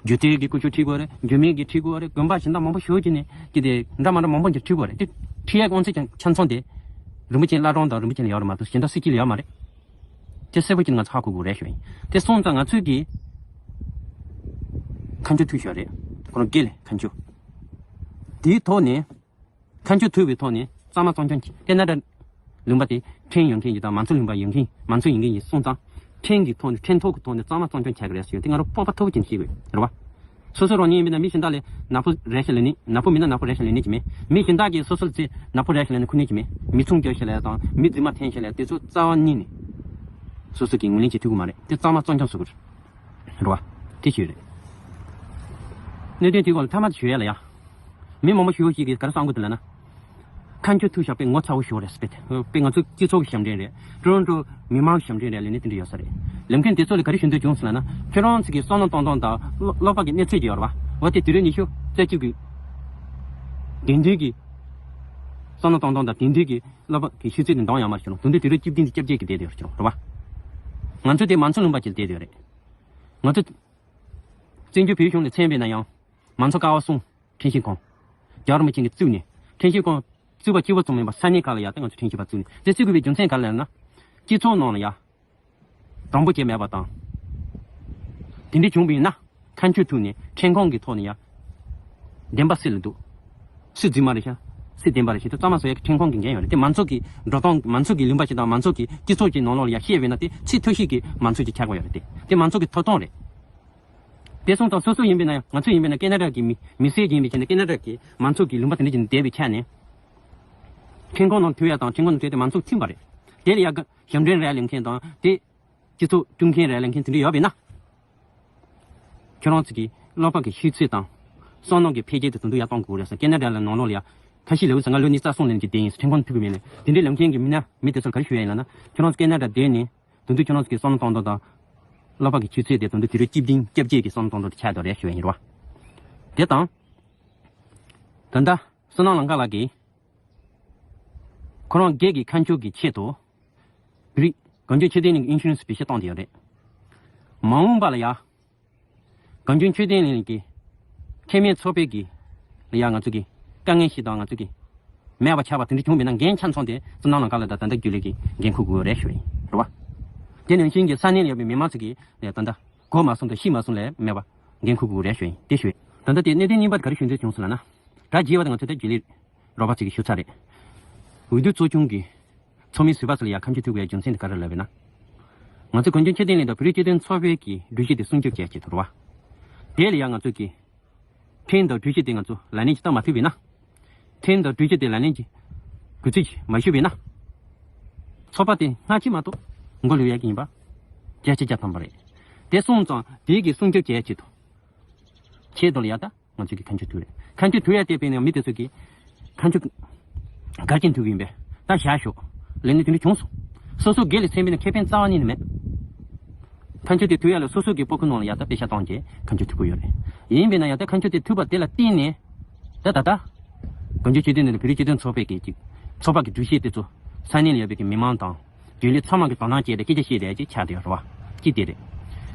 རྒྱུད་སྟོད་ཀྱི་སྐུ་ཞབས་ཁྲིད་དགོས་རེད། འགྱུར་མེད་ཀྱི་ཁྲིད་དགོས་རེད། དགོན་པ་གཞན་དག་མང་པོ་ཞིག་གི་ནས་ཀྱི་དེ་འདྲ་མ་འདྲ་མང་པོ་ཅིག་ཁྲིད་དགོས་རེད། དེ་ཁྲིད་ཡས་དབང་ཚད་ཀྱང་ཆ་ཚང་དེ་རིན་པོ་ཆེ་བླ་བྲང་དང་རིན་པོ་ཆེ་ལ་ཡོད་རེད་མ་གཏོགས་གཞན་དག་སྲིད་སྤྱི་ལ་ཡོད་མ་རེད། དེ་གསལ་པོ་ཅིག་ང་ཚོ་ཧ་གོ་དགོས་རེད་ཞུ་ཡིན། དེ་སོང་ཙང་ང་ཚོས་ཀྱི་ཁ་མཆུ་ཐུག་ཞོར་རེད། ཁོ་རང་སྒེར་ལ་ཁ་མཆུ། དེའི་ཐོག་ནས་ཁ་མཆུ་ཐུག་པའི་ཐོག་ནས་གཙང་མ་གཙང་རྐྱང་བྱས། དེ་ན་ད་ལུང་པ་དེ་ཕྲན་ཡོང་མཁན་ཡིན་དང་མང་གཙོ་ལུང་པ་ཡོང་མཁན་མང་གཙོ་ཡིན་མཁན་ཡིན་སོང་ཙང་ཕྲན་གྱི་ཐོག་ནས་ཕྲན་ཐོག་གི་ཐོག་ནས་གཙང་མ་གཙང་རྐྱང་བྱ་དགོས་རེད་ཟེར་དེ་ང་རང་སྤོབས་པ་མཐོ་པོ་ཅན་ཞིག་རེད་བ། སོ་སོ་རང་ཉིད་ཡིན་པ་ན་མི་གཞན་དག་ལས་ནག་པོ་རེད་ཤག་ལབ་ནི་ནག་པོ་མིན་ན་ནག་པོ་རེད་ཤག་ལབ་ནི་ཅི་མེད། མི་གཞན་དག་གིས་སོ་སོ་ལ་ཚེ་ནག་པོ་རེད་ཤག་ལབ་ནི་ཁུ་ནི་ཅི་མེད། མི་མཚུངས་སྐྱོན་ཤག་ལབ་དང་མི་རྫུན་མ་འཐེན་ཤག་ལབ་དེ་ཚོ་རྩ་བ་ཉིད་ནས་སོ་སོ་གིས་ངོས་ལེན་བྱེད་ཐུབ་ཀྱི་མ་རེད། དེ་གཙང་མ་གཙང་རྐྱང་བཟོ་དགོས་རེད་བ། དེ་ཞིག་རེད། གནད་དོན་དེའི་སྐོར་ལ་ཐ་མ་དེ་ཞུ་ཡ་ལ་ཡ། མི་མང་པོ་ཞིག་ཅིག་གིས་ག་རེ་བསམ་གི་འདུག་ལབ་ན། ཁ་མཆུ་ཐུག་བཞག་པའི་ངོ་ཚ་བོ་ཞིག་རེད་ཟེར། དཔེ་ང་ཚོ་སྤྱི་ཚོགས་ཀྱི་ཞབས་འདྲེན་རེད། ཀྲོ་རོན་ཀྲོ་མི་མང་གི་ཞབས་འདྲེན་རེད་ལབ་ནས་དེ་འདྲ་ཡོད་ས་རེད། ལབ་མཁན་དེ་ཚོ་ལ་ག་རེ་ཞུ་འདོད་བྱུང་ཟེར་ལབ་ན། ཁྱོད་རང་ཚོ་གི་བསམ་བློ་གཏོང་སྟངས་དང་སློབ་པ་གི་གནས་ཚད་ཅིག་ཡོད་རེད་བ། འོ་དེ་དུས་རབས་ཉི་ཤུ་རྩ་གཅིག་གི་དེང་དུས་ཀྱི་བསམ་བློ་གཏོང་སྟངས་དང་དེང་དུས་ཀྱི་སློབ་པ་གི་ཤེས་ཚད་དེ་འདང་ཡོད་མ་རེད་ཟེར། དེང་དུས་དུས་རབས་བཅུ་བདུན་དང་བཅོ་བརྒྱད་ཀྱི་བསྡད་དེ་ཡོད་ཟེར་རེད་བ། ང་ཚོ་དེ་མང་གཙོ་ལུང་པ་ཅིག་ལ་བསྡད་དེ་ཡོད་རེད། ང་ཚོ་བཙན་བྱོལ་བོད་གཞུང་ལ་མཚན་དཔེར་ན་ཡང་མང་གཙོ་ཀ་བ་གསུམ། ཁྲིམས་ཞིབ་ཁང་། རྒྱལ་བ་རིན་པོ་ཆེ་གིས་བཙུགས་ནས་ཁྲིམས་ཞིབ་ཁང་བཙུགས་པ་གཅིག་པོ་ཙམ་མིན་པར་ས་གནས་ཁག་ལ་ཡ་ད་ང་ཚོ་ཁྲིམས་ཞིབ་པ་བཙུགས་ནས་དེ་བཙུགས་དགོས་པའི་རྒྱུ་མཚན་ག་རེ་ལབ་ན། སྤྱི་ཚོགས་ནང་ལ་ཡ། དྲང་པོ་བྱས་མེད་པ་དང་། དེ་འདྲ་བྱུང་བ་ཡིན་ན་ཁ་མཆུ་ཐུག་ནས་ཁྲིམས་ཁང་གི་ཐོག་ནས་ཡ། བདེན་པ་སུ་ལ་འདུག་སུ་རྫུན་མ་རེད་ཤག་སྲིད་དོན་པ་རེད་ཞེས་དུ་གཙང་མ་བཟོ་ཡག་གི་ཁྲིམས་ཁང་གི་འགན་ཡོད་རེད། དེ་མང་ཚོགས་ཀྱི་འགྲོ་སྟངས་མང་ཚོགས་ཀྱི་ལུང་པ་ཞིག་དང་མང་ཚོགས་ཀྱི་སྤྱི་ཚོགས་ཀྱི་ནང་ལོགས་ལ་ཡ་བཤད་པས་ན་དེ་ཚད་མཐོ་ཤོས་ཀྱི་མང་ཚོགས་ཀྱི་ཆགས་དགོས་ཡོད་རེད། དེ་དེ་མང་ཚོགས་ཀྱི་ཐོབ་ཐང་རེད། དེ་སོང་ཙང་སོ་སོ་ཡིན་པས་ན་ཡང་ང་ཚོ་ཡིན་པས་ན་ཀེ་ན་ཌ་གི་མི་མི་སེར་ཡིན་པའི་ཆ་ནས་ཀེ་ན་ཌ་གི་མང་ཚོགས་ཀྱི་ལུང་པ་དེ་འདྲ་ཅིག་ནས་བསྡད་པའི་ཆ་ནས་ཁྲིམས་ཁང་ནང་ཐུག་ཡ་དང་ཁྲིམས་ཁང་ནང་ཐུག་ཡ་དེ་མང་ཚོགས་མཐུན་པ་རེད། དེ་ལ་ཡ་ག་ཞབས་འདྲེན་རེད་ལེན་མཁན་དང་དེ་སྤྱི་ཚོགས་སྐྱོང་མཁན་རེད་ལེན་མཁན་དེ་འདྲ་ཡོད་པས་ན། ཁྱོད་རང་ཚོ་གི་ཀླད་པ་གི་ཤེས་ཚད་དང་བསམ་བློ་གི་འཕེལ་རྒྱས་དེ་དོན་དུ་ཡར་གཏོང་དགོས་རེད་ཟེར། ཀེ་ན་ཌ་ལ་ནང་ལོགས་ལ་ཡ་ཁ་ཤས་ལབ་ཟེར། ང་ལོ་ཉི་ཤུ་རྩ་གསུམ་ལོན་གྱི་བསྡད་ཡིན་ཟེར། ཁྲིམས་ཁང་ཐུག་གི་མེད་ལ་དེ་འདྲའི་ལབ་མཁན་གྱི་མི་སྣ་མི་དེ་ཚོར་ག་རེ་ཞུ་ཡ་ཡིན་ལབ་ན། ཁྱོད་རང་ཚོ་ཀེ་ན་ཌ་བསྡད་ནས་དོན་དུ་ཁྱོད་རང་ཚོ་གི་བསམ་བློ་གཏོང་སྟངས་དང་ཀླད་པ་གི་ཤེས་ཚད་དེ་དོན་དུ་དུས་རབས་བཅུ་བདུན་བཅོ་བརྒྱད་ཀྱི་བསམ་བློ་གཏོང་སྟངས་དེ་ཆགས་ཡོད་རེད་ཞུ་ཡ་ཡིན་རེད་བ། དེ་དང་། ད་ལྟ་བསོད་ནམས་ལང་ཀ་ལགས་ཀྱིས་ཁོ་རང་སྒེར་གྱི་ཁ་མཆུ་གི་ཆེད་དུ། བོད་རིགས་གངས་ལྗོངས་ཆོས་ལྡན་གླིང་གི་ཨིན་ཤུ་རན་སི་བེད་སྤྱོད་བཏང་བསྡད་ཡོད་རེད། མ་འོངས་པ་ལ་ཡ། གངས་ལྗོངས་ཆོས་ལྡན་གླིང་གི་ཁེ་མེད་ཚོགས་པའི་གི་ལ་ཡ་ང་ཚོ་གི་དཀའ་ངལ་ཞིག་དང་ང་ཚོ་གི་མེད་པ་ཆགས་པ་དེ་འདྲ་བྱུང་བས་ན་འགན་ཆ་ཚང་དེ་བསོད་ནམས་ལང་ཀ་ལགས་དང་ད་ལྟ་རྒྱུན་ལས་ཀྱི་འགན་འཁུར་དགོས་རེད་ཞུ་ཡིན་རེད་བ། དེ་ནང་བཞིན་གྱི་ས་གནས་ལ་ཡོད་པའི་མི་མང་ཚོ་གི་ལ་ཡ་ད་ལྟ་གོ་མ་སོང་དང་ཤེས་མ་སོང་ལས་མེད་པ་འགན་འཁུར་དགོས་རེད་ཞུ་ཡིན་དེ་ཞུ་ཡིན། ད་ལྟ་དེ་གནད་དོན་གཉིས་པ་དེ་ག་རེ་ཞུ་འདོད་བྱུང་སོང་ལབ་ན། ད་རྗེས་བ་དང་ང་ཚོ་ད་རྒྱུན་ལས་རོགས་པ་ཚོ་གི་ཞུ་ཚར་རེད། འོས་བསྡུ་ཚོགས་ཆུང་གི་ཚོགས་མི་ཟུར་པ་ཚོ་ལ་ཡ་ཁ་མཆུ་ཐུག་པའི་རྒྱུ་མཚན་དེ་ག་རེ་ལབ་པས་ན། ང་ཚོ་གངས་ལྗོངས་ཆོས་ལྡན་གླིང་དང་བོད་རིགས་སྤྱི་མཐུན་ཚོགས་པའི་གི་སྒྲིག་གཞི་དེ་སྲུང་སྐྱོབ་བྱས་ཆེད་དུ་རེད་བ། དེ་ལ་ཡ་ང་ཚོ་གི་ཁྲིམས་དང་སྒྲིག་གཞི་དེ་ང་ཚོ་ལག་ལེན་གྱི་བསྟར་མ་ཐུབ་པས་ན། ཁྲིམས་དང་སྒྲིག་གཞི་དེ་ལག་ལེན་གྱི་འགོ་ཚུགས་མ་ཞུས་པས་ན། ཚོགས་པ་དེ་སྔ་ཕྱི་མ་གཏོགས་མགོ་ལུས་ཡ་གི་ཡིན་པ། བརྒྱ་ཆ་བརྒྱ་ཐམ་པ་རེད། དེ་སོང་ཙང་དེའི་གི་སྲུང་སྐྱོབ་བྱས་ཆེད་དུ། ཆེད་དུ་ལ་ཡ་ད། ང་ཚོས་ཀྱི་ཁ་མཆུ་ཐུག་རེད། ཁ་མཆུ་ཐུག་ཡ་དེ་དཔེར་ན་མི་དེ་ཚོ་གི་ཁ་མཆུ་ག་རེ་བྱས་ནས་ཐུག་གི་ཡིན་པས། ད་བཞག་ཤོག་ལབ་ནས་དེ་འདྲ་བྱུང་སོང་། སོ་སོ་སྒེར་ལ་སེམས་པའི་ནང་ཁེ་ཕན་རྩ་བ་ཉིད་ནས་མེད། ཁ་མཆུ་དེ་ཐུག་ཡ་ལ་སོ་སོ་གི་སྤོ་ཁུ་ནང་ལ་ཡ་ད་པེ་ཤ་བཏང་རྗེས་ཁ་མཆུ་ཐུག་གི་ཡོད་རེད། ཡིན་པས་ན་ཡ་ད་ཁ་མཆུ་དེ་ཐུག་པ་དེ་ལ་བརྟེན་ནས་ད་ད་ལྟ་གངས་ལྗོངས་ཆོས་ལྡན་གླིང་དང་བོད་རིགས་སྤྱི་མཐུན་ཚོགས་པའི་གི་ཅིག་ཚོགས་པ་གི་སྒྲིག་གཞི་དེ་ཚོ་ས་གནས་ལ་ཡོད་པའི་གི་མི་མང་དང་། རྒྱུན་ལས་ཚང་མ་གི་དོ་སྣང་བྱས་ཏེ་སྐད་ཆ་བཤད་རེས་ཅིག་ཆགས་བསྡད་ཡོད་རེད་བ། གཅིག་དེ་རེད།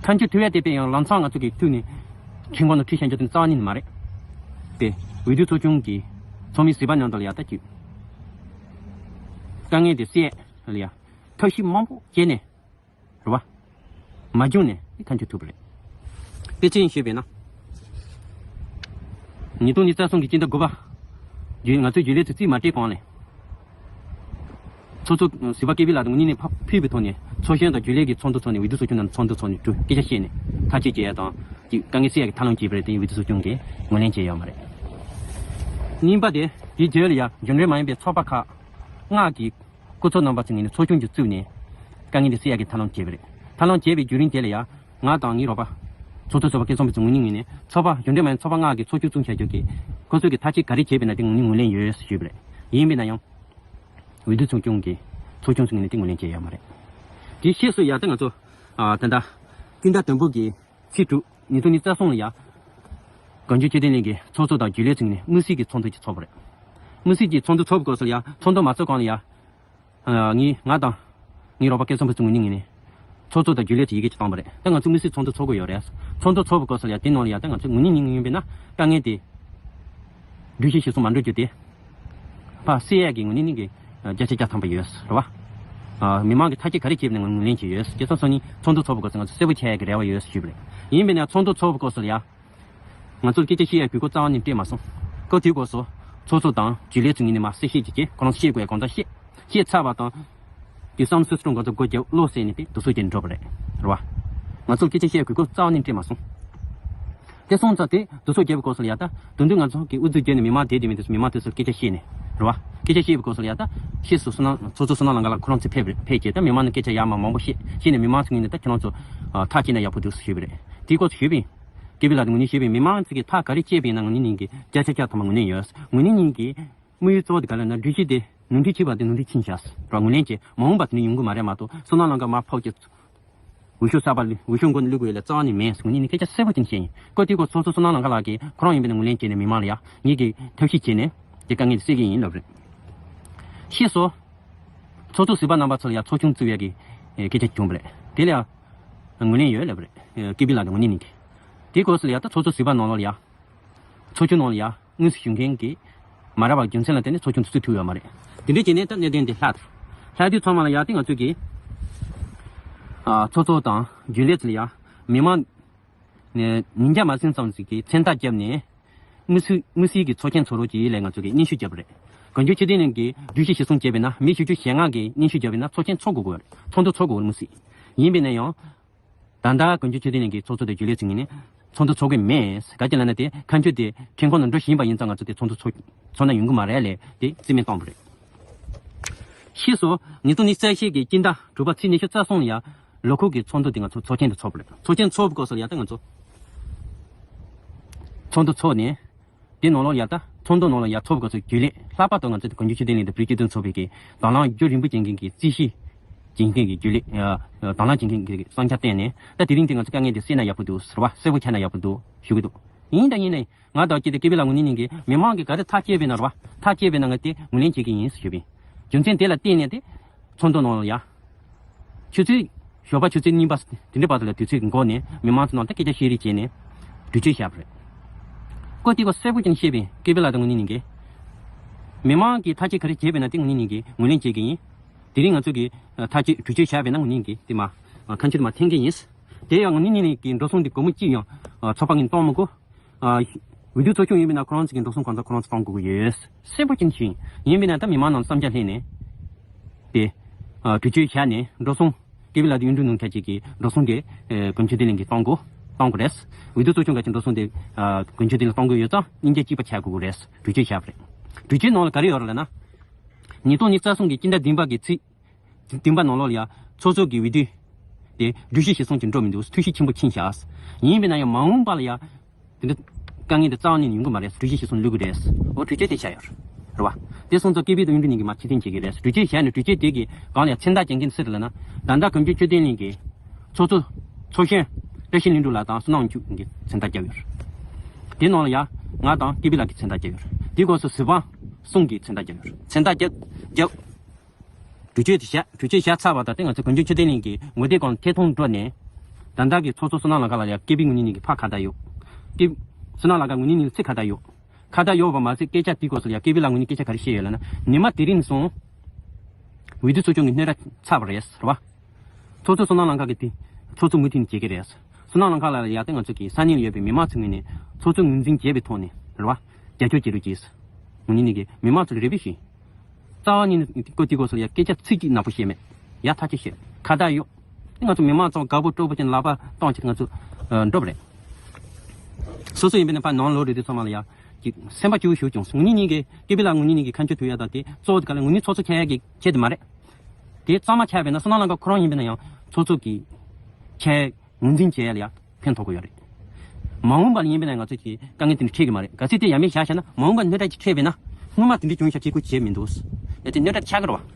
ཁ་མཆུ་ཐུག་ཡ་དེ་དཔེ་ཡང་ལམ་སང་ང་ཚོ་གི་ཐུག་ནས་ཁྲིམས་ཁང་ནང་ཁྲིད་བཞག་རྒྱུ་དེ་རྩ་བ་ཉིད་ནས་མ་རེད། དེ་འོས་བསྡུ་ཚོགས་ཆུང་གི་ཚོགས་མི་ཟུར་པ་མཉམ་དུ་ལ་ཡ་ད་ཅིག་དཀའ་ངལ་དེ་སེལ་ཡ་ལ་ཡ་ཐབས་ཤེས་མང་པོ་བྱས་ནས་རེད་བ། མ་བྱུང་ནས་ཁ་མཆུ་ཐུག་པ་རེད། དཔེ་ཅན་ཞུས་པས་ན། ཉིས་སྟོང་ཉི་ཤུ་རྩ་གསུམ་གྱི་སྤྱི་ཟླ་དགུ་པ། རྒྱུན་ང་ཚོའི་རྒྱུན་ལས་ཚོ་རྩིས་མ་སྤྲད་གོང་ལས། ཚོགས་གཙོ་ཟུར་པ་ཀེ་པི་ལགས་དང་ངོས་ནས་ཕ་ཕུལ་བའི་ཐོག་ནས་ཚོགས་གཞོན་དང་རྒྱུན་ལས་ཀྱི་ཚོགས་འདུ་ཚོགས་ནས་འོས་བསྡུ་ཚོགས་ཆུང་ནང་ཚོགས་འདུ་ཚོགས་ནས་གྲོས་སྐད་ཆ་བཤད་ནས་ཐག་གཅོད་བྱེད་ཡ་དང་། ཀྱི་དཀའ་ངལ་སེལ་ཡ་གི་ཐབས་ལམ་བྱས་པ་རེད་དེ་འོས་བསྡུ་ཚོགས་ཆུང་གིས་ངོས་ལེན་བྱས་ཡོད་མ་རེད། གཉིས་པ་དེ་དེའི་རྗེས་ལ་ཡ་རྒྱུན་ལས་མ་ཡིན་པའི་ཚོགས་པ་ཁག་ལྔ་གི་སྐུ་ཚབ་རྣམ་པ་ཚོའི་ངོས་ནས་ཚོགས་ཆུང་ཅིག་བཙུགས་ནས་དཀའ་ངལ་དེ་སེལ་ཡ་གི་ཐབས་ལམ་བྱས་པ་རེད། ཐབས་ལམ་བྱས་པའི་བརྒྱུད་རིམ་དེ་ལ་ཡ། ང་དང་ངའི་རོགས་པ། ཚོགས་གཙོ་ཟུར་པ་སྐལ་བཟང་ཕུན་ཚོགས་ངོས་ནས་ངོས་ནས་ཚོགས་པ་གཞུང་འབྲེལ་མ་ཡིན་ཚོགས་པ་ལྔ་གི་ཚོགས་ཆུང་བཙུགས་བྱ་རྒྱུ་གི་ཁོ་ཚོས་ཀྱི་ཐག་གཅོད་ག་རེ་བྱས་པ་ཡིན་ན་དེ་ངོས་ནས་ངོས་ལེན་ཡོད་ཞུས་པ་རེད། ཡིན་པས་ན་ཡང་། འོས་བསྡུ་ཚོགས་ཆུང་གི་ཚོགས་ཆུང་ཚོའི་ངོས་ནས་དེ་ངོས་ལེན་བྱས་ཡོད་མ་རེད། དེ་ཤེས་སོང་ཡ་ད་ང་ཚོ། ཨ་ད་ལྟ། སྤྱི་ཟླ་དང་པོ་གི་ཚེས་དྲུག་ཉིས་སྟོང་ཉི་ཤུ་རྩ་གསུམ་ལ་ཡ། གངས་ལྗོངས་ཆོས་ལྡན་གླིང་གི་ཚོགས་གཙོ་དང་རྒྱུན་ལས་ཚོའི་ངོས་ནས་དམིགས་བསལ་གྱི་ཚོགས་འདུ་ཅིག་ཚོགས་པ་རེད། དམིགས་བསལ་གྱི་ཚོགས་འདུ་ཚོགས་པའི་སྐབས་སུ་ལ་ཡ་ཚོགས་འདུ་མ་ཚོགས་གོང་ལ་ཡ། ཨ་ངས་ང་དང་། ངའི་རོགས་པ་སྐལ་བཟང་ཕུན་ཚོགས་ངོས་ནས། ཚོགས་གཙོ་དང་རྒྱུན་ལས་ཚོས་ཡི་གེ་ཅིག་བཏང་པ་རེད། ད་ང་ཚོ་དམིགས་བསལ་ཚོགས་འདུ་ཚོགས་དགོས་ཡོད་རེད། ཚོགས་འདུ་ཚོགས་པའི་སྐབས་སུ་ཡ་དེ་ནང་ལ་ཡ་ད་ང་ཚོ་ངོས་ནས་ཉིན་ཡིན་པས་ན་དཀའ་ངལ་དེ། འགྲུལ་བཞུད་གཞིར་བཟུང་མ་འགྲོ་རྒྱུ་དེ། ཕར་སེལ་ཡས་ཀྱི་ངོས་ནས་ནི་གི་བརྒྱ་ཆ་བརྒྱ་ཐམ་པ་ཡོད་རེད་བ། ཨ་མི་མང་གི་ཐག་གཅོད་ག་རེ་བྱས་པ་ནས་ངོས་ལེན་བྱས་ཡོད། དེ་ཚོ་ཚོ་ནི་ཚོགས་འདུ་ཚོགས་པའི་སྐབས་སུ་ང་ཚོ་གསལ་པོ་ཆགས་ཡས་ཀྱི་རེ་བ་ཡོད་ཞུས་པ་རེད། ཡིན་པས་ན་ཚོགས་འདུ་ཚོགས་པའི་སྐབས་སུ་ལ་ཡ། ང་ཚོར་སྐད་ཆ་བཤད་ཡ་དགོས་མཁོ་རྩ་བ་ནས་སྤྲད་མ་སོང་། སྐབས་དེའི་སྐབས་སུ། ཚོགས་གཙོ་དང་རྒྱུན་ལས་ཚོའི་ངོས་ནས་མར་གསལ་བཤད་ཅིག་བྱས། ཁོ་རང་ཚོ་བཤད་དགོས་ཡ་གང་ལྟར་བཤད། བཤད་ཚར་བ་དང་། དེ་བསམ་ཚུལ་སྲུང་གང་ཚོ་སྒོ་རྒྱབ་བློ་གསལ་ནས་དེ་དུས་ཚོད་ཀྱང་འགྲོ་བ་རེད། རེད་བ། ང་ཚོར་སྐད་ཆ་བཤད་ཡ་དགོས་མཁོ་རྩ་བ་ནས་སྤྲད་མ་སོང་། དེ་སོང་ཙང་དེ་དུས་ཚོད་བརྒྱབ་པའི་སྐབས་སུ་ལ་ཡ་ད་དུང་དུང་ང་ཚོ་གི་དབུ་འཛུགས་བརྒྱབ་ནས་མི་མང་དེ་དེ་མི་དེ་ཚོ་མི་མང་དེ་ཚོར་སྐད་ཆ་བཤད་ནས། རེད་བ། སྐད་ཆ་བཤད་པའི་སྐབས་སུ་ལ་ཡ་ད་ཕྱིས་སུ་བསོད་ནམས་ཚོགས་གཙོ་བསོད་ནམས་ལང་ཀ་ལགས་ཁོ་རང་ཚོ་ཕེབས་རེད། ཕེབས་རྗེས་ད་མི་མང་ནས་སྐད་ཆ་ཡར་མར་མང་པོ་བཤད་བཤད་ནས་མི་མང་ཚོའི་ངོས་ནས་ད་ཁྱེད་རང་ཚོ་ཨ་ཐག་བཅད་ན་ཡག་པོ་འདུག་ཞུས་པ་རེད། དེའི་སྐོར་ཞུས་པ་ཡིན། ཀེ་པི་ལགས་དང་ངོས་ནས་ཞུས་པ་ཡིན། མི་མང་ཚོ་གིས་ཐག་ག་རེ་བཅད་པ་ཡིན་ན་ངོས་ནས་ཉིད་ཀྱི་བརྒྱ་ཆ་བརྒྱ་ཐམ་པ་ངོས་ལེན་ཡོད། ངོས་ནས་ཉིད་ཀྱི་དམིགས་ཡུལ་གཙོ་བོ་དེ་ག་རེ་ན་སྒྲིག་གཞི་དེ་ནོར་འཁྲུལ་ཕྱིན་པ་དེ་ནོར་འཁྲུལ་ཕྱིན་བཞག་ར། ངོས་ལེན་བྱས་མ་འོངས་པ་དེ་ནས་ཡོང་གི་མ་རེད་མ་གཏོགས་བསོད་ནམས་ལང་ཀ་མར་ཕབ་ཀྱི། འོས་ཤོག་གསར་པ་འོས་ཤོག་མགོ་ནས་བླུག་དགོས་ཡོད་ལ་རྩ་བ་ནས་མེད་ཟེར་ངོས་ནས་ནི་སྐད་ཆ་གསལ་པོ་ཅིག་བཤད་ཡིན། སྐབས་དེའི་སྐོར་ཚོགས་གཙོ་བསོད་ནམས་ལང་ཀ་ལགས་ཀྱིས་ཁོ་རང་ཡིན་པས་ན་ངོས་ལེན་བྱས་ནས་མི་མང་ལ་ཡ་ངེད་ཀྱིས་ཐབས་ཤེས་བྱས་ནས་དེ་དཀའ་ངལ་དེ་སེལ་གྱི་ཡིན་ལབ་རེད། ཤེས་སོ། ཚོགས་གཙོ་ཟུར་པ་རྣམ་པ་ཚོ་ལ་ཡ་ཚོགས་ཆུང་བཙུགས་ཡ་གི་སྐད་ཆ་བྱུང་བ་རེད། དེ་ལ་ཡ་ངོས་ལེན་ཡོད་ལབ་རེད། ཀེ་པི་ལགས་ཀྱི་ངོས་ནས་ནི་དེ། དེའི་སྐོར་སུ་ལ་ཡ་ད་ཚོགས་གཙོ་ཟུར་པ་ནང་ལོགས་ལ་ཡ། ཚོགས་ཆུང་ནང་ལ་ཡ་དངོས་སུ་ཞུགས་མཁན་གྱི་མ་རག་པའི་རྒྱུ་མཚན་ལ་བརྟེན་ནས་ཚོགས་ཆུང་དེ་ཚོ་ཐུག་ཡོད་མ་རེད། དེ་འདྲའི་བྱས་ནས་ད་གནད་དོན་དེ་ལྷག་ལྷག་དུས་ཚང་མ་ལ་ཡ་དེ་ང་ཚོས་ཀྱི་ཨ་ཚོགས་གཙོ་དང་རྒྱུན་ལས་ཚོ་ལ་ཡ་མི་མང་ནས་ཉིས་བརྒྱ་མ་ཟིན་ཙམ་ཞིག་གིས་མཚན་རྟགས་བརྒྱབ་ནས་དངོས་སུ་དངོས་སུ་གྱི་ཚོགས་ཆེན་ཚོགས་རོགས་ཀྱི་ཡིད་ལས་ང་ཚོས་ཀྱི་སྙན་ཞུ་བརྒྱབ་པ་རེད། གངས་ལྗོངས་ཆོས་ལྡན་གླིང་གིས་སྒྲིག་གཞི་གཞིར་བཟུང་བྱས་པས་ན་མི་བཞི་བཅུ་ཞེ་ལྔ་གིས་སྙན་ཞུ་བརྒྱབ་པས་ན་ཚོགས་ཆེན་ཚོགས་དགོས་ཀྱི་ཡོད་རེད། ཚོགས་འདུ་ཚོགས་དགོས་ཀྱི་ཡོད་རེད་མི་སྲིད། ཡིན་པས་ན་ཡང་། ད་ལྟ་གངས་ལྗོངས་ཆོས་ལྡན་གླིང་གི་ཚོགས་གཙོ་དང་རྒྱུན་ལས་ཚོ་གཉིས་ནས་ཚོགས་འདུ་ཚོགས་ཀྱི་མེད། ག་ཅི་ལབ་ན་དེ་ཁ་མཆུ་དེ་ཁྲིམས་ཁང་ནང་འགྲོ་བཞིན་པ་ཡིན་ཙང་ང་ཚོ་དེ་ཚོགས་འདུ་ཚོགས་ཚོགས་ན་ཡོང་གི་མ་རེད་ལས་དེ་རྩིས་མེད་བཏང་བ་རེད། ཤེས་སོ། ཉིས་སྟོང་ཉི་ཤུ་རྩ་བཞི་གི་སྤྱི་ཟླ་དྲུག་པ་ཚེས་ཉི་ཤུ་རྩ་གསུམ་ལ་ཡ་ལོ་ཁུག་གི་ཚོགས་འདུ་དེ་ང་ཚོ་ཚོགས་ཆེན་དུ་ཚོགས་པ་རེད། ཚོགས་ཆེན་ཚོགས་པའི་སྐབས་སུ་ཡ་ད་ང་ཚོ་ཚོགས་འདུ་ཚོགས་ནས། དེ་ནང་ལོགས་ལ་ཡ་ད་ཚོགས་འདུ་ནང་ལ་ཡ་ཚོགས་པའི་སྐབས་སུ་རྒྱུན་ལས་ལྷག་པར་དུ་ང་ཚོ་གངས་ལྗོངས་ཆོས་ལྡན་གླིང་དང་བོད་སྤྱི་མཐུན་ཚོགས་པའི་གི་དང་བླངས་རྒྱུན་རིང་པོ་བྱེད་མཁན་གྱི་རྩིས་གཞི་བྱེད་མཁན་གྱི་རྒྱུན་ལས་དང་བླངས་བྱེད་མཁན་གྱི་བསམ་འཆར་བཏོན་ནས་ད་དེ་རིང་དེ་ང་ཚོ་དཀའ་ངལ་དེ་སེལ་ན་ཡག་པོ་འདུག་ཟེར་བ་གསལ་པོ་ཆགས་ན་ཡག་པོ་འདུག་ཞུ་གི་འདུག་ཡིན་དང་ཡིན་ནའི་ང་དང་སྐྱིད་དེ་ཀེ་པི་ལ་ངོ་ནི་ནིང་གི་མི་མང་གི་ག་རེ་ཐག་བཅད་པས་ན་རེད་བ། ཐག་བཅད་པས་ན་ང་དེ་ངོས་ལེན་བྱེད་ཀྱི་ཡིན་ཟེར་ཞུས་པས། རྒྱུ་མཚན་དེ་ལ་བརྟེན་ནས་དེ་ཚོགས་འདུ་ནང་ལ་ཡ། ཆུ་ཚོད་ཞོགས་པ་ཆུ་ཚོད་གཉིས་པ་དེ་འདྲའི་བར་དུ་ལ་དུས་ཚོད་འགོར་ནས་མི་མང་ཚོ་ནང་ལ་སྐད་ཆ་བཤད་རེས་བྱས་ནས་གྲོས་ཆོད་བཞག་པ་རེད། ཀོ་ཏི་ཀོ་གསལ་པོ་ཅན་བཤད་པས་ཀེ་པི་ལ་དང་ངོ་ནི་ནིང་གི་མི་མང་གིས་ཐག་གཅོད་ག་རེ་བྱས་པས་ན་དེ་ངོ་ནི་ནིང་གི་ངོས་ལེན་བྱེད་ཀྱི་ཡིན། དེ་རིང་ང་ཚོ་གིས་ཐག་གཅོད་གྲོས་ཆོད་བཞག་པས་ན་ངོ་ནི་ནིང་གི་དེ་མ་ཁ་མཆུ་དེ་མ་འཐེན་གི་ཡིན། དེ་ཡང་ངོ་ནི་ནིང་གི་འགྲོ་སོང་དེ་སྒོར་མོ་གཅིག་ཡང་ཚོགས་པ་ངོས་གཏོང་མི་དགོས། འོས་བསྡུ་ཚོགས་ཆུང་ཡིན་པས་ན་ཁོ་རང་ཚོ་གི་འགྲོ་སོང་གང་ཚ་ཁོ་རང་ཚོ་གཏོང་དགོས་ཀྱི་ཡོད། གསལ་པོ་ཅན་ཞིག་ཡིན་པས་ན་ད་མི་མང་ནང་བསམ་འཆར་ལྷན་ནས་དེ་གྲོས་ཆོད་བཞག་ནས་འགྲོ་སོང་ཀེ་པི་ལ་དེ་གཡུང་དྲུང་ནང་ཁ་ཅིག་གི་འགྲོ་སོང་དེ་གངས་ལྗོངས་ཆོས་ལྡན་གླིང་གིས་གཏོང་དགོས་གཏོང་དགོས་རེད། འོས་བསྡུ་ཚོགས་ཆུང་ཁ་ཅིག་འགྲོ་སོང་དེ་གངས་ལྗོངས་ཆོས་ལྡན་གླིང་གཏོང་དགོས་ཡོད་ཙང་སྙིང་རྗེ་གཅིག་པ་བྱ་དགོས་ཀྱི་རེད། གྲོས་ཆོད་བཞག་པ་རེད། གྲོས་ཆོད་ནང་ལ་ག་རེ་ཡོད་རེད་ལབ་ན། ཉིས་སྟོང་ཉི་ཤུ་རྩ་གསུམ་གི་སྤྱི་ཟླ་བདུན་པ་གི་ཚེས། བདུན་པ་ནང་ལོགས་ལ་ཡ། ཚོགས་གཙོ་གི་འོས་བསྡུ། དེ་གྲོས་གཞི་གཞིར་བཟུང་གི་འགྲོ་མི་འདུག་འཐུས་ཤོར་ཆེན་པོ་ཕྱིན་བཞག་ཡིན་པས་ན་ཡང་མ་འོངས་པ་ལ་ཡ། དེ་འདྲ་དཀའ་ངལ་འདི་རྩ་བ་ནས་ཡོང་གི་མ་རེད། གྲོས་གཞི་གཞིར་བཟུང་ལུས་ཀྱི་རེད། འོ་གྲོས་ཆོད་དེ་བཞག་ཡོད་རེད་བ། དེ་སོང་ཙང་ཀེ་པི་དང་གཡུང་དྲུང་གཉིས་ཀྱིས་མར་ཕྱིར་འཐེན་བྱེད་ཀྱི་རེད། གྲོས་ཆོད་བཞག་ནས་གྲོས་ཆོད་དེ་གི་སྒང་ལ་ཡ་མཚན་རྟགས་རྒྱག་མཁན་སུ་རེད་ལབ་ན། ད་ལྟ་གངས་ལྗོངས་ཆོས་ལྡན་གླིང་གི་ཚོགས་གཙོ་ཚོགས་གཞོན་བཀྲ་ཤིས་ལྷུན་གྲུབ་ལགས་དང་བསོད་ནམས་དབང་ཕྱུག་གི་མཚན་རྟགས་བརྒྱབ་ཡོད་རེད། དེ་ནང་ལ་ཡ་ང་དང་ཀེ་པི་ལགས་ཀྱི་མཚན་རྟགས་བརྒྱབ་ཡོད་རེད། དེ་སྐབས་སུ་ཟུར་དཔང་གསུམ་གྱི་མཚན་རྟགས་བརྒྱབ་ཡོད་རེད། མཚན་རྟགས་བརྒྱབ་བརྒྱབ། གྲོས་ཆོད་དེ་བཞག་གྲོས་ཆོད་བཞག་ཚར་བ་དང་དེ་ང་ཚོ་གངས་ལྗོངས་ཆོས་ལྡན་གླིང་གི་ངོ་དེབ་སྒང་ཐད་གཏོང་འགྲོ་ནས། ད་ལྟ་གི་ཚོགས་གཙོ་བསོད་ནམས་ལང་ཀ་ལགས་ལ་ཡ་ཀེ་པི་ངོ་ནི་ནིང་གི་ཕར་ཁ་བརྡ་ཡོད། ཀེ་བསོད་ནམས་ལང་ཀ་ངོ་ནི་ནིང་ཚིག་ཁ་བརྡ་ཡོད། ཁ་བརྡ་ཡོད་པ་མ་ཟད་སྐད་ཆ་དེའི་སྐོར་སུ་ཡ་ཀེ་པི་ལགས་ངོ་ནི་སྐད་ཆ་ག་རེ་བཤད་ཡོད་ལབ་ན། ཉི་མ་དེ་རིང་སོང་། འོས་བསྡུ་ཚོགས་ཆུང་གི་སྣོན་ར་ཚར་བ་རེད་ཟེར་བ། ཚོགས་གཙོ་བསོད་ནམས་ལང་ཀ་གི་དེ་ཚོགས་གཙོ་མུ་མཐུད་ནས་བྱེད་ཀྱི་རེད། བསོད་ནམས་ལང་ཀ་ལགས་ལ་ཡ་ད་ང་ཚོ་གི་ས་གནས་ལ་ཡོད་པའི་མི་མང་ཚོའི་ངོས་ནས་ཚོགས་གཙོ་ངོས་འཛིན་བྱས་པའི་ཐོག་ནས་རེད་བ། རྒྱབ་སྐྱོར་བྱེད་རོགས་གྱིས། ངོ་ནི་ནིང་གི་མི་མང་ཚོ་ལ་རེ་བ་ཞུ། རྩ་བ་ཉིད་ནས་ཀོ་ཏི་ཀོ་སོ་ལ་ཡ་སྐད་ཆ་ཚིག་གཅིག་ནག་པོ་བཤད་མེད། ཡ་ཐག་ཆོད་བཤད། ཁ་བརྡ་ཡོད། ང་ཚོ་མི་མང་ཚོ་དགའ་པོ་སྤྲོ་པོ་ཅན་ལག་པ་གཏོང་བྱེད་ང་ཚོ་འགྲོ་བ་རེད། སོ་སོ་ཡིན་པས་ན་ཕར་ནང་ལོགས་རེད་དུས་ཚང་མ་ལ་ཡ། ཅིག་སེམས་པ་སྐྱོ་བོ་ཞིག་བྱུང་སོང་། ངོ་ནི་ནིང་གི་ཀེ་པི་ལགས་ངོ་ནི་ནིང་གི་ཁ་མཆུ་ཐུག་ཡ་དང་དེ་གཙོ་བོ་དེ་ག་ལ་ངོ་ནི་ཚོགས་གཙོ་ཁྱད་ཡ་གི་ཆེད་དུ་མ་རེད། དེ་གཙང་མ་ཆགས་པས་ན་བསོད་ནམས་ལང་ཀ་ཁོ་རང་ཡིན་པས་ན་ཡང་ཚོགས་གཙོ་གི་ཁྱད་ངོས་འཛིན་བྱེད་ཡ་ལ་ཡ་ཕན་ཐོགས་ཀྱི་ཡོད་རེད། མ་འོངས་པ་ལ་ཡིན་པས་ན་ང་ཚོ་གི་དཀའ་ངལ་དེ་འདྲ་འཕྲད་ཀྱི་མ་རེད། གལ་སྲིད་དེ་ཡ་མེད་བཞག་བཞག་ན་མ་འོངས་པ་སྣོན་གྲལ་ཅིག་འཕྲད་པས་ན་སྔོན་མ་དེ་འདྲ་བྱུང་ཤག་ཅིག་གུ་བྱེད་མི་འདུག་ཡ་དེ་སྣོན་གྲལ་ཆགས་ཀྱི་རེད་བ།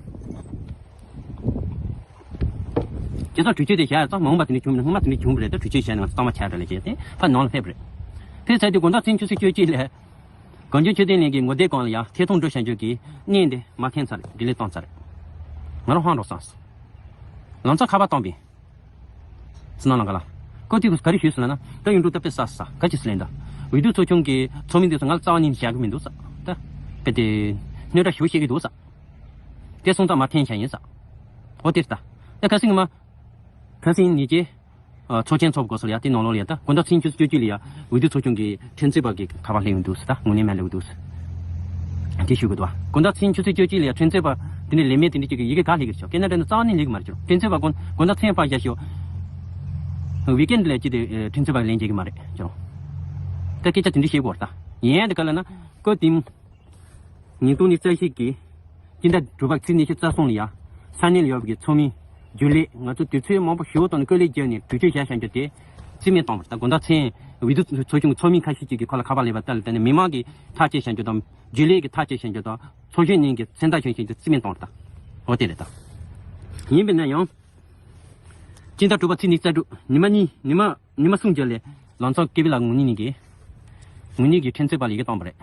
དེ་ཚོ་གྲོས་ཆོད་དེ་བཞག་ཡ་ཙང་མ་འོངས་པ་དེ་འདྲ་བྱུང་མི་འདུག་སྔོན་མ་དེ་འདྲ་བྱུང་བ་རེད། ད་གྲོས་ཆོད་བཞག་ནས་ང་ཚོ་གཙང་མ་ཆགས་རེད་ལས་བྱས་ཏེ་ཕར་ནང་ལ་ཕེབས་རེད། ཕེབས་ཚར་དུས་དགོང་དག་མཚན་ཆུ་ཚོད་བཅུ་གཅིག་ལ། གངས་ལྗོངས་ཆོས་ལྡན་གླིང་གི་ངོ་དེབ་སྒང་ལ་ཡ་ཐད་གཏོང་འགྲོ་བྱ་རྒྱུ་གི་བརྙན་དེ་མར་འཐེན་ཚར་རེད། ཌི་ལིཊ་བཏང་ཚར་རེད། ང་རང་ཧང་འགྲོ་སོང་། ལང་ཚོ་ཁ་པར་བཏང་པས། བསོད་ནམས་ལང་ཀ་ལ། ཀོ་ཏི་ཀོས་ག་རེ་ཞུས་སོང་ལབ་ན། ད་གཡུང་དྲུང་ད་དཔེ་ཟ་ཟ་ག་ཅི་ཟེར་ལེན་ད། འོས་བསྡུ་ཚོགས་ཆུང་གི་ཚོགས་མི་འདི་ཚོ་ང་ལ་རྩ་བ་ཉིད་ནས་བཞག་གི་མི་འདུག་ཟེར། ད། དཔེ་དེ། སྣོན་གྲལ་ཞུ་བཤད་ཀྱི་འདུག་ཟེར། དེ་སོང་ཙང་མར་འཐེན་བྱ་ཡིན་ཟེར། འོ་དེ་རེད་ད། ད་ཁ་སང་ཉི་མ། ཁ་སང་ཉིན་གྱི། ཨ། ཚོགས་ཆེན་ཚོགས་དགོས་སོགས་ལ་ཡ་དེ་ནང་ལོགས་ལ་ཡ་ད་དགོང་དག་མཚན་ཆུ་ཚོད་བཅུ་གཅིག་ལ་ཡ་འོས་བསྡུ་ཚོགས་ཆུང་གི་ཁྲིམས་རྩོད་པ་གི་ཁ་པར་སླེབས་ཡོང་འདུག་ཟེར། ད་ངོས་ལེན་མ་སླེབས་འདུག་ཟེར། དེ་ཞུ་དགོས་འདུག་བ། དགོང་དག་མཚན་ཆུ་ཚོད་བཅུ་གཅིག་ལ་ཡ་ཁྲིམས་རྩོད་པ་དེ་འདྲའི་ལས་མེད་དེ་འདྲ་ཅིག་གི་ཡི་གེ་ག་སླེབས་ཀྱི་ཆོག་སྐད་ན་དྲན་ན་རྩ་བ་ནས་སླེབས་ཀྱི་མ་རེད་ཆོག་ཁྲིམས་རྩོད་པ་དགོང་དགོང་དག་མཚན་ཕར་བཞག་ཤོག་ཝི་ཀེན་ཌི་ལ་ཅི་དེ་ཁྲིམས་རྩོད་པ་ལེན་བྱེད་ཀྱི་མ་རེད་ཆོག་ད་སྐད་ཆ་དེ་འདྲ་བཤད་དགོས་རེད་ད། ཡིན་ཡང་དེ་ག་ལ་ན་ཀོ་དིམ། ཉིས་སྟོང་ཉི་ཤུ་རྩ་བཞི་གི་སྤྱི་ཟླ་དྲུག་པ་ཚེས་ཉི་ཤུ་རྩ་གསུམ་ལ་ཡ། ས་གནས་ལ་ཡོད་པའི་ཚོགས་མི་རྒྱུན་ལས་ང་ཚོ་དུས་ཚོད་མང་པོ་ཞེ་པོ་བཏང་ནས་བཀོད་ལེགས་བརྒྱབ་ནས་གྲོས་ཆོད་བཞག་བཞག་རྒྱུ་དེ་རྩིས་མེད་བཏང་བ་རེད། ད་དགོང་དག་མཚན་འོས་བསྡུ་ཚོགས་ཆུང་གི་ཚོགས་མི་ཁ་ཤས་ཅིག་གིས་ཁོ་ལ་ཁ་པར་སླེབས་པ་ལྟར་ལ་བལྟས་ནས་མི་མང་གིས་ཐག་བཅད་བཞག་རྒྱུ་དང་རྒྱུན་ལས་ཀྱིས་ཐག་བཅད་བཞག་རྒྱུ་དང་ཚོགས་གཞོན་གཉིས་ཀྱིས་མཚན་རྟགས་བྱོན་བཞག་རྒྱུ་རྩིས་མེད་བཏང་བ་རེད་ད། འོ་དེ་རེད་ད། ཡིན་པས་ན་ཡང་། སྤྱི་ཟླ་དྲུག་པ་ཚེས་ཉི་ཤུ་རྩ་དྲུག་ཉི་མ་གཉིས་ཉི་མ། ཉི་མ་གསུམ་རྗེས་ལ་ལང་ཚོ་ཀེ་པི་ལགས་ངོས་ནས་ནི་གི། ངོས་ནས་ཀྱི་ཁྲིམས་རྩོད་པ་ལ་ཡི་གེ་བཏང་པ་རེད།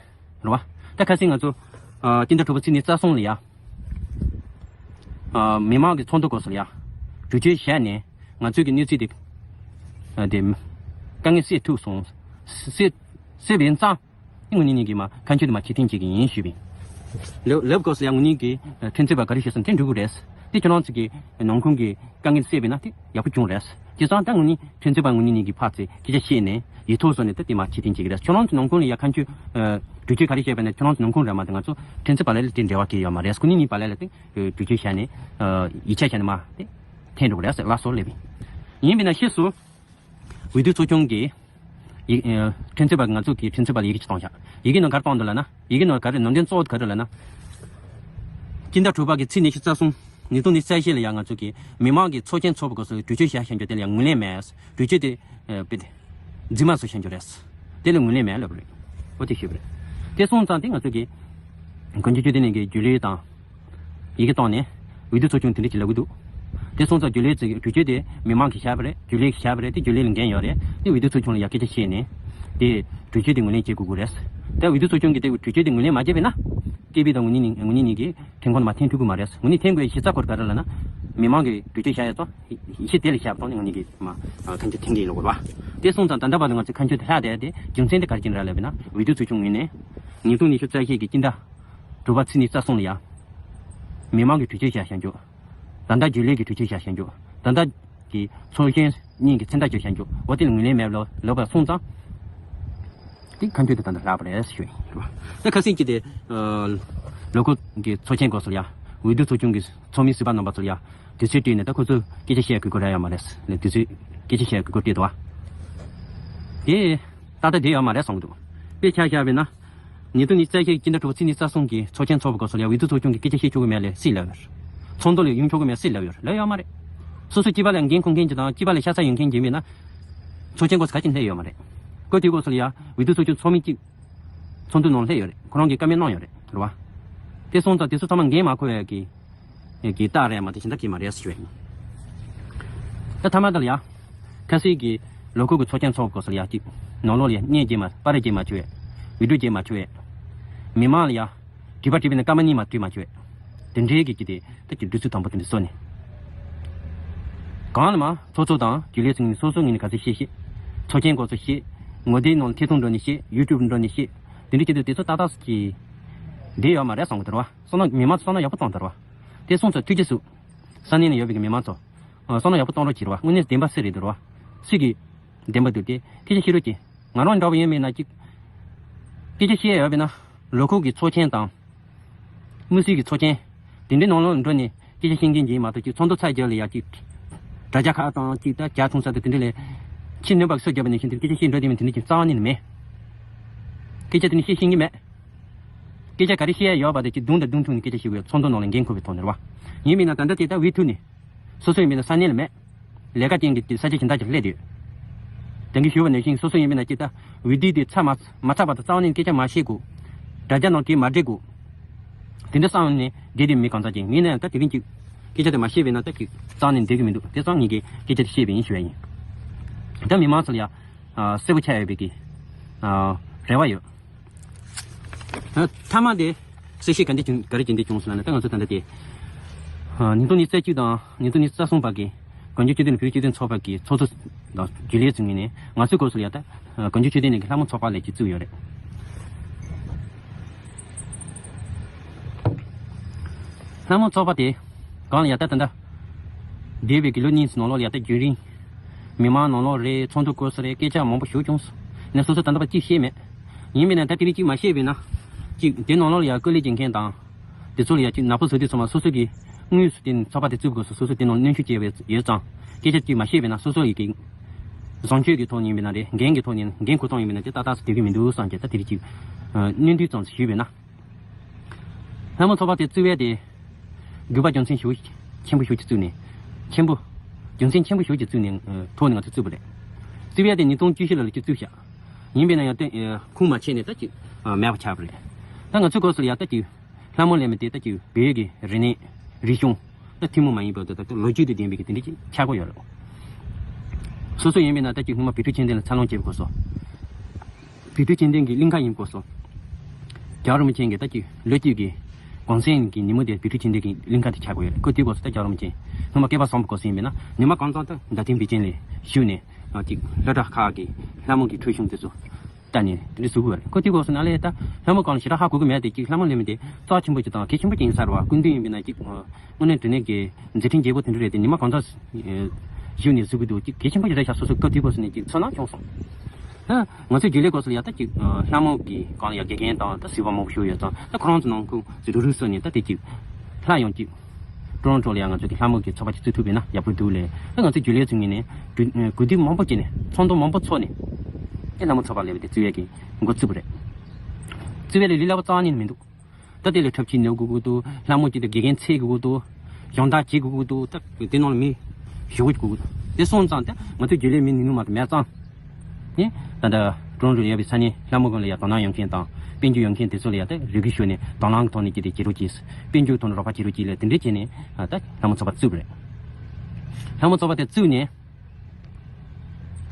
རེད་བ། ད་ཁ་སང་ང་ཚོ། ཨ། སྤྱི་ཟླ་དྲུག་པ་ཚེས་ཉི་ཤུ་རྩ་གསུམ་ལ་ཡ། ཨ། མི་མང་གི་ཚོགས་འདུ་སྐབས་སུ་ལ་ཡ། གྲོས་ཆོད་བཞག་ནས་ང་ཚོའི་གི་གནས་ཚུལ་དེ། ཨ། དེ། དཀའ་ངལ་སེལ་ཐུབ་སོང་། སེལ། སེལ་བ་ཡིན་ཙང་། ངོས་ནས་ནི་གི་མ་ཁ་མཆུ་དེ་མ་ཕྱིར་འཐེན་བྱེད་ཀྱི་ཡིན་ཞུས་པས། ལབ་ལབ་སྐབས་སུ་ཡང་ངོས་ནས་ཀྱི་ཁྲིམས་རྩོད་པ་ག་རེ་ཞུས་སོང་དེ་འགྲིག་གི་རེད། དེ་ཁྱོད་རང་ཚོ་གི་ནང་ཁུངས་ཀྱི་དཀའ་ངལ་སེལ་བས་ན་དེ་ཡག་པོ་བྱུང་རེད། བྱས་ཙང་ད་ངོས་ནས་ཁྲིམས་རྩོད་པ་ངོས་ནས་ནི་གི་ཕར་ཚུར་སྐད་ཆ་བཤད་ནས་ཡིག་ཐོག་བཟོས་ནས་ད་དེ་མ་ཕྱིར་འཐེན་བྱེད་ཀྱི་རེད། ཁྱོད་རང་ཚོ་ནང་ཁུངས་ལ་ཡ་ཁ་མཆུ། ཨ། གྲོས་ཆོད་ག་རེ་བཤད་པ་ན་ཁྱོད་རང་ཚོ་ནང་ཁུལ་རེད་མ་གཏོགས་ང་ཚོ་ཁྲིམས་རྩོད་པ་ལ་དེ་འབྲེལ་བ་གང་ཡང་ཡོད་མ་རེད། སྐུ་ཉིད་གཉིས་པ་ལ་ལ་དེ་གྲོས་ཆོད་བཞག་ནས་ཡིག་ཆ་བཞག་ནས་མ་དེ་འཐེན་འགྲོ་གི་རེད་ཟེར་ལགས་སོ་སླེབས་ཡིན། ཡིན་པས་ན་ཕྱིས་སུ་འོས་བསྡུ་ཚོགས་ཆུང་གིས་ཡིག་ཁྲིམས་རྩོད་པ་ང་ཚོ་གི་ཁྲིམས་རྩོད་པ་ལ་ཡི་གེ་ཅིག་བཏང་བཞག་ཡི་གེ་ནང་ག་རེ་བཏང་འདུག་ལབ་ན། ཡི་གེ་ནང་ག་རེ་ནང་དོན་གཙོ་བོ་ག་རེ་ལབ་ན། སྤྱི་ཟླ་དྲུག་པ་གི་ཚེས་ཉི་ཤུ་རྩ་གསུམ་ཉིས་སྟོང་ཉི་ཤུ་རྩ་བཞི་ལ་ཡང་ང་ཚོ་གི་མི་མང་གི་ཚོགས་ཆེན་ཚོགས་པའི་སྐབས་སུ་གྲོས་ཆོད་བཞག་བཞག་རྒྱུ་དེ་ལ་ཡང་ངོས་ལེན་མེད། གྲོས་ཆོད་དེ་དཔེ་དེ་རྫུན་མ་བཟོ་བཞག་རྒྱུ་རེད། དེ་ལ་ངོས་ལེན་མེད་ལབ་རེད། འོ་དེ་ཞུས་པ་རེད། དེ་སོང་ཙང་དེ་ང་ཚོ་གི་གང་ཅི་ཅི་དེ་ནས་གི་རྒྱུན་ལས་དང་ཡི་གེ་བཏང་ནས་འོས་བསྡུ་ཚོགས་ཆུང་དེ་འདྲ་ཅིག་ལབ་གི་འདུག་དེ་སོང་ཙང་རྒྱུན་ལས་ཚོས་གྲོས་ཆོད་དེ་མི་མང་གིས་བཞག་པ་རེད། རྒྱུན་ལས་ཀྱིས་བཞག་པ་རེད། དེ་རྒྱུན་ལས་ལ་འགན་ཡོད་རེད། དེ་འོས་བསྡུ་ཚོགས་ཆུང་ལ་ཡང་སྐད་ཆ་བཤད་ནས་དེ་གྲོས་ཆོད་དེ་ངོས་ལེན་བྱེད་དགོས་ཀྱི་རེད། དེ་འོས་བསྡུ་ཚོགས་ཆུང་གིས་དེ་གྲོས་ཆོད་དེ་ངོས་ལེན་མ་བྱས་པས་ན་ཀེ་པི་དང་ངོས་ནི་ངོས་ནི་གཉིས་ཀྱིས་ཁྲིམས་ཁང་ནང་མར་འཐེན་ཐུབ་ཀྱི་མ་རེད། ངོས་ནི་འཐེན་དགོས་གཞི་རྩ་སྐོར་ག་རེ་ལབ་ན་མི་མང་གིས་གྲོས་ཆོད་བཞག་ཡོད་ཙང་གཞི་དེ་ལ་བཞག་པ་དང་ནི་ངོས་ནི་གིས་མ་ཁ་མཆུ་འཐེན་གྱི་ཡིན་ལབ་དགོས་རེད་བ། དེ་སོང་ཙང་ད་ལྟ་བར་དུ་ང་ཚོས་ཁ་མཆུ་དེ་ལྷག་བསྡད་དེ་རྒྱུ་མཚན་དེ་ག་རེ་ཡིན་ར་ལབ་ན་འོས་བསྡུ་ཚོགས་ཆུང་ངོས་ནས་ཉིས་སྟོང་ཉི་ཤུ་རྩ་བཞི་གི་སྤྱི་ཟླ་དྲུག་པ་ཚེས་ཉི་ཤུ་རྩ་གསུམ་ལ་ཡང་མི་མང་གིས་གྲོས་ཆོད་བཞག་བཞག་འཇོག་ད་ལྟ་རྒྱུན་ལས་ཀྱིས་གྲོས་ཆོད་བཞག་བཞག་འཇོག་ད་ལྟ་གི་ཚོགས་གཞོན་གཉིས་ཀྱིས་མཚན་རྟགས་བཅོལ་བཞག་འཇོག་འོ་དེ་ལ་ངོས་ལེན་མེད་ལོ་ལོ་པ་སོང་ཙང་། དེ་ཁ་མཆུ་དེ་ད་ལྟ་ལྷག་པ་རེད་ཞུ་ཡིན། ད་ཁ་སང་གི་དེ་ལོ་འཁོར་གྱི་ཚོགས་ཆེན་སྐབས་སུ་ཡང་འོས་བསྡུ་ཚོགས་ཆུང་གི་ཚོགས་མི་ཟུར་པ་རྣམ་པ་ཚོར་ཡང་དུས་ཚོད་སྤྲད་ནས་ད་ཁོ་ཚོས་སྐད་ཆ་བཤད་དགོས་ཀྱི་རེད་ཡོད་མ་རེད་ལས་དུས་ཚོད་སྐད་ཆ་བཤད་དགོས་ཀྱི་སྤྲད་འདུག་བ། དེ་ཏག་ཏག་བསྡད་ཡོད་མ་རེད་བསམ་གྱི་འདུག་དཔེ་ཆ་བཞག་པས་ན། ཉིས་སྟོང་ཉི་ཤུ་རྩ་བཞི་གི་སྤྱི་ཟླ་དྲུག་པ་ཚེས་ཉི་ཤུ་རྩ་གསུམ་གྱི་ཚོགས་ཆེན་ཚོགས་པའི་སྐབས་སུ་ཡང་འོས་བསྡུ་ཚོགས་ཆུང་གིས་སྐད་ཆ་བཤད་ཆོག་གི་མེད་ལས་སྲིད་ལབ་ཡོད། ཚོགས་འདུ་ལ་ཡོང་ཆོག་གི་མེད་སྲིད་ལབ་ཡོད་ལབ་ཡོད་མ་རེད། སོ་སོ་སྤྱི་པ་ལ་འགན་འཁུར་མཁན་གྱི་དང་སྤྱི་པ་ལ་ཤ་ཚ་ཡོད་མཁན་གྱི་མིན་ན། ཚོགས་ཆེན་སྐབས་སུ་ག་ཅིག་སླེབས་ཡོད་མ་རེད། སྐབས་དེའི་སྐབས་སུ་ལ་ཡང་འོས་བསྡུ་ཚོགས་ཆུང་ཚོགས་མི་གཅིག་ཚོགས་འདུ་ནང་སླེབས་ཡོད་རེད། ཁོ་རང་གིས་བཀའ་མོལ་གནང་ཡོད་རེད་རེད་བ། དེ་སོང་ཙང་དེ་ཚོ་ཚང་མ་འགན་མ་འཁུར་བའི་གི་གི་རྟགས་རེད་མ་གཏོགས་གཞན་དག་གི་མ་རེད་ཟེར་ཞུ་ཡ་ཡིན། ད་ཐ་མ་དེ་ལ་ཡ། ཁ་སང་གི་ལོ་འཁོར་གྱི་ཚོགས་ཆེན་ཚོགས་སྐབས་སུ་ལ་ཡ་གཅིག་ནང་ལོགས་ལ་ཡ་བརྙན་རྒྱས་མ་པར་རྒྱས་མ་བྱུང་བས། བི་ཌིའོ་རྒྱས་མ་བྱུང་བས། མི་མང་ལ་ཡ། དྲི་བ་དྲིས་པ་ནི་སྐར་མ་གཉིས་མ་དྲིས་མ་བྱུང་བས། དེ་འདྲའི་གི་གི་དེ་ད་གི་འགྲུལ་ཚུལ་དང་པོ་དེ་འདྲ་བཟོ་ནས། གང་ལ་མ་ཚོགས་གཙོ་དང་རྒྱུན་ལས་ཚོ་ངོས་སོ་སོ་ངོས་ནས་ག་ཚོད་བཤད་བཤད། ཚོགས་ཆེན་སྐབས་སུ་བཤད། ངོ་དེབ་ནང་ལ་ཐད་གཏོང་འགྲོ་ནས་བཤད། ཡུ་ཊུབ་འགྲོ་ནས་བཤད། དེ་འདྲ་བྱེད་དུས་དེ་ཚོ་ཏག་ཏག་ཅིག་བསྡད་ཡོད་མ་རེད་བསམ་གི་འདུག་ར་བ། བསམ་ན་མི་མང་ཚོ་བསམ་ན་ཡག་པོ་བཏང་འདུག་ར་བ། དེ་སོང་ཙང་ཐུགས་རྗེ་གཟིགས། ས་གནས་ནས་ཡོད་པའི་མི་མང་ཚོ། ཨ་བསམ་ན་ཡག་པོ་གཏོང་རོགས་བྱེད་ར་བ། དངོས་གནས་བདེན་པ་སུ་རེད་འདུག་ར་བ། སུ་གིས་བདེན་པ་འདུག་སྟེ་སྐད་ཆ་བཤད་རོགས་གྱིས། ང་རང་འདྲ་བོ་ཡིན་མིན་ན་ཅིག་སྐད་ཆ་བཤད་ཡོད་པས་ན་ལོ་ཁུག་གི་ཚོགས་ཆེན་དང་། དམིགས་བསལ་གྱི་ཚོགས་ཆེན། དེ་འདྲའི་ནང་ལོགས་འགྲོ་ནས་སྐད་ཆ་བཤད་མཁན་ཅིག་ཡིན་མ་གཏོགས་ཅིག་ཚོགས་འདུ་ཚར་རྗེས་ལ་ཡ་ཅིག་དྲ་རྒྱ་ཁག་དང་ཅིག་ད་ཇ་འཐུང་ས་དང་དེ་འདྲ་ལས། ཕྱི་སྣོན་པ་གི་སོ་བརྒྱབ་པ་ནང་བཞིན་དུ་སྐད་ཆ་བཤད་འགྲོ་དེ་མིན་དེ་འདྲ་ཅིག་རྩ་བ་ནས་ནི་མེད། སྐད་ཆ་དེ་ནི་བཤད་ཤེས་ཀྱི་མེད། སྐད་ཆ་ག་རེ་བཤད་ཡ་ཡོད་པ་དེ་ཅིག་དུང་དང་དུང་ཐུང་ནས་སྐད་ཆ་བཤད་དགོས་ཚོགས་འདུ་ནང་ལ་འགན་འཁུར་བའི་ཐོག་ནས་རེད་བ། ཡིན་མིན་ན་ད་ལྟ་དེ་ད་འོས་ཐུག་ནས། སོ་སོ་ཡིན་མིན་ན་ས་གནས་ལ་མེད། ལས་ཀ་ཅན་གྱི་ས་ཆ་གཞན་དག་ཅིག་སླེབས་དུས། དེང་གི་ཞུ་བ་ནང་བཞིན་སོ་སོ་ཡིན་མིན་ན་ཅིག་ད་འོས་བསྡུ་དེ་ཚར་མ་མ་ཚར་བར་དུ་རྩ་བ་ནས་སྐད་ཆ་མ་བཤད་དགོས། དྲ་རྒྱ་ནང་དེ་མ་འབྲི་དགོས། དེ་འདྲ་བསམ་ནས་བསྡད་དེ་མི་གང་ཚ་ཅིག་ཡིན་ན་ཡང་ད་དེ་རིང་ཅིག་སྐད་ཆ་དེ་མ་བཤད་པས་ན་ད་ཅིག་རྩ་བ་ནས་བསྡད་ཀྱི་མི་འདུག་དེ་ཙང་ངེད་ཀྱིས་སྐད་ཆ་དེ་བཤད་པ་ཡིན་ཞུ་བ་ཡིན། ད་མི་མང་ཚོ་ལ་ཡ། གསལ་པོ་ཆགས་ཡོད་པའི་གི། རེ་བ་ཡོད། ཐ་མ་དེ། གསལ་བཤད་ག་འདི་བྱུང་ག་རེ་བྱས་འདི་བྱུང་སོང་ན་ད་ང་ཚོ་ད་ལྟ་དེ། ཉིས་སྟོང་ཉི་ཤུ་རྩ་གཅིག་དང་ཉིས་སྟོང་ཉི་ཤུ་རྩ་གསུམ་བར་གྱི་གངས་ལྗོངས་ཆོས་ལྡན་བོད་རིགས་སྤྱི་མཐུན་ཚོགས་པ་གི་ཚོགས་གཙོ་དང་རྒྱུན་ལས་ཚོ་ངོས་ནས་ང་ཚོའི་སྐབས་སུ་ཡ་ད་གངས་ལྗོངས་ཆོས་ལྡན་གླིང་གི་ལྷ་མོ་ཚོགས་པ་ལས་ཀྱི་བཙུགས་ཡོད་རེད། ལྷ་མོ་ཚོགས་པ་དེ་གང་ལ་ཡ་ད་ད་ལྟ་འདས་པའི་གི་ལོ་གཉིས་ནང་ལོགས་ལ་ཡ་ད་རྒྱུན་རིང་མི་མང་ནང་ལོགས་རེད། ཚོགས་འདུ་སྐོར་སུ་རེད། སྐད་ཆ་མང་པོ་ཞུ་བྱུང་སོང་། ནས་སོ་སོ་ད་ལྟ་བ་གཅིག་ཤེས་མེད། ཡིན་པས་ན་ད་དེ་རིང་གཅིག་མ་ཤེས་པས་ན། གཅིག་དེ་ནང་ལོགས་ལ་ཡ་སྐུ་ལས་བྱེད་མཁན་དང་། དེ་ཚོ་ལ་ཡ་གཅིག་ནག་པོ་བཟོ་དུས་ཚང་མ་སོ་སོ་གི་དངོས་སུ་དེ་ཚོགས་པ་དེ་བཙུགས་དགོས་སོ་སོ་སོ་དེ་ནང་གནོན་ཤུགས་སྐྱེས་པའི་ཡོད་ཙང་སྐད་ཆ་གཅིག་མ་ཤེས་པས་ན་སོ་སོ་ཡི་གི་བཟང་སྤྱོད་ཀྱི་ཐོག་ནས་ཡིན་པས་ན་རེད། འགན་གྱི་ཐོག་ནས་འགན་ཁུར་སྟངས་ཡིན་པས་ན་དེ་ཏག་ཏག་སུ་དེ་གི་མི་འདུག་བསམ་གྱི་ད་དེ་རིང་གཅིག་གནོན་དུས་ཙམ་ཞུས་པས་ན། ལྷ་མོ་ཚོགས་པ་དེ་བཙུགས་པའི་དེ། དགོས་པ་རྒྱུ་མཚན་ཞུ་ཆེན་པོ་ཞུ་ཅིག་བཙུགས་ནས། ཆེན་པོ། རྒྱུ་མཚན་ཆེན་པོ་ཞུ་ཅིག་བཙུགས་ནས་ཐོག་ནས་ང་ཚོ་བཙུགས་པ་རེད། བཙུགས་པའི་དེ་ཉིས་སྟོང་བཅུ་བཞི་ལ་ལ་ཅིག་བཙུགས་ཤག་ཡིན་པས་ན་ཡང་དེ་ཁུངས་མ་ཆད་ནས་ད་ཅིག་མེད་པ་ཆགས་པ་རེད། ད་ང་ཚོའི་སྐབས་སུ་ཡང་ད་ཅིག་ལྷ་མོ་ལས་མི་དེ་ད་ཅིག་བོད་ཀྱི་རིག་གནས་རིག་གཞུང་ད་ཐུན་མོང་མ་ཡིན་པ་ད་ད་ལོ་རྒྱུས་དང་ལྡན་པའི་གི་དེ་འདྲ་ཅིག་ཆགས་ཀྱི་ཡོད་རེད། སོ་སོ་ཡིན་པས་ན་ད་ཅིག་སྔོན་མ་བོད་ཕྲུག་ཆེན་ལྡན་ལ་འཚར་ལོངས་བྱེད་དགོས་སོ། བོད་ཕྲུག་ཆེན་ལྡན་གྱི་གླིང་ག་ཡིན་དགོས་སོ། རྒྱལ་བ་རིན་པོ་ཆེ་གིས་ད་ཅིག་ལོ་གཅིག་གི་གུང་སེང་གི་ཉིན་མོ་དེ་བོད་ཕྲུག་ཆེན་ལྡན་གྱི་གླིང་ག་དེ་ཆགས་དགོས་ཡོད་རེད། སྐབས་དེའི་སྐབས་སུ་ད་རྒྱལ་བ་རིན་པོ་ཆེ་སྔོན་མ་བསྐལ་པ་བཟང་པོ་སྐབས་སུ་ཡིན་པས་ན་ཉི་མ་གང་ཚང་ད་རྡ་སྟེང་པེ་ཅིན་ལ་བཞུགས་ནས་ཅིག་སློབ་གྲྭ་ཁག་གི་ལྷ་མོ་གི་ཁྲིད་གཞུང་དེ་ཚོ་ལྟ་ནས་དེ་འདྲ་བཟོ་གི་ཡོད་རེད། སྐབས་དེའི་སྐབས་སུ་ན་ལས་ད་ལྷ་མོ་གང་ལ་ཞེ་དྲག་ཧ་གོ་གི་མེད་དེ་ཅིག་ལྷ་མོ་ལས་མི་དེ་རྩ་ཆེན་པོ་ཅིག་དང་གལ་ཆེན་པོ་ཅིག་ཡིན་ས་རེད་བ། སྐུ་མདུན་ཡིན་པས་ན་ཅིག་དངོས་གནས་དེ་ནས་ཀྱི་མཛད་འཕྲིན་རྒྱས་པོ་དེ་འདྲ་རེད་དེ་ཉི་མ་གང་ཚང་བཞུགས་ནས་བཟོ་གི་འདུག་ཅིག་གལ་ཆེན་པོ་ཞེ་དྲག་ཤག་སོ་སོ་སྐབས་དེའི་སྐབས་སུ་ནས་ཅིག་ཚོར་སྣང་བྱུང་སོང་། ད་ང་ཚོའི་རྒྱུན་ལས་སྐོར་སུ་ལ་ཡ་ད་ཅིག་ལྷ་མོ་གི་སྒང་ལ་ཡ་དགེ་རྒན་དང་ད་ཟུར་པ་མང་པོ་ཞིག་ཡོད་ཙང་ད་ཁོ་རང་ཚོ་ནང་ཁུལ་ཟུར་དུ་རུག་སོང་ནས་ད་དེ་ཅིག་ལྷ་ཡང་ཅིག་ཀྲོ་རོན་ཀྲོ་ལ་ཡ་ང་ཚོ་གི་ལྷ་མོ་གི་ཚོགས་པ་ཅིག་བཙུགས་ཐུབ་པས་ན་ཡག་པོ་འདུག་ལས། ད་ང་ཚོའི་རྒྱུན་ལས་ཚོའི་ངོས་ནས་གུས་གུས་འདུད་མང་པོ་བྱས་ནས་ཚོགས་འདུ་མང་པོ་ཚོགས་ནས་ཨེ་ལྷ་མོ་ཚོགས་པ་ལས་པ་དེ་བཙུགས་ཡས་ཀྱི་འགོ་བཙུགས་པ་རེད། བཙུགས་ཡས་ལས་ལས་སླ་པོ་རྩ་བ་ཉིད་ནས་མི་འདུག་ད་དེ་ལས་འཁྲབ་ཁྲིད་ཉོ་དགོས་ཀྱི་འདུག་ལྷ་མོ་གཅིག་དང་དགེ་རྒན་འཚོལ་དགོས་ཀྱི་འདུག་སྦྱོང་བརྡར་བྱེད་དགོས་ཀྱི་འདུག་ད་དེ་ནང་ལ་མི་ཞེ་པོ་དགོས་ཀྱི་འདུག་དེ་སོང་ཙང་ད་ང་ཚོའི་རྒྱུན་ལས་མི་ཉུང་ཉུང་མ་གཏོགས་མེད་ཙང་། ནི་ད་ལྟ་ཀྲོ་རོན་ཀྲོ་ལ་ཡོད་པའི་ས་གནས་ལྷ་མོ་ཀུན་ལ་ཡ་དོ་སྣང་ཡོད་མཁན་དང་དཔལ་འབྱོར་ཡོད་མཁན་དེ་ཚོ་ལ་ཡ་ད་རེ་སྐུལ་ཞུས་ནས་དང་བླངས་ཀྱི་ཐོག་ནས་ཀྱི་དེ་བྱེད་རོགས་གྱིས། དཔལ་འབྱོར་ཐོག་ནས་རོགས་པ་བྱེད་རོགས་གྱིས་ལས་དེ་འདྲས་བྱས་ནས་ད་ལྷ་མོ་ཚོགས་པ་བཙུགས་པ་རེད། ལྷ་མོ་ཚོགས་པ་དེ་བཙུགས་ནས།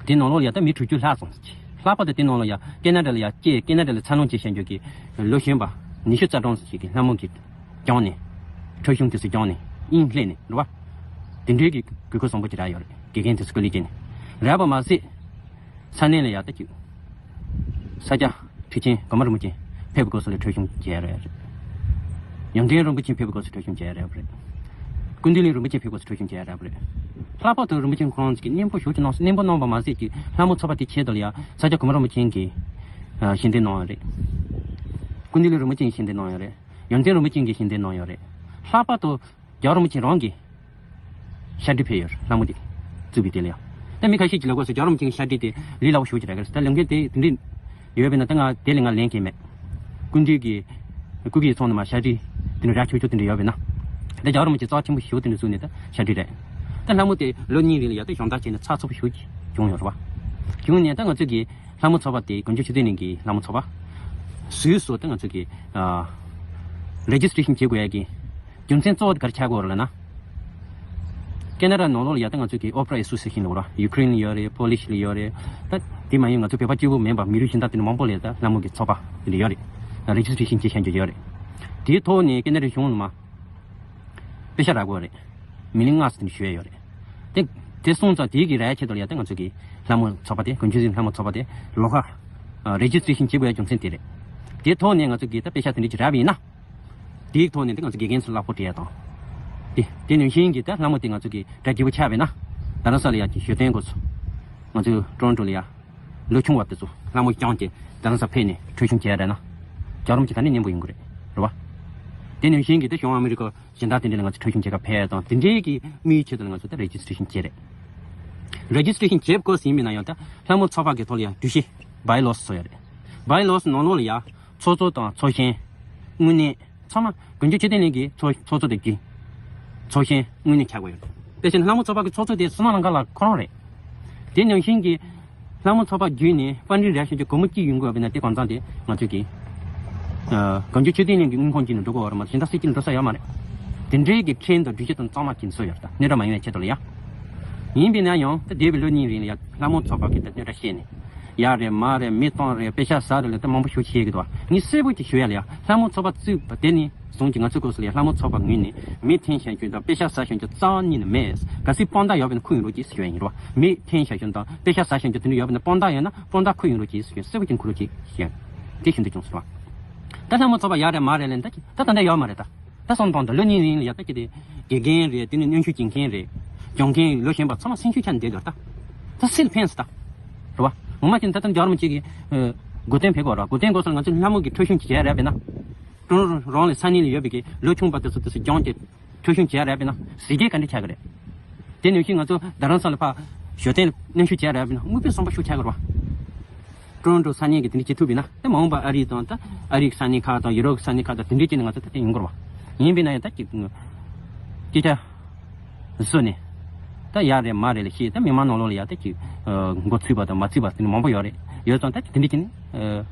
དེ་ནང་ལོགས་ལ་ཡ་ད་མི་དྲུག་ཅུ་ལྷག་སོང་ཟེར་གྱི། ལྷག་པར་དུ་དེ་ནང་ལ་ཡ་ཀེ་ན་ཌ་ལ་ཡ་སྐྱེས་ཀེ་ན་ཌ་ལ་འཚར་ལོངས་བྱེད་བཞིན་རྒྱུ་གི་ལོ་གཞོན་པ་ཉི་ཤུ་རྩ་གྲངས་ཟེར་གྱི་ལྷ་མོ་གི་སྦྱངས་ནས་འཁྲབ་གཞུང་དེ་ཚོ་སྦྱངས་ནས་དབྱིངས་སླེབས་ནས་རེད་བ། དེ་འདྲའི་གི་དགོས་མཁོ་བཟང་པོ་ཅིག་རག་ཡོད་རེད། དགེ་རྒན་དེ་ཚོ་སྐུ་ལས་བསྐྱོན་ནས་རེད་པ་མ་ཟད། ས་གནས་ལ་ཡ་ད་ཅིག་ས་སྐྱ་ཁྲི་ཆེན་གོང་མ་རིན་པོ་ཆེ་ཕེབས་དགོས་སོགས་ལ་འཁྲབ་གཞུང་བྱས་རེད། ཡོན་ཏན་རིན་པོ་ཆེ་ཕེབས་དགོས་སོགས་འཁྲབ་གཞུང་བྱས་རེད་པ་རེད། ཀུན་བཏུས་གླིང་རིན་པོ་ཆེ་ཕེབས་དགོས་སོགས་འཁྲབ་གཞུང་བྱས་རེད་པ་རེད། ལྷག་པར་དུ་རིན་པོ་ཆེ་ཁོང་རང་ཚོ་གིས་སྙན་པོ་ཞེ་པོ་ཅིག་གནང་སོང་། སྙན་པོ་གནང་བ་མ་ཟད་ཀྱི་ལྷ་མོ་ཚོགས་པ་དེ་ཆེད་དུ་ལ་ཡ་ས་སྐྱ་གོང་མ་རིན་པོ་ཆེ་གིས་ཞལ་འདེབས་གནང་ཡོད་རེད། ཀུན་བཏུས་གླིང་རིན་པོ་ཆེ་གིས་ཞལ་འདེབས་གནང་ཡོད་རེད། ཡོན་ཏན་རིན་པོ་ཆེ་གིས་ཞལ་འདེབས་གནང་ཡོད་རེད། ལྷག་པར་དུ། རྒྱལ་བ་རིན་པོ་ཆེ་རང་གིས་ཤར་བྲིས་ཕེབས་ཡོད་རེད། ལྷ་མོ་དེ་བཙུགས་པའི་དེ་ལ་ཡང་། ད་མི་ཁ་ཤས་ཀྱིས་ལབ་དགོས་སོ། རྒྱལ་བ་རིན་པོ་ཆེ་གི་ཤར་བྲིས་དེ་ལས་སླ་པོ་ཞེ་པོ་ཅིག་རེད་ག་རེ་ཟེར། ད་ལམ་ཁ་དེ་དེ་འདྲས་ཡོད་པས་ན་ད་ང་དེ་ལས་ང་ལེན་མཁན་མེད། སྐུ་མདུན་གྱི་སྐུ་སྒེར་ཚོགས་ནས་མར་ཤར་བྲིས་དེ་འདྲ་རག་ཆོག་ཆོག་དེ་འདྲ་ཡོད་པས་ན། ད་རྒྱལ་བ་རིན་པོ་ཆེ་རྩ་ཆེན་པོ་ཞེ་པོ་དེ་འདྲ་བཙུགས་ནས་ད་ཤར་བྲིས་རེད། ད་ལྷ་མོ་དེ་ལོ་གཉིས་རིང་ལ་ཡ་ད་སྦྱོང་བརྡར་བྱས་ནས་ཚགས་ཚུད་པོ་ཞེ་པོ་ཅིག་བྱུང་ཡོད་རེད་བ། བྱུང་ནས་ད་ང་ཚོ་གི་ལྷ་མོ་ཚོགས་པ་དེ་དགུན་ཆོས་ཆོས་ལྡན་གླིང་གི་ལྷ་མོ་ཚོགས་པ་ཟུར་སོ་ད་ང་ཚོ་གི་ཨ་རེ་ཇི་སི་ཊི་རེ་ཤན་བྱེད་དགོས་ཡ་གི་རྒྱུ་མཚན་གཙོ་བོ་དེ་ག་རེ་ཆགས་ཀྱི་ཡོད་རེད་ལབ་ན། ཀེ་ན་ཌ་ནང་ལོགས་ལ་ཡ་ད་ང་ཚོ་གི་ཨོ་པེ་ར་ཨེ་སོ་སི་ཨེ་ཤན་ལབ་དགོས་རེད་བ། ཡུ་ཀེ་རེན་ལ་ཡོད་རེད། པོ་ལིཤ་ལ་ཡོད་རེད། ད་དེ་མ་ཡིན་ང་ཚོ་བོད་པ་གཅིག་པོ་མིན་པ་མི་རིགས་གཞན་དག་དེ་འདྲ་མང་པོ་ལ་ཡ་ད་ལྷ་མོ་གི་ཚོགས་པ་དེ་འདྲ་ཡོད་རེད། རེ་ཇི་སི་ཊི་རེ་ཤན་བྱེད་བཞིན་ཡོད་རེད། དེའི་ཐོག་ནས་ཀེ་ན་ཌའི་གཞུང་ལ་མར་པེ་ཤག་རག་གི་ཡོད་རེད། མི་ལི་ལྔ་ཙམ་དེ་འདྲ་ཞུ་ཡ་ཡོད་རེད། དེ་དེ་སོང་ཙང་དེའི་གི་རག་ཡ་ཆེད་དུ་ལ་ཡ་ད་ང་ཚོ་གི་ལྷ་མོ་ཚོགས་པ་དེ་དགུན་ཆོས་ལྡན་ལྷ་མོ་ཚོགས་པ་དེ་ལོགས་ཀ་རེ་ཇི་སི་ཊི་རེ་ཤན་བྱེད་དགོས་ཡ་རྒྱུ་མཚན་དེ་རེད། དེའི་ཐོག་ནས་ང་ཚོ་གི་ད་པེ་ཤག་དེ་འདྲ་ཅིག་རག་པ་ཡིན་ན། དེའི་ཐོག་ནས་ད་ང་ཚོ་དགེ་རྒན་ཚོ་གླ་ཕོགས་སྤྲད་ཡ་དང་། དེ་དེ་ནང་བཞིན་གྱི་ད་ལྷ་མོ་དེ་ང་ཚོ་གི་གྲ་རྒྱས་པོ་ཆགས་པས་ན། རྡ་རམ་ས་ལ་ཡ་གི་ཞོ་སྟོན་སྐོར་ཚོ། ང་ཚོ་ཀྲོ་རོན་ཀྲོ་ལ་ཡ། ལོ་ཆུང་བ་དེ་ཚོ་ལྷ་མོ་སྦྱངས་ཏེ་རྡ་རམ་ས་ཕེབས་ནས་འཁྲབ་གཞུང་བྱས་རེད་ན། རྒྱལ་བ་རིན་པོ་ཆེ་ད་ནི་མཉེས་པོ་ཡོང་གི་རེད། རེད་བ། དེ་ནང་བཞིན་གྱི་ད་གཞུང་ཨ་མི་རི་ཀ་གཞན་དག་དེ་འདྲ་ལ་ང་ཚོ་འཁྲབ་གཞུང་བྱེད་ག་ཕེབས་དང་དེ་འདྲའི་གི་དམིགས་ཡུལ་ཆེད་དུ་ང་ཚོ་ད་རེ་ཇི་སི་ཊི་རེ་ཤན་བྱས་རེད། རེ་ཇི་སི་ཊི་རེ་ཤན་བྱེད་དགོས་ཟིན་པའི་ན་ཡང་ད་ལྷ་མོ་ཚོགས་པ་གི་ཐོག་ལ་ཡང་གྲོས་གཞི་བའི་ལོ་སི་བཟོ་ཡ་རེད། བའི་ལོ་སི་ནང་ལོགས་ལ་ཡ་ཚོགས་གཙོ་དང་ཚོགས་གཞོན། དངོས་གནས། ཚང་མ་དགུན་ཆོས་ཆོས་ལྡན་གླིང་གི་ཚོགས་ཚོགས་གཙོ་དེ་བརྒྱུད། ཚོགས་གཞོན་དངོས་གནས་ཆགས་དགོས་ཡོད། དེ་བཞིན་ལྷ་མོ་ཚོགས་པ་གི་ཚོགས་གཙོ་དེ་བསོད་ནམས་ལང་ཀ་ལགས་ཁོ་རང་རེད། དེ་ནང་བཞིན་གྱི་ལྷ་མོ་ཚོགས་པ་བརྒྱུད་ནས་ཕན་ཌིང་རག་བཞིན་གྱི་སྒོར་མོ་གཅིག་ཡོང་དགོས་པ་ཡིན་ན་དེ་གང་ཚང་དེ་ང་ཚོས་ཀྱི། ཨ། དགུན་ཆོས་ཆོས་ལྡན་གླིང་གི་དངུལ་ཁང་གཅིག་ནས་འགྲོ་དགོས་པ་རེད་མ་གཏོགས་གཞན་དག་སྲིད་སྤྱི་ནས་འགྲོ་ས་ཡོད་མ་རེད། དེ་འདྲའི་གི་ཁྲལ་དང་སྒྲིག་གཞི་དང་གཙང་མ་གི་བཟོ་ཡོད་རེད། ད་གནས་སྟངས་མ་ཡིན་པའི་ཆེད་དུ་ལ་ཡ། ཡིན་པས་ན་ཡང་ད་འདས་པའི་ལོ་གཉིས་རིང་ལ་ཡ་ལྷ་མོ་ཚོགས་པ་གི་ད་གནོད་ར་བཤད་ནས། ཡ་རེད་མ་རེད་མི་གཏོང་རེད་པེ་ཤག་ཟ་རེད་ལ་ད་མང་པོ་ཞུ་བྱེད་ཀྱི་འདུག་ངས་གསལ་པོ་ཅིག་ཞུ་ཡ་ལ་ཡ་ལྷ་མོ་ཚོགས་པ་བཙུགས་པ་དེ་ནས་བཟུང་གི་ང་ཚོའི་སྐབས་སུ་ལ་ཡ་ལྷ་མོ་ཚོགས་པ་ངོས་ནས་མི་འཐེན་བཞག་རྒྱུ་དང་པེ་ཤག་ཟ་བཞག་རྒྱུ་རྩ་བ་ཉིད་ནས་མེད། གལ་སྲིད་དཔང་རྟགས་ཡོད་པ་ཡིན་ན་ཁུར་ཡོང་རོགས་གྱིས་ཞུ་ཡ་ཡིན་རོགས། མི་འཐེན་བཞག་རྒྱུ་དང་པེ་ཤག་ཟ་བཞག་རྒྱུ་དེ་འདྲ་ཡོད་པ་ཡིན་ན་དཔང་རྟགས་ཡོད་ན་དཔང་རྟགས་ཁུར་ཡོང་རོགས་གྱིས་ཞུ་གསལ་པོ་ཅིག་ཁུར་རོགས་གྱིས་ཞུ་ཡ། དེ་ཞུ་འདོད་བྱུང་སོང་བ། ད་ལྷ་མོ་ཚོགས་པ་ཡ་རེད་མ་རེད་ལན་ད་ད་ད་འདྲ་ཡོད་མ་རེད་ད། ད་སོང་དང་ད་ལོ་གཉིས་རིང་ལ་ཡ་ད་ཀྱི་དེ་དགེ་རྒན་རེད། དེ་ནི་གནོན་ཤུགས་སྦྱིན་མཁན་རེད། སྦྱོང་མཁན་ལོ་གཞོན་པ་ཚང་མ་སེམས་ཤུགས་ཆག་ནས་བསྡད་འདུག་ད་ད་སིལ་ཕན་སི་ད། རེད་བ། ངོ་མ་ཅན་ད་ལྟ་རྒྱལ་བ་རིན་པོ་ཆེ་གི་གོ་སྟོན་ཕེབས་དགོས་ར། གོ་སྟོན་དགོས་སར་ང་ཚོ་ལྷ་མོ་གི་འཁྲབ་གཞུང་བྱས་རེད་པས་ན། ཀྲུང་རོང་ལ་ས་གནས་ལ་ཡོད་པའི་གི་ལོ་ཆུང་པ་དེ་ཚོ་དེ་ཚོ་སྦྱོང་སྟེ་འཁྲབ་གཞུང་བྱས་རེད་པས་ན་གཟི་རྒྱལ་ག་འདྲ་ཆགས་ཀྱི་རེད། དེ་ནང་བཞིན་ང་ཚོ་རྡ་རམ་ས་ལ་ཕ་ཞོ་སྟོན་གནོན་ཤུགས་བྱས་རེད་པས་ན་དངོས་པོའི་བསམ་པ་ཤུགས་ཆགས་ཀྱི་རེད་བ། ཀྲོ་རོན་ཀྲོ་ས་གནས་ཀྱི་དེ་འདྲ་བྱེད་ཐུབ་པས་ན་ད་མ་འོངས་པ་ཨ་རི་དང་ད་ཨ་རི་གི་ས་གནས་ཁག་དང་ཡུ་རོབ་ཀྱི་ས་གནས་ཁག་དང་དེ་འདྲ་བྱས་ནས་ང་ཚོ་ད་ལྟ་ཡོང་དགོས་རེད་བ། ཡིན་པས་ན་ཡང་ད་ཅིག་སྐད་ཆ་བཟོས་ནས་ད་ཡ་རེད་མ་རེད་ལ་བཤད། ད་མི་མང་ནང་ལོགས་ལ་ཡ་ད་ཅིག་མགོ་ཚོས་པ་དང་མ་ཚོས་པ་དེ་འདྲ་མང་པོ་ཡོད་རེད། ཡོད་ཙང་ད་ཅིག་དེ་འདྲ་བྱས་ནས་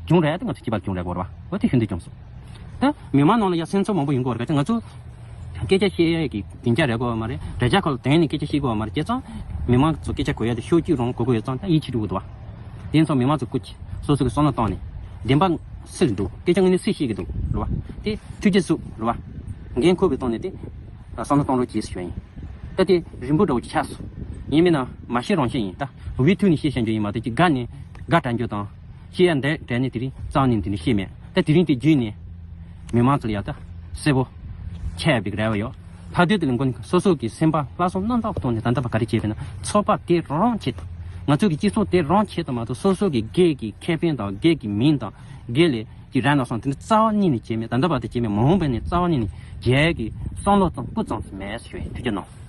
བྱུང་རེད། ད་ང་ཚོ་སྐྱིད་པ་བྱུང་རེད་དགོས་རེད་བ། འོ་དེ་ཞུ་འདོད་བྱུང་སོང་། ད་མི་མང་ནང་ལ་ཡ་སེམས་ཚོར་མང་པོ་ཡོང་གི་ཡོད་རེད། ག་ཚོད་ང་ཚོ་སྐད་ཆ་བཤད་ཡས་ཀྱི་སྡིངས་ཆ་རག་གི་ཡོད་མ་རེད། དྲ་རྒྱ་ཁག་ལ་དེང་ནས་སྐད་ཆ་བཤད་ཀྱི་ཡོད་མ་རེད། བྱས་ཙང་མི་མང་ཚོ་སྐད་ཆ་གོ་ཡ་དེ་ཤོག་གཅིག་རང་གོ་གི་ཡོད་ཙང་ད་ཡིད་ཆེས་འགྲོ་གི་འདུག་བ། དེ་ཚོ་མི་མང་ཚོ་སྐུ་མཁྱེན་སོ་སོ་གི་བསམ་བློ་བཏང་ནས་བདེན་པ་སུ་རེད་འདུག་སྐད་ཆ་དངོས་གནས་སུས་བཤད་ཀྱི་འདུག་རེད་བ། དེ་ཐུགས་རྗེ་གཟིགས་རེད་བ། འགན་འཁུར་བའི་ཐོག་ནས་དེ་བསམ་བློ་གཏོང་རོགས་གྱིས་ཞུ་ཡ་ཡིན། ད་དེ་རིང་པོ་འདྲ་བོ་ཆགས་སོང་། ཡིན་མིན་ན་མ་བཤད་རང་བཤད་ཡིན། ད་འུ་ཐུག་ནས་བཤད་བཤད་རྒྱུ་ཡིན་མ་གཏོགས་ཅིག་དགའ་ནས་དགའ་དྲན་རྒྱུ་དང་། བཤད་ཡ་འདྲ་འདྲ་ནས་དེ་རིང་རྩ་བ་ནས་དེ་འདྲ་བཤད་མེད། ད་དེ་རིང་དེ་བརྒྱུད་ནས་མི་མང་ཚོ་ལ་ཡ་ད་གསལ་པོ་ཆགས་ཡ་པའི་རེ་བ་ཡོད། ལྷག་དོན་དེ་ལ་མགོ་ནས་སོ་སོ་གི་སེམས་པ་ལྷག་བསམ་རྣམ་དག་ཐོག་ནས་ད་ལྟ་བར་ག་རེ་བྱས་པས་ན་ཚོགས་པ་དེ་རང་ཆེད་དུ་ ང་ཚོ་གི་སྤྱི་ཚོགས་དེ་རང་ཆེད་དུ་མ་གཏོགས་སོ་སོ་གི་སྒེར་གྱི་ཁེ་ཕན་དང་སྒེར་གྱི་མིང་དང་སྒེར་ལས་ཀྱི་རང་ལ་སོང་དེ་ནི་རྩ་བ་ཉིད་ནས་བྱས་མེད། ད་ལྟ་བར་དུ་བྱས་མེད། མ་འོངས་པ་ནས་རྩ་བ་ཉིད་ནས་རྒྱལ་གྱི་བསམ་བློ་ཙམ་སྤུ་ཙམ་མེད་ཞུ་ཡི། ཐུགས་རྗེ་གནང་།